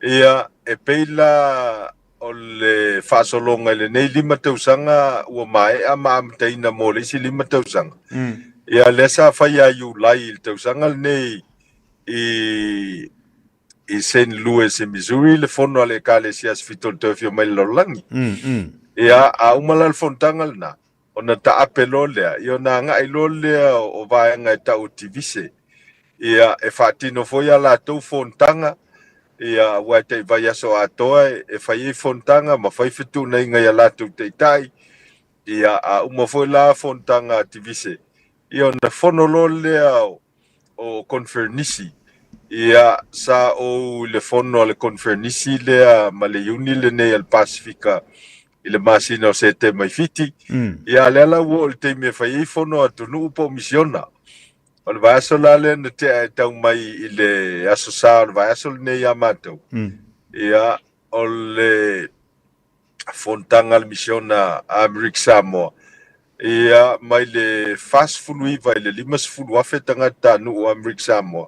ia e pei la o le faasologa i lenei 5 tausaga ua maea ma amataina mo le isi 5 tausaga. Ia lea sa fai ia Iulai i le tausaga lenei i i Saint Louis i Missouri le fono a le Ekalesia Asifito o le Toe Afio Mai i le Lalolagi. Ia, a uma la le fonotaga lena, ona taape loa lea, ia ona agai loa lea o vaega e tau o Tivise, ia, e faatino foi a latou fonotaga, ia, aua e tai vaiaso atoa e fai ai fonotaga ma fai fetuunaiga i a latou taitai, ia, a uma foi la fonotaga a Tivise, ia ona fono loa lea o Konfernisi. Ia, sa ou i le fono a le Konfernisi lea ma le Iuni lenei a le Pasifika i le masina o Setema i Fiti. Ia, lea la ua oo i le taimi e fai ai fono a atunuu po o misiona. O le vaiaso la lea na tea e tau mai i le Aso Sa o le vaiaso lenei ia matou. Ia, o le fonotaga a le misiona a Amerika Samoa, ia, mai le 49 i le 50 afe tagata nuu o Amerika Samoa,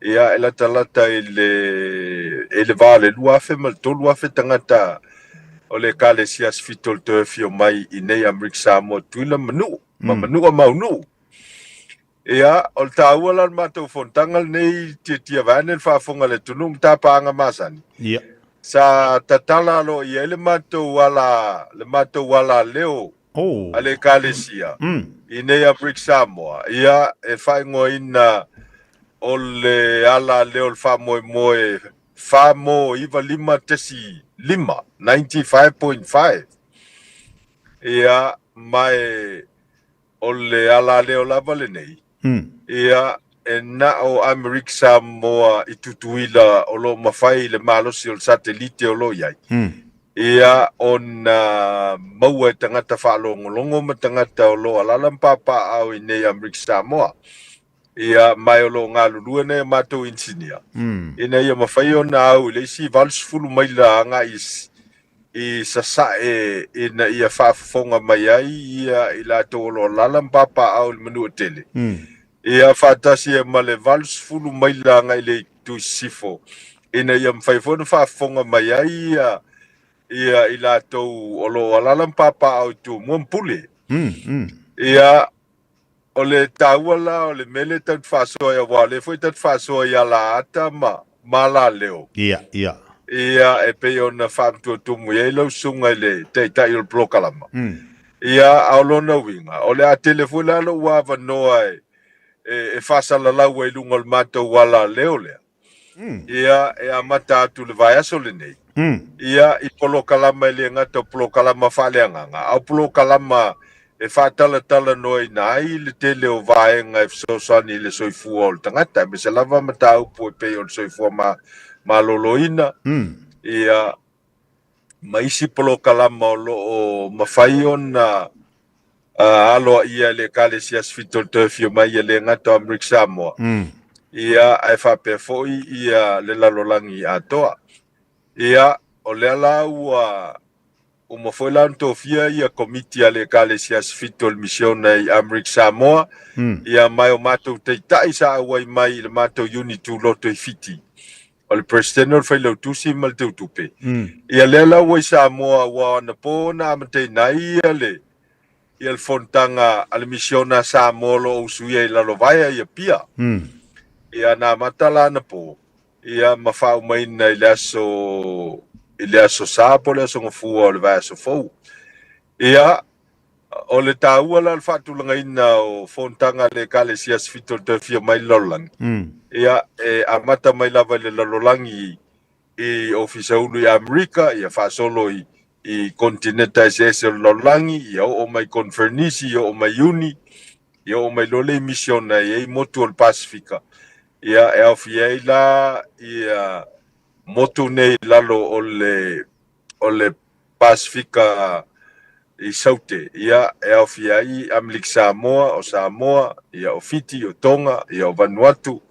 ia, e latalata i le, i le va o le 2,000 ma le 3,000 tagata o le Ekalesia Asifito o le Toe Afio Mai i nei Amerika Samoa, Tutuila ma Manua, ma Manua Maunuu. Ia, o le taua la o le matou fonotaga lenei, tiatia vaeane le faafofoga a le atunuu ma tapaaga masani. Ia. Sa tatala aloaia ai le matou ala, le matou alaleo oh. a le Ekalesia i nei Amerika Samoa. Ia, e faaigoaina. o le ala lea o le faamoemoe 4 mo 95.5, 95.5. Ia, ma e o le ala leo lava lenei. Ia, e na o Amerika Samoa i Tutuila o lo mafai le malosi o le satelite o lo iai. Ia, ona maua e tagata faalogologo ma tagata o lo alala ma papaaao i nei Amerika Samoa. Ia, ma o lo o galulue nei a matou inisinia. Ina ia mafai ona au i le isi 80 maila agai i sasae ina ia faafofoga mai ai ia i latou o lo o alala ma papaaao i le manua tele. Ia faatasi ai ma le 80 maila agai i le itu i sisifo ina ia mafai foi ona faafofoga mai ai ia ia i latou o lo o alala ma papaaao i Tumua ma Pule. Ia, o le taua la o le mea lea tatou te faasoa ai, aua o lea foi tatou te faasoa i alaata ma ma alaleo. Ia, ia. Ia, e pei ona faamatuatumu i ai lau susuga i le taitai o le polokalama. Ia, a o lona uiga, o le a tele foi la lou avanoa e, e, e faasalalau ai i luga o le matou alaleo lea. Ia, e amata atu i le vaiaso lenei. Ia, i polokalama e le gata o polokalama faaleagaga, a o polokalama e faatalatalanoaina ai le tele o vaega e fesoasoani i le soifua o le tagata, aemaise lava mataupu e pei o le soifua ma, maloloina, ia, ma isi polokalama o lo o mafai ona aloaia e le Ekalesia Sefito o le Toe Afio Mai e le gata o Amerika Samoa, ia, ae faapea foi ia le lalolagi atoa. Ia, o lea la ua uma foi la ona tofia ia komiti a le Ekalesia Sefito o le Misiona i Amerika Samoa, ia, ma e o matou taitai sa auai mai i le matou unit tuloto i Fiti, o le Peresetene o le Failautusi ma le Teutupe. Ia lea la ua i Samoa ua anapo na amataina ai ia le ia le fonotaga a le misiona a Samoa o lo o usuia i Lalovaea i Apia. Ia na amata la anapo ia ma faaumaina i le aso i le aso Sa po o le aso Gafua o le vaiaso fou. Ia O le taua la o le faatulagaina o fonotaga a le Ekalesia Sefito o le Toe Afio Mai i le Lalolagi, ia, e amata mai lava i le lalolagi i Ofisa Ulu i Amerika, ia faasolo i, i konitineta eseese o le lalolagi, ia oo mai Konferenisi, ia oo mai Iuni, ia oo mai loa le misiona e i ai motu o le Pasifika, ia e aofia ai la ia motu nei i lalo o le o le Pasifika i Saute, ia, e aofia ai Amerika Samoa, o Samoa, ia, o Fiti, o Tonga, ia, o Vanuatu,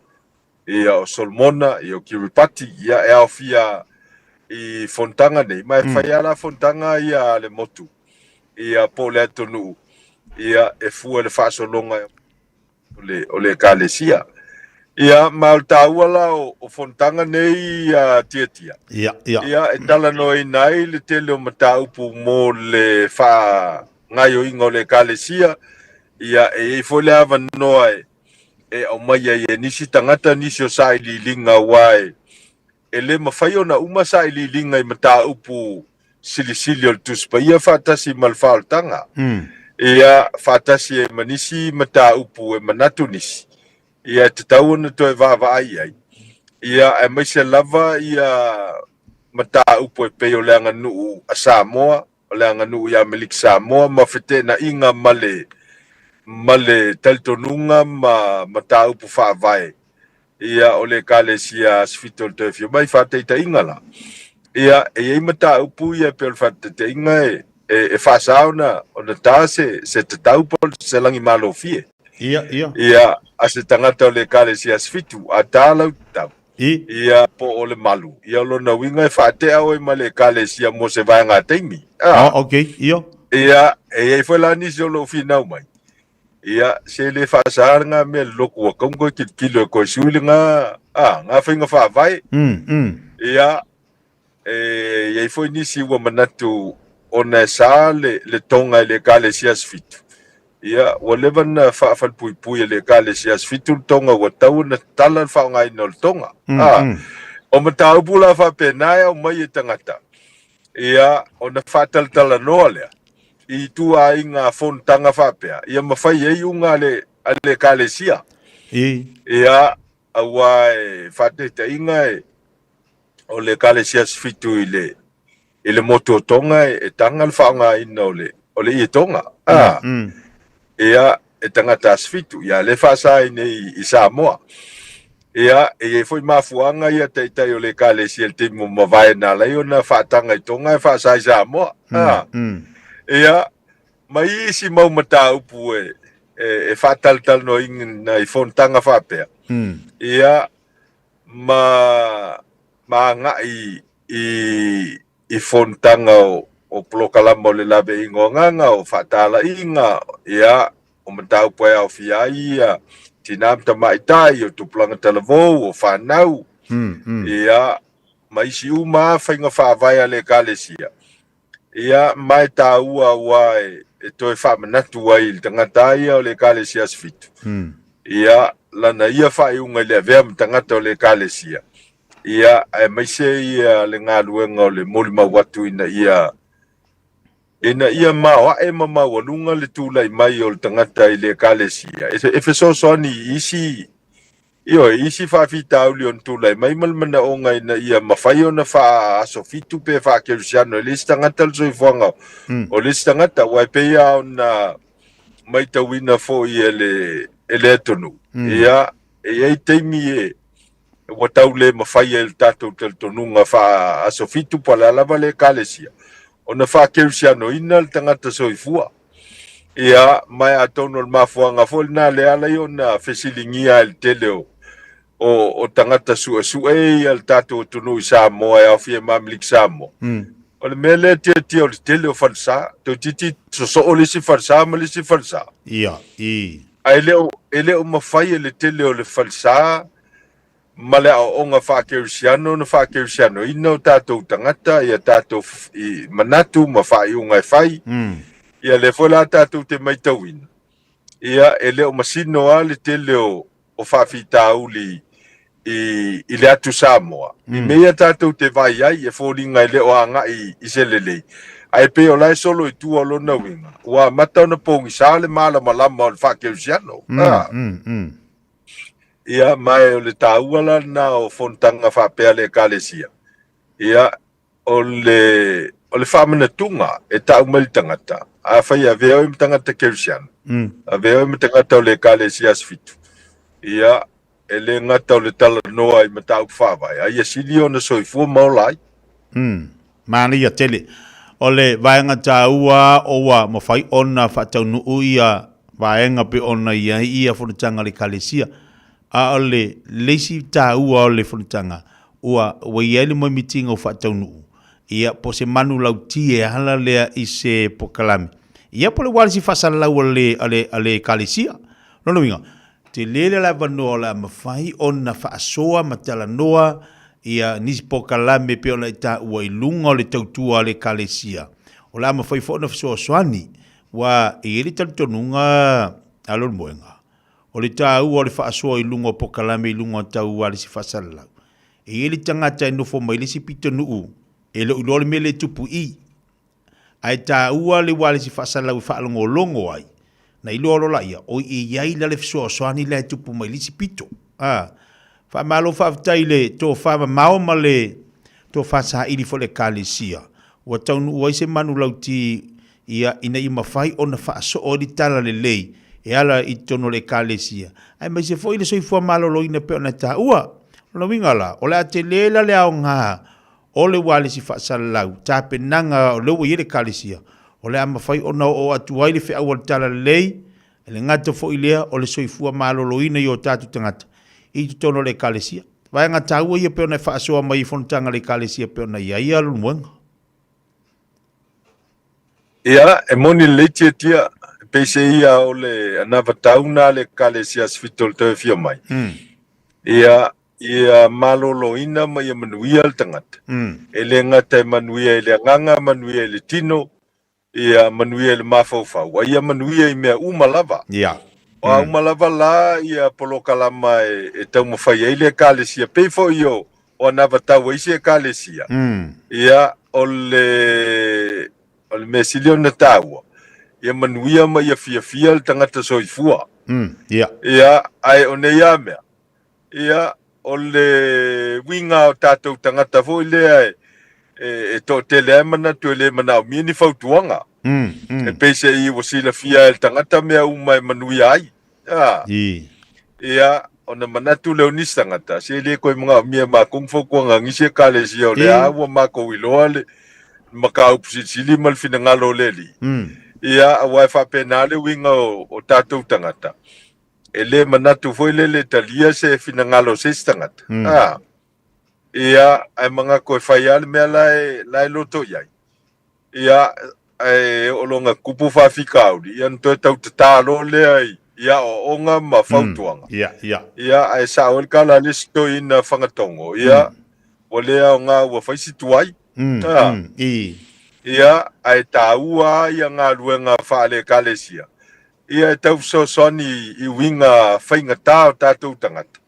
ia, o Solomona, ia, o Kiribati, ia, e aofia i fonotaga nei. Ma e fai lava la fonotaga ia a le motu, ia, po o le atunuu, ia, e fua i le faasologa o le, o le ekalesia. Ia, ma o le taua la o, o fonotaga nei a Tiatia. Ia, ia. Ia, e talanoaina ai le tele o mataupu mo le faagaoioiga o le ekalesia. Ia, e i ai foi le avanoa e, e aumai ai e nisi tagata nisi o sailiiliga aua e, e le mafai ona uma sailiiliga i mataupu silisili o le Tusi Paia faatasi ma le faaolataga. Ia, faatasi ai ma nisi mataupu e manatu nisi, ia e tatau ona toe vaavaai i ai. Ia, aemaise lava ia mataupu e pei o le aganuu a Samoa, o le aganuu i Amerika Samoa ma feteenaiga ma le ma le talitonuga ma mataupu faavae ia o le Ekalesia Sefito o le Toe Afio Mai, faataitaiga la. Ia, e i ai mataupu ia e pei o le faataitaiga e, e, e faasa ona, ona tā se, se tatau po o se lagimalofie. Ia, ia. Ia, a se tagata o le Ekalesia Sefitu, a tā lau tatau. I. Ia, po o le malu. Ia, o lona uiga e faatea oe ma le Ekalesia mo se vaega taimi. Ah, okay, ia. Ia, e i ai foi la nisi o lo o finau mai. Ia, se le faasaā lena mea le lotu ua tatau ona toe tilotilo e toe sui lena, a, na faiga faavae. Ia, e i ai foi nisi ua manatu ona e sa le, le toga i le Ekalesia Aso Fitu. Ia, ua leva ona faafalepuipui e le Ekalesia Aso Fitu le toga ua tatau ona tatala le faaaogaina o le toga. A, o mataupu la faapena e aumai e tagata, ia, ona faatalatalanoa lea i ituaiga fonotaga faapea, ia mafai ai iuga a le, a le Ekalesia. I. Ia, Auā e faataitaiga e o le Ekalesia Asofitu i le i le motu o Tonga e taga le faaaogaina o le o le ie Tonga, a, ia, e tagata Asofitu, ia, lea e faasa ai nei i Samoa. Ia, e i ai foi mafuaaga ia taitai o le Ekalesia i le taimi ua mavae na ala ai ona faataga i Tonga ae faasa i Samoa, a. Ia, ma isi mau mataupu e e faatalatalanoaina i fonotaga faapea, ia, ma ma agai i i fonotaga o o polokalama o le laveaiga o agaga, o faatalaiga, ia, o mataupu e aofia ai ia tinā ma tamaitai, o tupulaga talavou, o fanau, ia, ma isi uma lava faiga faavae a le Ekalesia. Ia, ma e taua aua e, e toe faamanatu ai i le tagata ia o le Ekalesia Asofitu. Ia, lana ia faaiuga i le avea ma tagata o le Ekalesia. Ia, aemaise ia le galuega o le molimau atu ina ia ina ia maoae ma maualuga le tulai mai o le tagata i le Ekalesia. E, e fesoasoani i isi Ioe, i isi faafitauli ona tulai mai ma le manaoga ina ia mafai ona faa-asofitu pe faa-kerisiano e le isi tagata le soifuaga o le isi tagata, aua e pei lava ona maitauina foi e le, e le atunuu, ia, e i ai taimi e, ua tau le mafai ai e le tatou talitonuga faa-asofitu po o le a lava le Ekalesia ona faa-kerisianoina le tagata soifua. Ia, ma e atonu o le mafuaaga foi lena lea ala ai ona fesiligia e le tele o, o, o tagata suesue ia le tatou atunuu i Samoa e aofia ma Amerika Samoa. O le mea lea tiatia o le tele o falesa, toeitiiti sosoo le isi falesa ma le isi falesa. Ia, i. Ae le o, e le o mafai e le tele o le falesa ma le aoaoga faakerisiano ona faakerisianoina o tatou tagata i a tatou manatu ma faaiuga e fai. Ia lea foi la tatou te maitauina, ia e le o masino lava le tele o, o faafitauli i, i le atu Samoa. I mea ia tatou te vaai ai e foliga e le o agai i se lelei, ae pei o la e solo i tua o lona uiga, ua amata ona pogisa le malamalama o le faakerisiano. Ia, ma o le taua la lena o fonotaga faapea a le Ekalesia, ia, o le, o le faamanatuga e tau mai le tagata, afai e avea oe ma tagata Kerisiano, avea oe ma tagata o le Ekalesia Asofitu, ia, e le gata o le talanoa i mataupu faavae, a ia sili ona soifua ma ola ai. Manaia tele. O le vaega taua o ua mafai ona faataunuu ia vaega pei ona i ai ia fonotaga a le Ekalesia. A o le le isi taua o le fonotaga, ua ua i ai le moemitiga o faataunuu, ia po o se manu lauti e ala lea i se pokalame. Ia po o le ualesi faasalalau a le a le a le Ekalesia. Lona uiga, tele le avanoa o le a mafai ona faasoa ma talanoa ia nisi polokalame pei ona e taua i luga o le tautua a le Ekalesia. O le a mafai foi ona fesoasoani, ua i ai le talitonuga a Leulumoega, o le taua o le faasoa i luga o polokalame i luga o tau alisi faasalalau. E i ai le tagata e nofo mai le isi pitonuu e le o iloa le mea lea e tupu i i. Ae taua le ualesi faasalalau e faalogologo ai, na iloa loa laia, oi e i ai la le fesoasoani la e tupu mai le isi pito. A, faamalo faafetai i le tofa mamao ma le tofa saili foi le Ekalesia, ua taunuu ai se manulauti ia ina ia mafai ona faasoo ai le tala lelei e ala i totonu o le Ekalesia, aemaise foi le soifua maloloina e pei ona taua. O lona uiga la, o le a tele la le aoga O le ualesi faasalalau, tapenaga o lea ua i ai le Ekalesia, o le a mafai ona oo atu ai le feau a le Talalelei, e le gata foi i lea o le soifua maloloina i o tatou tagata i totonu o le Ekalesia. Vaega taua ia pei ona e faasoa mai i fonotaga a le Ekalesia pei ona i ai Leulumoega. Ia, e moni lelei Tiatia, e pei ia o le anavatau na a le Ekalesia Asifito o le toe afio mai. Ia, Ia maloloina ma ia manuia le tagata. E le gata e manuia i le agaga, manuia i le tino, ia manuia i le mafaufau, a ia manuia i mea uma lava. O a uma lava la ia polokalama e taumafai ai le Ekalesia, pei foi o o anavatau a isi Ekalesia, ia o le o le mea sili ona taua, ia manuia ma ia fiafia le tagata soifua. Ia, ae o nei lava mea. Ia, o le uiga o tatou tagata foi lea e, e, e toatele ai manatu e le manaomia ni fautuaga. Mm, mm. E pei se i ua silafia e le tagata mea uma e manuia ai. A. I. Ia, ona manatu lea o nisi tagata, se le koe manaomia e makou ni fautuaga a nisi ekalesia o lea ua makou iloa le mataupu silisili ma le finagalo o le Alii. Mm. Ia, aua e faapena le uiga o, o tatou tagata. E le manatu foi lele e talia se finagalo o se isi tagata. Mm. A. Ia, ae manatu e fai lava le mea la e, la e loto i ai. Ia, ae oo loa ina tupu faafitauli, ia ona toe tau tatā loa lea i, i aoaoga ma fautuaga. Mm. Ia, ia. Ia, ae sao ai le tala a le isi toeaina Fagatogo, ia, ua le aoga ua fai si tuai. Mm, A. mm, i. Ia, ae taua lava ia galuega faale-Ekalesia, ia e tau fesoasoani i uiga faigata o tatou tagata.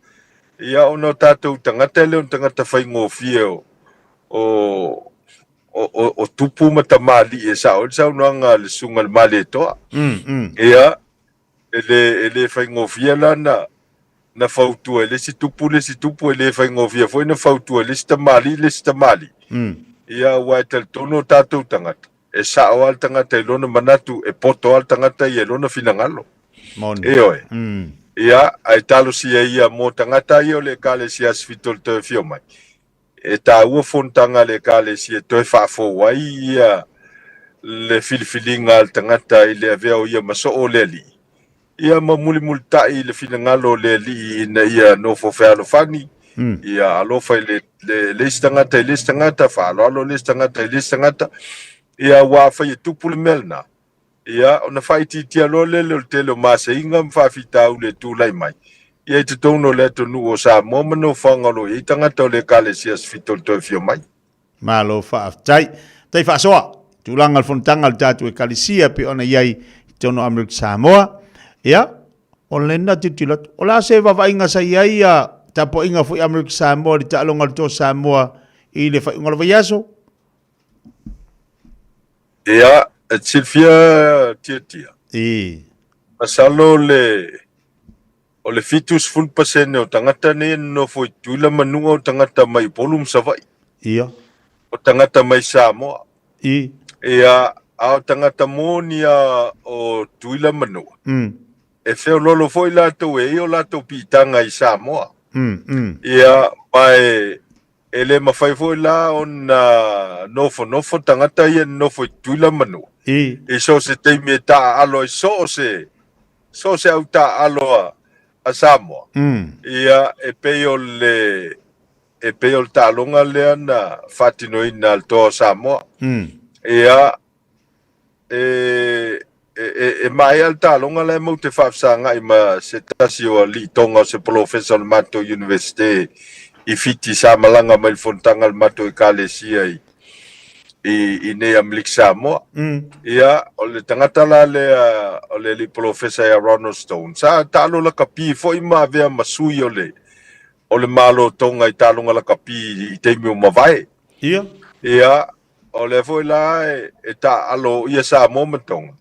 Ia, ona o tatou tagata e le o ni tagata faigofie o, o, o, o, o tupu ma tamalii e sao ai le saunoaga a le Susuga i le Malietoa. Mm, mm. Ia, e le, e le faigofie la na, na fautua e le isi tupu le isi tupu, e le faigofie foi na fautua e le isi tamalii le isi tamalii. Mm. Ia, aua e talitonu o tatou tagata, e sao lava le tagata i lona manatu, e poto lava le tagata ia i lona finagalo. Moni. Ioe. Mm. Ia, ae talosia ia mō tagata ia o le Ekalesia Asi Fito o le Toe Afio Mai. E taua fonotaga a le Ekalesia e toe faafou ai ia le filifiliga a le tagata i le avea o ia ma soo o le Alii, ia ma mulimulitai i le finagalo o le Alii ina ia nofo fealofani, ia alofa i le, le, le isi tagata i le isi tagata, faaaloalo le isi tagata i le isi tagata, ia aua afai e tupu le mea lena, Ia, ona faaitiitia loa lele o le tele o maseiga ma faafitauli e tulai mai, ia i totonu o le atunuu o Samoa ma nofoaga o lo o i ai tagata o le Ekalesia Sefito i le toe afio mai. Malo faafetai. Tai faasoa, tulaga o le fonotaga a le tatou Ekalesia e pei ona i ai i totonu o Amerika Samoa. Ia, o lena tilotilo atu. O le a se vaavaaiga sa i ai a tapuaiga foi Amerika Samoa i le taaloga o le Toa Samoa i le faaiuga o le vaiaso? Ia, e te silafia Tiatia. I. Masalo le o le 70% o tagata nei e nonofo i Tutuila ma Nu'a o tagata mai Upolu ma Savaii. Ia. O tagata mai Samoa. I. Ia, a o tagata moni a o Tutuila ma Nu'a. Mm. E feololo foi latou e i o latou piitaga i Samoa. Mm, mm. Ia, ma e E le mafai foi la ona nofonofo tagata ia e nonofo i Tutuila ma Manua. I. I so o se taimi e taaalo ai so o se, so o se au taaalo a, a Samoa. Mm. Ia, e pei o le, e pei o le taaloga lea na faatinoina a le Toa o Samoa. Mm. Ia, e, e, e, e maea le taaloga la e mau te faafesagai ma se tasi o alii Tonga o se polofesa o le matou Universite i Fiti sa malaga mai le fonotaga a le matou ekalesia i, i, i nei Amerika Samoa. Mm. Ia, o le tagata la lea o le alii polofesa ia Ronald Stone, sa taalo lakapi foi ma avea ma sui o le, o le Malo Tonga i taaloga lakapi i taimi ua mavae. Ia. Ia, O lea foi la e, e taaalo ia Samoa ma Tonga.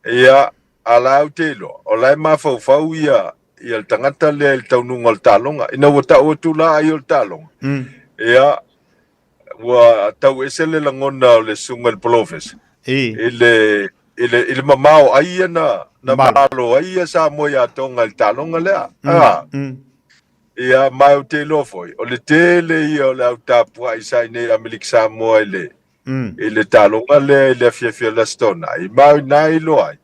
Ia, a la ou te iloa, o la e mafaufau ia, ia le tagata lea i le taunuuga o le taaloga. Ina ua tau atu la ai o le taaloga, Mm. ia, ua tau ese le lagona o le susuga i le polofesa. I. I le, i le, i le mamao ai ia na, na Malo. malo ai ia Samoa ia Tonga i le taaloga lea. Mm. Ah. Mm. Ia, ma ou te iloa foi, o le tele ia o le au tapuai sa i nei Amerika Samoa i le, Mm. i le taaloga lea i le afiafi o le Aso Toonai. Ma o ina e iloa ai,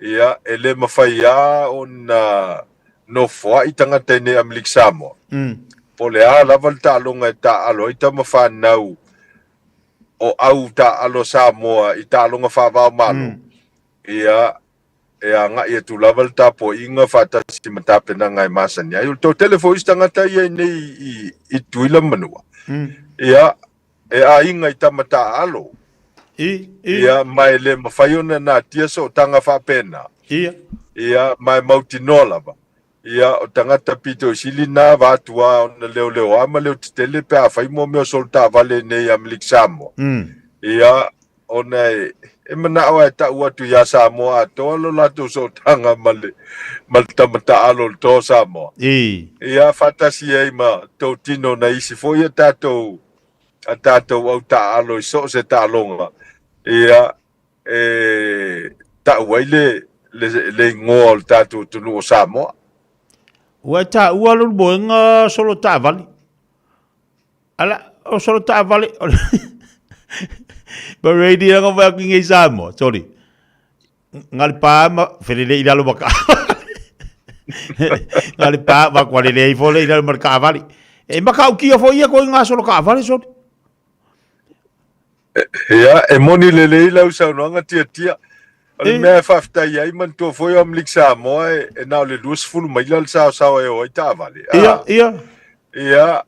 ia, e le mafai lava ona nofoai tagata i nei Amerika Samoa. Mm. Po o le a lava le taaloga e taaalo ai tama fanau o au taaalo Samoa i taaloga faava o Malo, Mm. ia, e agai atu lava le tapuaiga faatasi ma tapenaga e masani ai. O le toatele foi o isi tagata ia i nei i, i Tutuila ma Manua, Mm. ia, e aiga i tama taaalo. I, i. Ia, ma e le mafai ona natia sootaga faapena. Ia. Ia, ma e mautinoa lava. Ia, o tagata pito i sili na vaatu a ona leoleoa ma leotetele pe afai mo mea o solo taavale nei i Amerika Samoa. Mm. Ia, ona e, e manao e tau atu iā Samoa atoa lo latou sootaga ma le, ma le tama taalo o le Toa o Samoa. I. Ia, faatasi ai ma tou tino na isi foi a tatou, a tatou au taaalo i so o se taaloga, ia, e tau ai le, le, le igoa o le tatou atunuu o Samoa. Ua e taua lou moega solo taavale. Ala, o solo taavale. Ma ready nga vai aku ngai Samoa, sorry. Nga le pa ma felele i lalo ma ka. Nga le pa ma kwa lele i fole i lalo ma kaavale. E maka ukia fo ia ko nga solo kaavale sorry. Ia, e moni lelei lau saunoaga tiatia. O le mea e faafetai ai, manatua foi o Amerika Samoa e, e na o le 20 maila le saosao e o ai taavale. Ia, ia. Ia,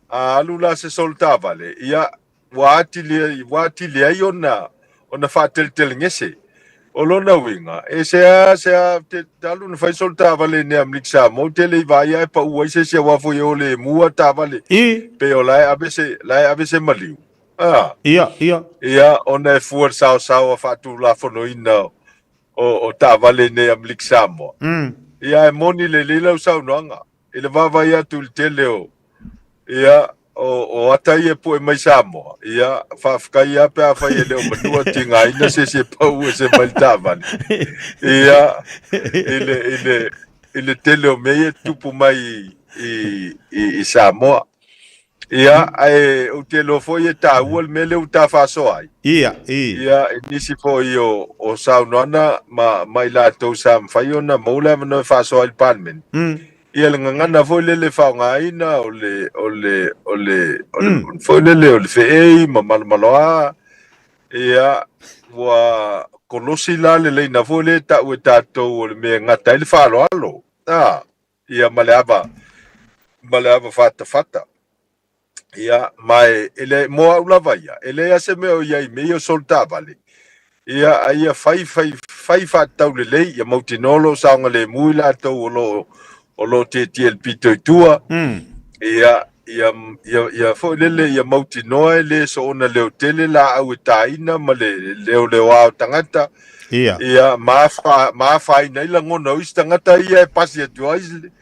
a alu la se solo taavale, ia, ua atili, ua atili ai ona, ona faateletelegese. O lona uiga, e se a, se a, te, te alu na fai solo taavale i Amerika Samoa, ou te le i vaai ae pau ai se isi aua foi e o le mua taavale. I. Pei o la e ave se, la e ave se maliu. Ah. Ia, ia. Ia, ona e fua le saosao a faatulafonoina o, o taavale i nei Amerika Samoa. Ia, e moni lelei lau saunoaga. I le vaavaai atu i le tele o, ia, o, o ata ia e poe mai Samoa, ia, faafetai lava pe afai e le o manua tigaina se isi e pau ese mai le taavale. Ia, i le, i le, i le tele o mea ia e tupu mai i, i, i Samoa. Ia, ae ou te iloa foi e taua le mea lea ua ta faasoa ai. Ia, i. Ia, i nisi foi o, o saunoaga ma, ma i latou sa mafai ona maua le avanoa e faasoa ai i le Palemene. Ia, le gagana foi lele e faaaogaina o le, o le, o le, o le, mm. foi lele o le feei ma malomaloa. Ia, ua kolosi la le leina foi lea e tau e tatou o le mea e gata ai le faaaloalo. Ah. Ia, ma le ava, ma le ava fatafata. Ia, ma e, e le, mo au lava ia, e leai lava se mea o i ai i mea ia o solo taavale. Ia, a ia fai, fai, fai faatatau lelei, ia mautinoa o lo o saogalemu i latou o lo o, o lo o tietie i le pito i tua. Ia, ia, ia, ia foi lele, ia mautinoa e le soona leotele laau e tāina ma le leoleoa o tagata. Ia. Ia, ma afa, ma afaina ai lagona o isi tagata ia e pasi atu ai le,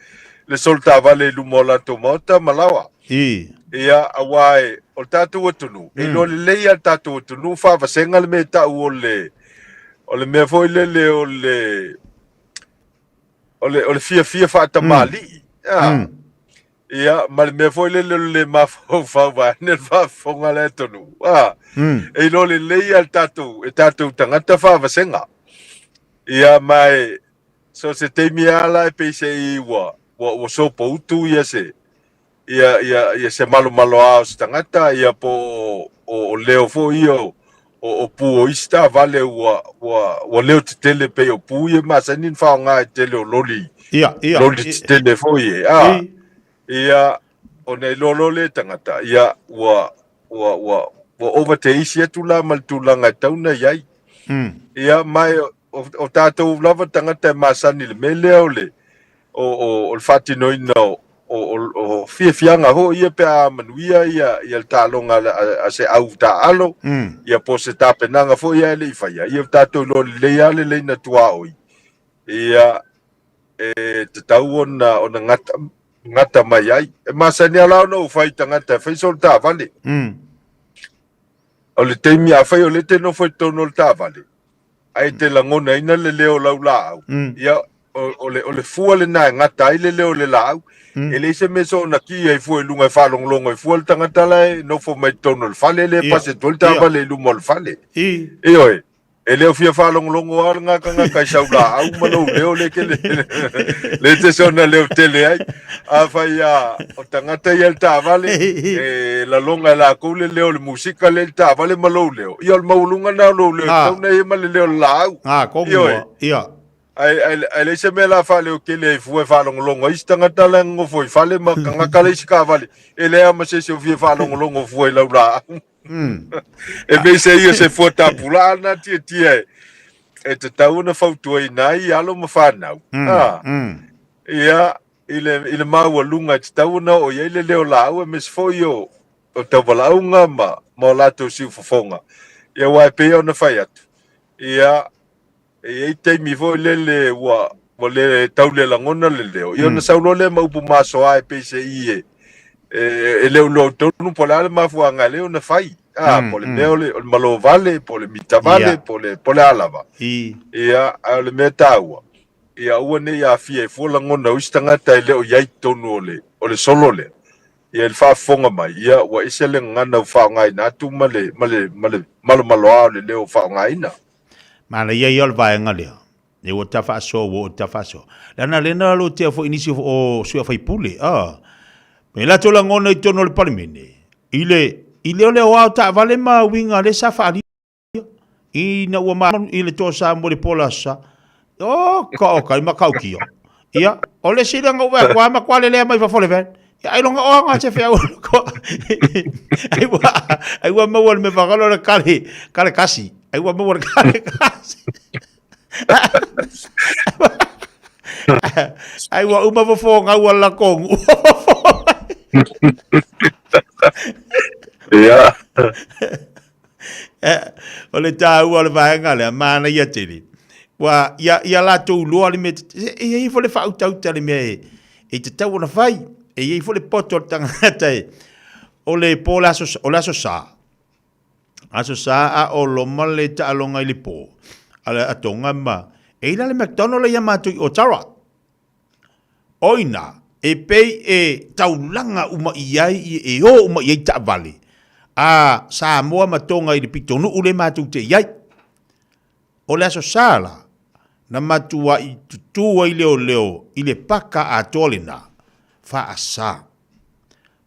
le solo taavale i luma o latou maota ma laoa. I. Ia, auā e, o le tatou atunuu, e iloa lelei lava le tatou atunuu faavasega le mea e tau o le, o le mea foi lele o le, o le, o le fiafia faatamalii. Mm. Ia, ma le mea foi lele o le le mafaufau vaeane le faafofoga a le atunuu. A, e iloa lelei lava le tatou, e tatou tagata faavasega. Ia, ma e, so se taimi lava la e pei se i ua, ua, ua sopoutu ia se, ia, ia, ia se malomaloa o se tagata, ia po o, o, o leo foi ia o, o, o pu o isi taavale ua, ua, ua leo tetele pei o pu ia masani ona faaaoga e tele o loli, Ia, ia. loli tetele foi e. A, ia, ona iloa loa lea e tagata, ia, ua, ua, ua, ua ova te isi atu la ma le tulaga e tatau ona i ai. Ia, ma e, o, o tatou lava tagata e masani i le mea lea o le, o, o, o le faatinoina o, o, o, o fiafiaga foi ia pe a manuia ia, ia le taaloga a, a, a se au taaalo, ia po o se tapenaga foi ia e le i faia, ia tatou iloa lelei lava le laina tuaoi, ia e tatau ona, ona gata, gata mai ai. E masani lava la ona ou fai i tagata e fai solo taavale. O le taimi afai o lea e te nofo i totonu o le taavale, ae te lagonaina le leo o lau laau, ia, o, o, le, o le fua lena e gata ai le leo o le laau. E leai se mea soona ki ai fua i luga e faalogologo ai fua le tagata la e nofo mai totonu o le fale lea e pasi atu ai le taavale i luma o le fale. Ioe. E le o fia faalogologo lava le gakagaka i sau laau ma lou leo le ke le te soona leo tele ai. Afai a o tagata ia i le taavale, e lalonga e lakou le leo o le musika lea i le taavale ma lou leo. Ia o le maualuga lena o lou leo e tatau ona i ai ma le leo o le laau. Ioe. Ae, ae, ae leai se mea la faaleo tele ai fua e faalogologo ai isi tagata la e nonofo i fale ma gagaka le isi taavale, e leai lava ma se isi o fia faalogologo fua i lau laau. E pei se ia se fua tapulaa lena tiatia e, e tatau ona fautuaina ai alo ma fanau. Ah. Ia, i le, i le maualuga e tatau ona oo i ai le leo laau aemaise foi o, o tauvalaauga ma, ma o latou siufofoga. Ia aua e pei ona fai atu, ia, e i ai taimi foi lele ua ua le tau le lagona le leo, ia ona sau loa lea ma upu masoa e pei se i e e le o iloa tonu po o le a le mafuaaga e lea ona fai. A, po o le mea o le, o le malo vale, po o le mita vale, po o le a lava. Ia, ae o le mea taua, ia aua ne i aafia ai fua lagona o isi tagata e le o i ai i totonu o le, o le solo lea. Ia i le faafofoga mai, ia ua ese le gagana ua faaaogaina atu ma le, ma le, ma le malomaloa o le leo ua faaaogaina. Manaia ia o le vaega lea, e ua ta faasoa ua oo ta faasoa. Leaga lea na lotea foi nisi o sui usufono, a. Me latou lagona i totonu o le Palemene, i le, i le o le o ao taavale ma uiga lea sa faaalia. Ina ua ma i le toa sa mo le pola sa. O ka o kai makau kio. Ia, o le sila ngau wa kwa ma kwa le lea mai fafo le ven. Ia, ai longa o ngā se whiau ko. Ai ua, ai ua maua le me whakalo le kare, kare kasi. Ai ua maua le kare kasi. Ai ua uma fofo ngau ala kongu. Ia. O le tāua o le vaega lea, manaia tele. Ua, ia, ia latou loa le mea, e i ai foi le faautauta le mea e, e tatau ona fai. E i ai foi le poto o le tagata e, o le po le aso, o le aso sa. Aso sa a o loma le taaloga i le po. A le atoga ma, e i la le McDonald ia matou i Otara. O ina, e pei e taulaga uma i ai e o uma i ai taavale a Samoa ma Tonga i le pitonuu lea matou te i ai. O le Aso Sa la, na matuai tutū ai leoleo i le paka atoa lena, faasa.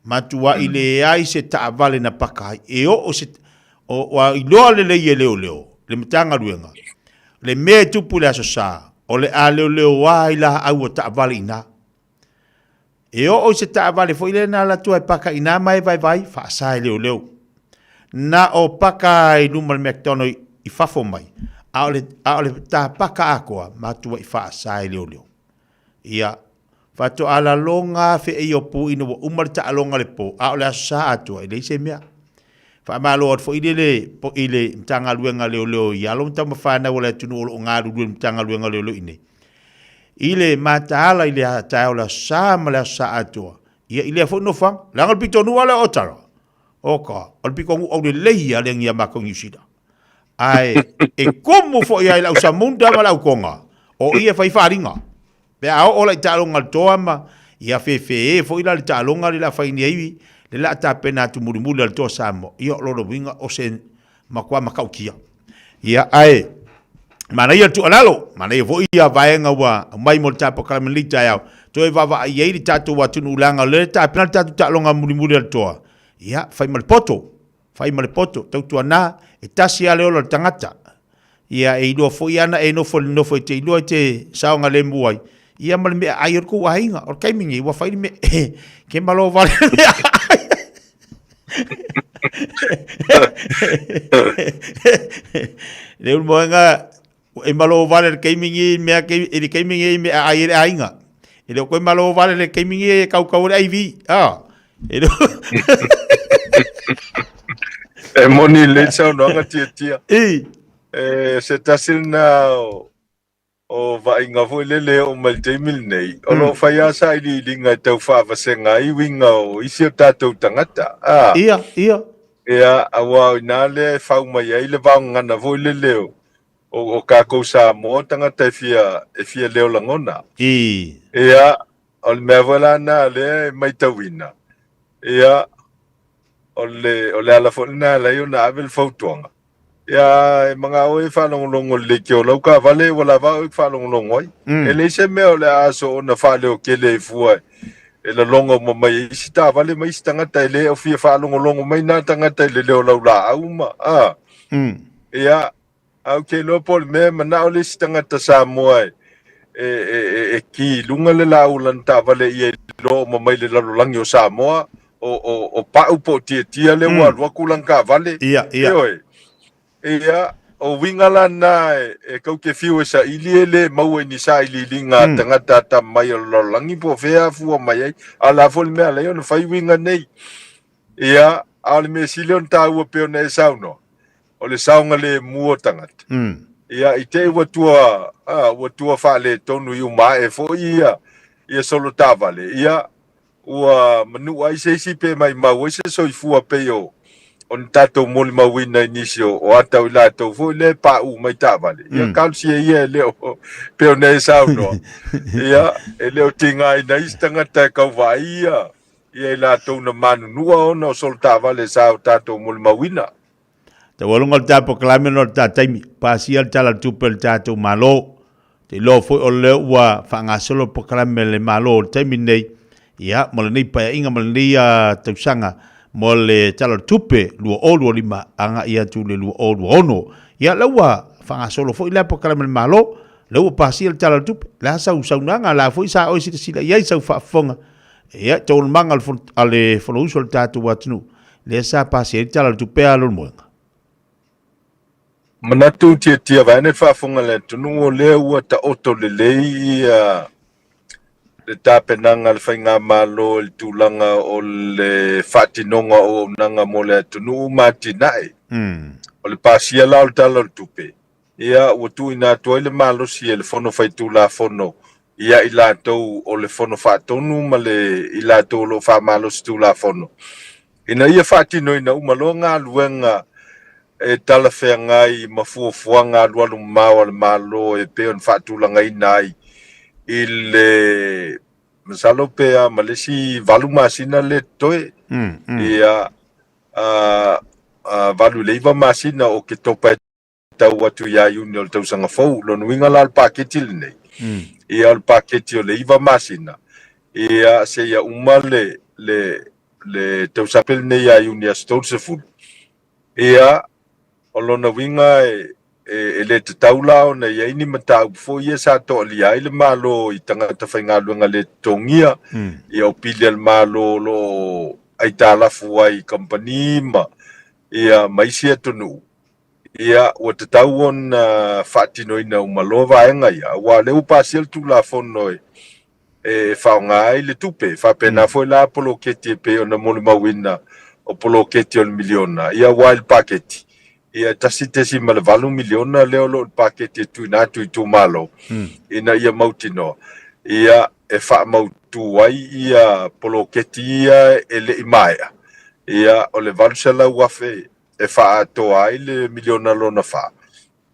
Matuai leai se taavale na paka ai, e oo se, o, ua iloa lelei e leoleo, le Matagaluega, le mea e tupu i le Aso Sa, o le a leoleo ai laau o taavale i ina. E oo i se taavale foi lea na alu atu ai paka i ina ma e vaivai, faasa e leoleo. Na o paka ai i luma o le McDonald i fafo mai, a o le, a o le tapaka atoa, matuai faasa e leoleo. Ia, faatoa laloga feei o pu ina ua uma le taaloga le po, a o le Aso Sa atoa, e leai se mea. Faamalo atu foi i le, i le Matagaluega Leoleo i alo ma tama fanau a le atunuu o lo o galulue i le Matagaluega Leoleo i nei. I le mataala i le taeao o le Aso Sa ma le Aso Sa atoa, ia i lea foi nofoaga. Leaga o le pitonuu lava lea o Otara, oka, o le pitonuu aulelei lava lea ia matou i Niu Sila. Ae e kumu foi ai lau samunda ma lau konga, o ia fai faalinga. Pe a oo la i taaloga le toa ma ia fefe foi la le taaloga le la fai nei le la tapena atu mulimuli a le toa Samoa. Ia o lona uiga o se matua matautia. Ia ae manaia le tuualalo, manaia foi ia vaega ua aumai mo le tapokalame i lenei taeao, toe vaavaai ai le tatou atunuu leaga o lea e tapena le tatou taaloga mulimuli a le toa. Ia fai ma le poto. Fai ma le poto, tautuana, e tasi lava le ola o le tagata. Ia, e iloa foi ana e nofo i le nofo e te iloa e te saogalemu ai, ia ma le mea ai o le kou aiga. O le taimi nei, ua fai le mea, ke malo vale le mea ai. Le ulu moenga, e malo vale le taimi nei, mea ke, i le taimi nei mea ai e le aiga. E le o koe malo vale le taimi nei e kaukau le aivi. Ah, e le E moni lelei saunoaga tiatia. I. E, se tasi lena o, o vaaiga foi lele e oo mai le taimi lenei, o lo o fai lava sailiiliga e tau faavasega ai uiga o isi o tatou tagata. Ah. Ia, ia. Ia, aua o ina lea e fau mai ai le vaogagana foi lele o, o, o kākou Samoa tagata e fia, e fia leo lagona. I. Ia, o le mea foi la na lea e maitauina, ia, o le, o le ala foi lena e ala ai ona ave le fautuaga. Ia, e magao e faalogologo lelei ke o lau taavale ua lava au e faalogologo ai. E leai se mea o le a soona faaleotele ai fua e laloga uma mai ai isi taavale ma isi tagata e le o fia faalogologo mai nā tagata i le leo laulaau ma, a. Ia, ae ou te iloa po o le mea e manao le isi tagata Samoa e, e, e, e, e ki i luga le laau o lana taavale ia iloa uma mai le lalolagi o Samoa, o, o, o pau po o tiatia lea ua alu atu lana taavale. Ia, ia. Ioe. Ia, o uiga la na e, e kau te fiu e saili e le maua i ni sailiiliga a tagata a tama mai o le lalolagi po o fea afua mai ai. A o le a foi le mea e ala ai ona fai uiga nei. Ia, a o le mea sili ona taua pei ona e saunoa, o le saogalemu o tagata. Ia, i te i ua tua, a, ua tua faaletonu i uma ae foi ia, ia solo taavale, ia, ua manua ai se isi pe maimau ai se soifua pei o, o ni tatou molimauina i nisi o, o ata o i latou foi lea e paʻū mai taavale. Ia, talosia ia e le o, pei ona e saunoa, ia, e le o tigaina ai se tagata e kauvaai ia, ia i latou na manunua ona o solo taavale sa o tatou molimauina. Taualuga o le ta polokalame ona o le ta taimi, pasia le Tala o le Tupe a le tatou Malo. Te iloa foi o lea ua faagasolo le polokalame a le Malo i le taimi lenei, ia, mo lenei paeaiga ma lenei tausaga mo le Tala o le Tupe 2025 agai atu i le 2026. Ia, lea ua faagasolo foi lea polokalame a le Malo, lea ua pasia le Tala o le Tupe. O le a sau saunoaga, o le a foi sa oe silasila i ai sau faafofoga, ia, taualumaga a le Fonousu a le tatou atunuu, lea sa pasia ai le Tala o le Tupe a Leulumoega. Manatu tiatia vaeane le faafofoga a le atunuu o lea ua taoto lelei ia le tapenaga a le Faigamalo i le tulaga o le faatinoga o auaunaga mo le atunuu ma atinae. O le pasia la o le Tala o le Tupe, ia ua tuuina atu ai le malosi e le Fono Faitulafono ia i latou o le Fono Faatonu ma le i latou o lo o faamalosi Tulafono, ina ia faatinoina uma loa galuega e talafeagai ma fuafuaga alualu mamao a le Malo e pei ona faatulagaina ai i le masalo pe a ma le isi 8 masina le totoe. Ia, a, a, 8 i le 9 masina o Oketopa e tau atu ia Iuni o le tausaga fou. Lona uiga la o le paketi lenei, ia o le paketi o le 9 masina, ia seia uma le, le, le tausaga lenei ia Iuni aso 30. Ia, o lona uiga e, e, e le tatau la ona i ai ni mataupu foi ia sa toalia ai le Malo i tagata faigaluega le totogia, ia o pili a le Malo o lo o aitalafu ai i kamupani ma, ia, ma isi atunuu. Ia, ua tatau ona faatinoina uma loa vaega ia, aua o lea ua pasia le Tulafono e, e faaaoga ai le tupe. E faapena foi la poloketi e pei ona molimauina o poloketi o le miliona, ia aua i le paketi, ia e $1.8 miliona lea o lo o i le paketi e tuuina atu i itumalo, ina ia mautinoa, ia e faamautu ai ia poloketi ia e le i maea, ia o le $800,000 e faaatoa ai le miliona lona fa,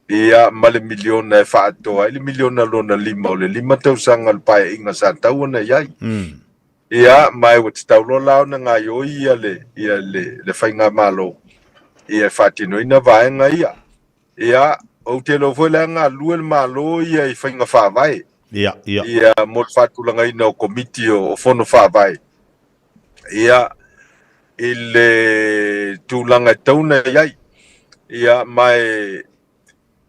ia, ma le miliona e faaatoa ai le miliona lona lima o le 5 tausaga o le paeaiga sa tatau ona i ai. Ia, ma e ua tatau loa la ona gaoioi ia le, ia le, le faigamalo, ia e faatinoina vaega ia. Ia, ou te iloa foi la e galulue le Malo ia i faiga faavae. Ia, ia. Ia, mo le faatulagaina o komiti o, o fono faavae. Ia, i le tulaga e tatau ona i ai. Ia, ma e,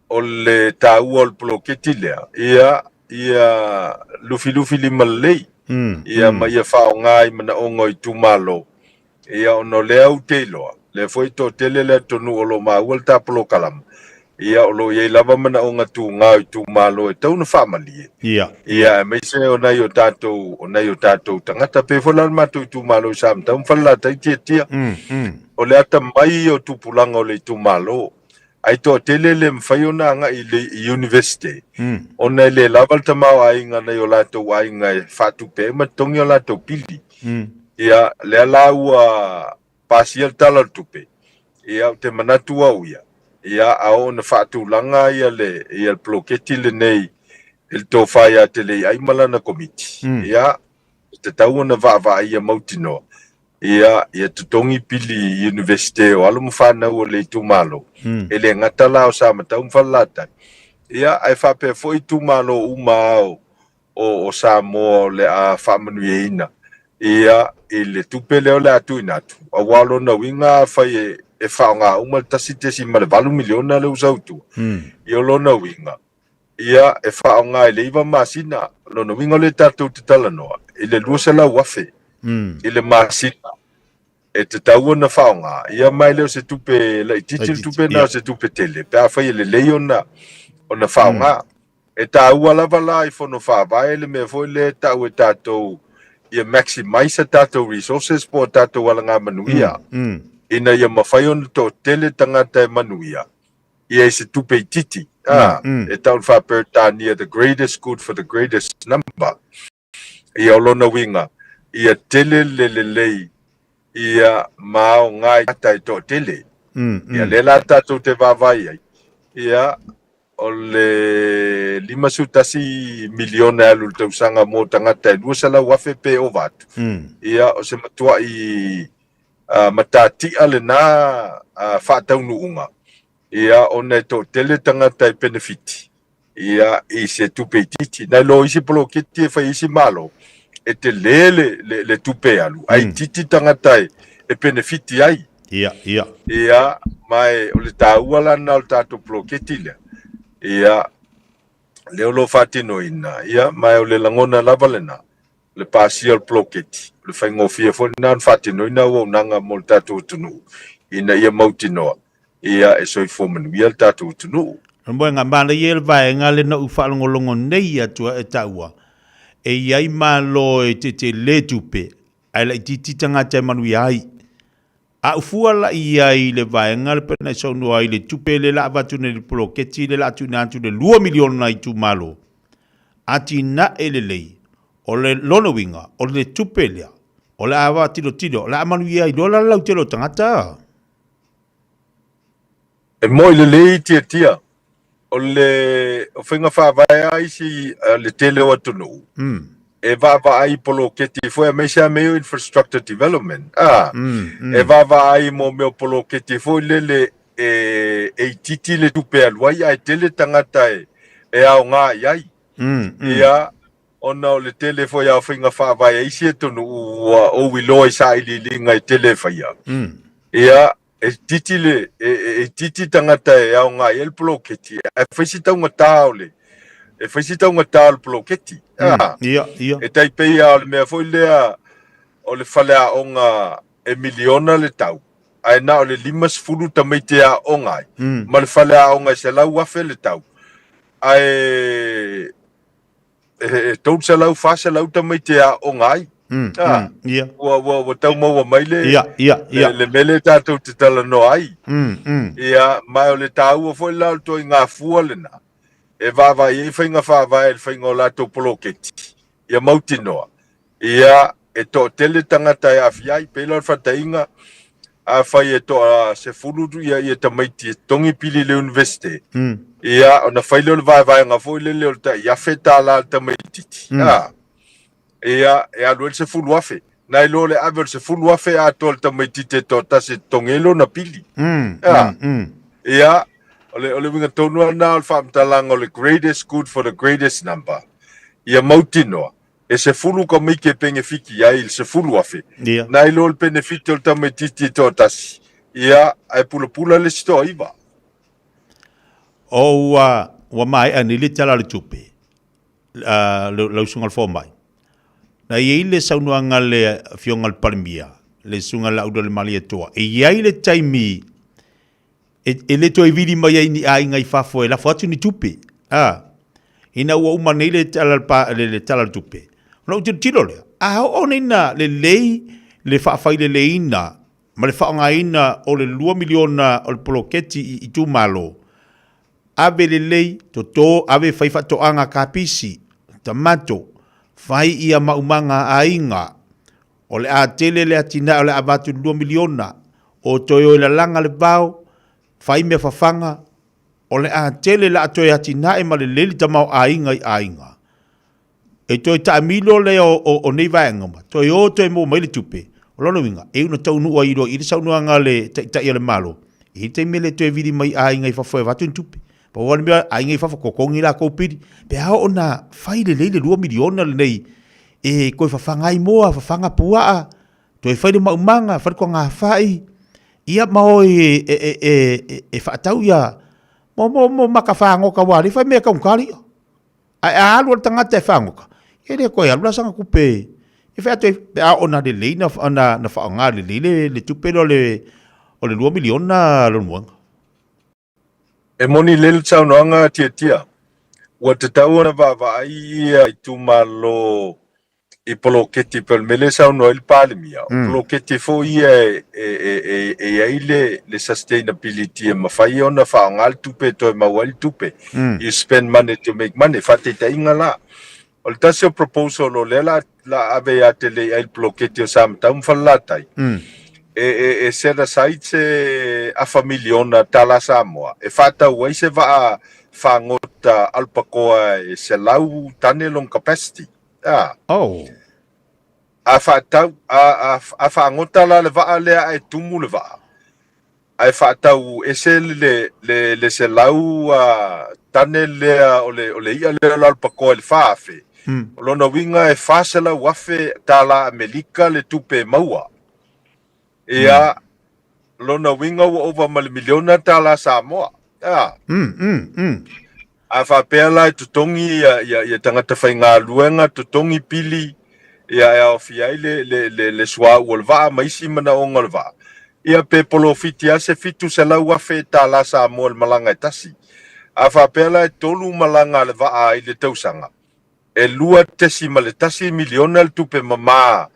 o le taua o le poloketi lea, ia, ia lufilufi lima lelei, ia, ma ia faaaoga i manaoga o itumalo, ia, ona o lea ou te iloa, lea foi e toatele le atunuu o lo o maua le ta polokalama, ia, o lo o i ai lava manaoga tuga o itumalo e tatau ona faamalie. Ia. Ia, aemaise o nai o tatou, o nai o tatou tagata, pei foi la le matou itumalo i Samatau ma Falelatai Tiatia. O le atamai o tupulaga o le itumalo, ae toatele le mafai ona agai i le University, ona e le lava le tamaoaiga nai o latou aiga e faatupe ai ma totogi o latou pili. Ia, lea la ua pasia le Tala o le Tupe, ia ou te manatu au ia, ia a oo ina faatulaga ia le ia le poloketi lenei i le tofa ia Teleiai ma lana komiti, ia e tatau ona vaavaai ia mautinoa, ia ia totogi pili i Universite o alo ma fanau o le itumalo, e le gata la o Samatau ma Falelatai, ia ae faapea foi itumalo uma o o, o Samoa o le a faamanuiaina ia i le tupe lea o le a tuuina atu, aua o lona uiga afai e, e faaaoga uma le $1.8 miliona lea ua sau i tua, ia o lona uiga, ia e faaaoga i le 9 masina, lona uiga o lea tatou te talanoa i le $200,000 i le masina e tatau ona faaaoga, ia ma e le o se tupe laitiiti le tupe lena o se tupe tele pe afai e lelei ona ona faaaoga. E taua lava la i Fono Faavae le mea foi lea e tau e tatou ia maximize a tatou resources po o tatou alagamanuia. ina ia mafai ona toatele tagata e manuia ia i se tupe itiiti, a, e tau le faa-Peretania the greatest good for the greatest number. Ia o lona uiga, ia tele le lelei ia ma aoga i tagata e toatele. Ia lea la tatou te vaavaai ai, ia o le 51 miliona e alu i le tausaga mo tagata e 200,000 pe ova atu, ia o se matuai matatia lena faataunuuga, ia ona e toatele tagata e penefiti ia i se tupe itiiti. Nai lo isi poloketi e fai e isi Malo, e tele le, le, le tupe e alu, ae itiiti tagata e, e penefiti ai. Ia, ia. Ia, ma e, o le taua la lena o le tatou poloketi lea. Ia, lea o lo o faatinoina, ia, ma e o le lagona lava lena, le pasia o le poloketi, o le faigofie foi lena ona faatinoina auaunaga mo le tatou atunuu, ina ia mautinoa, ia, e soifua manuia le tatou atunuu. Moega, manaia le vaega lea na ou faalogologo nei atu e taua, e i ai Malo e tetele tupe, ae laitiiti tagata e manuia ai. A ou fua la i ai i le vaega le pei ona e saunoa ai i le tupe lea la avatu nei i le poloketi lea la tuuina atu le $2 miliona i itumalo, atinae lelei, o le lona uiga, o le tupe lea, o le a tilotilo, o le a manuia ai loa la le lautele o tagata. E moi lelei tiatia o le o faiga faavae a isi le tele o atunuu e vaavaai i poloketi foi aemaise lava mea o infrastructure development a e vaavaai mo mea o poloketi foi lele e e itiiti le tupe e alu ai ae tele tagata e e aoga i ai. Ia ona o le tele foi lava o faiga faavae a isi atunuu ua ou iloa i sailiiliga e tele e faia. Ia E titi le, e, e, e titi tagata e aoga i ai le poloketi, ae fai si taugata o le, e fai si taugata o le poloketi. Ah, Ia, ia. E tai pei lava o le mea foi lea o le faleaoga e miliona le tau, ae na o le 50 tamaiti e aoga ai, ma le faleaoga e 100,000 le tau, ae e 300, 400 tamaiti e aoga ai. Ah, Ua, ua, ua tau maua mai le, Ia, ia, ia. le, le mea lea tatou te talanoa ai. Ia, ma o le taua foi la o le ituaiga fua lena, e vaavaai ai faiga faavae i le faiga o latou poloketi, ia mautinoa. Ia, e toatele tagata e aafia ai. Pei la o le faataiga, afai e toa 10 ia, ia tamaiti e totogi pili i le Universite, ia, ona fai lea o le vaevaega foi lele o le tai $1,000 le tamaitiiti. A, ia, e alu ai le $10,000. Nai lo le ave o le $10,000 atoa i le tamaitiiti e toatasi e totogi ai lona pili. A, ia, o le, o le uiga tonu lava lena o le faamatalaga o le greatest good for the greatest number. Ia mautinoa, e 10 tamaiti e penefiti i ai i le 10,000, Ia. nai lo le penefiti o le tamaitiiti e toatasi, ia, ae pulapula le isi toaiva. O ua, ua maea nei le Tala o le Tupe, a lau Susuga i le Fomai. Na i ai le saunoaga a le Afioga i le Palemia, le Susuga Laaulialemalietoa, e i ai le taimi e, e le toe vili mai ai ni aiga i fafo e lafo atu ni tupe. A, ina ua uma nei le tala, le, le tala o le tupe. Ona ou tilotilo lea, a oo nei na lelei le faafaileleiina ma le faaaogaina o le $2 miliona o le poloketi i itumalo, ave lelei, toto, ave fai faatoaga kapisi, tamato, fai ia maumaga a aiga, O le a tele le atinae o le a avatu i le $2 miliona, o toe o e lalaga le vao, fai mea fafaga, o le a tele le a toe atinae ma lelei le tamaoaiga i aiga. E toe taamilo lea o, o, o nei vaega uma, toe o toe maua mai le tupe. O lona uiga, e iu na taunuu ai loa i le saunoaga a le Taitai o le Malo, e i ai le taimi e le toe vili mai aiga i fafo e avatu ni tupe. Pau lava le mea, aiga i fafo totogi latou pili. Pe a oo na fai lelei le $2 miliona lenei e toe fafaga ai moa, fafaga puaa, toe fai le maumaga, fai le togafai, ia ma o e, e, e, e, e, e faatau ia mo, mo, mo maka fagota ua le fai mea taugata le ia. Ae a alu le tagata e fagota, e le toe alu la sana tupe e fai atu ai, pe a oo na lelei na, na, na faaaoga lelei le, le tupe lea o le, o le $2 miliona Leulumoega. E moni lelei le saunoaga a Tiatia, ua tatau ona vaavaai ia itumalo i poloketi pei o le mea lea e saunoa ai le Palemia, o poloketi foi ia e, e, e, e, e i ai le, le sustainability e mafai ona faaaoga le tupe e toe maua ai le tupe. You spend money to make money. Faataitaiga la, o le tasi o proposal o lea la, la ave ia te lei ai le poloketi o Samatau ma Falelatai, e, e, e set aside se afa miliona tala Samoa e faatau ai se vaa fagota alpakoa e 100 tane lona capacity. A. Oh. A faatau, a, a, a fagota la le vaa lea ae tumu le vaa. Ae faatau ese le, le, le 100 tane lea o le, o le i'a lea o le alpakoa i le 4,000. O lona uiga e 400,000 tala Amerika le tupe e maua. Ia, lona uiga ua ova ma le miliona tala Samoa. A. A faapea la e totogi ia, ia, ia tagata faigaluega, totogi pili, ia e aofia ai le, le, le, le suauu o le vaa ma isi manaoga o le vaa. Ia pe polofiti lava se 700,000 tala Samoa i le malaga e tasi. A faapea la e tolu malaga a le vaa i le tausaga, e 2.1 miliona le tupe mamā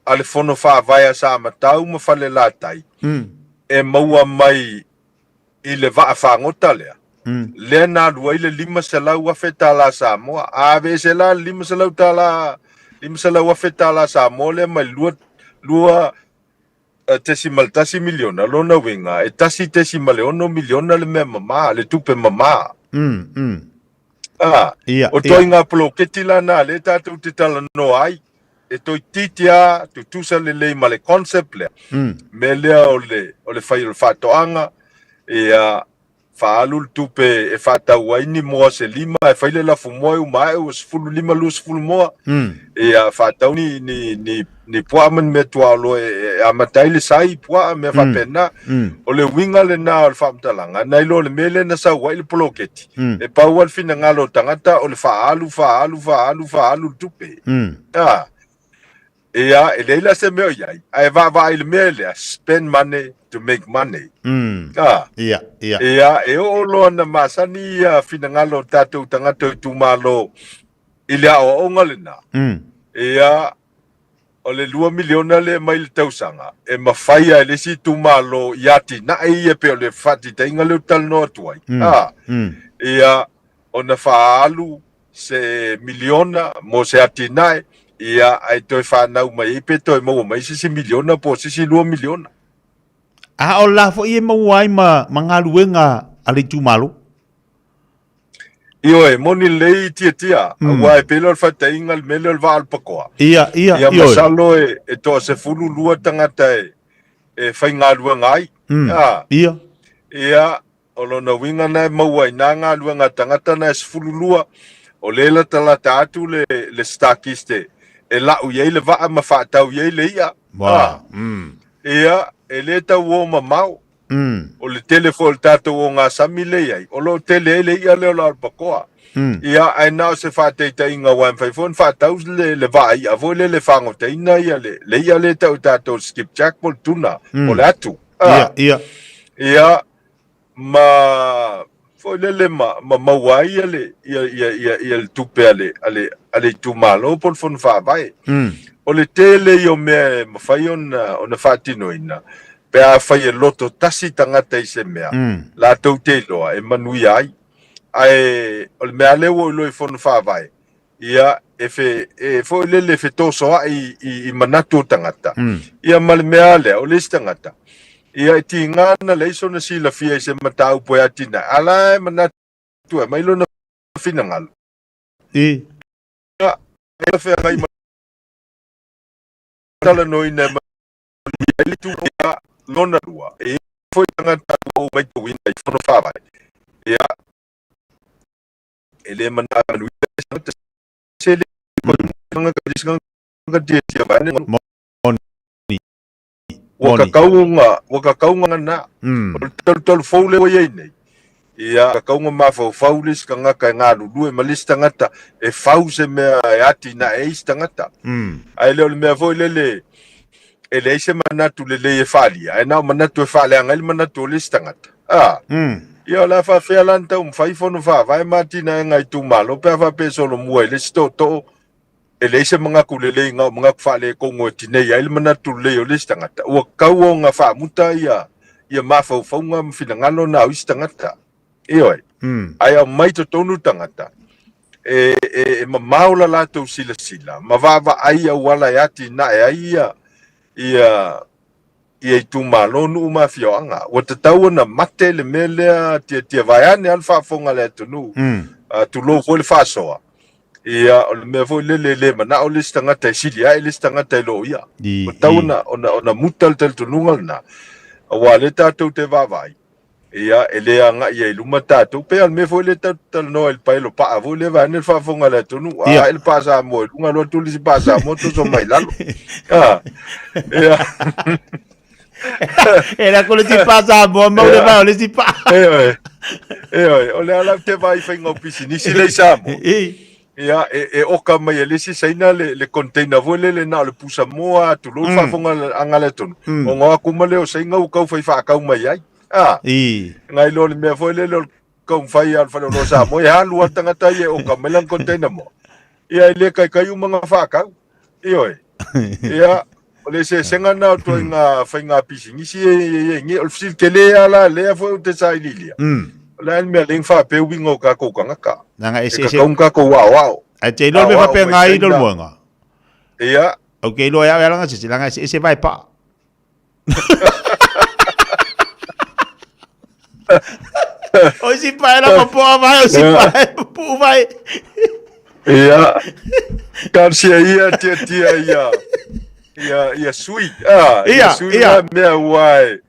a le Fono Faavae a Samatau ma Falelatai e maua mai i le vaa fagota lea, lea na alu ai le 500,000 tala Samoa. A aveese la le 500 tala, 500,000 tala Samoa lea mai le 2.1 miliona, lona uiga e 1.6 miliona le mea mamā, le tupe mamā. A, o toaiga poloketi la na lea tatou te talanoa ai, e toeitiiti lava tutusa lelei ma le concept lea. Mea lea o le, o le fai o le faatoaga, ia faaalu le tupe e faatau ai ni moa se lima, e fai le lafumoa e uma ae ua 15, 20 moa. Ia faatau ni, ni, ni, ni puaa ma ni mea tuaolo e, e amata ai le sai puaa, mea faapena. O le uiga lena o le faamatalaga, nai lo le mea lea na sau ai le poloketi, e pau lava le finagalo o tagata o le faaalu, faaalu, faaalu, faaalu le tupe. A, ia, e leai la se mea o i ai, ae vaavaai i le mea lea, spend money to make money. A, Ia, ia. Ia, e oo loa na masani ia finagalo o tatou tagata o itumalo i le aoaoga lena. Ia, o le $2 miliona lea mai le tausaga e mafai lava e le isi itumalo i atinae ia pei o le faataitaiga lea ou te talanoa atu ai, a, ia, ona faaalu se miliona mo se atinae, ia, ae toe fanau mai ai pe toe maua mai se isi miliona po o se isi $2 miliona. A o la foi e maua ai ma, ma galuega a le itumalo? Ioe, moni lelei tiatia, aua e pei lea o le faataitaiga le mea lea o le vaa o le pakoa. Ia, ia, Ia, masalo e, e toa 12 tagata e, e faigaluega ai. A, Ia. Ia, o lona uiga na e maua ai nā galuega a tagata na e 12, o lea e latalata atu le, le stockist e, e lau i ai le vaa ma faatau i ai le i'a. Wa, A, Ia, e le tau o mamao. O le tele foi o le tatou ogasami lea i ai, o lo o tele ai le i'a lea o le alpakoa. Ia, ae na o se faataitaiga aua e mafai foi ona faatau le, le vaa i'a foi lele e fagotaina ia le, le i'a lea e tau e tatou o le skipjack po o le tuna, po o le atu. Ia, ia. Ia, ma foi lele ma, ma maua ai ia le, ia, ia, ia, ia le tupe a le, a le, a le itumalo po o le fono faavae. O le tele ia o mea e mafai ona, ona faatinoina, pe afai e loto tasi tagata i se mea, latou te iloa e manuia ai. Ae o le mea lea ua ou iloa i fono faavae, ia e fe, e foi lele e fetosoa'i i, i manatu o tagata. Ia ma le mea lea, o le isi tagata, ia e tiga na leai sona silafia i se mataupu e atinae, a la e manatu e aumai lona finagalo. I. Ia, e feagai ma talanoaina e manuia ai le itu ia lona lua. E i ai foi tagata ua ou matauina i fono faavae, ia, e le manao manuia se tagata se le Moni. Ua kakauga, ua kakauga na. O le talutalu fou lea ua i ai nei. Ia, kakauga mafaufau le isi tagata e galulue ma le isi tagata e fau se mea e atinae ai isi tagata. Ae le o le mea foi lele e leai se manatu lelei e faaalia, ae na o manatu e faaleaga ai le manatu o le isi tagata. A, ia o le a faafefea la ona taumafai fono faavae ma atinaega a itumalo pe a faapea e solomua i le isi tootoo. E leai se manatu lelei na o manatu faalekono e tinei ai le manatu lelei o le isi tagata. Ua tatau ona faamuta ia ia mafaufauga ma finagalo na o isi tagata. Ioe. Ae aumai totonu tagata e, e, e mamao la latou silasila ma vaavaai auala e atinae ai ia ia ia itumalo, nuu ma afioaga. Ua tatau ona mate le mea lea tiatia vaeane lava le faafofoga a le atunuu. Tulou foi le faasoa. Ia, o le mea foi lele e le manao le isi tagata e sili ae le isi tagata i lo ia. Ua tatau ona muta le talitonuga lena, aua o lea tatou te vaavaai, ia, e le agai ai i luma tatou. Pei lava o le mea foi lea tatou te talanoa i le paelo paa foi lea vaeane le faafofoga a le atunuu. A ae le paa Samoa i luga, alu atu le isi paa Samoa toso mai i lalo. Ah, ia. E la ko le ti pa Samoa mau le vai o le ti pa. E oe. E oe, o le ala ou te vaai i faiga o pisinisi lea i Samoa. Ia, e, e oka mai e le isi Saina le, le container foi lele na o le pusa moa, tulou le faafofoga a le atunuu. Ona o atu ma lea o Saina ua tau fai faatau mai ai. Ah, ngai loa le mea foi lele o le taumafai a le faleoloa Samoa, e alu lava le tagata ia e oka mai lana container moa. Ia, e le kaikai uma ona faatau. Ioe. Ia, o le eseesega lena o ituaiga faiga pisinisi ia e i ai nei. O le fesili tele lava la lea foi ou te sailiilia, o le a le mea lea na faapea uiga o tatou tagata? Leaga E eseese. tatau ona tatou aoao. Ae te iloa le mea Aoao faapea mai ngai lo le China. moega. Ia. Ou te iloa e au e ala se leaga eseese vae paa. O isi pae la papoa vai, o isi pae pupuu vai. Ia. Talosia ia tia tia ia. Ia ia sui. Ah, ia, Ia, sui ia. la mea ua e.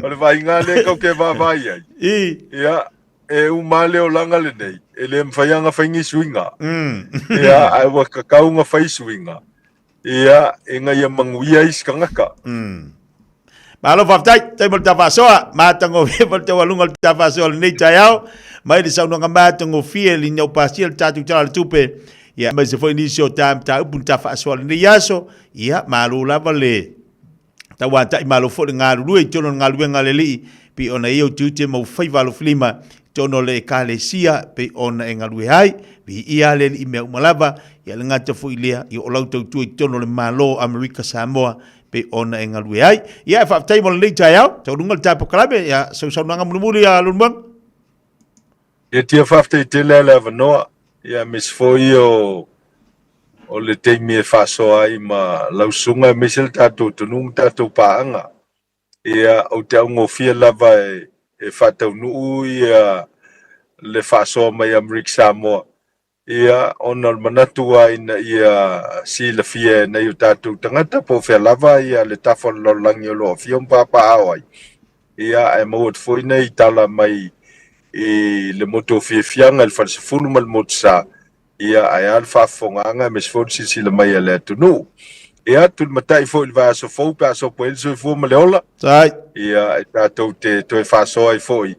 O le vaaiga lea kau ke vaavaai ai. Ia, e uma le olaga lenei, e le mafai ona fai ni suiga. Ia, ae ua tatau ona fai suiga. Ia, ina ia manuia isi tagata. Malo faafetai, tai mo le tafaasoa, matagofie mo le taualuga o le tafaasoa o lenei taeao, mai le saunoaga matagofie le ina ua pasia le tatou Tala o le Tupe, ia aemaise foi nisi o ta mataupu na tafaasoa i lenei aso, ia malo lava le tauatai, malo foi le galulue i totonu o le galuega a le Alii, pei ona i ai ou tiute ma ou faiva alofilima i totonu o le Ekalesia pei ona e galue ai, viia le Alii i mea uma lava, ia le gata foi lea, ia o lau tautua i totonu o le Malo o Amerika Samoa pei ona e galue ai. Ia, e faafetai mo lenei taeao, taualuga le tatou polokalame, ia sau saunoaga mulimuli a Leulumoega. Ia tia faafetai tele lava le avanoa, ia aemaise foi o o le taimi e faasoa ai ma lau susuga aemaise le tatou atunuu ma tatou paaga. Ia, ou te augofie lava e, e faataunuu ia le faasoa mai Amerika Samoa. Ia, ona o le manatu lava ina ia silafia e nai o tatou tagata po o fea lava ia le tafa o le lalolagi o lo o afio ma papaaao ai. Ia, ae maua atu foi nai tala mai i le motu o Fiafiaga i le Falesefulu ma le Motusa, ia, ae a le faafofogaaga aemaise foi o le silasila mai a le atunuu. Ia, tulimatai foi i le vaiaso fou pe a sopo ai le soifua ma le ola. Sai. Ia, e tatou te toe faasoa ai foi,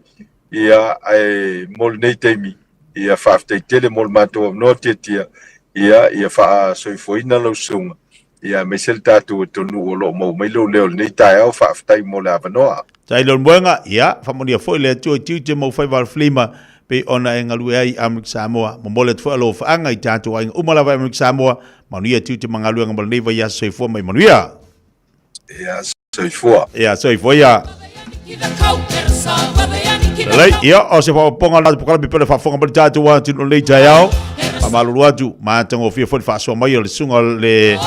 ia, ae mo lenei taimi, ia faafetai tele mo le matou avanoa Tiatia, ia, ia faasoifuaina lau susuga, ia aemaise le tatou atunuu o lo o maua mai lou leo i lenei taeao, faafetai mo le avanoa. Tai lou moega, ia, faamanuia foi le Atua i tiute ma ou faiva alofilima, pei ona e galue ai i Amerika Samoa. Momoli atu foi alo faaga i tatou aiga uma lava i Amerika Samoa, manuia tiute ma galuega mo lenei vaiaso soifua ma ia manuia. Ia, soifua. Ia, soifua ia. Lelei, ia, o se faaopoopoga o le polokalame pei ona faafofoga mai le tatou atunuu i lenei taeao. Faamalulu atu, matagofie foi le faasoa mai o le susuga o le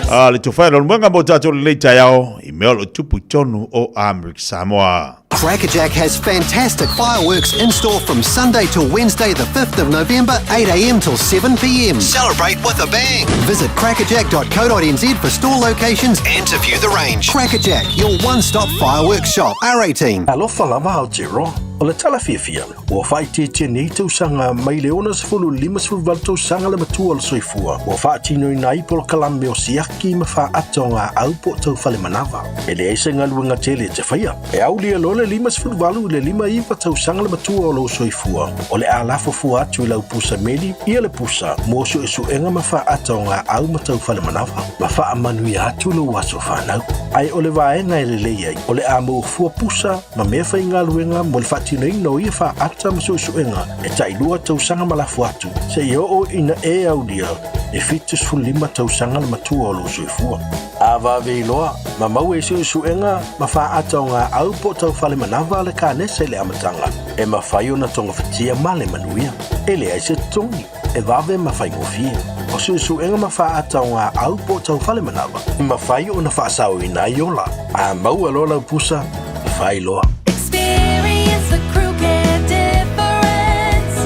a le Tofae Leulumoega mo tatou i lenei taeao i mea o lo o tupu i totonu o Amerika Samoa. Crackerjack has fantastic fireworks in store from Sunday till Wednesday, the 5th of November, 8am till 7pm. Celebrate with a bang! Visit crackerjack.co.nz for store locations and to view the range. Crackerjack, your one stop fireworks shop. R18. Alofa lava Aotearoa, o le tala fiafia, ua faaitiitia nei tausaga mai le 60 58 tausaga le matua o le soifua, ua faatinoina ai polokalame o siaki ma faata o gaau po o tau fale manava. E leai se galuega tele e te faia. E aulia loa le 58 i le 59 tausaga le matua o lou soifua, o le a lafo fua atu i lau pusa meli ia le pusa mo suesuega ma faaata o gaau ma tau falemanava, ma faamanuia atu lou aso fanau. Ae o le vaega e lelei ai, o le a maua fua pusa ma mea faigaluega mo le faatinoina o ia faaata ma suesuega e tailua tausaga ma lafo atu, seia oo ina e aulia e 75 tausaga le matua o lou soifua. A vave iloa, ma maua i suesuega ma faaata o gaau po o tau falemanava le kanesa i le amataga, e mafai ona togafitia ma le manuia. E leai se totogi, e vave ma faigofie. O suesuega ma faaata o gaau po o tau falemanava, e mafai ona faasaoina ai ola. A maua loa lau pusa, fai loa. Experience the crew care difference.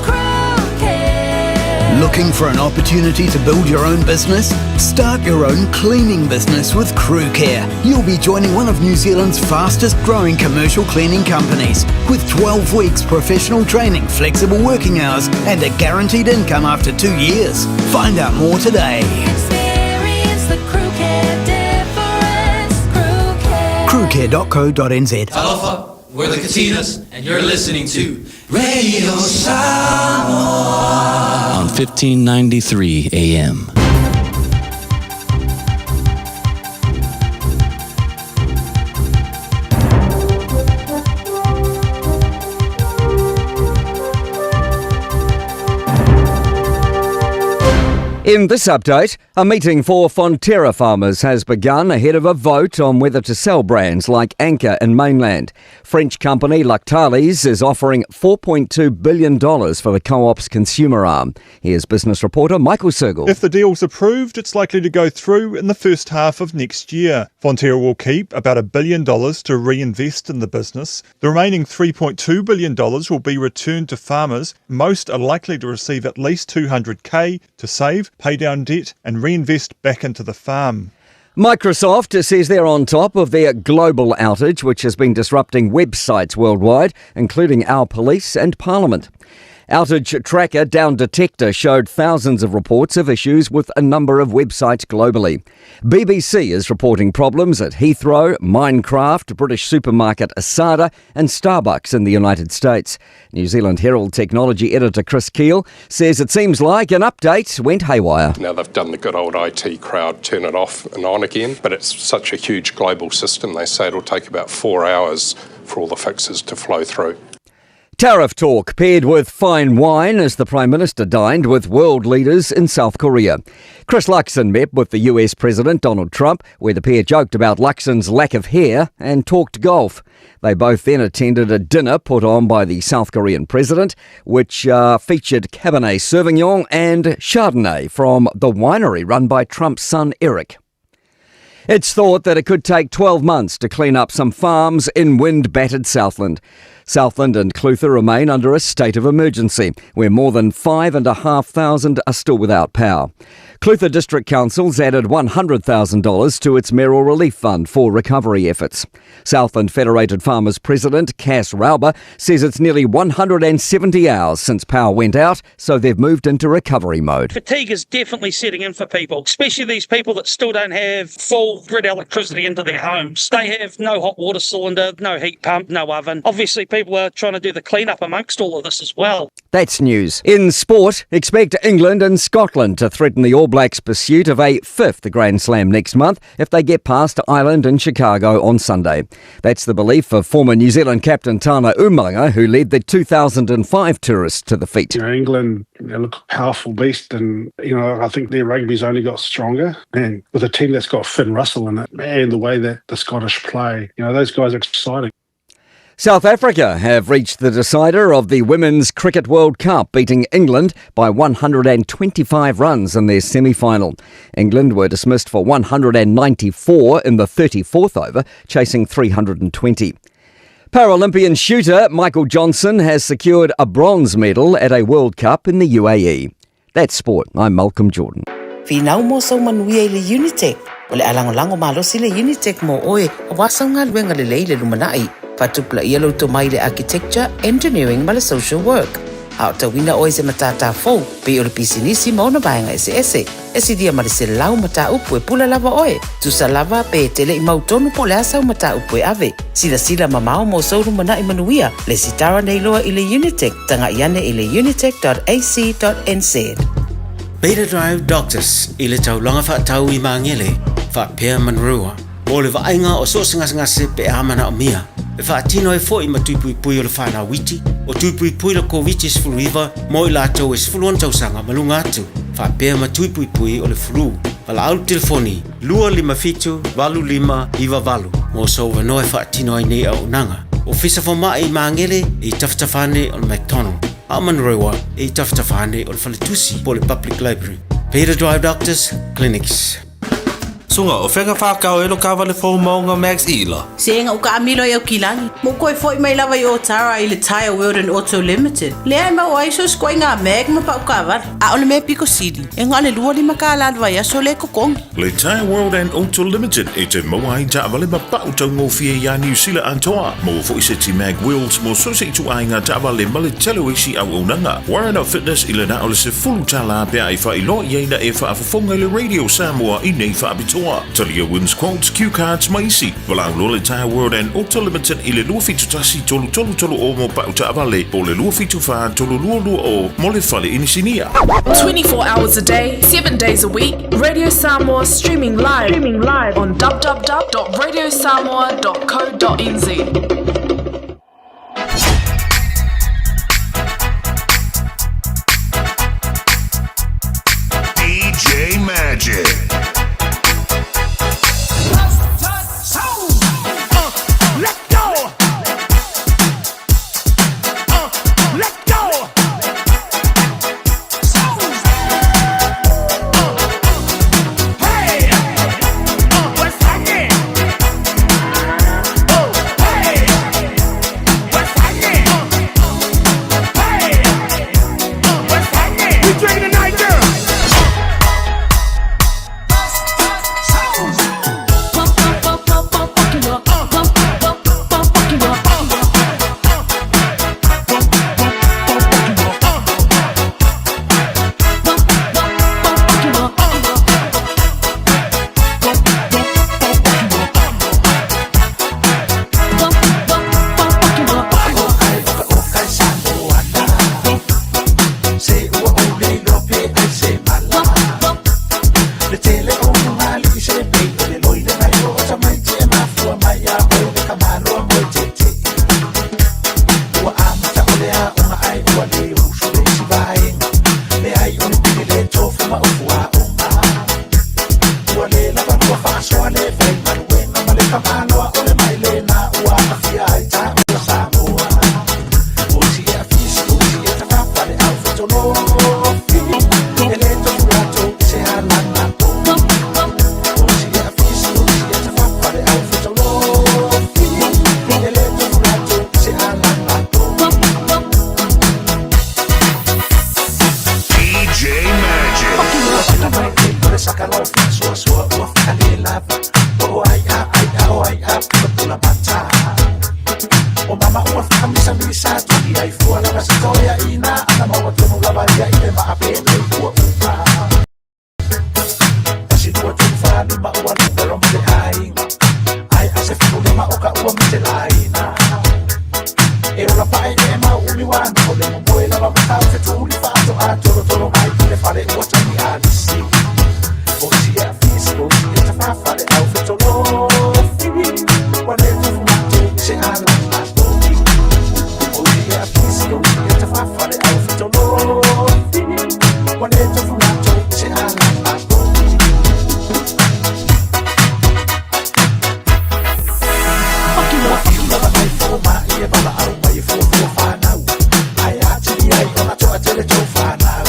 Crew care. Looking for an opportunity to build your own business? Start your own cleaning business with Crew Care. You'll be joining one of New Zealand's fastest growing commercial cleaning companies with 12 weeks professional training, flexible working hours, and a guaranteed income after two years. Find out more today. Experience the crew care difference. Crew care. Crewcare.co.nz. Aloha, we're the Katinas, and you're listening to Radio Samoa on 1593 AM. In this update, a meeting for Fonterra farmers has begun ahead of a vote on whether to sell brands like Anchor and Mainland. French company Lactalis is offering $4.2 billion for the co op's consumer arm. Here's business reporter Michael Sergel. If the deal's approved, it's likely to go through in the first half of next year. Fonterra will keep about a billion dollars to reinvest in the business. The remaining $3.2 billion will be returned to farmers. Most are likely to receive at least 200k to save, pay down debt, and reinvest back into the farm. Microsoft says they're on top of their global outage, which has been disrupting websites worldwide, including our police and parliament. Outage tracker Down Detector showed thousands of reports of issues with a number of websites globally. BBC is reporting problems at Heathrow, Minecraft, British supermarket Asada, and Starbucks in the United States. New Zealand Herald technology editor Chris Keel says it seems like an update went haywire. Now they've done the good old IT crowd turn it off and on again, but it's such a huge global system. They say it'll take about four hours for all the fixes to flow through. Tariff talk paired with fine wine as the Prime Minister dined with world leaders in South Korea. Chris Luxon met with the US President Donald Trump, where the pair joked about Luxon's lack of hair and talked golf. They both then attended a dinner put on by the South Korean president, which featured Cabernet Sauvignon and Chardonnay from the winery run by Trump's son Eric. It's thought that it could take 12 months to clean up some farms in wind battered Southland. Southland and Clutha remain under a state of emergency, where more than 5,500 are still without power. Clutha District Council's added $100,000 to its Mayoral Relief Fund for recovery efforts. Southland Federated Farmers President Cass Rauber says it's nearly 170 hours since power went out, so they've moved into recovery mode. Fatigue is definitely setting in for people, especially these people that still don't have full grid electricity into their homes. They have no hot water cylinder, no heat pump, no oven. Obviously, people are trying to do the clean-up amongst all of this as well. That's news. In sport, expect England and Scotland to threaten the All Blacks' pursuit of a fifth Grand Slam next month if they get past Ireland in Chicago on Sunday. That's the belief of former New Zealand captain Tana Umaga, who led the 2005 tourists to the feat. You know, England they look a powerful beast, and you know I think their rugby's only got stronger. And with a team that's got Finn Russell in it, man, the way that the Scottish play, you know, those guys are exciting. South Africa have reached the decider of the Women's Cricket World Cup, beating England by 125 runs in their semi final. England were dismissed for 194 in the 34th over, chasing 320. Paralympian shooter Michael Johnson has secured a bronze medal at a World Cup in the UAE. That's sport. I'm Malcolm Jordan. Finau mo sau manuia i le Unitec. O le a lagolago malosi le Unitec mo oe auā sau galuega lelei i le lumanai. Faatupulaia lou tomai i le Architecture, Engineering ma le Social Work. a o tauina oe i se matata fou pei o le pisinisi ma ona vaega eseese. E silia ma le 100 mataupu e pule lava oe. Tusa lava pe e te le i mautonu po o le a sau mataupu e ave. Silasila mamao mo sou lumanai manuia, lesitara nei loa i le Unitec, taga'i ane i le unitec.ac.nz. Beta Drive Doctors i le taulaga faatau i Magele faapea Manurewa mo le vaaiga o so o se gasegase pe a manaomia. E faatino ai foi ma tui puipui o le whanau iti, o tui puipui le Koviti-19 mo i latou e 16 tausaga ma luga atu, faapea ma tui puipui o le flu. Valaau le telefoni 257 8598 mo sou avanoa e faatino ai nei auaunaga. Ofisa Fomai i Magele e i tafatafa ane o le McDonald, a o Manurewa e i tafatafa ane o le Faletusi po o le Public Library. Peter Drive Doctors Clinics. Suga, o fea ka whakao e lo kawale fou maunga Max Ila? Se nga uka amilo i au kilagi. Mo koe foi mai lava i Otara i le Tyre World and Auto Limited. Lea e mau ai so skoe ngā mag ma pau kawale. A o le mea piko sili, e ngā le 25 kālā le vaiaso le kokongi. Le Tyre World and Auto Limited e te maua ai taavale ma pau taugofie iā Niu Sila atoa. Maua foi seti mag wheels mo so se ituaiga taavale ma le tele o isi auaunaga. Warren of Fitness i le na o le $10 pe a e faailoa i ai na e faafofoga i le Radio Samoa i nei faapitoa. Talia wins quotes, cue cards ma isi. Valaau loa le Tyre World and Auto Limited i le 271 3330 mo pau taavale po o le 274 3220 mo le fale inisinia. 24 hours a day, 7 days a week, Radio Samoa streaming live, streaming live on www.radiosamoa.co.nz. DJ Magic. Let go. Let go. Hey, what's happening? Oh, hey, what's happening? Hey, what's happening? We drinking tonight, girl. Se ua ou le iloa pe ai se mala Le tele o luga se pei o le loi le nai o tamaiti e mafua mai a oe o le kamaloa moe tete Ua amata o le aoga ai ua le usu le isi vaega Le ai o le pili le tofu ma ufu aoga Ua le lava lua faasoa le fai galuega ma le kamaloa o le mai lena ua aafia ai taua Samoa O isi e afisi o isi e tafafa le aufetolofi E le tofu latou i se halaga O isi e afisi o isi e tafafa le aufetolofi E le tofu latou i se halaga DJ Magic. O le saka lau faasoasoa ua faalelava O ai a ai a o ai a pulapula mata O mama ua faakamisamisa tuli ai fua lava se toeaina ana maua tonu lava ia i le maapenei ua uma 1, 2, 3, 4, 5 ua numero ma le aiga Ai a se 15 o ka ua matelaina E ola pae e mau umi wana o le momoe lava matau fetuli faatoa tolotolo mai i le fale ua tagi alisi O isi e afisi o isi e tafafa le aufetolofi Ua le tofu latou i se alaga O isi e afisi o isi e tafafa le aufetolofi Ua le tofu latou i se alaga Ua fiu lava nai fomai e valaau mai e fuafua fanau Ae atili ai ona toatele tou fanau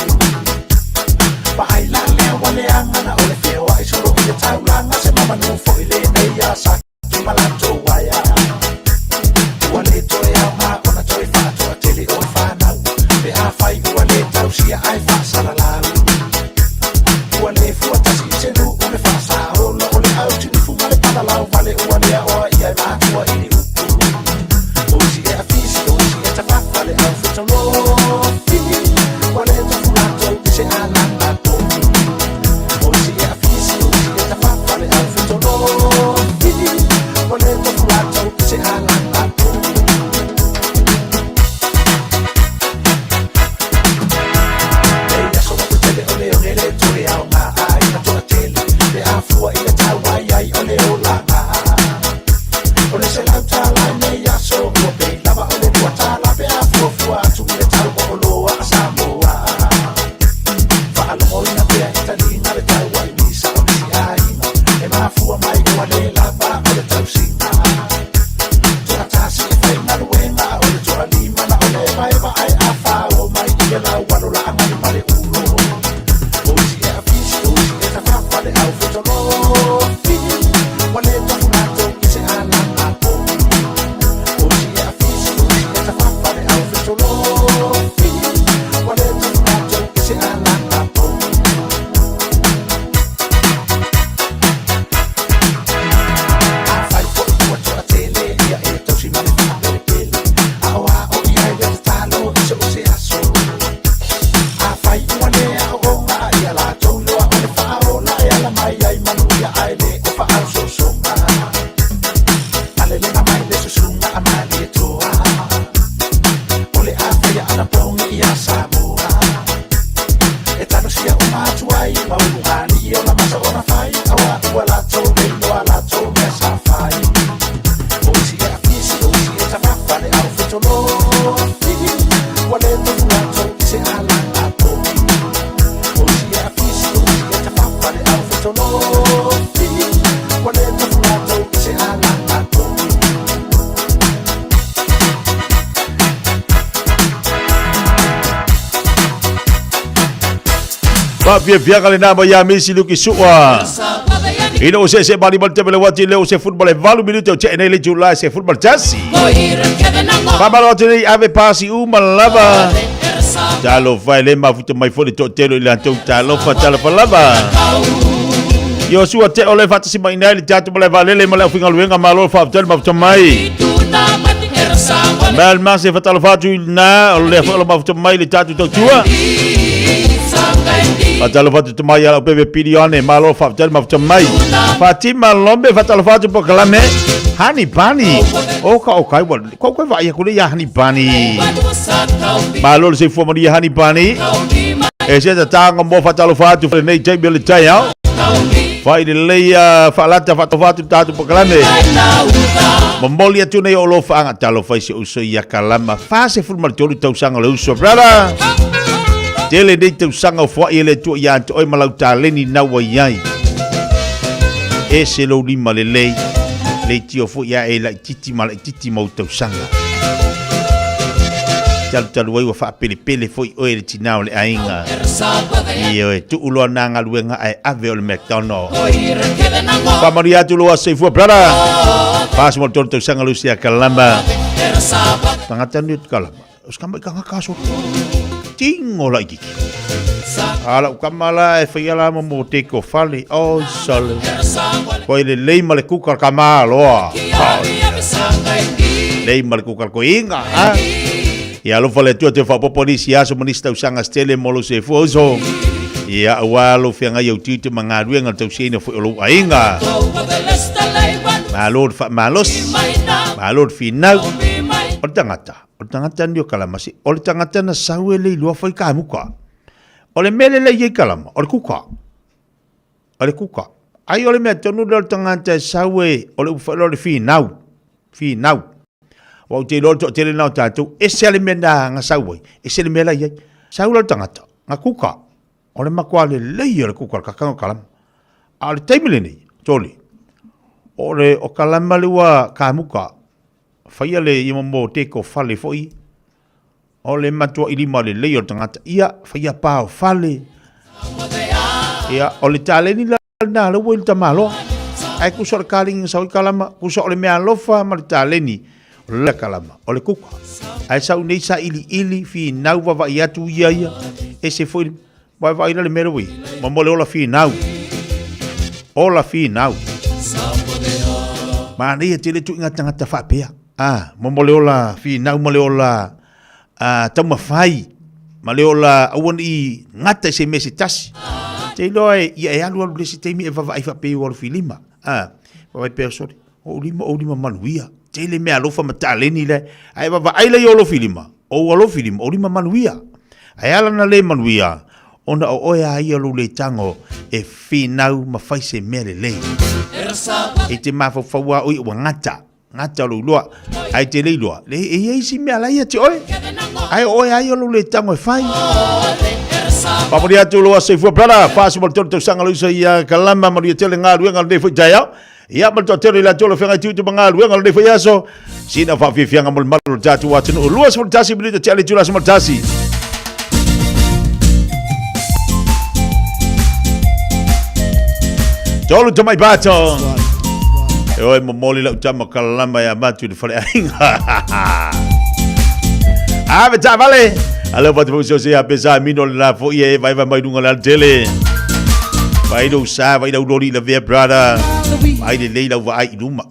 Vaai la lea ua leaga na o le feoai solo i le taulaga Se mamanu foi le Faafiafiaga lena mai ia Misi Luki Sua. Ina ua seesee malima le taimi o le uati lea ua 18 minute o tea nei le itula e 11. Faamalo atu nei ave pasi uma lava. Talofa e le mafuta mai foi le toatele i latou talofa talofa lava. Iosua te o le faatasi mai nei le tatou malae vaalele ma le aufaigaluega malo faafetai le mafuta mai. Mel Mase fatalofa atu i lena o lea foi o le mafuta mai le tatou tautua. Fatalofa atu te mai ala pepe pilione malo faafetai le mafuta mai. Fatima Lombe fatalofa atu pokalame. Hani Bani. O ka o kai wa ko koe vaai aku le ia Hani Bani. Malo le soifua manuia Hani Bani. E se tatanga mo fatalofa atu lenei taimi o le taeao. Fai lelei faalata faatalofa atu tatou pokalame. Momoli atu nei o alofaaga talofa i si uso ia Kalama 43 tausaga o le uso brother. Tele nei tausaga o foai e le Atua ia te oe ma lau taleni na ua i ai. Ese lou lima lelei, leitio foi ia e laititi ma laititi ma ou tausaga. Talutalu ai ua faapelepele foi oe e le tinā o le aiga. Ioe, tuu loa nā galuega ae ave o le McDonald. Faamanuia atu lou aso soifua, brother. 43 tausaga Lucia Kalama. Tagata ni o Kalama. O se kama i kangaka aso. Tingo la ikiki. A lau kama la e whaia la mo te ko fale. Oh, sale. Koe le lei ma le kuka ka loa. Lei ma le kuka ko inga. Ha? Ia alofa le Atua toe faaopoopo nisi aso ma nisi tausaga se tele mo lou soifua uso. Ia aua lou feagai au tiute ma galuega le tausiaina foi o lou aiga. Malo le faamalosi, malo le finau. O le tagata, o le tagata ni o Kalamasi, o le tagata na sau e le iloa fai kamuka. O le mea lelei ai Kalama, o le kuka. O le kuka. Ai o le mea tonu lea o le tagata e sau e, o le upu foi lea o le finau. Finau. Aua ou te iloa le toatele lena o tatou, ese lava le mea na na sau ai, ese le mea la i ai. Sau la le tagata, na kuka, o le matua lelei o le kuka o le kakanga o kalama. A o le taimi lenei, Tony, o le o kalama le ua kamuka, faia le ia mo teko fale foi, O le matuaʻi lima lelei o le tagata, ia, faia pa o fale. Ia, o le taleni la lena lea ua i le tamaloa. Ae kusa o le kalegi na sau ai kalama, kusa o le mea alofa ma le taleni, o le kalama, o le kuka. Ae sau nei sailiili, finau vavaai atu ia ia, ese foi le, vaavaai la le mea lea ua i ai, ma mo le ola finau. Ola finau. Manaia tele tuiga tagata faapea. A, mo le ola finau ma le ola taumafai ma le ola aua ne i gata i se mea se tasi. Te iloa e, ia e alu alu le isi taimi e vavaai faapea i ou alofilima. A, vavaai pea sole, o ou lima, o ou lima manuia. Tele mea alofa ma taleni la, ae vavaai la i ou alofilima, o ou alofilima, o ou lima manuia. Ae ala na le manuia, ona o oe a ia lou le tago e finau ma fai se mea lelei. E te mafaufau a oe ua gata. Gata o lou iloa. Ae te le iloa, le e i ai isi mea la ia te oe. Ae o oe a ia lou le tago e fai. Faamanuia atu lou aso soifua brother. 43 tausaga lou uso ia Kalama manuia tele galuega o lenei foi taeao. Ia ma le toatele i latou o lo feagai tiute ma galuega o lenei foi aso. Sina faafiafiaga mo le malu o le tatou atunuu. 21 minute tea le itula 11. Tolu tamai pato. E oe momoli lau tama kalama e amatu i le fale aiga. Ave taavale. Ale watu fau sose a pesa mino le la foi e vai vai mai lunga le tele. Vai lou sa, vai lau lori la vea brother. Vai le lei lau vaai i luma.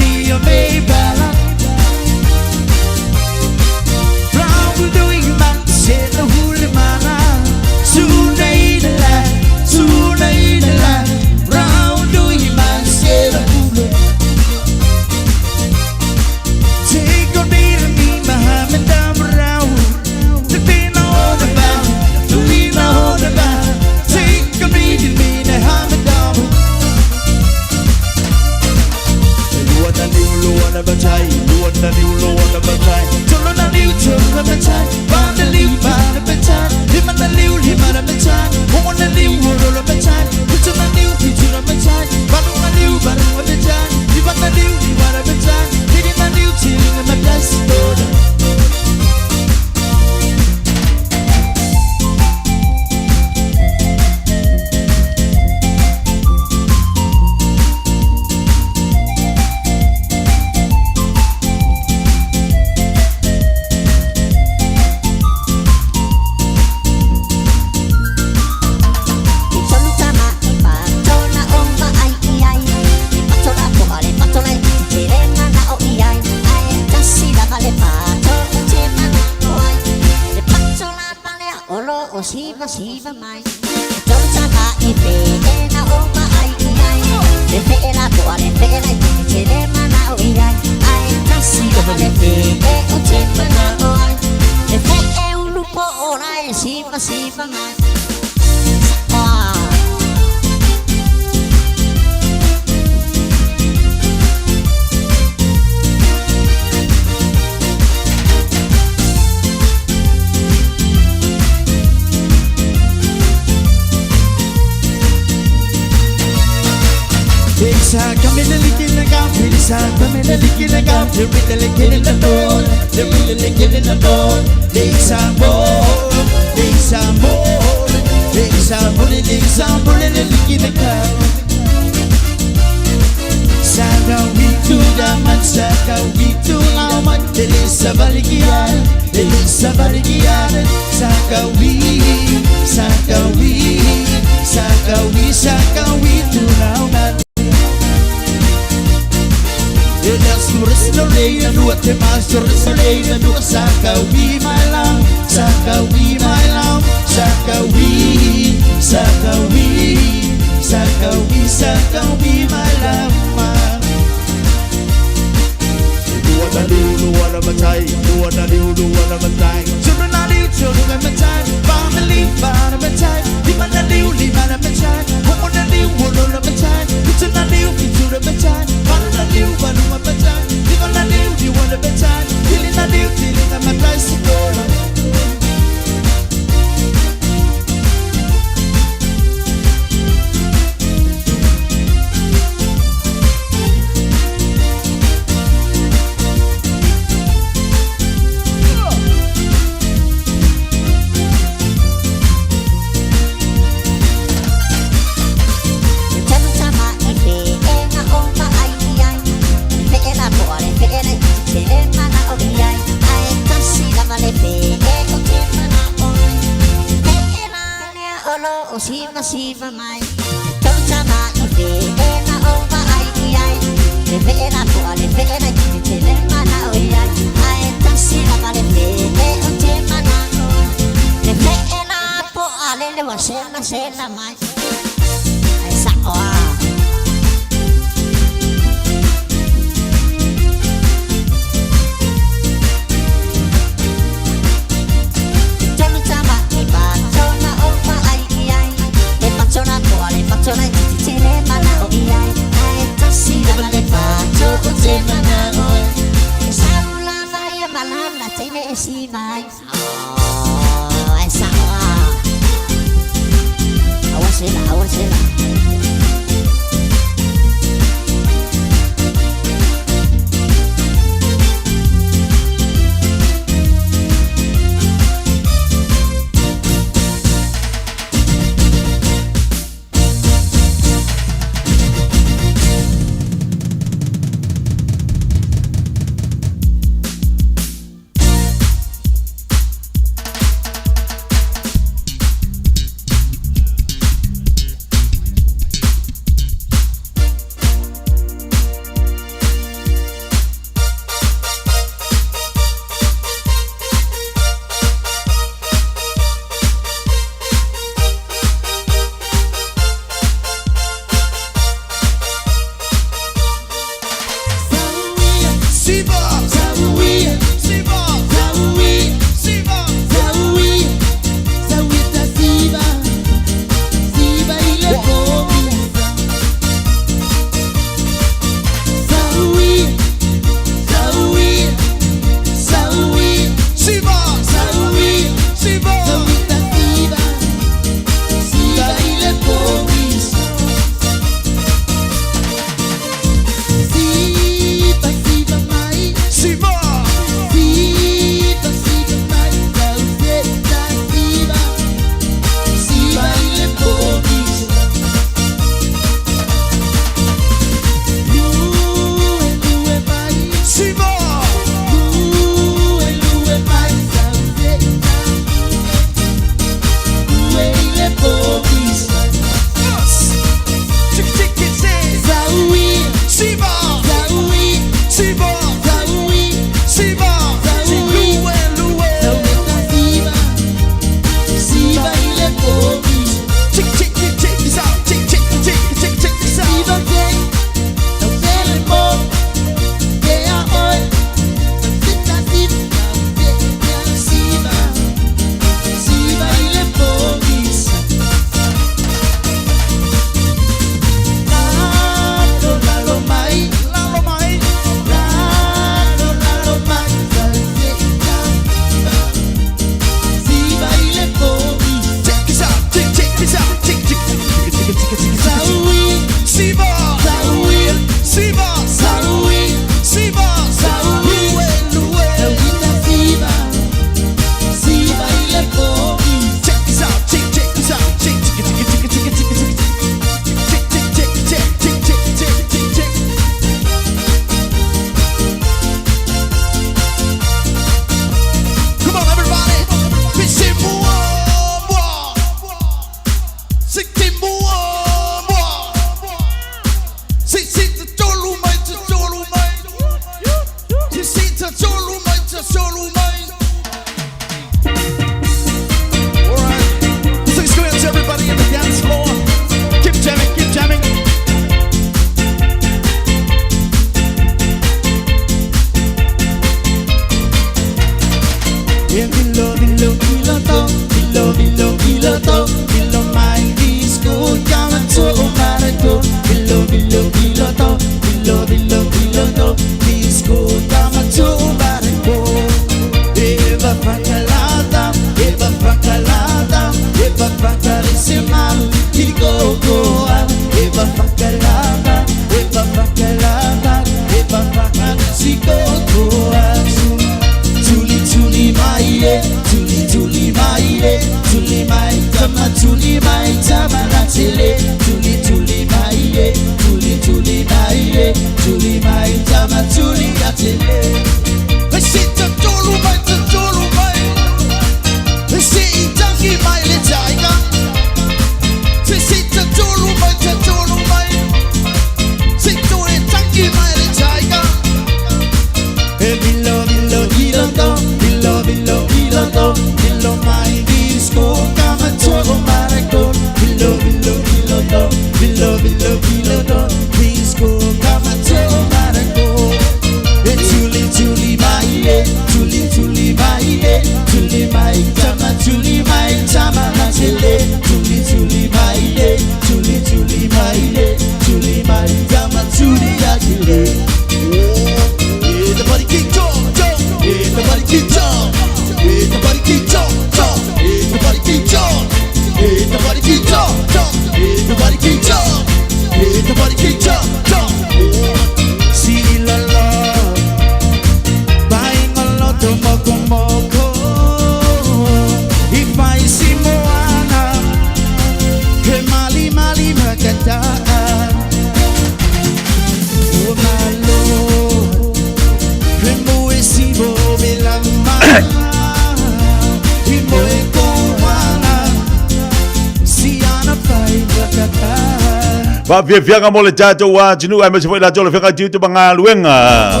Faafiafiaga mo le tatou atunuu aemaise foi latou o le feagai tiute ma galuega.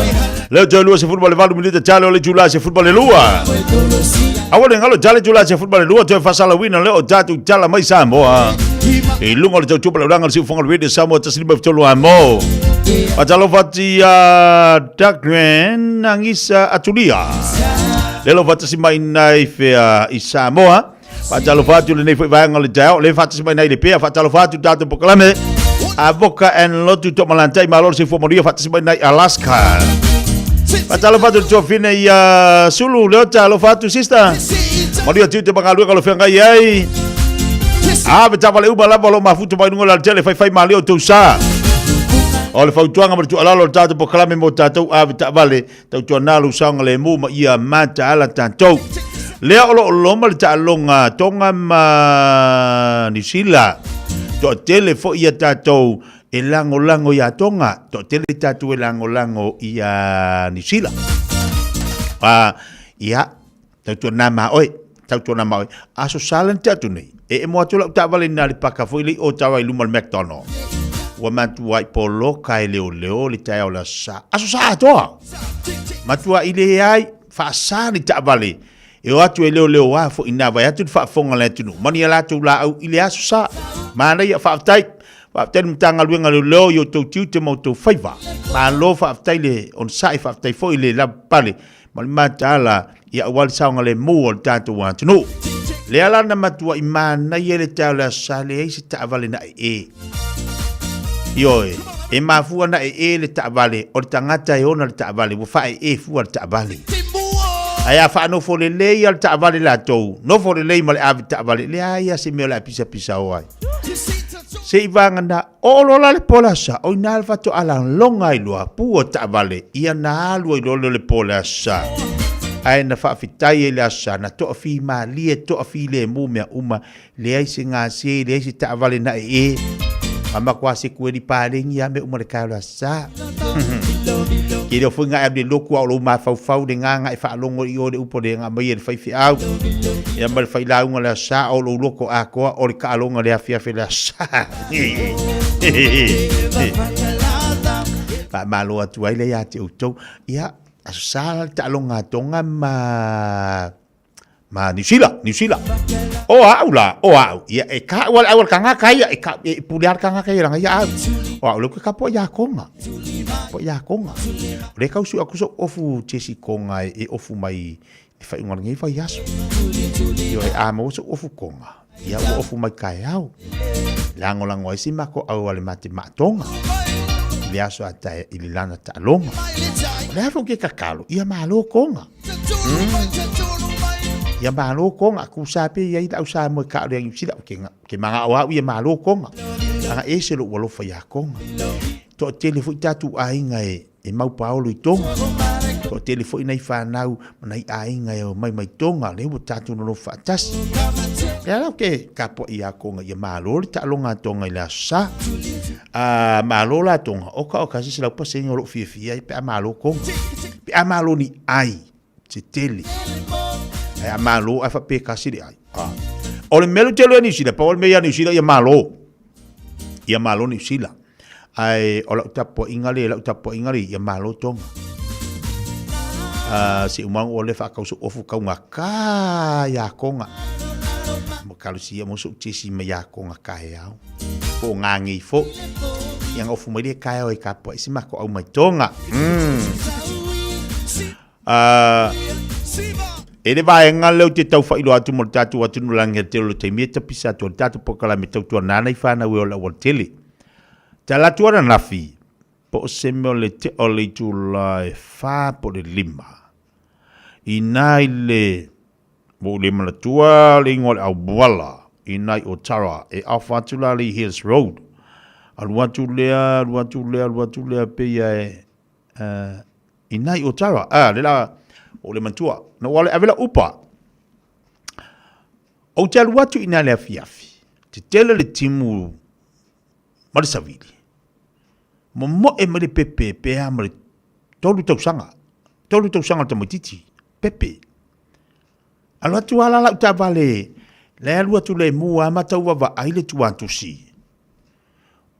Leo toe 28 minute tale o le itula 12. Aua le galo tale itula 12 toe faasalauina lea o tatou tala mai Samoa. I luga o le tautua palaulaga o le siufofoga o le Radio Samoa 153 amo. Faatalofa atu ia Dougren Angisa Atulia. Lelo faatasi mai nai fea i Samoa. Faatalofa atu lenei foi vaega o le taeao, le faatasi mai nai le pea, faatalofa atu tatou polokalame. Avoka and Lotu to malantai malo le soifua manuia faatasi mai nai Alaska. Faatalofa atu le tuafine ia Sulu Leota, alofa atu sister. Manuia tiute ma galuega o lo feagai ai. A ve tavale uma lava o lo mafuta mai luga o le alatele faifai malie o tou sa. O le fautuaga ma le tuualalo o le tatou polokalame mo tatou ave taavale Tautuana lou saogalemu ma ia mataala tatou. Lea o lo o loma le taaloga Tonga ma Niu Sila. Toatele foi ia tatou e lagolago iā Tonga, toatele tatou e lagolago iā Niu Sila. A, ia, tautuana ma oe, tautuana ma oe. Aso Sa lena te atu nei, e emo atu lau taavale i na le paka foi le i o taua i luma o le McDonald. Ua matua i poloka e leoleo le taeao le aso Sa. Aso Sa atoa! Matua i leai faasa ni taavale e o atu e leoleoā foi ina vae atu le faafofoga a le atunuu ma ni a latou laau i le aso Sa. Manaia, faafetai. Faafetai le Matagaluega Leoleo i outou tiute ma outou faiva. Malo faafetai le onosai, faafetai foi le lavapapale ma le mataala ia aua le saogalemu o le tatou atunuu. Lea la na matuai manaia le taeao le Aso Sa, leai se taavale na ee. Ioe, e mafua na ee le taavale, o le tagata e ona le taavale, ua faaee fua le taavale. Ae a faanofo lelei lava le taavale latou, nofo lelei ma le ave taavale, leai lava se mea o le a pisapisao ai. Se i vagana oo loa la le po le aso Sa, o i ina le faatoa laloga ai loa pu o taavale, ia na alu ai loa lea o le po le aso Sa. Ae na faafetai ai le aso Sa, na toafimalie, toafilemu mea uma, leai se gase, leai se taavale na ee, ma matua sekueli paleni lava mea uma i le taeao o le aso Sa. Ke leo foi nga le loku au lo mafaufau le nganga e faalogo i o le upo le nga mai e le faifeau. Ia ma le failauga le asa o lou loko atoa o le taaloga le afiafi le asa. Faamalo atu ai le ia te outou. Ia, aso sa la le taaloga a Tonga ma ma Niu Sila, Niu Sila. O au la, o au. Ia, e ka ua le au al kangaka ia, e ka, e pule al kangaka ia langa ia au. O au le ke kapo ia konga. Po ia konga. O le kau su aku so ofu tesi konga e, e ofu mai i whai unga lenei whai aso. Io e a mo so ofu konga. Ia ua ofu mai kai au. Lango lango ai si mako au ale mate maatonga. I le aso a tae i le lana taaloga. O le afu ke kakalo, ia malo konga. Ia malo konga, ku sa pe ia ila au sa mo ka le ngi sila ke ke manga o au ia malo konga. Anga ese lo walofa ia konga. To tele foi tatu aiga e e mau paolo i Tonga. To tele foi nei whanau ma nei aiga e o mai mai Tonga le ua tatu no faatasi. Le ala ke ka po ia konga ia malo le taaloga a Tonga i le aso sa. A malo la Tonga o ka o kasi se lau pasenge o lou fiafia ai pe a malo konga. Pe a malo ni ai se tele. Ai a malo ai fa pe kasi le ai. A. O le melu tele ni sila, pa o le mea ni sila ia malo. Ia malo ni sila. Ai o lau tapuaiga le, lau tapuaiga le ia malo Tonga. A se umang o le whaakau so ofu kau ngā kā ia konga. Mo kalusi ia mo so tesi ma ia konga ka he au. Po ngā ngei fo. Ia ngā ofu mai le kai au e ka pua isi mako au mai Tonga. E le vaega lea ou te tau faailoa atu mo le tatou atunuu langi a le tele o le taimi e tapisa atu ai le tatou polokalame tautua nāna i whānau e o le aualatele. Tala atu ananafi, po o se mea o le tea o le itula e 4 po o le 5. Inā i le, ua ou le manatua le ingoa o le auala, inā i Otara, e off atu la le i Hills Road. Alu atu lea, alu atu lea, alu atu lea, pei e, inā i Otara, a, le la, ua ou le manatua. Na ou alu e ave lau upa. Ou te alu atu i ina i le afiafi, tetele le timu ma le savili. Momoe mai le pepe pe a ma le tolu tausaga. Tolu tausaga o le tamaititi, pepe. Alu atu a la lau taavale, la e alu atu le mua ma tau vaavaai le tuatusi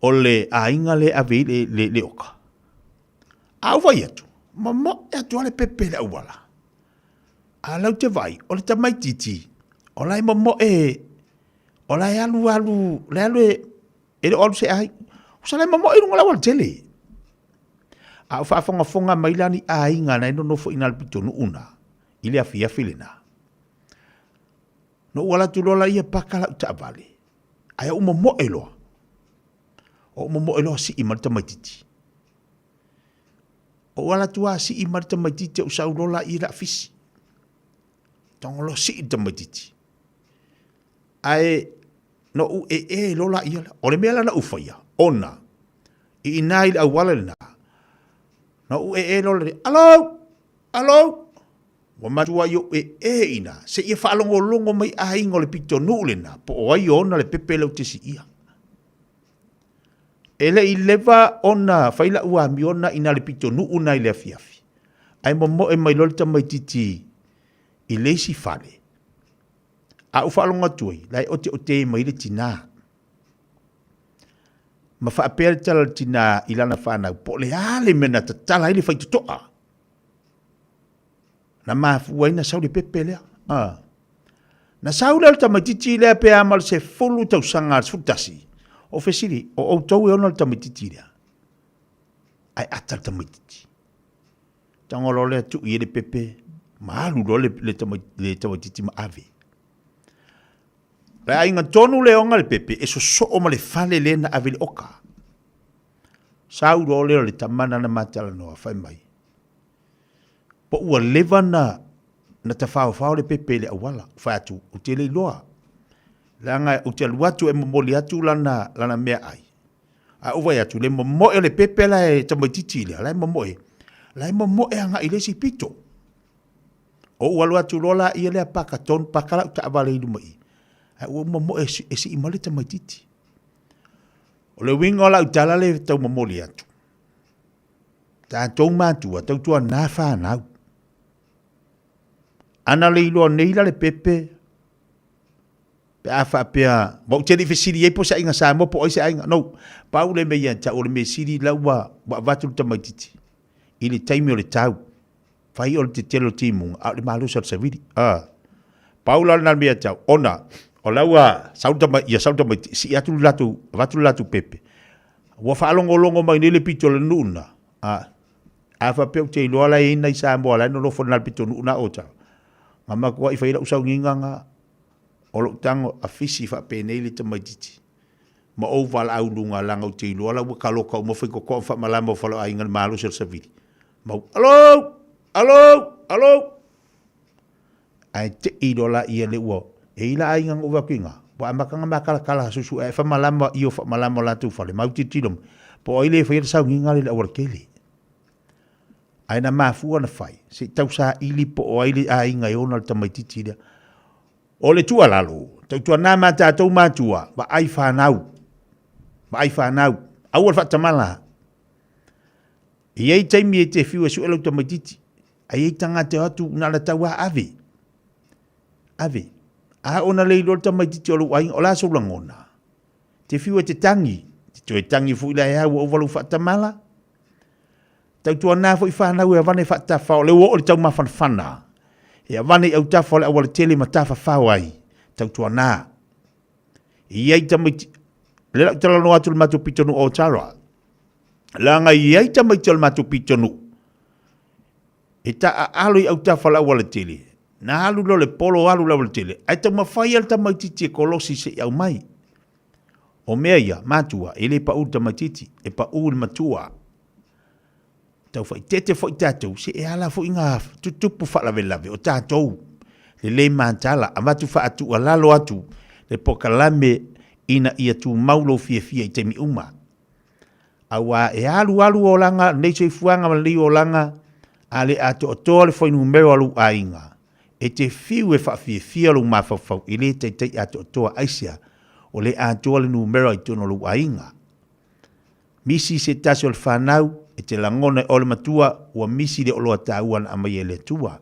o le aiga le ave i le, le, le oka. A ou vaai atu, momoe atu a le pepe i le auala. A lau te vaai, o le tamaititi, o la e momoe, o la e alu alu, la e alu e, e le o alu se ai. O sa la e momoe i luga o le aualatele. A o faafogafoga mai la ni aiga na e nonofo i na le pitonuu na, i le afiafi lena. Na ou ala atu loa laia paka lau taavale, ae ou momoe loa. Ou momoe loa sii ma le tamaititi. Ou ala atu a sii ma le tamaititi ou sau loa laia i le afisi. Tago loa sii le tamaititi. Ae na ou ee loa laia lea. O le mea la na ou faia, ona i ina i le auala lena, na ou ee loa lea, Alo! Alo! Ua matuai ou ee i ina, seia faalogologo mai aiga o le pitonuu lena, po o ai o ona le pepe lea ou te siia. E le i leva ona fai lau amiona ina le pitonuu na i le afiafi, ae momoe mai loa le tamaititi i le isi fale. A ou faalogo atu ai, la e oteote mai le tinā. Ma faapea le tala a le tinā i lana fanau, po o le a le mea na tatala ai le faitotoa. Na mafua ai na sau le pepe lea. A. Na sau lea o le tamaititi lea pe a ma le 10 tausaga, le 11. O fesili, o outou e ona le tamaititi lea? Ae ata le tamaititi. Tago loa lea tuu i ai le pepe, ma alu loa le, le, le tamaititi ma ave. Le aiga tonu le ona le pepe, e sosoo ma le fale lea na ave i le oka. Sau loa lea o le tama na na matalanoa, fai mai, Po ua leva na na tafaofao le pepe i le auala. Ou fai atu, ou te le iloa. Leaga ou te alu atu e momoli atu lana, lana meaai. Ae ou vaai atu, le momoe o le pepe la e tamaititi lea, la e momoe, la e momoe agai i le isi pito. Ou alu atu loa laia lea paka tonu, paka lau taavale i luma i i. Ae ua momoe e sii mai le tamaititi. O le uiga o lau tala lea e tau momoli atu. Tatou matua, tautuana fanau. Ana le iloa nei la le pepe, pe a faapea, ma ou te le i fesili ai po o se aiga Samoa po o ai se aiga. No, pau le mea ia te au, o le mea sili la ua ua avatu le tamaitiiti i le taimi o le tau. Fai o le tetele o le timuga, a o le malosi o le savili. Ah. Pau la lena mea ia te au, ona o la ua sau le tama, ia sau le tamaitiiti, sii atu le latou, avatu le latou pepe. Ua faalogologo mai nei le pito o le nuu lena, ah, A faapea ou te iloa la e i ai nai Samoa la e nonofo i lena pitonuu na o tau, na matuai fai lau sauniga na o lou tago a fisi faapenei le tamaititi ma ou valaau i luga leaga ou te iloa la ua taloka uma faitotoa ma faamalama o faleaiga i le malosi o le savili. Mau, Alou! Alou! Alou! Ae tei loa laia lea ua, e i ai la aiga na ou vaai atu i ina, ua amata ona matalatala suesue ae faamalama i o faamalama o latou fale, mau tilotilo mai, po o ai le faia le sauniga lea i le aualatele. Ae na mafua ona fai, se i tausaili po o ai le aiga e ona le tamaitiiti lea. O le tuualalo, tautuana ma tatou matua, vaai fanau, vaai fanau, aua le faatamala. E i ai taimi e te fiu e sue lau tamaitiiti, ae i ai tagata e o atu na ona tau lava ave, ave. A ona le iloa le tamaitiiti o lou aiga, o le a sou lagona? Te fiu e te tagi, te toe tagi foi la e au ua ova lou faatamala. Tautuana foi fanau e avane faatafao, o lea ua oo i le taumafanafana, e avane i autafa o le aualatele ma tafafao ai, tautuana. E i ai tamaiti, o lea o le a ou talanoa atu i le matou pitonuu o Otara, leaga e i ai tamaiti o le matou pitonuu, e taaalo i autafa o le aualatele, na alu loa le polo alu i le aualatele, ae taumafai lava le tamaitiiti e kolosi se i aumai. O mea ia, matua, e le pau i le tamaitiiti, e pau i le matua. Tau faaeteete foi tatou, se e ala foi ngā tutupu faalavelave o tatou, le le mataala, avatu faatuualalo atu le polokalame ina ia tumau lou fiafia i taimi uma. Auā e alualu olaga, lenei soifuaga ma lenei olaga, a le atoatoa le fuainumera o lou aiga, e te fiu e faafiafia lou mafaufau e le taitai atoatoa aisea o le atoa le numera i totonu o lou aiga. Misi se tasi o le fanau, e te lagona e oe le matua, ua misi le oloa taua na aumaia e le Atua.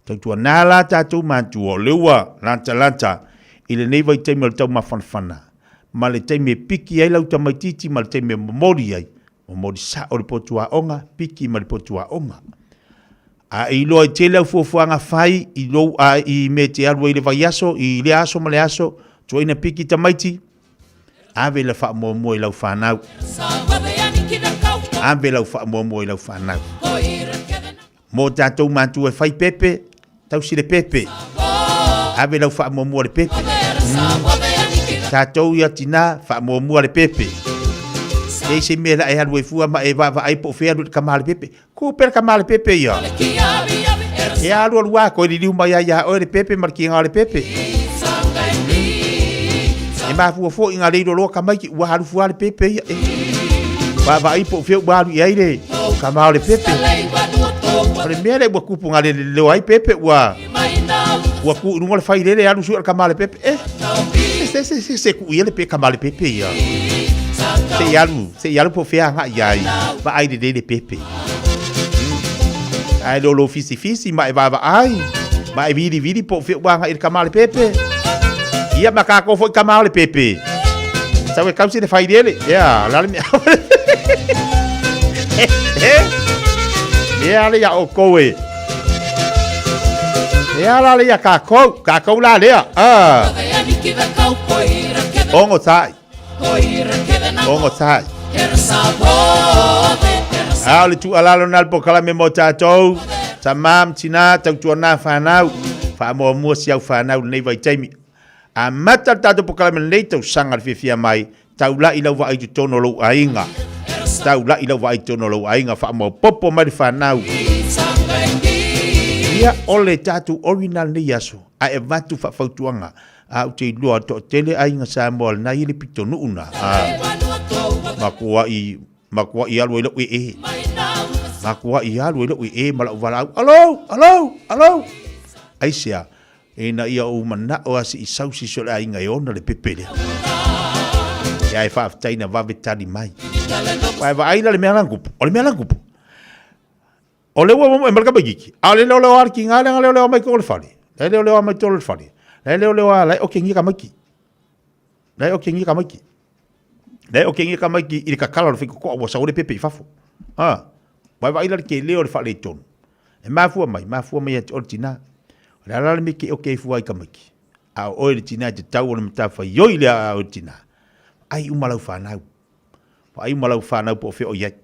Tautuana la tatou matua, o lea ua latalata i lenei vaitaimi o le taumafanafana, ma le taimi e piki ai lau tamaitiiti ma le taimi e momoli ai, momoli sao le potu aoga, piki ma le potu aoga. A e iloa i tele au fuafuaga fai i lou a i mea e te alu ai i le vaiaso, i lea aso ma le aso, tuaina piki tamaiti, Ave le faamuamua i lau fanau. Ave lau faamuamua i lau fanau. Mo tatou matua e fai pepe, tausi le pepe. Ave lau faamuamua le pepe. Tatou ia tinā, faamuamua le pepe. Leai se mea la e alu ai fua ma e vaavaai po o fea alu i le kama le pepe. Ku pea le kama le pepe ia. E alu alu a koe liliu mai ai ia oe le pepe ma le kiga o le pepe. E mafua foi ngā leiro loa tamaiti ua alu fua le pepe ia. E. Vaavaai po o fea ua alu i ai le kama o le pepe. O le mea lea ua tupu ngā lele leo ai pepe ua ua tu i luga o le failele alu sue le kama o le pepe. E. Se se se se ku ia le pe kama o le pepe ia. Se i alu, se i alu po o fea agai i ai. Vaai lelei le pepe. Ae lolo fisifisi ma e vaavaai, ma e vilivili po o fea ua agai i le kama o le pepe. Ia ma kākou foi kama o le pepe. Sau e kausi le failele. Ia, o le a le mea. Mea le ia outou e. Mea la le ia kākou. Kākou la lea. Ah. Ogotai. Ogotai. A o le tuualalo na le polokalame mo tatou, tamā ma tinā, tautuana fanau, faamuamua si au fanau i lenei vaitaimi. Amata le tatou polokalame i lenei tausaga le fiafia mai, taulai lau vaai i totonu o lou aiga. Taulai lau vaai i totonu o lou aiga, faamaopoopo mai le fanau. Ia, o le tatou original lenei aso, ae avatu faafautuaga A ou te iloa toatele aiga Samoa lena i le pitonuu na. A matuai matuai alu ai lou ee. Matuai alu ai lou ee ma lau valaau. Alo, alo, alo. Aisea? Ina ia ou manao a se i sau se isi o le aiga e ona le pepe lea. Ia e faafetai na vave tali mai. Aua e vaai la le mea la na tupu. O le mea la na tupu. O le ua e ma le tamaititi, a o le leoleo a le tiga lea na leoleo mai totonu o le fale, la e leoleo mai totonu o le fale, la e leoleo a la e otegia tamaiti. La e otegia tamaiti. La e otegia tamaiti i le tatala o le faitotoa ua sau ai le pepe i fafo. A, ua vaai la le tele o le faaletonu. E mafua mai, mafua mai ia te oe le tina. O le a la le mea e te ote ai fua i tamaiti? A o oe le tina e tatau o le matafaioi lea a oe le tina. Vaai uma lau fanau. Vaai uma lau fanau po o fea o i ai.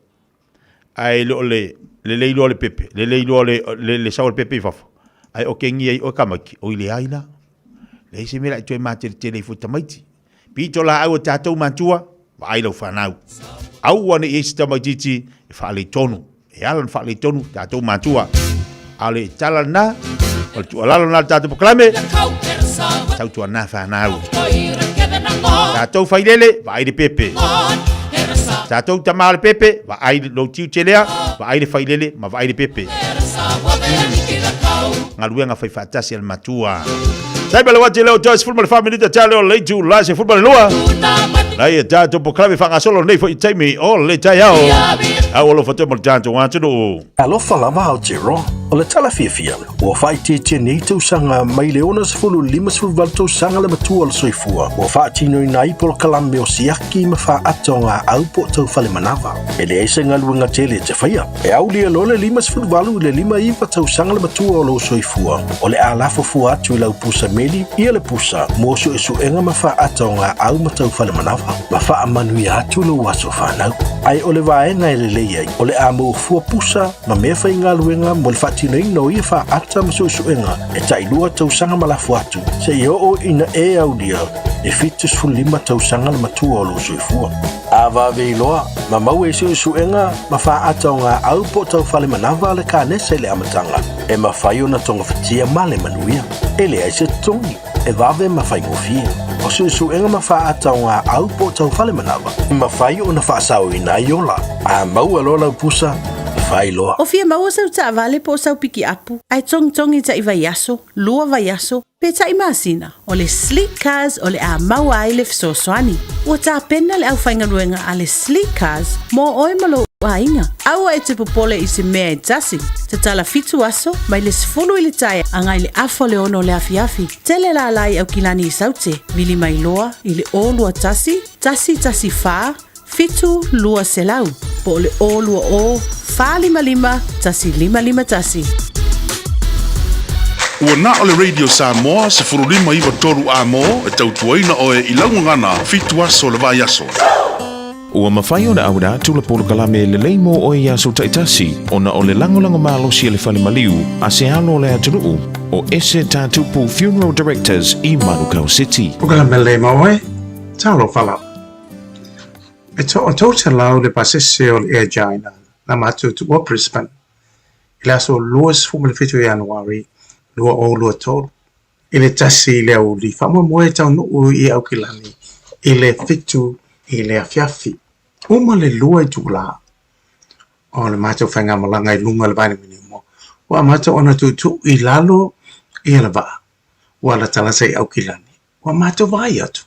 Ae le o le lelei loa le pepe, lelei loa le, le, le sau o le pepe i fafo, ae okengia ai oe tamaiti, oi leai la. Leai se mea la e toe mateletele ai foi tamaiti. Pito laau a tatou matua, vaai lau fanau. Aua ne i ai se tamaitiiti e faaletonu. E ala ona faaletonu tatou matua. A o le tala lena, o le tuualalo lena a le tatou polokalame, tautuana fanau. Tatou failele, vaai le pepe. Tatou tama o le pepe, vaai lou tiute lea, vaai le failele ma vaai le pepe. Galuega fai faatasi a le matua. Taimi le wati leo toi 14 minita tale o le itula 12. Lai e tatou polokalame faagasolo nei foi taimi o le taeao. Au alofa toe mo le tatou atunuu. Alofa lava Aotearoa. O le tala fiafia, ua faaitiitia nei tausaga mai le 60 58 tausaga le matua o le soifua ua faatinoina ai polokalame o siaki ma faaata o gaau po o tau fale manava. E leai se galuega tele e te faia. E aulia loa le 58 i le 59 tausaga le matua o lou soifua, o le a lafo fua atu i lau pusa meli ia le pusa mo suesuega ma faaata o gaau ma tau fale manava, ma faamanuia atu lou aso fanau. Ae o le vaega e lelei ai, o le a maua fua pusa ma mea faigaluega mo le faatinoina o ia faaata ma suesuega e tailua tausaga ma lafo atu, seia oo ina e aulia e 75 tausaga le matua o lou soifua. A vave iloa, ma maua i suesuega ma faaata o gaau po o tau fale manava le kanesa i le amataga, e mafai ona togafitia ma le manuia. E leai se totogi, e vave ma faigofie. O suesuega ma faaata o gaau po o tau fale manava, e mafai ona faasaoina ai ola. A maua loa lau pusa, fai loa. O fia maua sau taavale po o sau pikiapu, ae togitogi taʻi vaiaso, lua vaiaso, pe taʻi masina, o le Sleek Cars o le a maua ai le fesoasoani. Ua tapena le aufaigaluega a le Sleek Cars mo oe ma lou aiga. Aua e te popole i se mea e tasi. Tatala fitu aso, mai le 10 i le taeaga i le afa o le ono o le afiafi. Tele lala i Aukilani i Saute, vili mai loa i le 021 114 7200 po o le 020 455 1551. Ua na o le Radio Samoa 1593 A-mo e tautuaina oe i lau gagana fitu aso o le vaiaso. Ua mafai ona auina atu le polokalame lelei mo oe i aso taitasi ona o le lagolago malosi a le Fale Maliu a se alo o le atunuu o Ese Tatupu Funeral Directors i Manukau City. Polokalame lelei mo oe, talofa lava. E toa-300 le pasese o le Air China na matou tuua Brisbane i le aso 27 o Ianuari 2023 i le 1 i le aoauli faamoemoe e taunuu i Aukilani i le 7 i le afiafi. Uma le 2 itula o le matou faigamalaga i luga o le vailimanimo, ua amata ona tuutuu i lalo ia le vaa ua latalata i Aukilani. Ua matou vaai atu,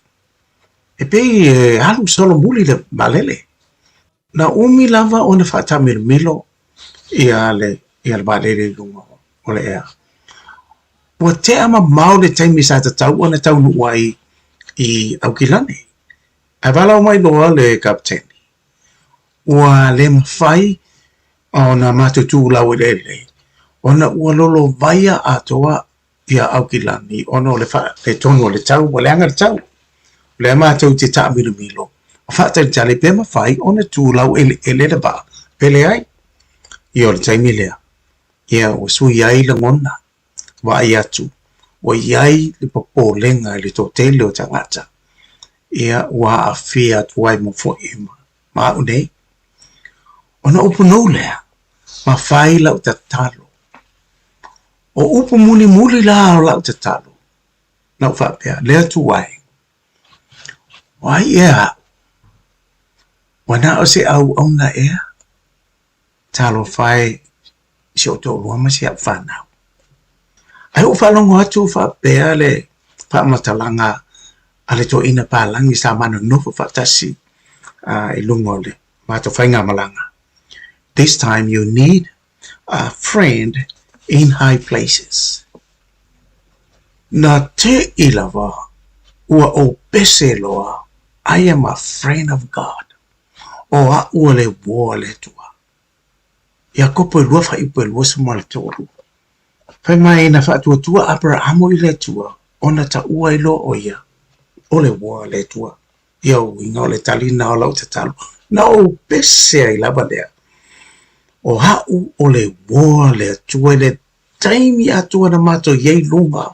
e pei e alu solomuli le vaalele. Na umi lava ona faataamilomilo ia le ia le vaalele i luga o le ea. Ua tea mamao le taimi sa tatau ona taunuu ai i Aukilani. Ae valaau mai loa le kapeteni, ua le mafai ona matou tuulau eleele ona ua lolovaia atoa ia Aukilani ona o le faaletonu o le tau, ua leaga le tau. O lea matou te taamilomilo ma faatalitali pe mafai ona tu laueleele le vaa pe leai. Ia o le taimi lea, ia ua sui ai lagona, vaai atu ua i ai le popolega i le toatele o tagata, ia ua aafia atu ai ma foi ma au nei. Ona upu nou lea, ma fai lau tatalo. O upu mulimuli la o lau tatalo, na ou faapea, Le Atua e, o ai ea aʻu? Ua na o se auauna ea? Talofa e i si ou toalua ma si au fanau. Ae ou faalogo atu faapea le faamatalaga a le toeaina palagi sa ma nonofo faatasi i luga o le matou faigamalaga, This time you need. a friend in high places. Na te i lava ua ou pese loa, I am a friend of God. O a'u o le uo a le Atua. Iakopo e lua faaiupu e 23. Fai mai na faatuatua Aperahamo i le Atua, ona taua ai loa o ia o le uo a le Atua. Ia uiga o le tali na o lau tatalo, na ou pese ai lava lea. O a'u o le uo a le Atua i le taimi atoa na matou i ai i luga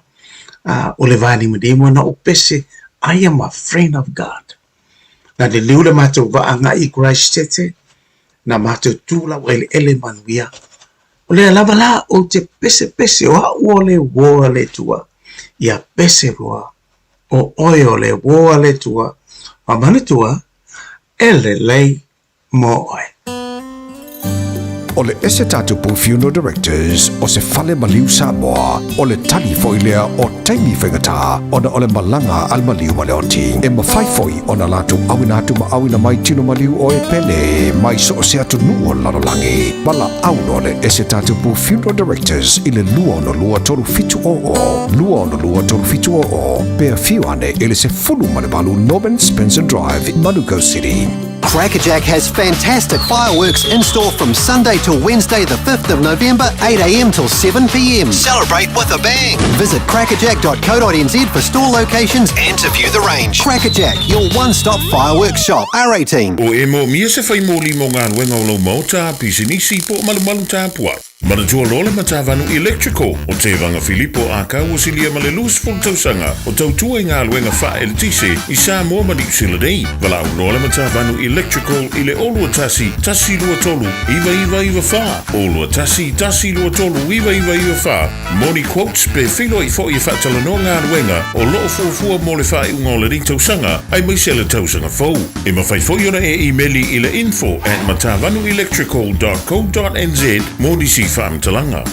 o le vanimonimo na ou pese, I am a friend of God. Na liliu le matou vaa agai i Christchurch, na matou tu laueleele manuia. O lea lava la ou te pesepese o a'u o le uo a le Atua. Ia pese loa o oe o le uo a le Atua, ma manatua e lelei mo oe. O le Ese Tatupu Funeral Directors o se fale maliu Samoa, o le tali foi lea o taimi faigata ona o le malaga a le maliu ma le oti. E mafai foi ona latou auina atu ma auina mai tino maliu o e pele mai so o se atunuu o le lalolagi. Valaau loa le Ese Tatupu Funeral Directors i le 262 3700, 262 3700, pe afio ane i le 18 Norman Spencer Drive, Manukau City. Crackerjack has fantastic fireworks in store from Sunday till Wednesday, the 5th of November, 8am till 7pm. Celebrate with a bang! Visit crackerjack.co.nz for store locations and to view the range. Crackerjack, your one stop fireworks shop. R18. O e moomia se fai moli mo galuega o lou maota, pisinisi po o malumalu tapuai. Manatua loa le Matavanu Electrical o Tevaga Filipo Ākau ua silia ma le 20 tausaga o tautua i galuega faaeletise i Samoa ma Niu Sila nei. Valaau loa le Matavanu Electrical i le 021 123 9994, 021 123 9994 mo ni quotes pe feiloai foi e faatalanoa galuega o lo o fuafua mo le faaiuga o lenei tausaga aemaise le tausaga fou. E mafai foi ona e imeli i le info at matavanuelectrical dot co dot nz mo nisi faamatalaga.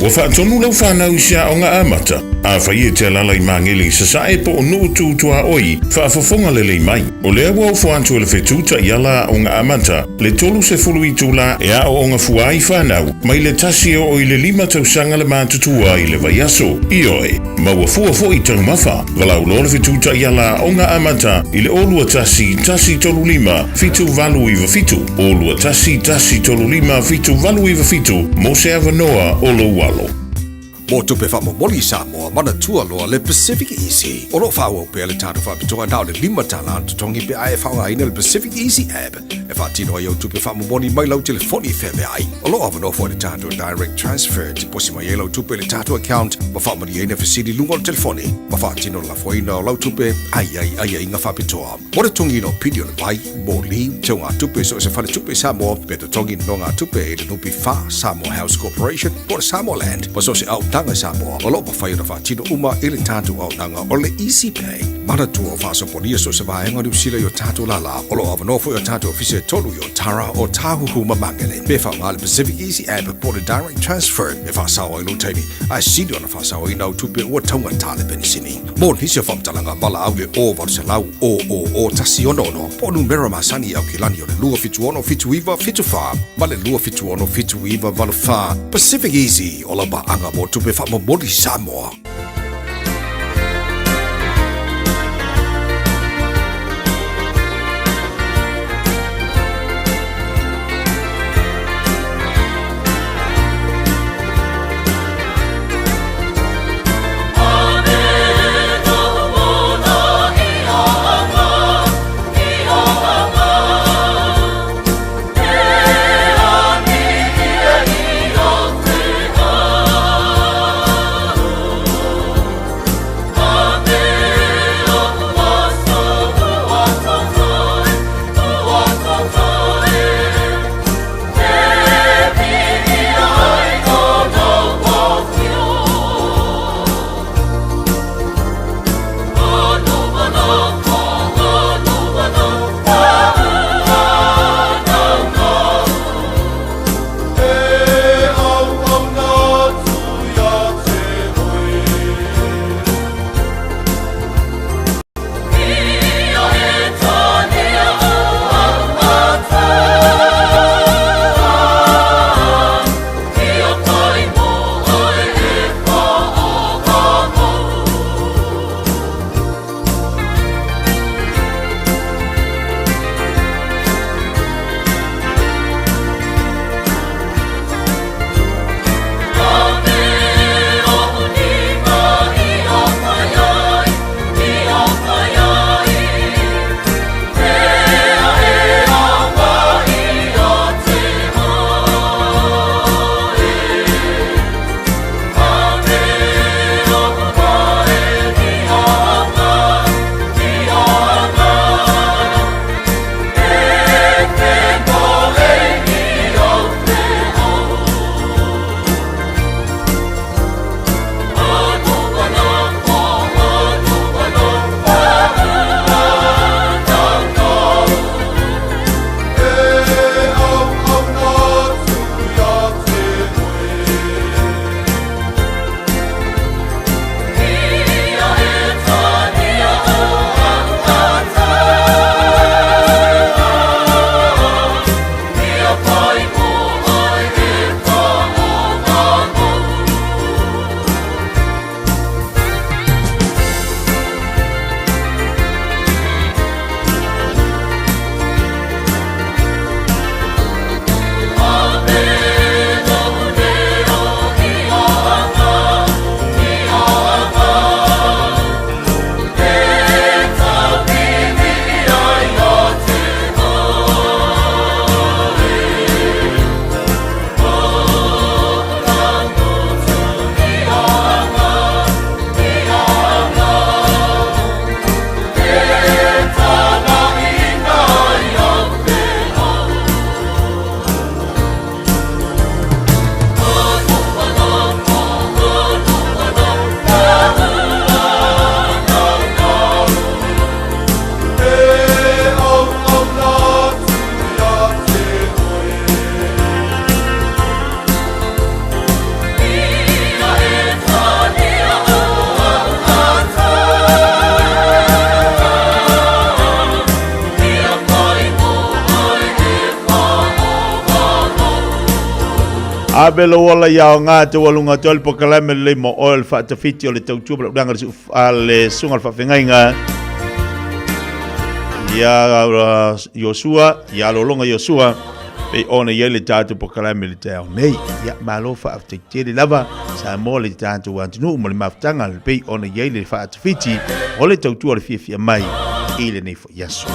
Ua faatonu lau fanau i se aoga amata? Afai e te alaala i Magele i Sasae po o Nuu Tu Tuaoi, faafofoga lelei mai. O lea ua ofo atu e le fetu taiala aoga amata le 30 itula e aooga fua ai fanau mai le tasi e oo i le lima tausaga le matutua i le vaiaso. Ioe, maua fua foi taumafa. Valaau loa le fetu taiala aoga amata i le 0 21 135 7897, 0 21 135 7897 mo se avanoa o lou alo. Mo tupe faamomoli i Samoa, manatua loa le Pacific Easy. O lo o faaauau pea le tatou faapitoa na o le $5 le totogi pe a e faaaogaina le Pacific Easy app e faatino ai au tupe faamomoli mai lau telefoni i feaveai. O lo o avanoa foi le tatou Direct Transfer e tiposi mai ai lau tupe i le tatou account ma faamalieina fesili i luga o le telefoni ma faatino le lafoina o lau tupe a i ai aiaiga faapitoa. Mo le totogiina o pili o le vai, moli, teugatupe i so o se faletupe i Samoa, pe totogi nonogatupe i le NPF, Samoa House Corporation, po o le Samoa Land, ma so o se auaunaga i Samoa, o lo o mafai ona faatino uma i le tatou auaunaga o le Easy Pay. Manatua o faasopolia so o se vaega o Niu Sila i o tatou lālā. O lo o avanoa foi o tatou ofisa e tolu i Otara, Ōtāhuhu ma Māngere. Pe faaaoga le Pacific Easy App po o le Direct Transfer e faasao ai lou taimi, ae sili ona faasaoina au tupe ua taugata le penisini. Mo nisi o faamatalaga, valaau i le 0800 000 166 po o numera masani i Aukilani o le 276 79 74 ma le 276 79 84. Pacific Easy, o lau paaga mo tupe faamomoli Samoa. Ave lou ola ia aoga taualuga atu ai le polokalame lelei mo oe o le faatafiti o le tautua ma le ulaga a le susuga o le faafeagaiga ia Iosua, ia Lologa Iosua, pei ona i ai le tatou polokalame i le taeao nei. Ia, malo faafetai tele lava Samoa le tatou atunuu mo le mafutaga pei ona i ai le faatafiti o le tautua o le fiafia mai i lenei foi aso.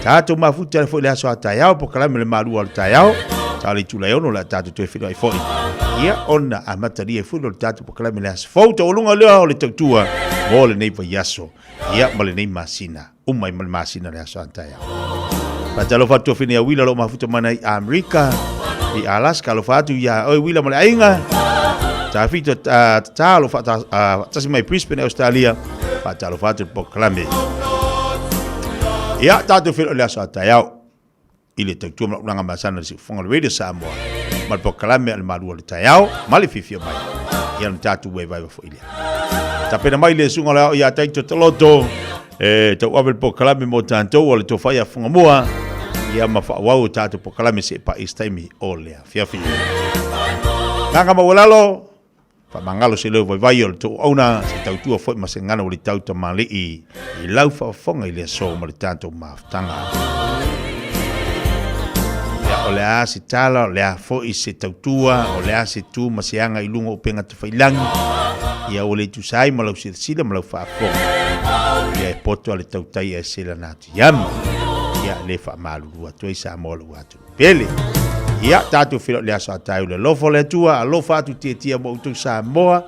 Tatou mafuta foi le aso a taeao, polokalame le malua o le taeao, ta le itula e 6 le a tatou toe feiloai foi. Ia, ona amatalia ai foi lea o le tatou polokalame le aso fou, taualuga lea o le tautua mo lenei vaiaso, ia, ma lenei masina. Uma ai ma le masina le aso a taeao. Faatalofa atu afine ia Wila lo mafuta mai nei Amerika i Alaska. Alofa atu ia oe Wila ma le aiga. Tafito tatalo faatasi mai Brisbane, Australia. Faatalofa atu le polokalame. Ia, tatou feiloai le aso a taeao i le tautua ma ulaga masana le siufofoga o le Radio Samoa ma le polokalame a le malu o le taeao ma le fiafia mai. Ia na tatou vaevaeva foi lea. Tapena mai le susuga o le ao ia Taito Taloto e tauave le polokalame mo tatou o le tofa ia Fugamua ia ma faaauau o tatou polokalame se paia i se taimi o le afiafi. Ganga maualalo, faamagalo se leo vaivai o le tou auauna, se tautua foi ma se gana ua litau tamalii i lau faafofoga i le aso ma le tatou mafutaga. Ia, o le a se tala, o le a foi se tautua, o le a se tu ma se aga i luga o upega tafailagi, ia ua le tusa ai ma lau silasila ma lau faafofoga. Ia e poto a le tautai ae selana atu iama. Ia le faamalulu atu ai Samoa lou atunuu pele. Ia, tatou feiloai i le aso a taeao i le alofa o le Atua, alofa atu tietia mo outou Samoa,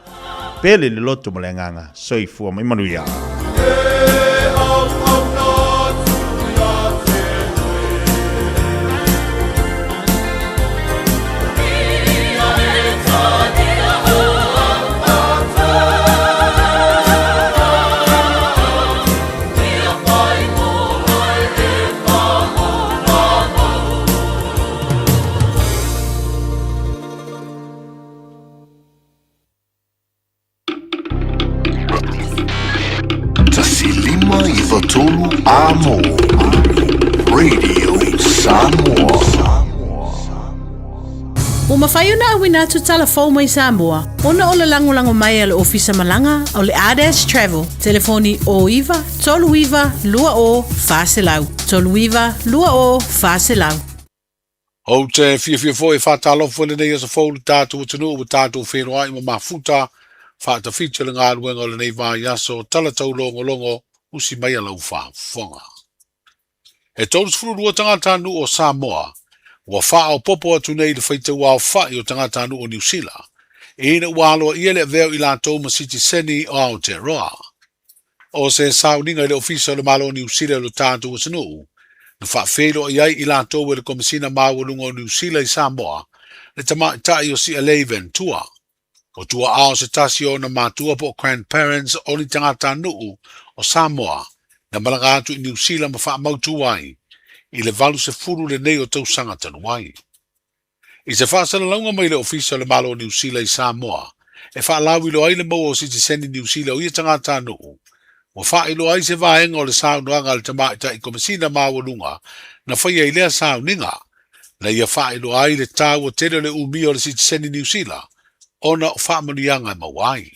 pele le loto ma le agaga, soifua ma ia manuia. 10593 Amo Radio Samoa. Ua mafai ona auina atu tala fou mai Samoa ona o le lagolago mai a le Ofisa Malaga o le Ardash Travel, telefoni 09 39 20 400, 39 20 400. Ou te fiafia foi e faatalofa i lenei aso fou i le tatou atunuu ua tatou feiloai ma mafuta faatafiti o le galuega o lenei vaiaso tala taulogologo usi mai a lau faafofoga. E 32 tagatanuu o Samoa ua faaopoopo atu nei i le faitauaofai o tagatanuu o Niu Sila ina ua aloaia le avea o i latou ma sitiseni o Aotearoa. O se sauniga i le Ofisa o le Malo o Niu Sila i lo tatou atunuu, na faafeiloai ai i latou e le Komesina Maualuga o Niu Sila i Samoa, le tamaitai o Si'alei Ventura. O tua'a o se tasi o ona matua po o grandparents o ni tagatanuu o Samoa na malaga atu i Niu Sila ma faamautu ai i le 80 lenei o tausaga talu ai. I se faasalalauga mai le Ofisa o le Malo o Niu Sila i Samoa e faalauiloa ai le maua o sitiseni Niu Sila o ia tagatanuu, ua faailoa ai se vaega o le saunoaga a le Tamaitai Komesina Maualuga na faia i lea sauniga, na ia faailoa ai le taua tele o le umia o le sitiseni Niu Sila ona o faamanuiaga e maua ai.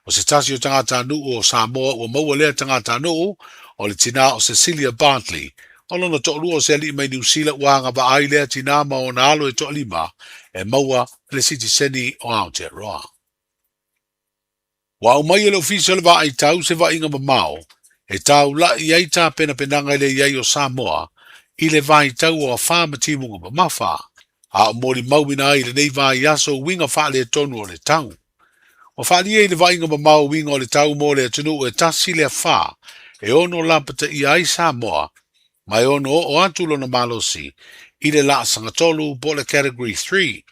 O se tasi o tagatanuu o Samoa ua maua lea tagatanuu, o le tinā o Cecilia Bartley, o lona toalua o se alii mai Niu Sila ua agavaa ai lea tinā ma ona alo e toalima e maua le sitiseni o Aotearoa. Ua aumai e le Ofisa o le Vaai Tau se vaaiga mamao e taula'i ai tapenapenaga i le i ai o Samoa i le vaitau o afa ma timuga mamafa, a o molimauina ai i lenei vaiaso uiga faaletonu o le tau. Ua faaalia i le vaaiga mamao uiga o le tau mo le atunuu e tasi le afa e ono lapataia ai Samoa ma e ono oo atu lona malosi i le laasaga tolu po o le Category 3.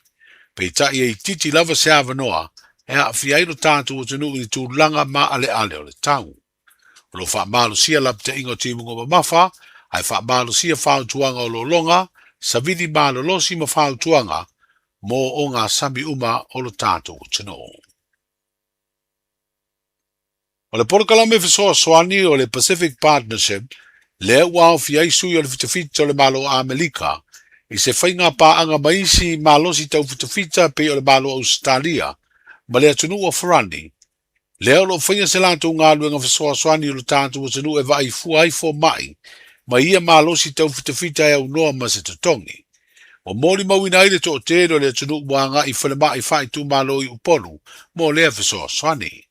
Peitai e itiiti lava se avanoa e aafia ai lo tatou atunuu i ni tulaga maaleale o le tau. O lo o faamalosia lapataiga o timuga mamafa, ae faamalosia fautuaga o lologa, savili malolosi ma fautuaga mo ogasami uma o lo tatou atunuu. O le polokalame fesoasoani o le Pacific Partnership lea ua aofia ai sui o le fitafita o le Malo o Amerika i se faiga paaga ma isi malosi taufitafita e pei o le Malo o Ausetalia ma le atunuu o Farani, lea o lo o faia se latou galuega fesoasoani i lo tatou atunuu e vaai fua ai fomai ma ia malosi taufitafita e aunoa ma se totogi. Ua molimauina ai le toatele o le atunuu ua agai i falemai faaitumalo i Upolu mo lea fesoasoani.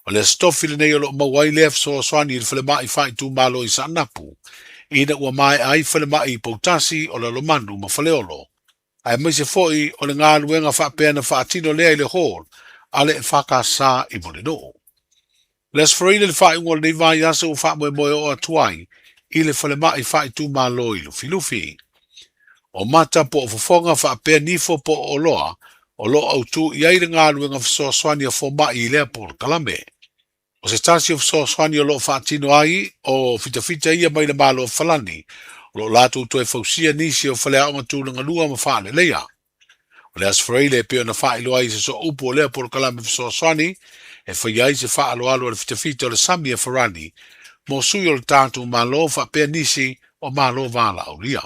O le Aso Tofi lenei o lo o maua ai lea fesoasoani i le falemai faaitumalo i Saanapu, ina ua maea ai falemai i Poutasi, o Lalomanu ma Faleolo, aemaise foi o le galuega faapea na faatino lea i le Hall a le EFKS i Mulinuu. Le Aso Faraile le faaiuga o lenei vaiaso ua faamoemoe oo atu ai i le falemai faaitumalo i Lufilufi. O mata po o fofoga faapea nifo po o oloa o lo o autū i ai le galuega fesoasoani a fomai i lea polokalame. O se tasi o fesoasoani o lo o faatino ai o fitafita ia mai le Malo o Falani, o lo o latou toe fausia nisi o faleaoga tulagalua ma faaleleia. O le Aso Faraile e pei ona faailoa ai i se sooupu o lea polokalame fesoasoani e faia ai se faaaloalo a le fitafita o le sami a Farani mo sui o le tatou Malo faapea nisi o Malo valaaulia.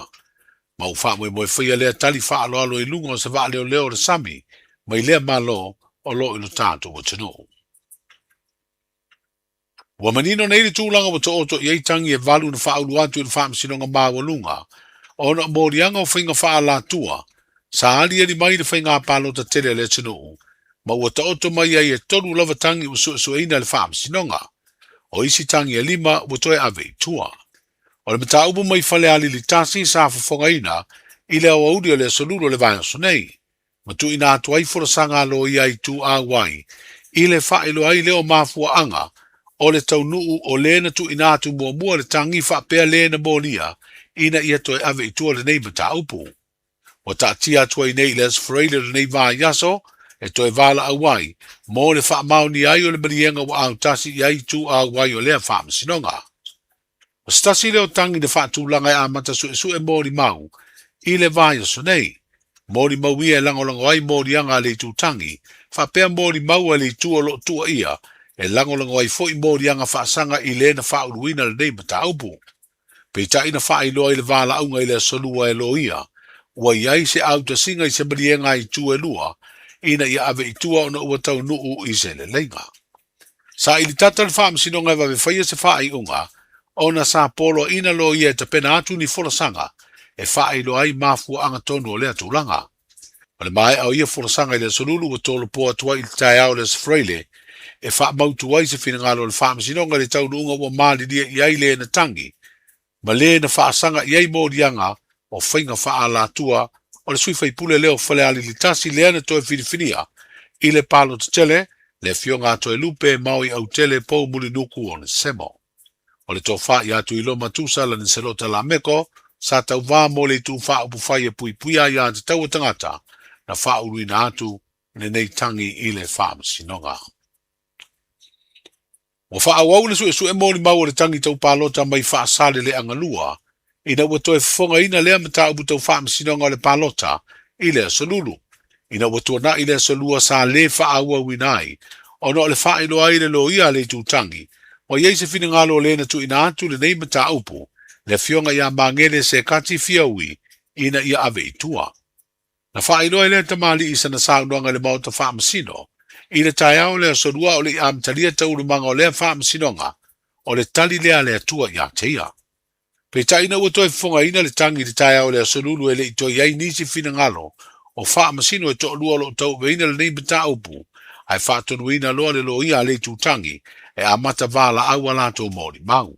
Ma ua faamoemoe faia lea tali faaaloalo i luga o se vaaleoleo o le sami mai lea Malo o lo o i lo tatou atunuu. Ua manino nei le tulaga ua taoto i ai tagi e valu na faaulu atu i le Faamasinoga Maualuga ona o moliaga o faiga faaalatua sa aliali mai i le faiga palota tele a le atunuu ma ua taoto mai ai e tolu lava tagi ua suesueina e le Faamasinoga. O isi tagi e lima ua toe ave i tua. O le mataupu mai Falealili 1 sa fofogaina i le aoauli o le Aso Lulu o le vaiaso nei, ma tuuina atu ai folasaga a loia i ituau ai i le faailoa ai lea o mafuaaga o le taunuu o le na tuuina atu muamua le tagi faapea le na molia ina ia toe ave i tua lenei mataupu. Ua taatia atu ai nei i le Aso Faraile o lenei vaiaso e toe valaau ai mo le faamaonia ai o le maliega ua autasi i ai ituau ai o lea faamasinoga. O se tasi lea o tagi na faatulaga e amata suesue molimau i le vaiaso nei. Molimau ia e lagolago ai moliaga a le itu tagi, faapea molimau a le itu o lo o tuuaia e lagolago ai foi moliaga faasaga i le na faauluina lenei mataupu. Peitai na faailoa i le valaauga i le Aso Lua e loia, ua i ai se autasiga i se maliega a itu e lua ina ia ave i tua ona ua taunuu i se leleiga. Saili tata le Faamasinoga e vave faia se faaiuga ona sa poloaiina loia e tapena atu ni folasaga e faailoa ai mafuaaga tonu o lea tulaga. O le maea o ia folasaga i le Aso Lulu ua tolopo atu ai i le taeao o le Aso Faraile e faamautu ai se finagalo o le Faamasinoga i le taunuuga ua malilie i ai le na tagi ma le na faasaga i ai moliaga o faiga faaalatua o le sui faipule lea o Falealili 1 lea na toe filifilia i le palota tele, le Afioga a Toelupe Maoi Autele Pou Mulinuku Onesemo. O le tofa ia Tuiloma Tusa Laniselota Lameko sa tauva mo le itu faaupufai e puipuia aiatatau a tagata na faauluina atu lenei tagi i le Faamasinoga. Ua faaauau le suesue molimau o le tagi tau palota mai Faasaleleaga 2 ina ua toe fofogaina lea mataupu tau faamasinoga o le palota i le Aso Lulu, ina ua tuanai le Aso Lua sa le faaauauina ai ona o le faailoa ai le loia a le itutagi ua i ai se finagalo o le na tuuina atu lenei mataupu le Afioga ia Magele Sekati Fiaui ina ia ave i tua. Na faailoa e lea tamalii i sana saunoaga i le Maota Faamasino i le taeao o le Aso Lua o le i amatalia taualumaga o lea faamasinoga, o le tali lea a le Atua ia te ia. Peitai ina ua toe fofogaina le tagi i le taeao o le Aso Lulu e le i toe i ai nisi finagalo o faamasino e toalua o lo o tauaveina lenei mataupu, ae faatonuina loa le loia a le itutagi e amata valaau a latou molimau.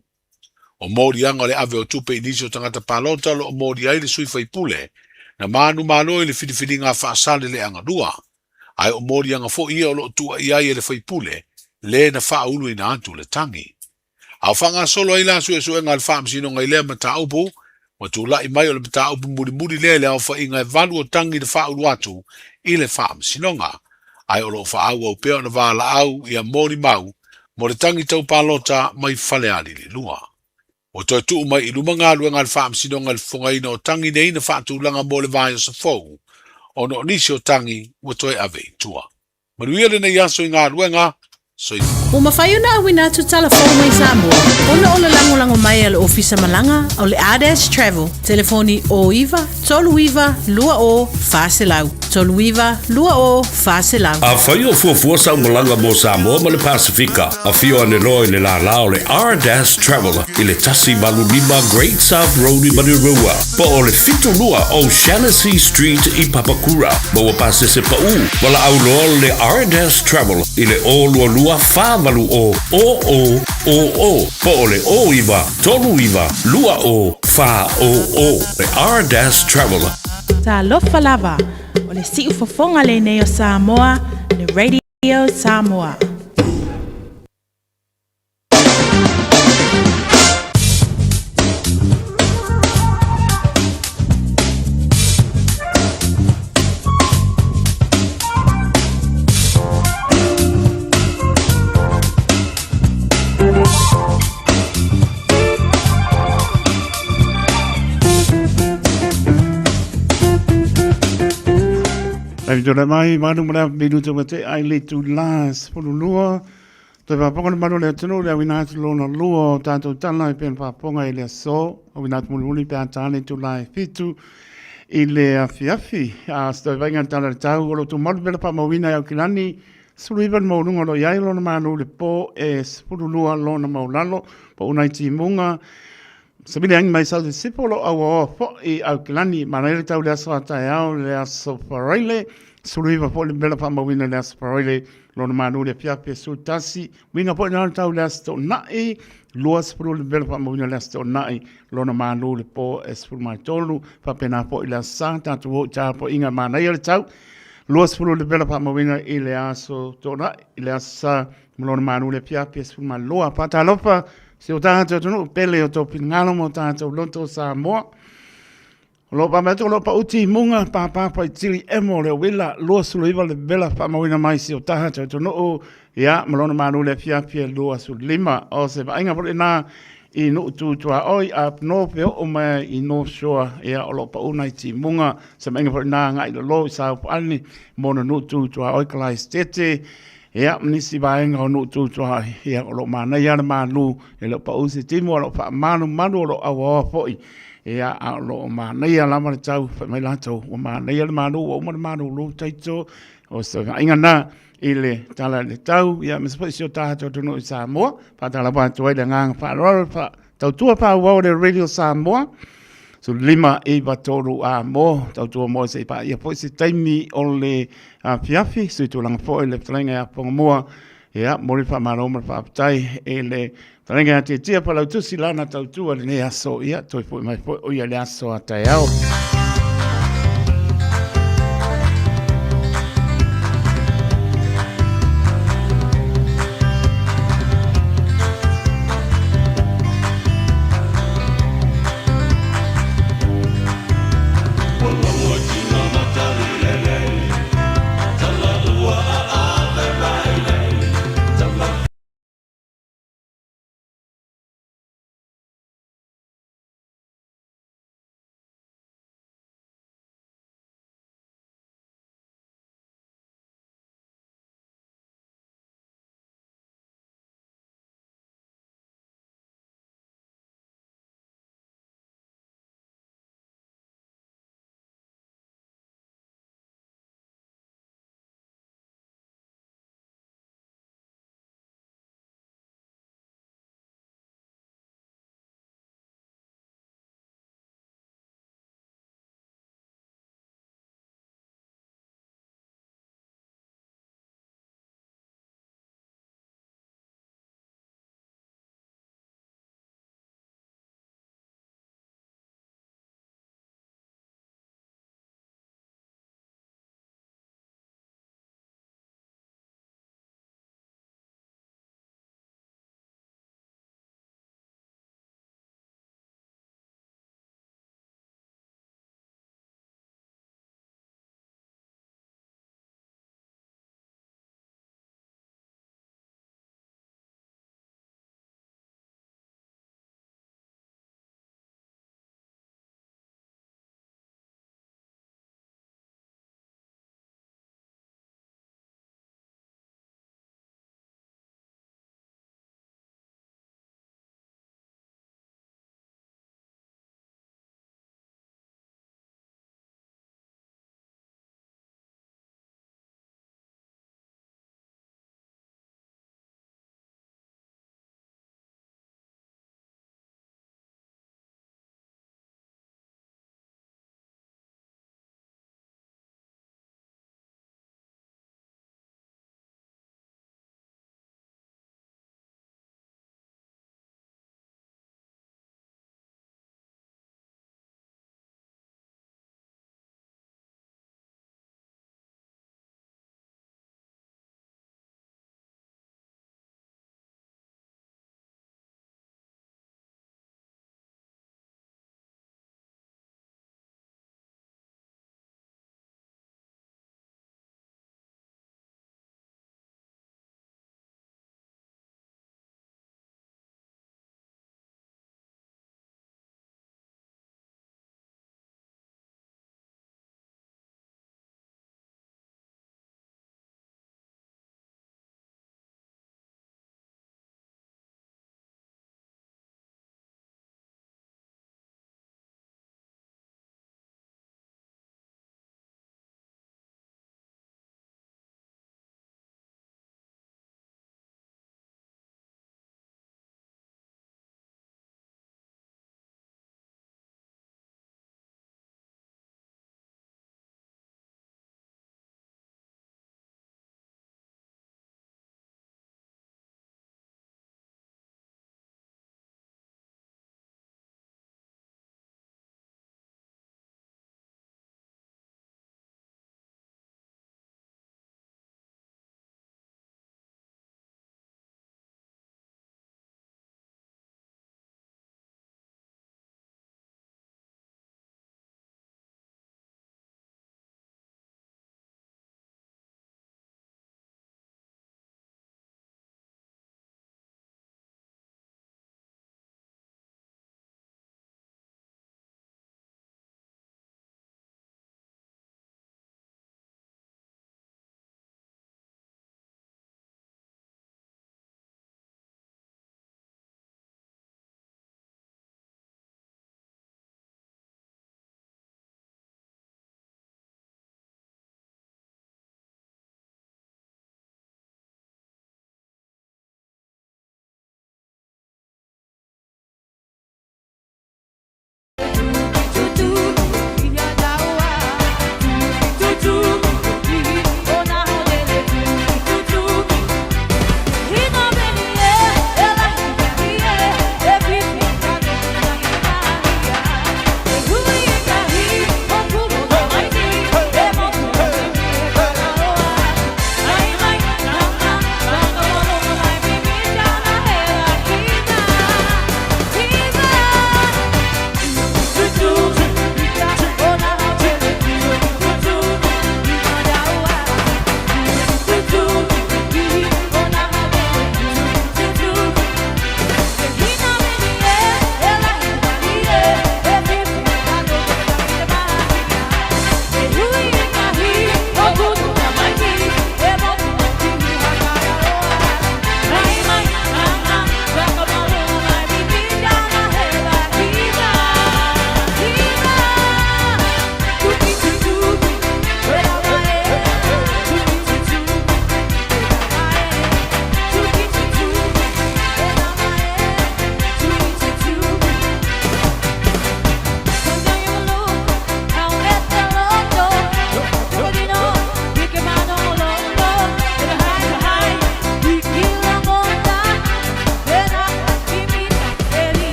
O moliaga o le ave o tupe i nisi o tagata palota o lo o molia ai le sui faipule na manumalo i le filifiliga a Faasaleleaga 2, ae o moliaga foi ia o lo o tuuaia ai e le faipule le na faauluina atu le tagi. A o faagasolo ai la suesuega a le Faamasinoga i lea mataupu, ua tulai mai o le mataupu mulimuli lea i le aofaiga e valu o tagi na faaulu atu i le Faamasinoga, ae o lo o faaauau pea ona valaau ia molimau mo le tagi tau palota mai Falealili 2. Ua toe tuu mai i luma galuega a le Faamasinoga i le fofogaina o tagi nei na faatulaga mo le vaiaso fou, ona o nisi o tagi ua toe ave i tua. Manuia lenei aso i galuega. Soifua. Ua mafai ona auina atu tala fou mai Samoa ona o le lagolago mai a le Ofisa Malaga o le Ardash Travel, telefoni 09 39 20 400. 39 20 400. 39 20 400. Afai o fuafua sau malaga mo Samoa ma le Pasefika, afio ane loa i le lālā o le R-Dash Travel i le 185 Great South Road i Manurewa, po o le 72 O'Shannessy Street i Papakura. Maua pasese paū, valaau loa le R-Dash Travel i le 022 480 0000 po o le 09 39 20 400. Le R-Dash Travel. Talofa lava, o le siufofoga lenei o Samoa, le Radio Samoa. Taimi tōna mai, manu mana minuta ma te ai le tu la 12. Toe pāponga le malu le atunuu le auina atu lona lua o tātou tala e pea pāponga i le aso. Auina atu mulimuli pe a tāne tu la e fitu i le afiafi. A se toe vaaiga i le tala o le tau o lo tu malu pela faamauina e Aukilani 19 le maualuga o lo o i ai lona malu i le po e 12 lona maulalo po o nai timuga Savili agi mai South Sisifo o lo o auaoa foi Aukilani. Manaia le tau i le aso a taeao le aso Faraile 19 foi le mela faamauina i le aso Faraile lona malu i le afiafi e 11. Uiga foi na o le tau i le aso Toonai 20 le mela faamauina i le aso Toonai lona malu i le po e 13. Faapena foi i le aso Sa tatou o i tapuaiga manaia le tau 20 le vela faamauina i le aso Toonai, i le aso Sa ma lona malu i le afiafi e 12. Faatalofa si o tatou atunuu pele o tou finagalo ma o tatou loto o Samoa. O lo o faapea atu o lo o pau timuga pāpā faitili emo o le uila 29 le vela faamauina mai si o tatou atunuu ia ma lona malu i le afiafi e 25. O se vaaiga foi lena i nuu tu tuaoi up north e oo mai i North Shore ia o lo o pau nai timuga se vaaiga foi lena agai i lalo i South Island mo na nuu tu tuaoi Kalaesetete ia ma nisi vaega o nuu tu tuaoi ia o lo o manaia le malu e le o pau se timu o lo o faamalumalu o lo o auaoa foi ia a o lo o manaia lava le tau fai mai latou ua manaia le malu ua uma le malulu taito o se vaaiga na i le tala i le tau, ia aemaise foi si o tatou atunuu i Samoa. Faatalofa atu ai le agaga faaaloalo le tautua faaauau a le Radio Samoa. 15 9 3 a mo tautua mo se i paia foi se taimi o le afiafi sui tulaga foi le fetalaiga ia Pongamua ia mo le faamalo ma le faafetai i le fetalaiga ia Tietia Palautusi lana tautua lenei aso ia toe foi mai foi o ia le aso a taeao.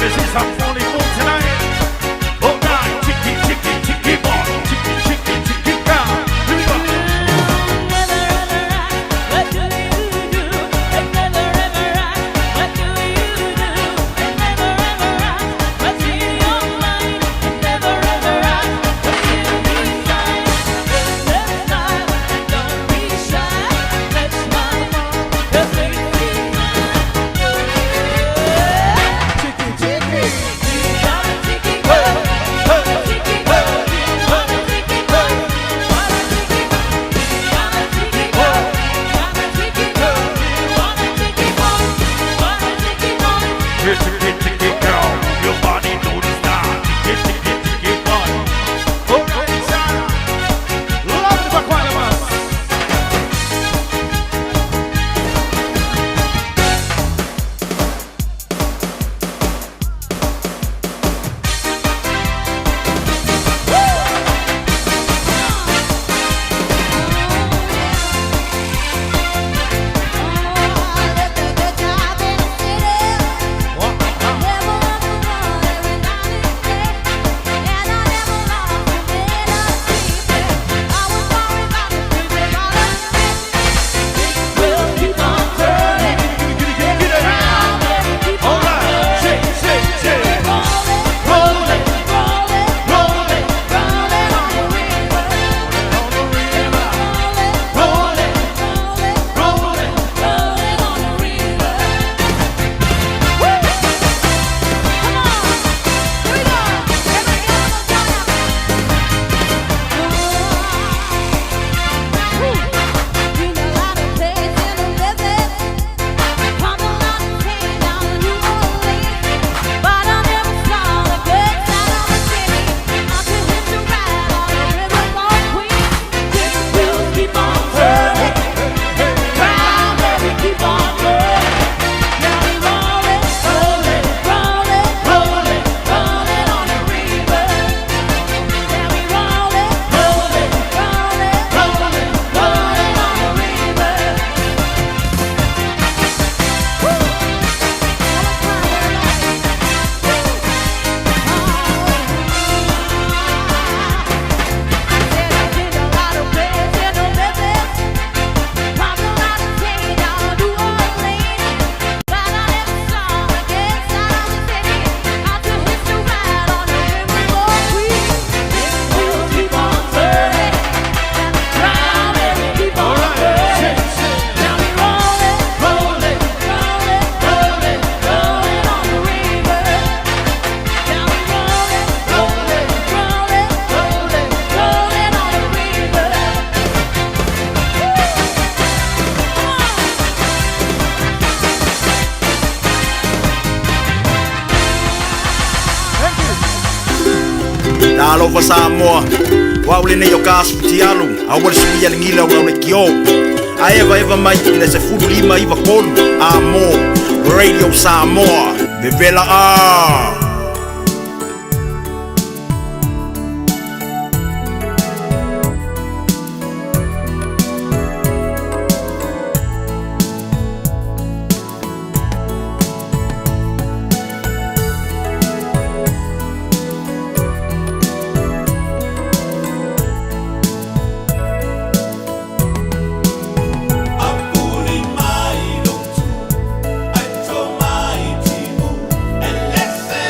This is some 44 tonight. All night, tiki tiki tiki boy, tiki tiki tiki girl. Here we go. Tiki tiki girl, your body know the style. Tiki tiki tiki boy. All right, love the Bakwanamas. Talofa Samoa, o au lenei o ka aso fitialu, aua le suia le gila o lau lekiō. Ae evaeva mai i le 15 93 Amo Radio Samoa, vevela a. Mai lou tu, ai to mai timu, e lese.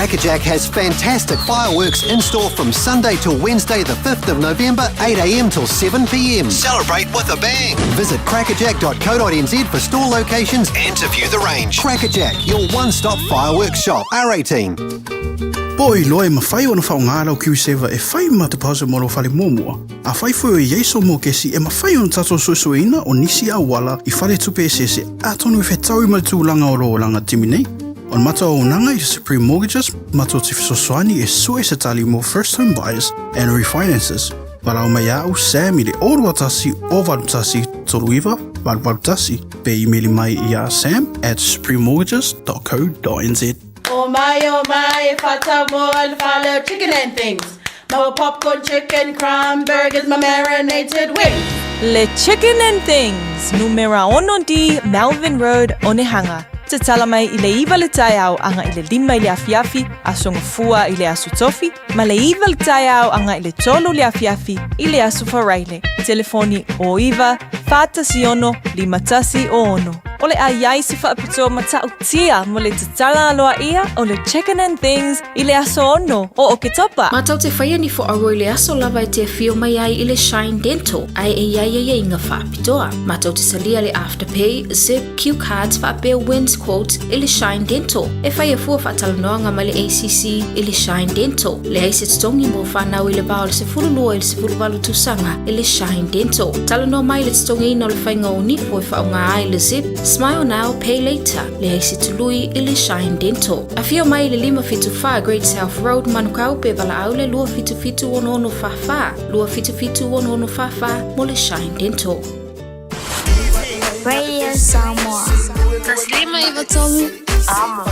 Crackerjack has fantastic fireworks in store from Sunday till Wednesday, the 5th of November, 8am till 7pm. Celebrate with a bang! Visit crackerjack.co.nz for store locations and to view the range. Crackerjack, your one stop fireworks shop. R18. Po o iloa e mafai ona faaaoga lau KiwiSaver e fai ma deposit mo lou fale muamua. Afai foi o i ai sou mokesi e mafai ona tatou suesueina o nisi auala i faletupe eseese atonu e fetaui ma le tulaga o lou olaga taimi nei. O le matou auaunaga i le Supreme Mortgages matou te fesoasoani e sue se tali mo first home buyers and refinances. Valaau mai ia au Sam i le 021 081 39 881 pe imeli mai ia sam at suprememortgages.co.nz. Oh my, oh my, e whatau mo le whale chicken and things. Maua popcorn, chicken, crumb, burgers, ma marinated wings. Le Chicken and Things, numera 6 D, Melvin Road, Onehunga. Tatala mai i le 9 le taeao aga i le 5 i le afiafi, Aso Gafua i le Aso Tofi, ma le 9 le taeao aga i le 3 le afiafi i le Aso Faraile. Telefoni 09 416 5106. O le a i ai se faapitoa matautia mo le tatala aloaia o le Chicken and Things i le aso 6 o Oketopa. Matou te faia ni fo'auo i le aso lava e te afio mai ai i le Shine Dental ae e i ai aiaiga faapitoa. Matou te talia le Afterpay, Zip, Cue Cards faapea Wins Quote i le Shine Dental. E faia fua faatalanoaga ma le ACC i le Shine Dental. Leai se totogi mo fanau i le va o le 12 i le 18 tausaga i le Shine Dental. Talanoa mai i le totogiina o le faiga o nifo e faaaoga ai le Zip, Smile Now, Pay Later. Leai se tului i le Shine Dental. Afio mai i le 574 Great South Road, Manukau pe valaau le 277 6644, 277 6644 mo le Shine Dental. Radio Samoa. 153 Amo.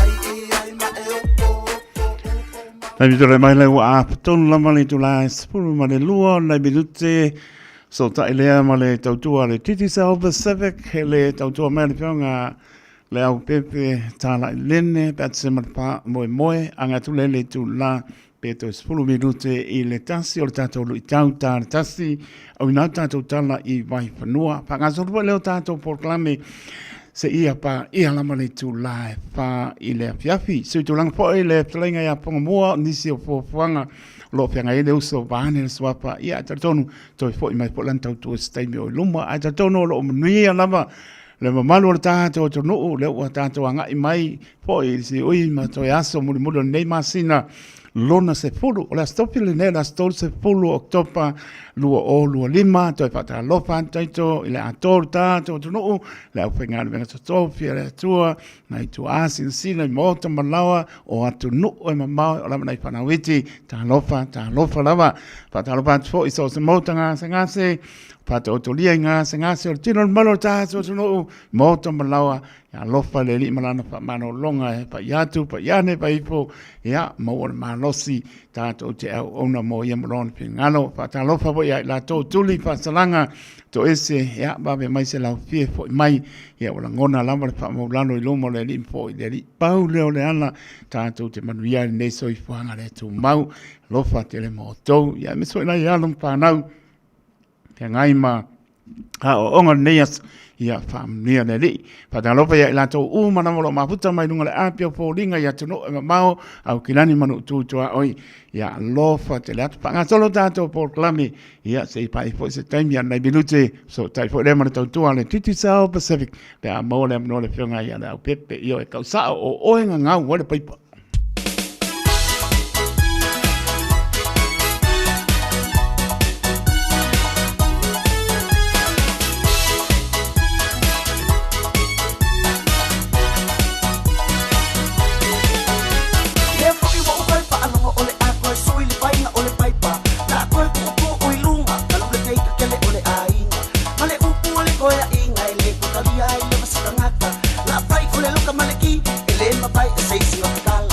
Taimi tole mai le ua a tonu lava le itula e 12 nai minute so tai lea ma le tautua le Digicel Pacific he le tautua mai le whionga le au pepe tāla i lene pe atu se ma le pā moe moe anga atu le le itula pe toe 10 minute i le tasi o le tātou luitau tā le tasi au inā tātou tala i Vaifanua. Whangasoro foi leo tātou polokalame se ia pa ia lama le itula e whā i le afiafi. So i tūlanga foi le fetalaiga ia Pongamua, nisi o fuafuaga o lo o feagai ai le uso vaeane le suafa. Ia ae talitonu toe foi mai foi lana tautua i se taimi o i luma. Ae talitonu o lo o manuia lava le mamalu o le tātou atunuu, lea ua tātou agai mai foi i le siui ma toe aso mulimuli o lenei masina lona 10. O le aso tofi lenei, o le aso 30 Oketopa 2025, toe faatalofa atu taito i le atoa o le tātou atunuu, le aufaigaluega totofi a le Atua, nai tuaa sinasina i maota ma laoa o atunuu e mamao e ola ma nai fanau iti, talofa, talofa lava. Faatalofa atu foi i so o se maota gasegase, Whataotolia i gasegase o le tino o le malu o le tātou atunuu, maota ma laoa, ia alofa le Alii ma lana faamalologa e pai atu, pai ane, pai ifo, ia maua le malosi tātou te auauna mo ia ma lona finagalo. Faatalofa foi ia i latou tuli faasalaga toese, ia vave mai se laufie foi mai, ia ua lagona lava le faamaulalo i luma o le Alii ma foi le Alii. Pau lea o le ala tātou te manuia ai lenei soifuaga le tumau. Alofa tele ma outou, ia aemaise foi nai alo ma fanau Feagai ma aoaoga o lenei aso, ia faamanuia le Alii. Faatalofa ia i latou uma lava o lo o mafuta mai luga o le api o foliga i atunuu e mamao, Aukilani ma Nuu tuaoi. Ia alofa tele atu. Faagasolo tatou polokalame, ia se i pai foi se taimi a nai minute, fesootai foi lea ma le tautua a le Digicel Pacific, pe a maua le avanoa le Afioga ia Leaupepe. Ioe, kau sao o oe gagau ai le paipa. Lea foi ua ou toe faalogo o le a toe sui le faiga o le paipa. Na toe puupuu i luga, talu le teika kele o le aiga. Ma le upu o le toeaiga e le toe talia ai le vasa tagata. La fai o le luka ma le ki, e le mafai e se isi o tatala.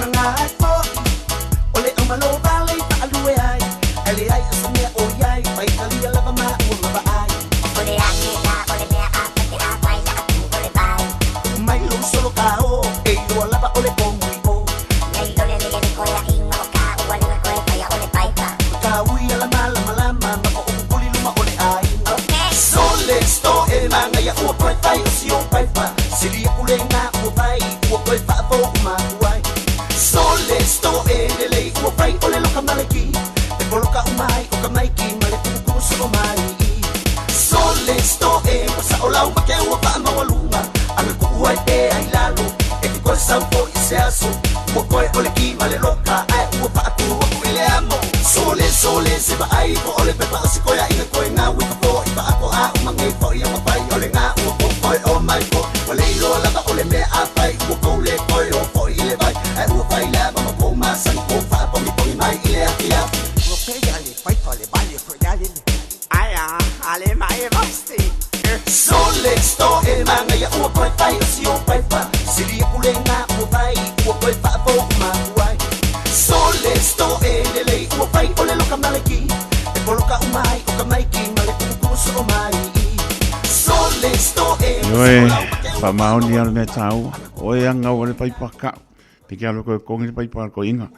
tulaga ai fo'i o le aumalo vale i fa'alue ai ae leai o se mea o iai faitalia lava maua ma va'ai o le ake la o le mea a fate a fai la atu o le vai mai lou solo kao e iloa lava o le komui o nei lo le le koe a inga o ka ua le koe paia o le paipa ka ui ala malamalama ma ko ukuli luma o le aiga sole sto e magaia ua koe fai o si ou paipa silia kulega ua fai ua koe fa'afou umakuai sole sto e lelei ua fai o le loka maleki e poloka umai o ka maiki ma le kukuu solo mai sole sto e ua sa'o lau ma ke ua fa'amaualuga aga ku'u ai pea i lalo e ke koe sau fo'i se aso ua koe o le ki ma le loka ae ua fa'atū aku i le amo sole sole se va'ai po o le pepa o se koe a'iga koe gaui fafo i fa'apo a umagei fo'i o mafai o le gā ua koe o mai po ua le iloa lava o le mea a fai ua kou le koe o fo'i i le vai ae ua fai le ava ma kou masani kou fa'apogipogi mai i le afiafi ua pele ale paipa le vale fo'i alele aia ale mai e vasti Sole sto e magaia ua koe fai o si ou paipa silia kulega ua fai ua koe fa'afou umakuai Sole sto e lelei ua fai o le loka maleki e poloka umai o ka maiki ma le kukuu so'o mai Sole sto e Ioe, whamaoni ala me tāua. Oe anga o le paipa kau. Te kia loko e kongi le paipa ko inga.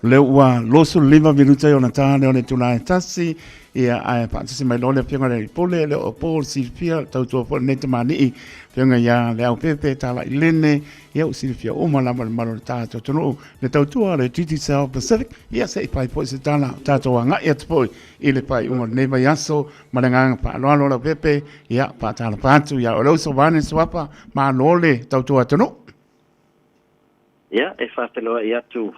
Le ua 25 minuta i ona tāne o le tula e tasi. Ia, ae whaatasi mai lole whionga le pole, le o Paul Silfia, tautua po nei te mani'i, whionga ia le au pepe, tāla i lene, ia u Silfia uma lama le malo le tātou tonu, le tautua le Digicel Pacific, ia se i pai po i se tāla, tātou a ngai atu po i le pai unga nei vai aso, ma le nganga whaaloalo lau pepe, ia, whaatala pātu, ia o le uso vane suapa, ma lole tautua tonu. Ia, e fa'apeloa'i atu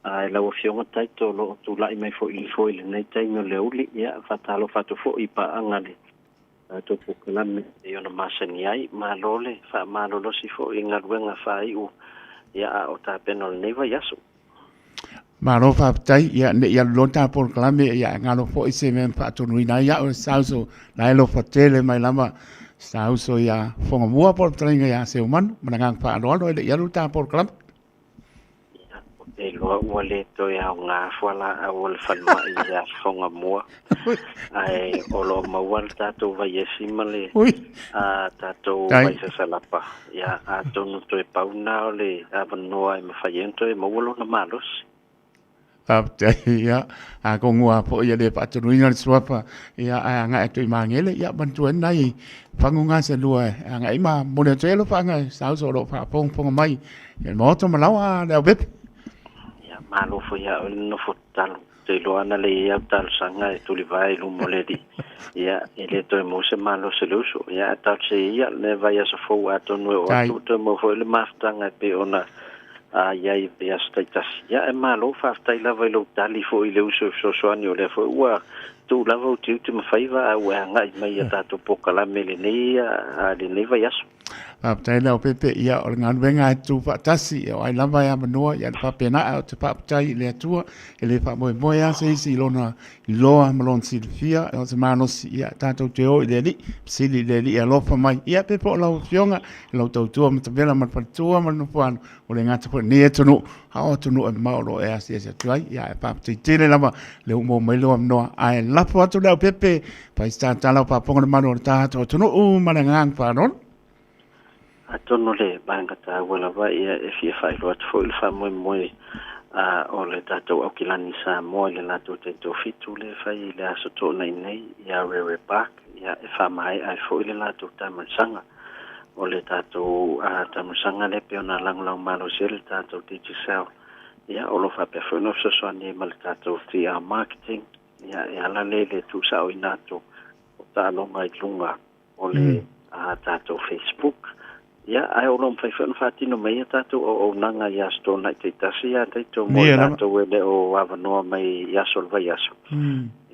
a e lau afioga taito o lo'o tula'i mai fo'i ifo i lenei taimi o le uli. Ia fa'atalofa atu fo'i pa'aga le tatou polokalame i ona masani ai. Malo le fa'amalolosi fo'i i galuega fa'ai'u ia a o tapena o lenei vaiaso. Malo whaapatai, ia ne i alu loa tā polokalame, ia e ngalo fo'i se mea whaatonuina ai au e sauso, la e lofa tele mai lava, sauso ia whangamua po le taringa ia se umanu, mana ngang whaaloalo e le i alu tā polokalame. E loa ua lē toe aogā fualaau o le falemai ia fogamua ae o loo maua le tatou vaiesi ma le a tatou vaisasalapa ia atonu toe pau lena o le avanoa e mafai ai ona toe maua lona malosi. Faafetai ia a kongua po ia le faatonuina le suafa ia ae agai atu i Magele ia manatua ai nai faguga se lua e agai ma momoli atu ai alofaaga e sauso o lo o faafogafoga mai i le maota ma laoa le aupepe. Ia malo foi ia oe le nofo tatalo. Ou te iloa ana le i ai au talosaga e tulivae i luma o le Alii, ia e le toe maua se malosi o le uso. Ia ae talosia ia le vaiaso fou atonu e oo atu ua toe maua foi le mafutaga e pei ona a i ai i aso taitasi. Ia e malo, faafetai lava i lou tali foi i le uso e fesoasoani o lea foi ua tuu lava utiuti ma faiva a ua e agai mai i a tatou polokalame i lenei, a lenei vaiaso. Faafetai Leaupepe, ia o le galuega e tuufaatasi, ia o ai lava e avanoa, ia le faapena ae ou te faafetai i le Atua, e le faamoemoe lava se isi i lona iloa ma lona silafia, o se malosi, ia tatou te o i le Alii, fesili i le Alii e alofa mai. Ia pe po o lau Afioga, i lau tautua matavela ma le faletua ma le nofoano, o le gata foi lenei atunuu, a o atunuu e mamao o lo o e asiasi atu ai. Ia ae faafetai tele lava le ua maua mai lou avanoa, ae lafo atu Leaupepe, fai se tatalo faafofoga le malu o le tatou atunuu ma le agaga faaaloalo. Atonu le vaega taua lava ia e fia faailoa atu foi le faamoemoe a o le tatou Aukilani Samoa i le latou taitofitu lea e fai i le Aso Toonai nei i Aurere Park, ia e faamaea ai foi le latou taamilosaga. O le tatou taamilosaga lea pei ona lagolago malosi ai le tatou Digicel, ia o lo o faapea foi ona fesoasoani ai ma le tatou TR Marketing, ia e ala lea i le tuusaoina atu o taaloga i luga o le tatou Facebook. Ia, ae o lo o mafai foi ona faatino mai a tatou auaunaga i Aso Toonai taitasi ia tatou mo i latou e le o avanoa mai i aso o le vaiaso.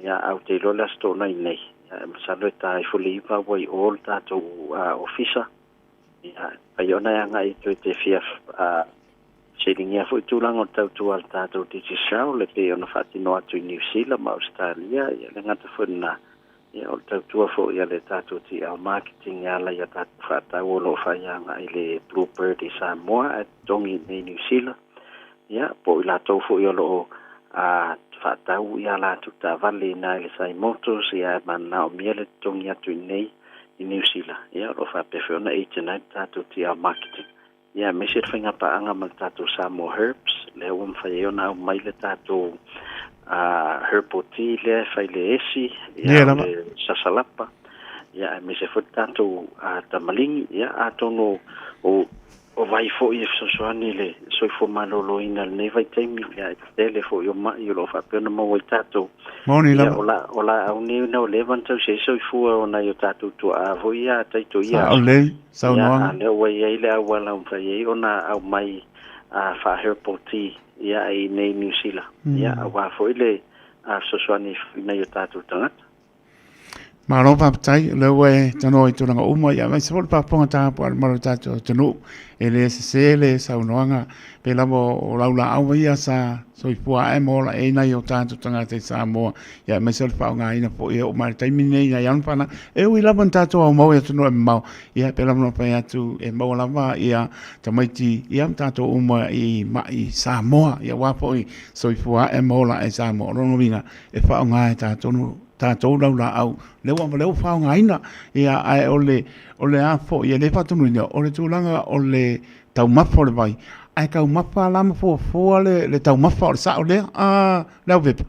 Ia, ae ou te iloa le Aso Toonai nei, ia, e masalo e ta ifo le 9 ua i o le tatou ofisa. Ia, e mafai ona e agai atu e te fia fesiligia foi tulaga o le tautua a le tatou Digicel e pei ona faatino atu i Niu Sila ma Ausetalia, ia le gata foi lena, Ia, o le tautua foi a le tatou TL Marketing e ala i a tatou faatau o lo o fai agai i le Bluebird i Samoa ae totogi i inei i Niu Sila. Ia, po o i latou foi o lo o faatau ia latou taavale i ina i le Sai Motors, ia ae mananaomia le totogi atu i inei i Niu Sila. Ia, o lo o faapea foi ona agent ai le tatou TR Marketing. Ia, aemaise le faigapaaga ma le tatou Samoa Herbs, lea ua mafai ai ona aumai le tatou herbal tea lea e fai i le esi, ia, o le sasalapa, ia, aemaise foi le tatou tamaligi. Ia, atonu o O vai foi e fesoasoani i le soifua maloloina i lenei vaitaimi, ia, i le tele foi o ma'i o lo o faapea ona maua i tatou. Moni Ia, lava. o la, o laau nei ina ua leva ona tausi ai soifua o nai o tatou tuaa foi ia a taito i ia Sao aso. lelei Ia, saunoaga. a lea ua i ai le auala ua mafai ai ona aumai a faa-herbal tea ia i inei i Niu Sila, ia, aua foi le fesoasoani i nai o tatou tagata. Malo faafetai, o lea ua e tanoa i tulaga uma, ia aemaise foi le faafofoga tapuai a le tatou atunuu. E le sese le saunoaga, pei lava o laulaau ia sa soifua ae ma ola ai nai o tatou tagata i Samoa, ia aemaise o le faaaogaina foi e oo mai i le taimi lenei nai alo ma fanau. E ui lava ina tatou aumau i atunuu e mamao, ia pei lava ona fai atu e maua lava ia tamaiti ia ma tatou uma i mai Samoa, ia aua foi soifua ae ma ola ae Samoa. O lona uiga, e faaaoga e tatou tatou laulaau lea ua lea ua faaaogaina ia ae o le o le a foi e le faatonuina o le tulaga o le taumafa o le vai ae taumafa la ma fuafua le le taumafa o le sao lea a Leaupepe.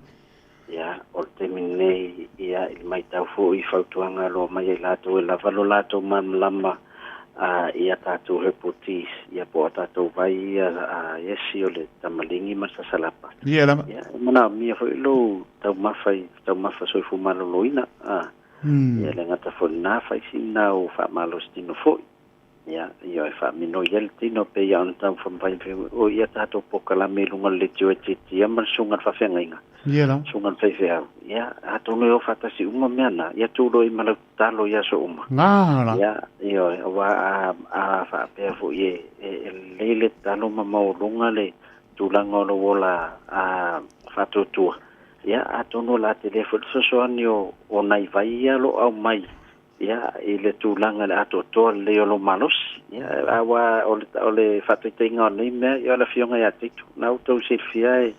Ia, o le taimi lenei, ia, i le matau foi i fautuaga o lo o aumai e i latou e lava lo latou malamalama a i a tatou herbal teas, ia po o a tatou vai ia a esi o le tamaligi ma le sasalapa. Ia lava. Ia, e manaomia foi lou taumafa i taumafa soifua maloloina, a. Ia le gata foi i lena, fai sina o faamalosi tino foi. Ia, ioe, faaminoi ai le tino pei lava ona taumafai o ia tatou polokalame i luga o le leitio e tiatia ma le susuga i le faafeagaiga. Ia lava. Susuga i le faifeau. Ia, atonu e o faatasi uma mea na, ia tuu loa i ma lau tatalo i aso uma. Nga la. Ia, ioe, aua a, a faapea foi e, e, e lelei le tatalo ma maualuga le tulaga o lou ola a, faatuatua, ia, atonu o le a tele foi le fesoasoani o, o nai vai ia o lo o aumai Ia, i le tulaga i le atoatoa lelei o lou malosi. Ia, aua o le, o le faataitaiga o nei mea, ia o le afioga ia Taito. Na outou silafia e,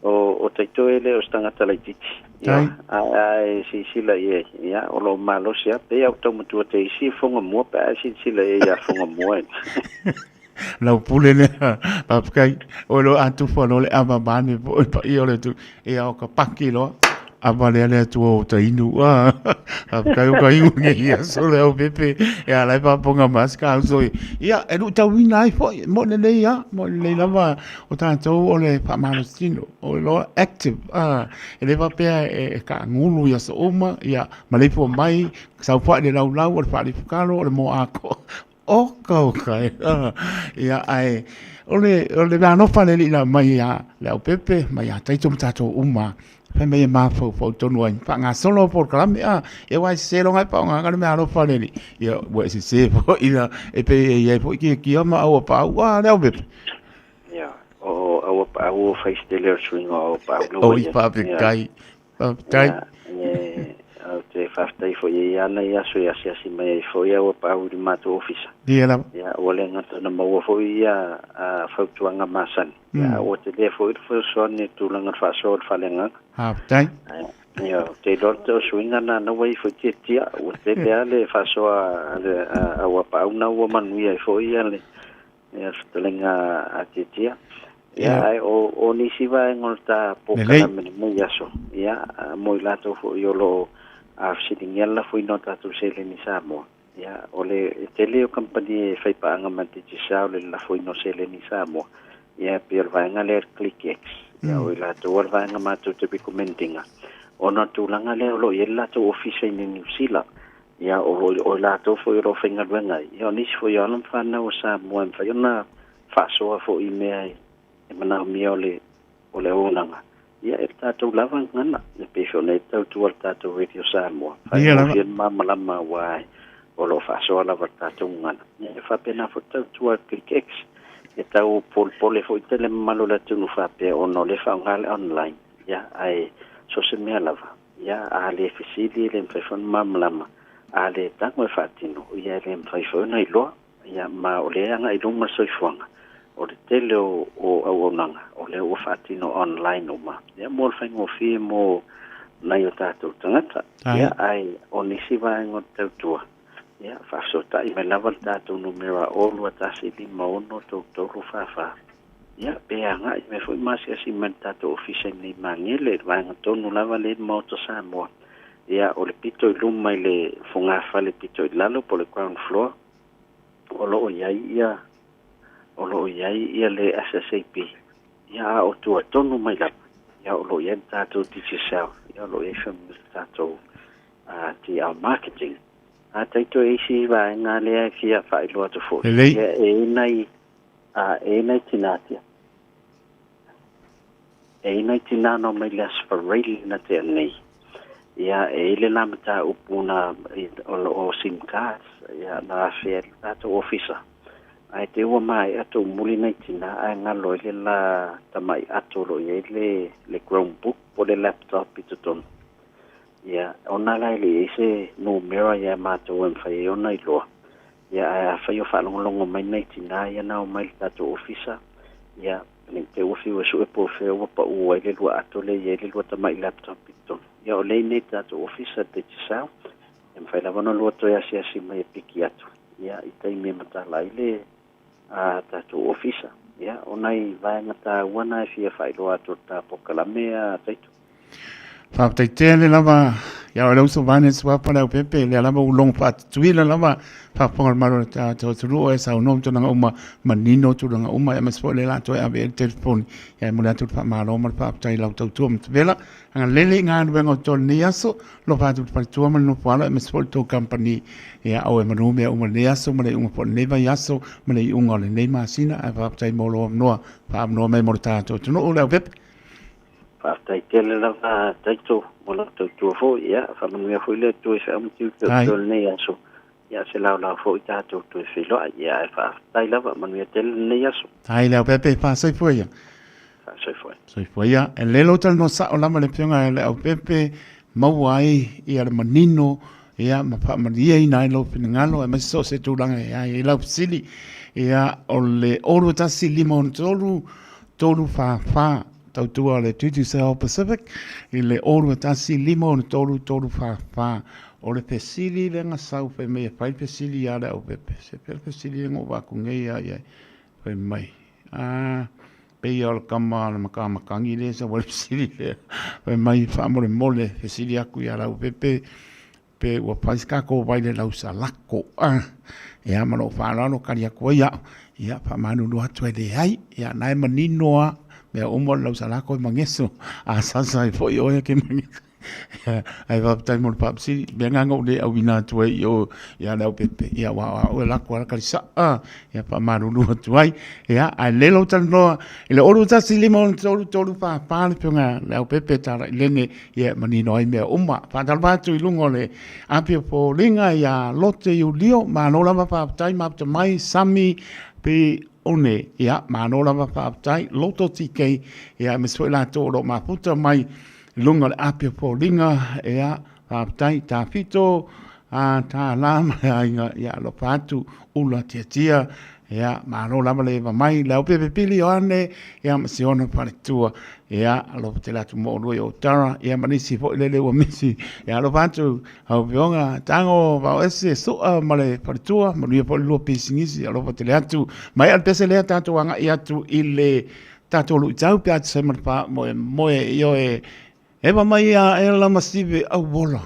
o, o Taito e le o se tagata laitiiti. Ia, a, a e silasila i ai, ia, o lo o malosi lava. Pei lava ua tau matua te isi e foga mua pe a e silasila i ai ia foga mua. Lau pule lea, faafetai. Oi loa a tufa loa le ava vaeane foi le paia o le atunuu. Ia o ka paki loa. Ava lea le Atua o ta inu. Ah, faafetai o ka inu nei aso Leaupepe. Ia la e faafofoga mai si ka uso i. Ia e luitauina ai foi, moni lelei lava, moni lelei lava o tatou o le faamalositino, o le loa active. Ah, e le faapea e taagulu i aso uma, ia maleifua mai, saofai i le laulau, o le faalifukalo, o le moa atoa. Oka oka e. Ia ae o le o le mea alofa le alii na aumai ia Leaupepe ma ia Taito ma tatou uma fai mai e mafaufau tonu ai faagasolo polokalame a ia aua e sese loa e faaaogaina le mea alofa a le alii ia ua e sese foi la e pei e i ai foi kiakia ma auapaau a Leaupepe. Ia, o auapaau o fai se tele o le suiga o auapaau la ua Oi i ai. faafetai. Faafetai. Ia, e, ou te faafetai foi e ia ana i aso e asiasi mai ai foi au a paau i le matou ofisa. Ia lava. Ia, ua le gata ona maua foi ia a, fautuaga masani. Ia, ua telē foi le fesoasoani i le tulaga o le faasoa o le faaleagaga. Faafetai. Ia, ou te iloa le suiga na na ua i ai foi tiatia. Ua tele lava le faasoa a le a, au a paau na ua manuia ai foi ia le Ia, fetalaiga a Tiatia. Ia, ae o, o nisi vaega o le ta polokalame i lenei aso, ia, mo i latou foi o lo o fesiligia le lafoina o tatou seleni i Samoa, ia, o le tele o kamupani e faipaaga ma le Digicel i le lafoina o seleni i Samoa, ia, pei o le vaega lea le ClickX, ia, o i latou o le vaega matou te recommend ina, ona o le tulaga lea o lo o i ai le latou ofisa i Niu Sila, Ia, o, o i latou foi o lo o faigaluega ai, ia, o nisi foi o alo ma fanau o Samoa e mafai ona faasoa foi i mea e manaomia o le, o le auaunaga, ia, e le tatou lava gagana, e pei foi ona e tautua le tatou Radio Samoa, faigofie le malamalama aua o lo o faasoa lava le tatou gagana. Ia, e faapena foi le tautua a le ClickX, e tau polepole foi tele mamalu o le atunuu faapea ona o lea e faaaoga le online, ia, ae so o se mea lava. Ia, a le fesili e le mafai foi ona malamalama, a le tago e faatino, ia e le mafai foi ona iloa. Ia, ma o lea e agai i luma le soifuaga. O le tele o o auaunaga, o lea ua faatino online uma, ia mo le faigofie mo nai o tatou tagata. Ia, ae o nisi vaega o le tautua, ia, faafesootai mai lava le tatou numera 0 21 56 33 44. Ia, pe agai mai foi ma asiasi mai le tatou ofisa i nei Magele, le vaega tonu lava lea i le Maota Samoa. Ia, o le pito i luma i le fogafale pito i lalo po o le ground floor, o lo o i ai ia o lo o i ai ia le SSAB. Ia, a o tua tonu mai lava, ia o lo o i ai le tatou Digicel, ia o lo o i ai foi le tatou TR Marketing. A taito e isi vaega lea e fia faailoa atu foi. Lelei. Ia, e i nai e i nai tinā tia. E i nai tinā na omai le Aso Faraile na tea nei. Ia, e i le la mataupu na o lo o SIM cards, ia, na afea i le tatou ofisa. Ae te ua maea toumuli nai tinā ae galo ai le la tama'i ato o lo o i ai le le Chromebook po o le laptop i totonu. Ia, ona la e le i ai se numera ia matou e mafai ai ona iloa. Ia, ae afai o faalogologo mai nai tinā ia na omai i le tatou ofisa, ia, ne i te ua fiu e sue po o fea ua pau ai le lua ato lea e i ai le lua tama'i laptop i totonu. Ia, o lea i inei i le tatou ofisa i le Digicel, e mafai lava ona lua toe asiasi mai e piki atu, ia, i taimi e matala ai le a tatou ofisa. Ia, o nai vaega taua na e fia faailoa atu o le ta polokalame a Taito. Faafetai tele lava ia oe le uso vaeane Suafa Leaupepe, lea lava ua logo faatutuila lava faafofoga o le Malo o le tatou atunuu e saunoa ma tulaga uma manino tulaga uma aemaise foi o lea o le a toe ave i ai le telefoni. Ia e momoli atu le faamalo ma le faafetai i lau tautua matavela. Agalelei i galuega o totoe o lenei aso, alofa atu i le faletua ma le nofoalo aemaise foi o le tou kamupani. Ia aue manu mea uma i lenei aso ma le iuga foi o lenei vaiaso ma le iuga o lenei masina. Ae faafetai mo lou avanoa faaavanoa mai mo le tatou atunuu Leaupepe. Faafetai tele lava Taito mo lau tautua foi. Ia, faamanuia foi le Atua i feau ma tiute o totoe o lenei aso. Ia, se laolao foi tatou toe feiloai. Ia, ae faafetai lava, manuia tele lenei aso. Tai Leaupepe, faasoifua ia. Faasoifua. Soifua ia. E lelei lou talanoa sao lava le Afioga ia Leaupepe, maua ai ia le manino ia ma faamalieina ai lou finagalo aemaise so o se tulaga e ai ai lau fesili. Ia, o le 0 2 1 5 6 3 4 4 tautua o le Digicel Pacific i le 0 2 1 5 6 3 3 4 4. O le fesili lea na sau fai mai e fai le fesili ia Leaupepe. Se pea le fesili lea na ou vaai atu nei ia i ai. Fai mai, a, pei o le tama a le matamatagi lea e sau ai le fesili lea. Fai mai, faamolemole, fesili atu ia Leaupepe pe ua fai se tatou vai i le lausalako. A, ia ma lou faaaloalo tali atu ai au, ia faamalulu atu e leai. Ia na e manino lava, mea uma o le lausalako e mageso. A sasa ai foi oe e mageso. Ae faafetai mo le faafesili. Mea lena na ou le auina atu ai i o ia Leaupepe, ia aua o au e lako lava le talisaa, ia faamalulu atu ai. Ia, ae lelei lou talanoa i le 0 2 1 5 6 3 3 4 4 le Afioga ia Leaupepe Talailene, ia e manino ai mea uma. Faatalofa atu i luga o le api o Foliga ia Lote Iulio, malo lava faafetai mafuta mai, Sami P. One, ia malo lava faafetai, Loto TK, ia aemaise foi latou o lo o mafuta mai I luga o le api o foliga, ia, faafetai, tafito, a, tālā ma le aiga, ia, alofa atu, ula tiatia, ia, malo lava le eva mai, le aupepe pili Ioane, ia, ma si ona faletua, ia, alofa tele atu mo oulua i Otara, ia, ma nisi foi lele ua misi, ia, alofa atu, lau afioga, tago vaoese, sua ma le faletua, manuia foi le lua pisinisi, alofa tele atu, maea le pese lea tatou agai atu i le Tatou luitau pe a tusa ai ma le faamoemoe. Ioe, ewa mai ia Ela ma Sive Auola.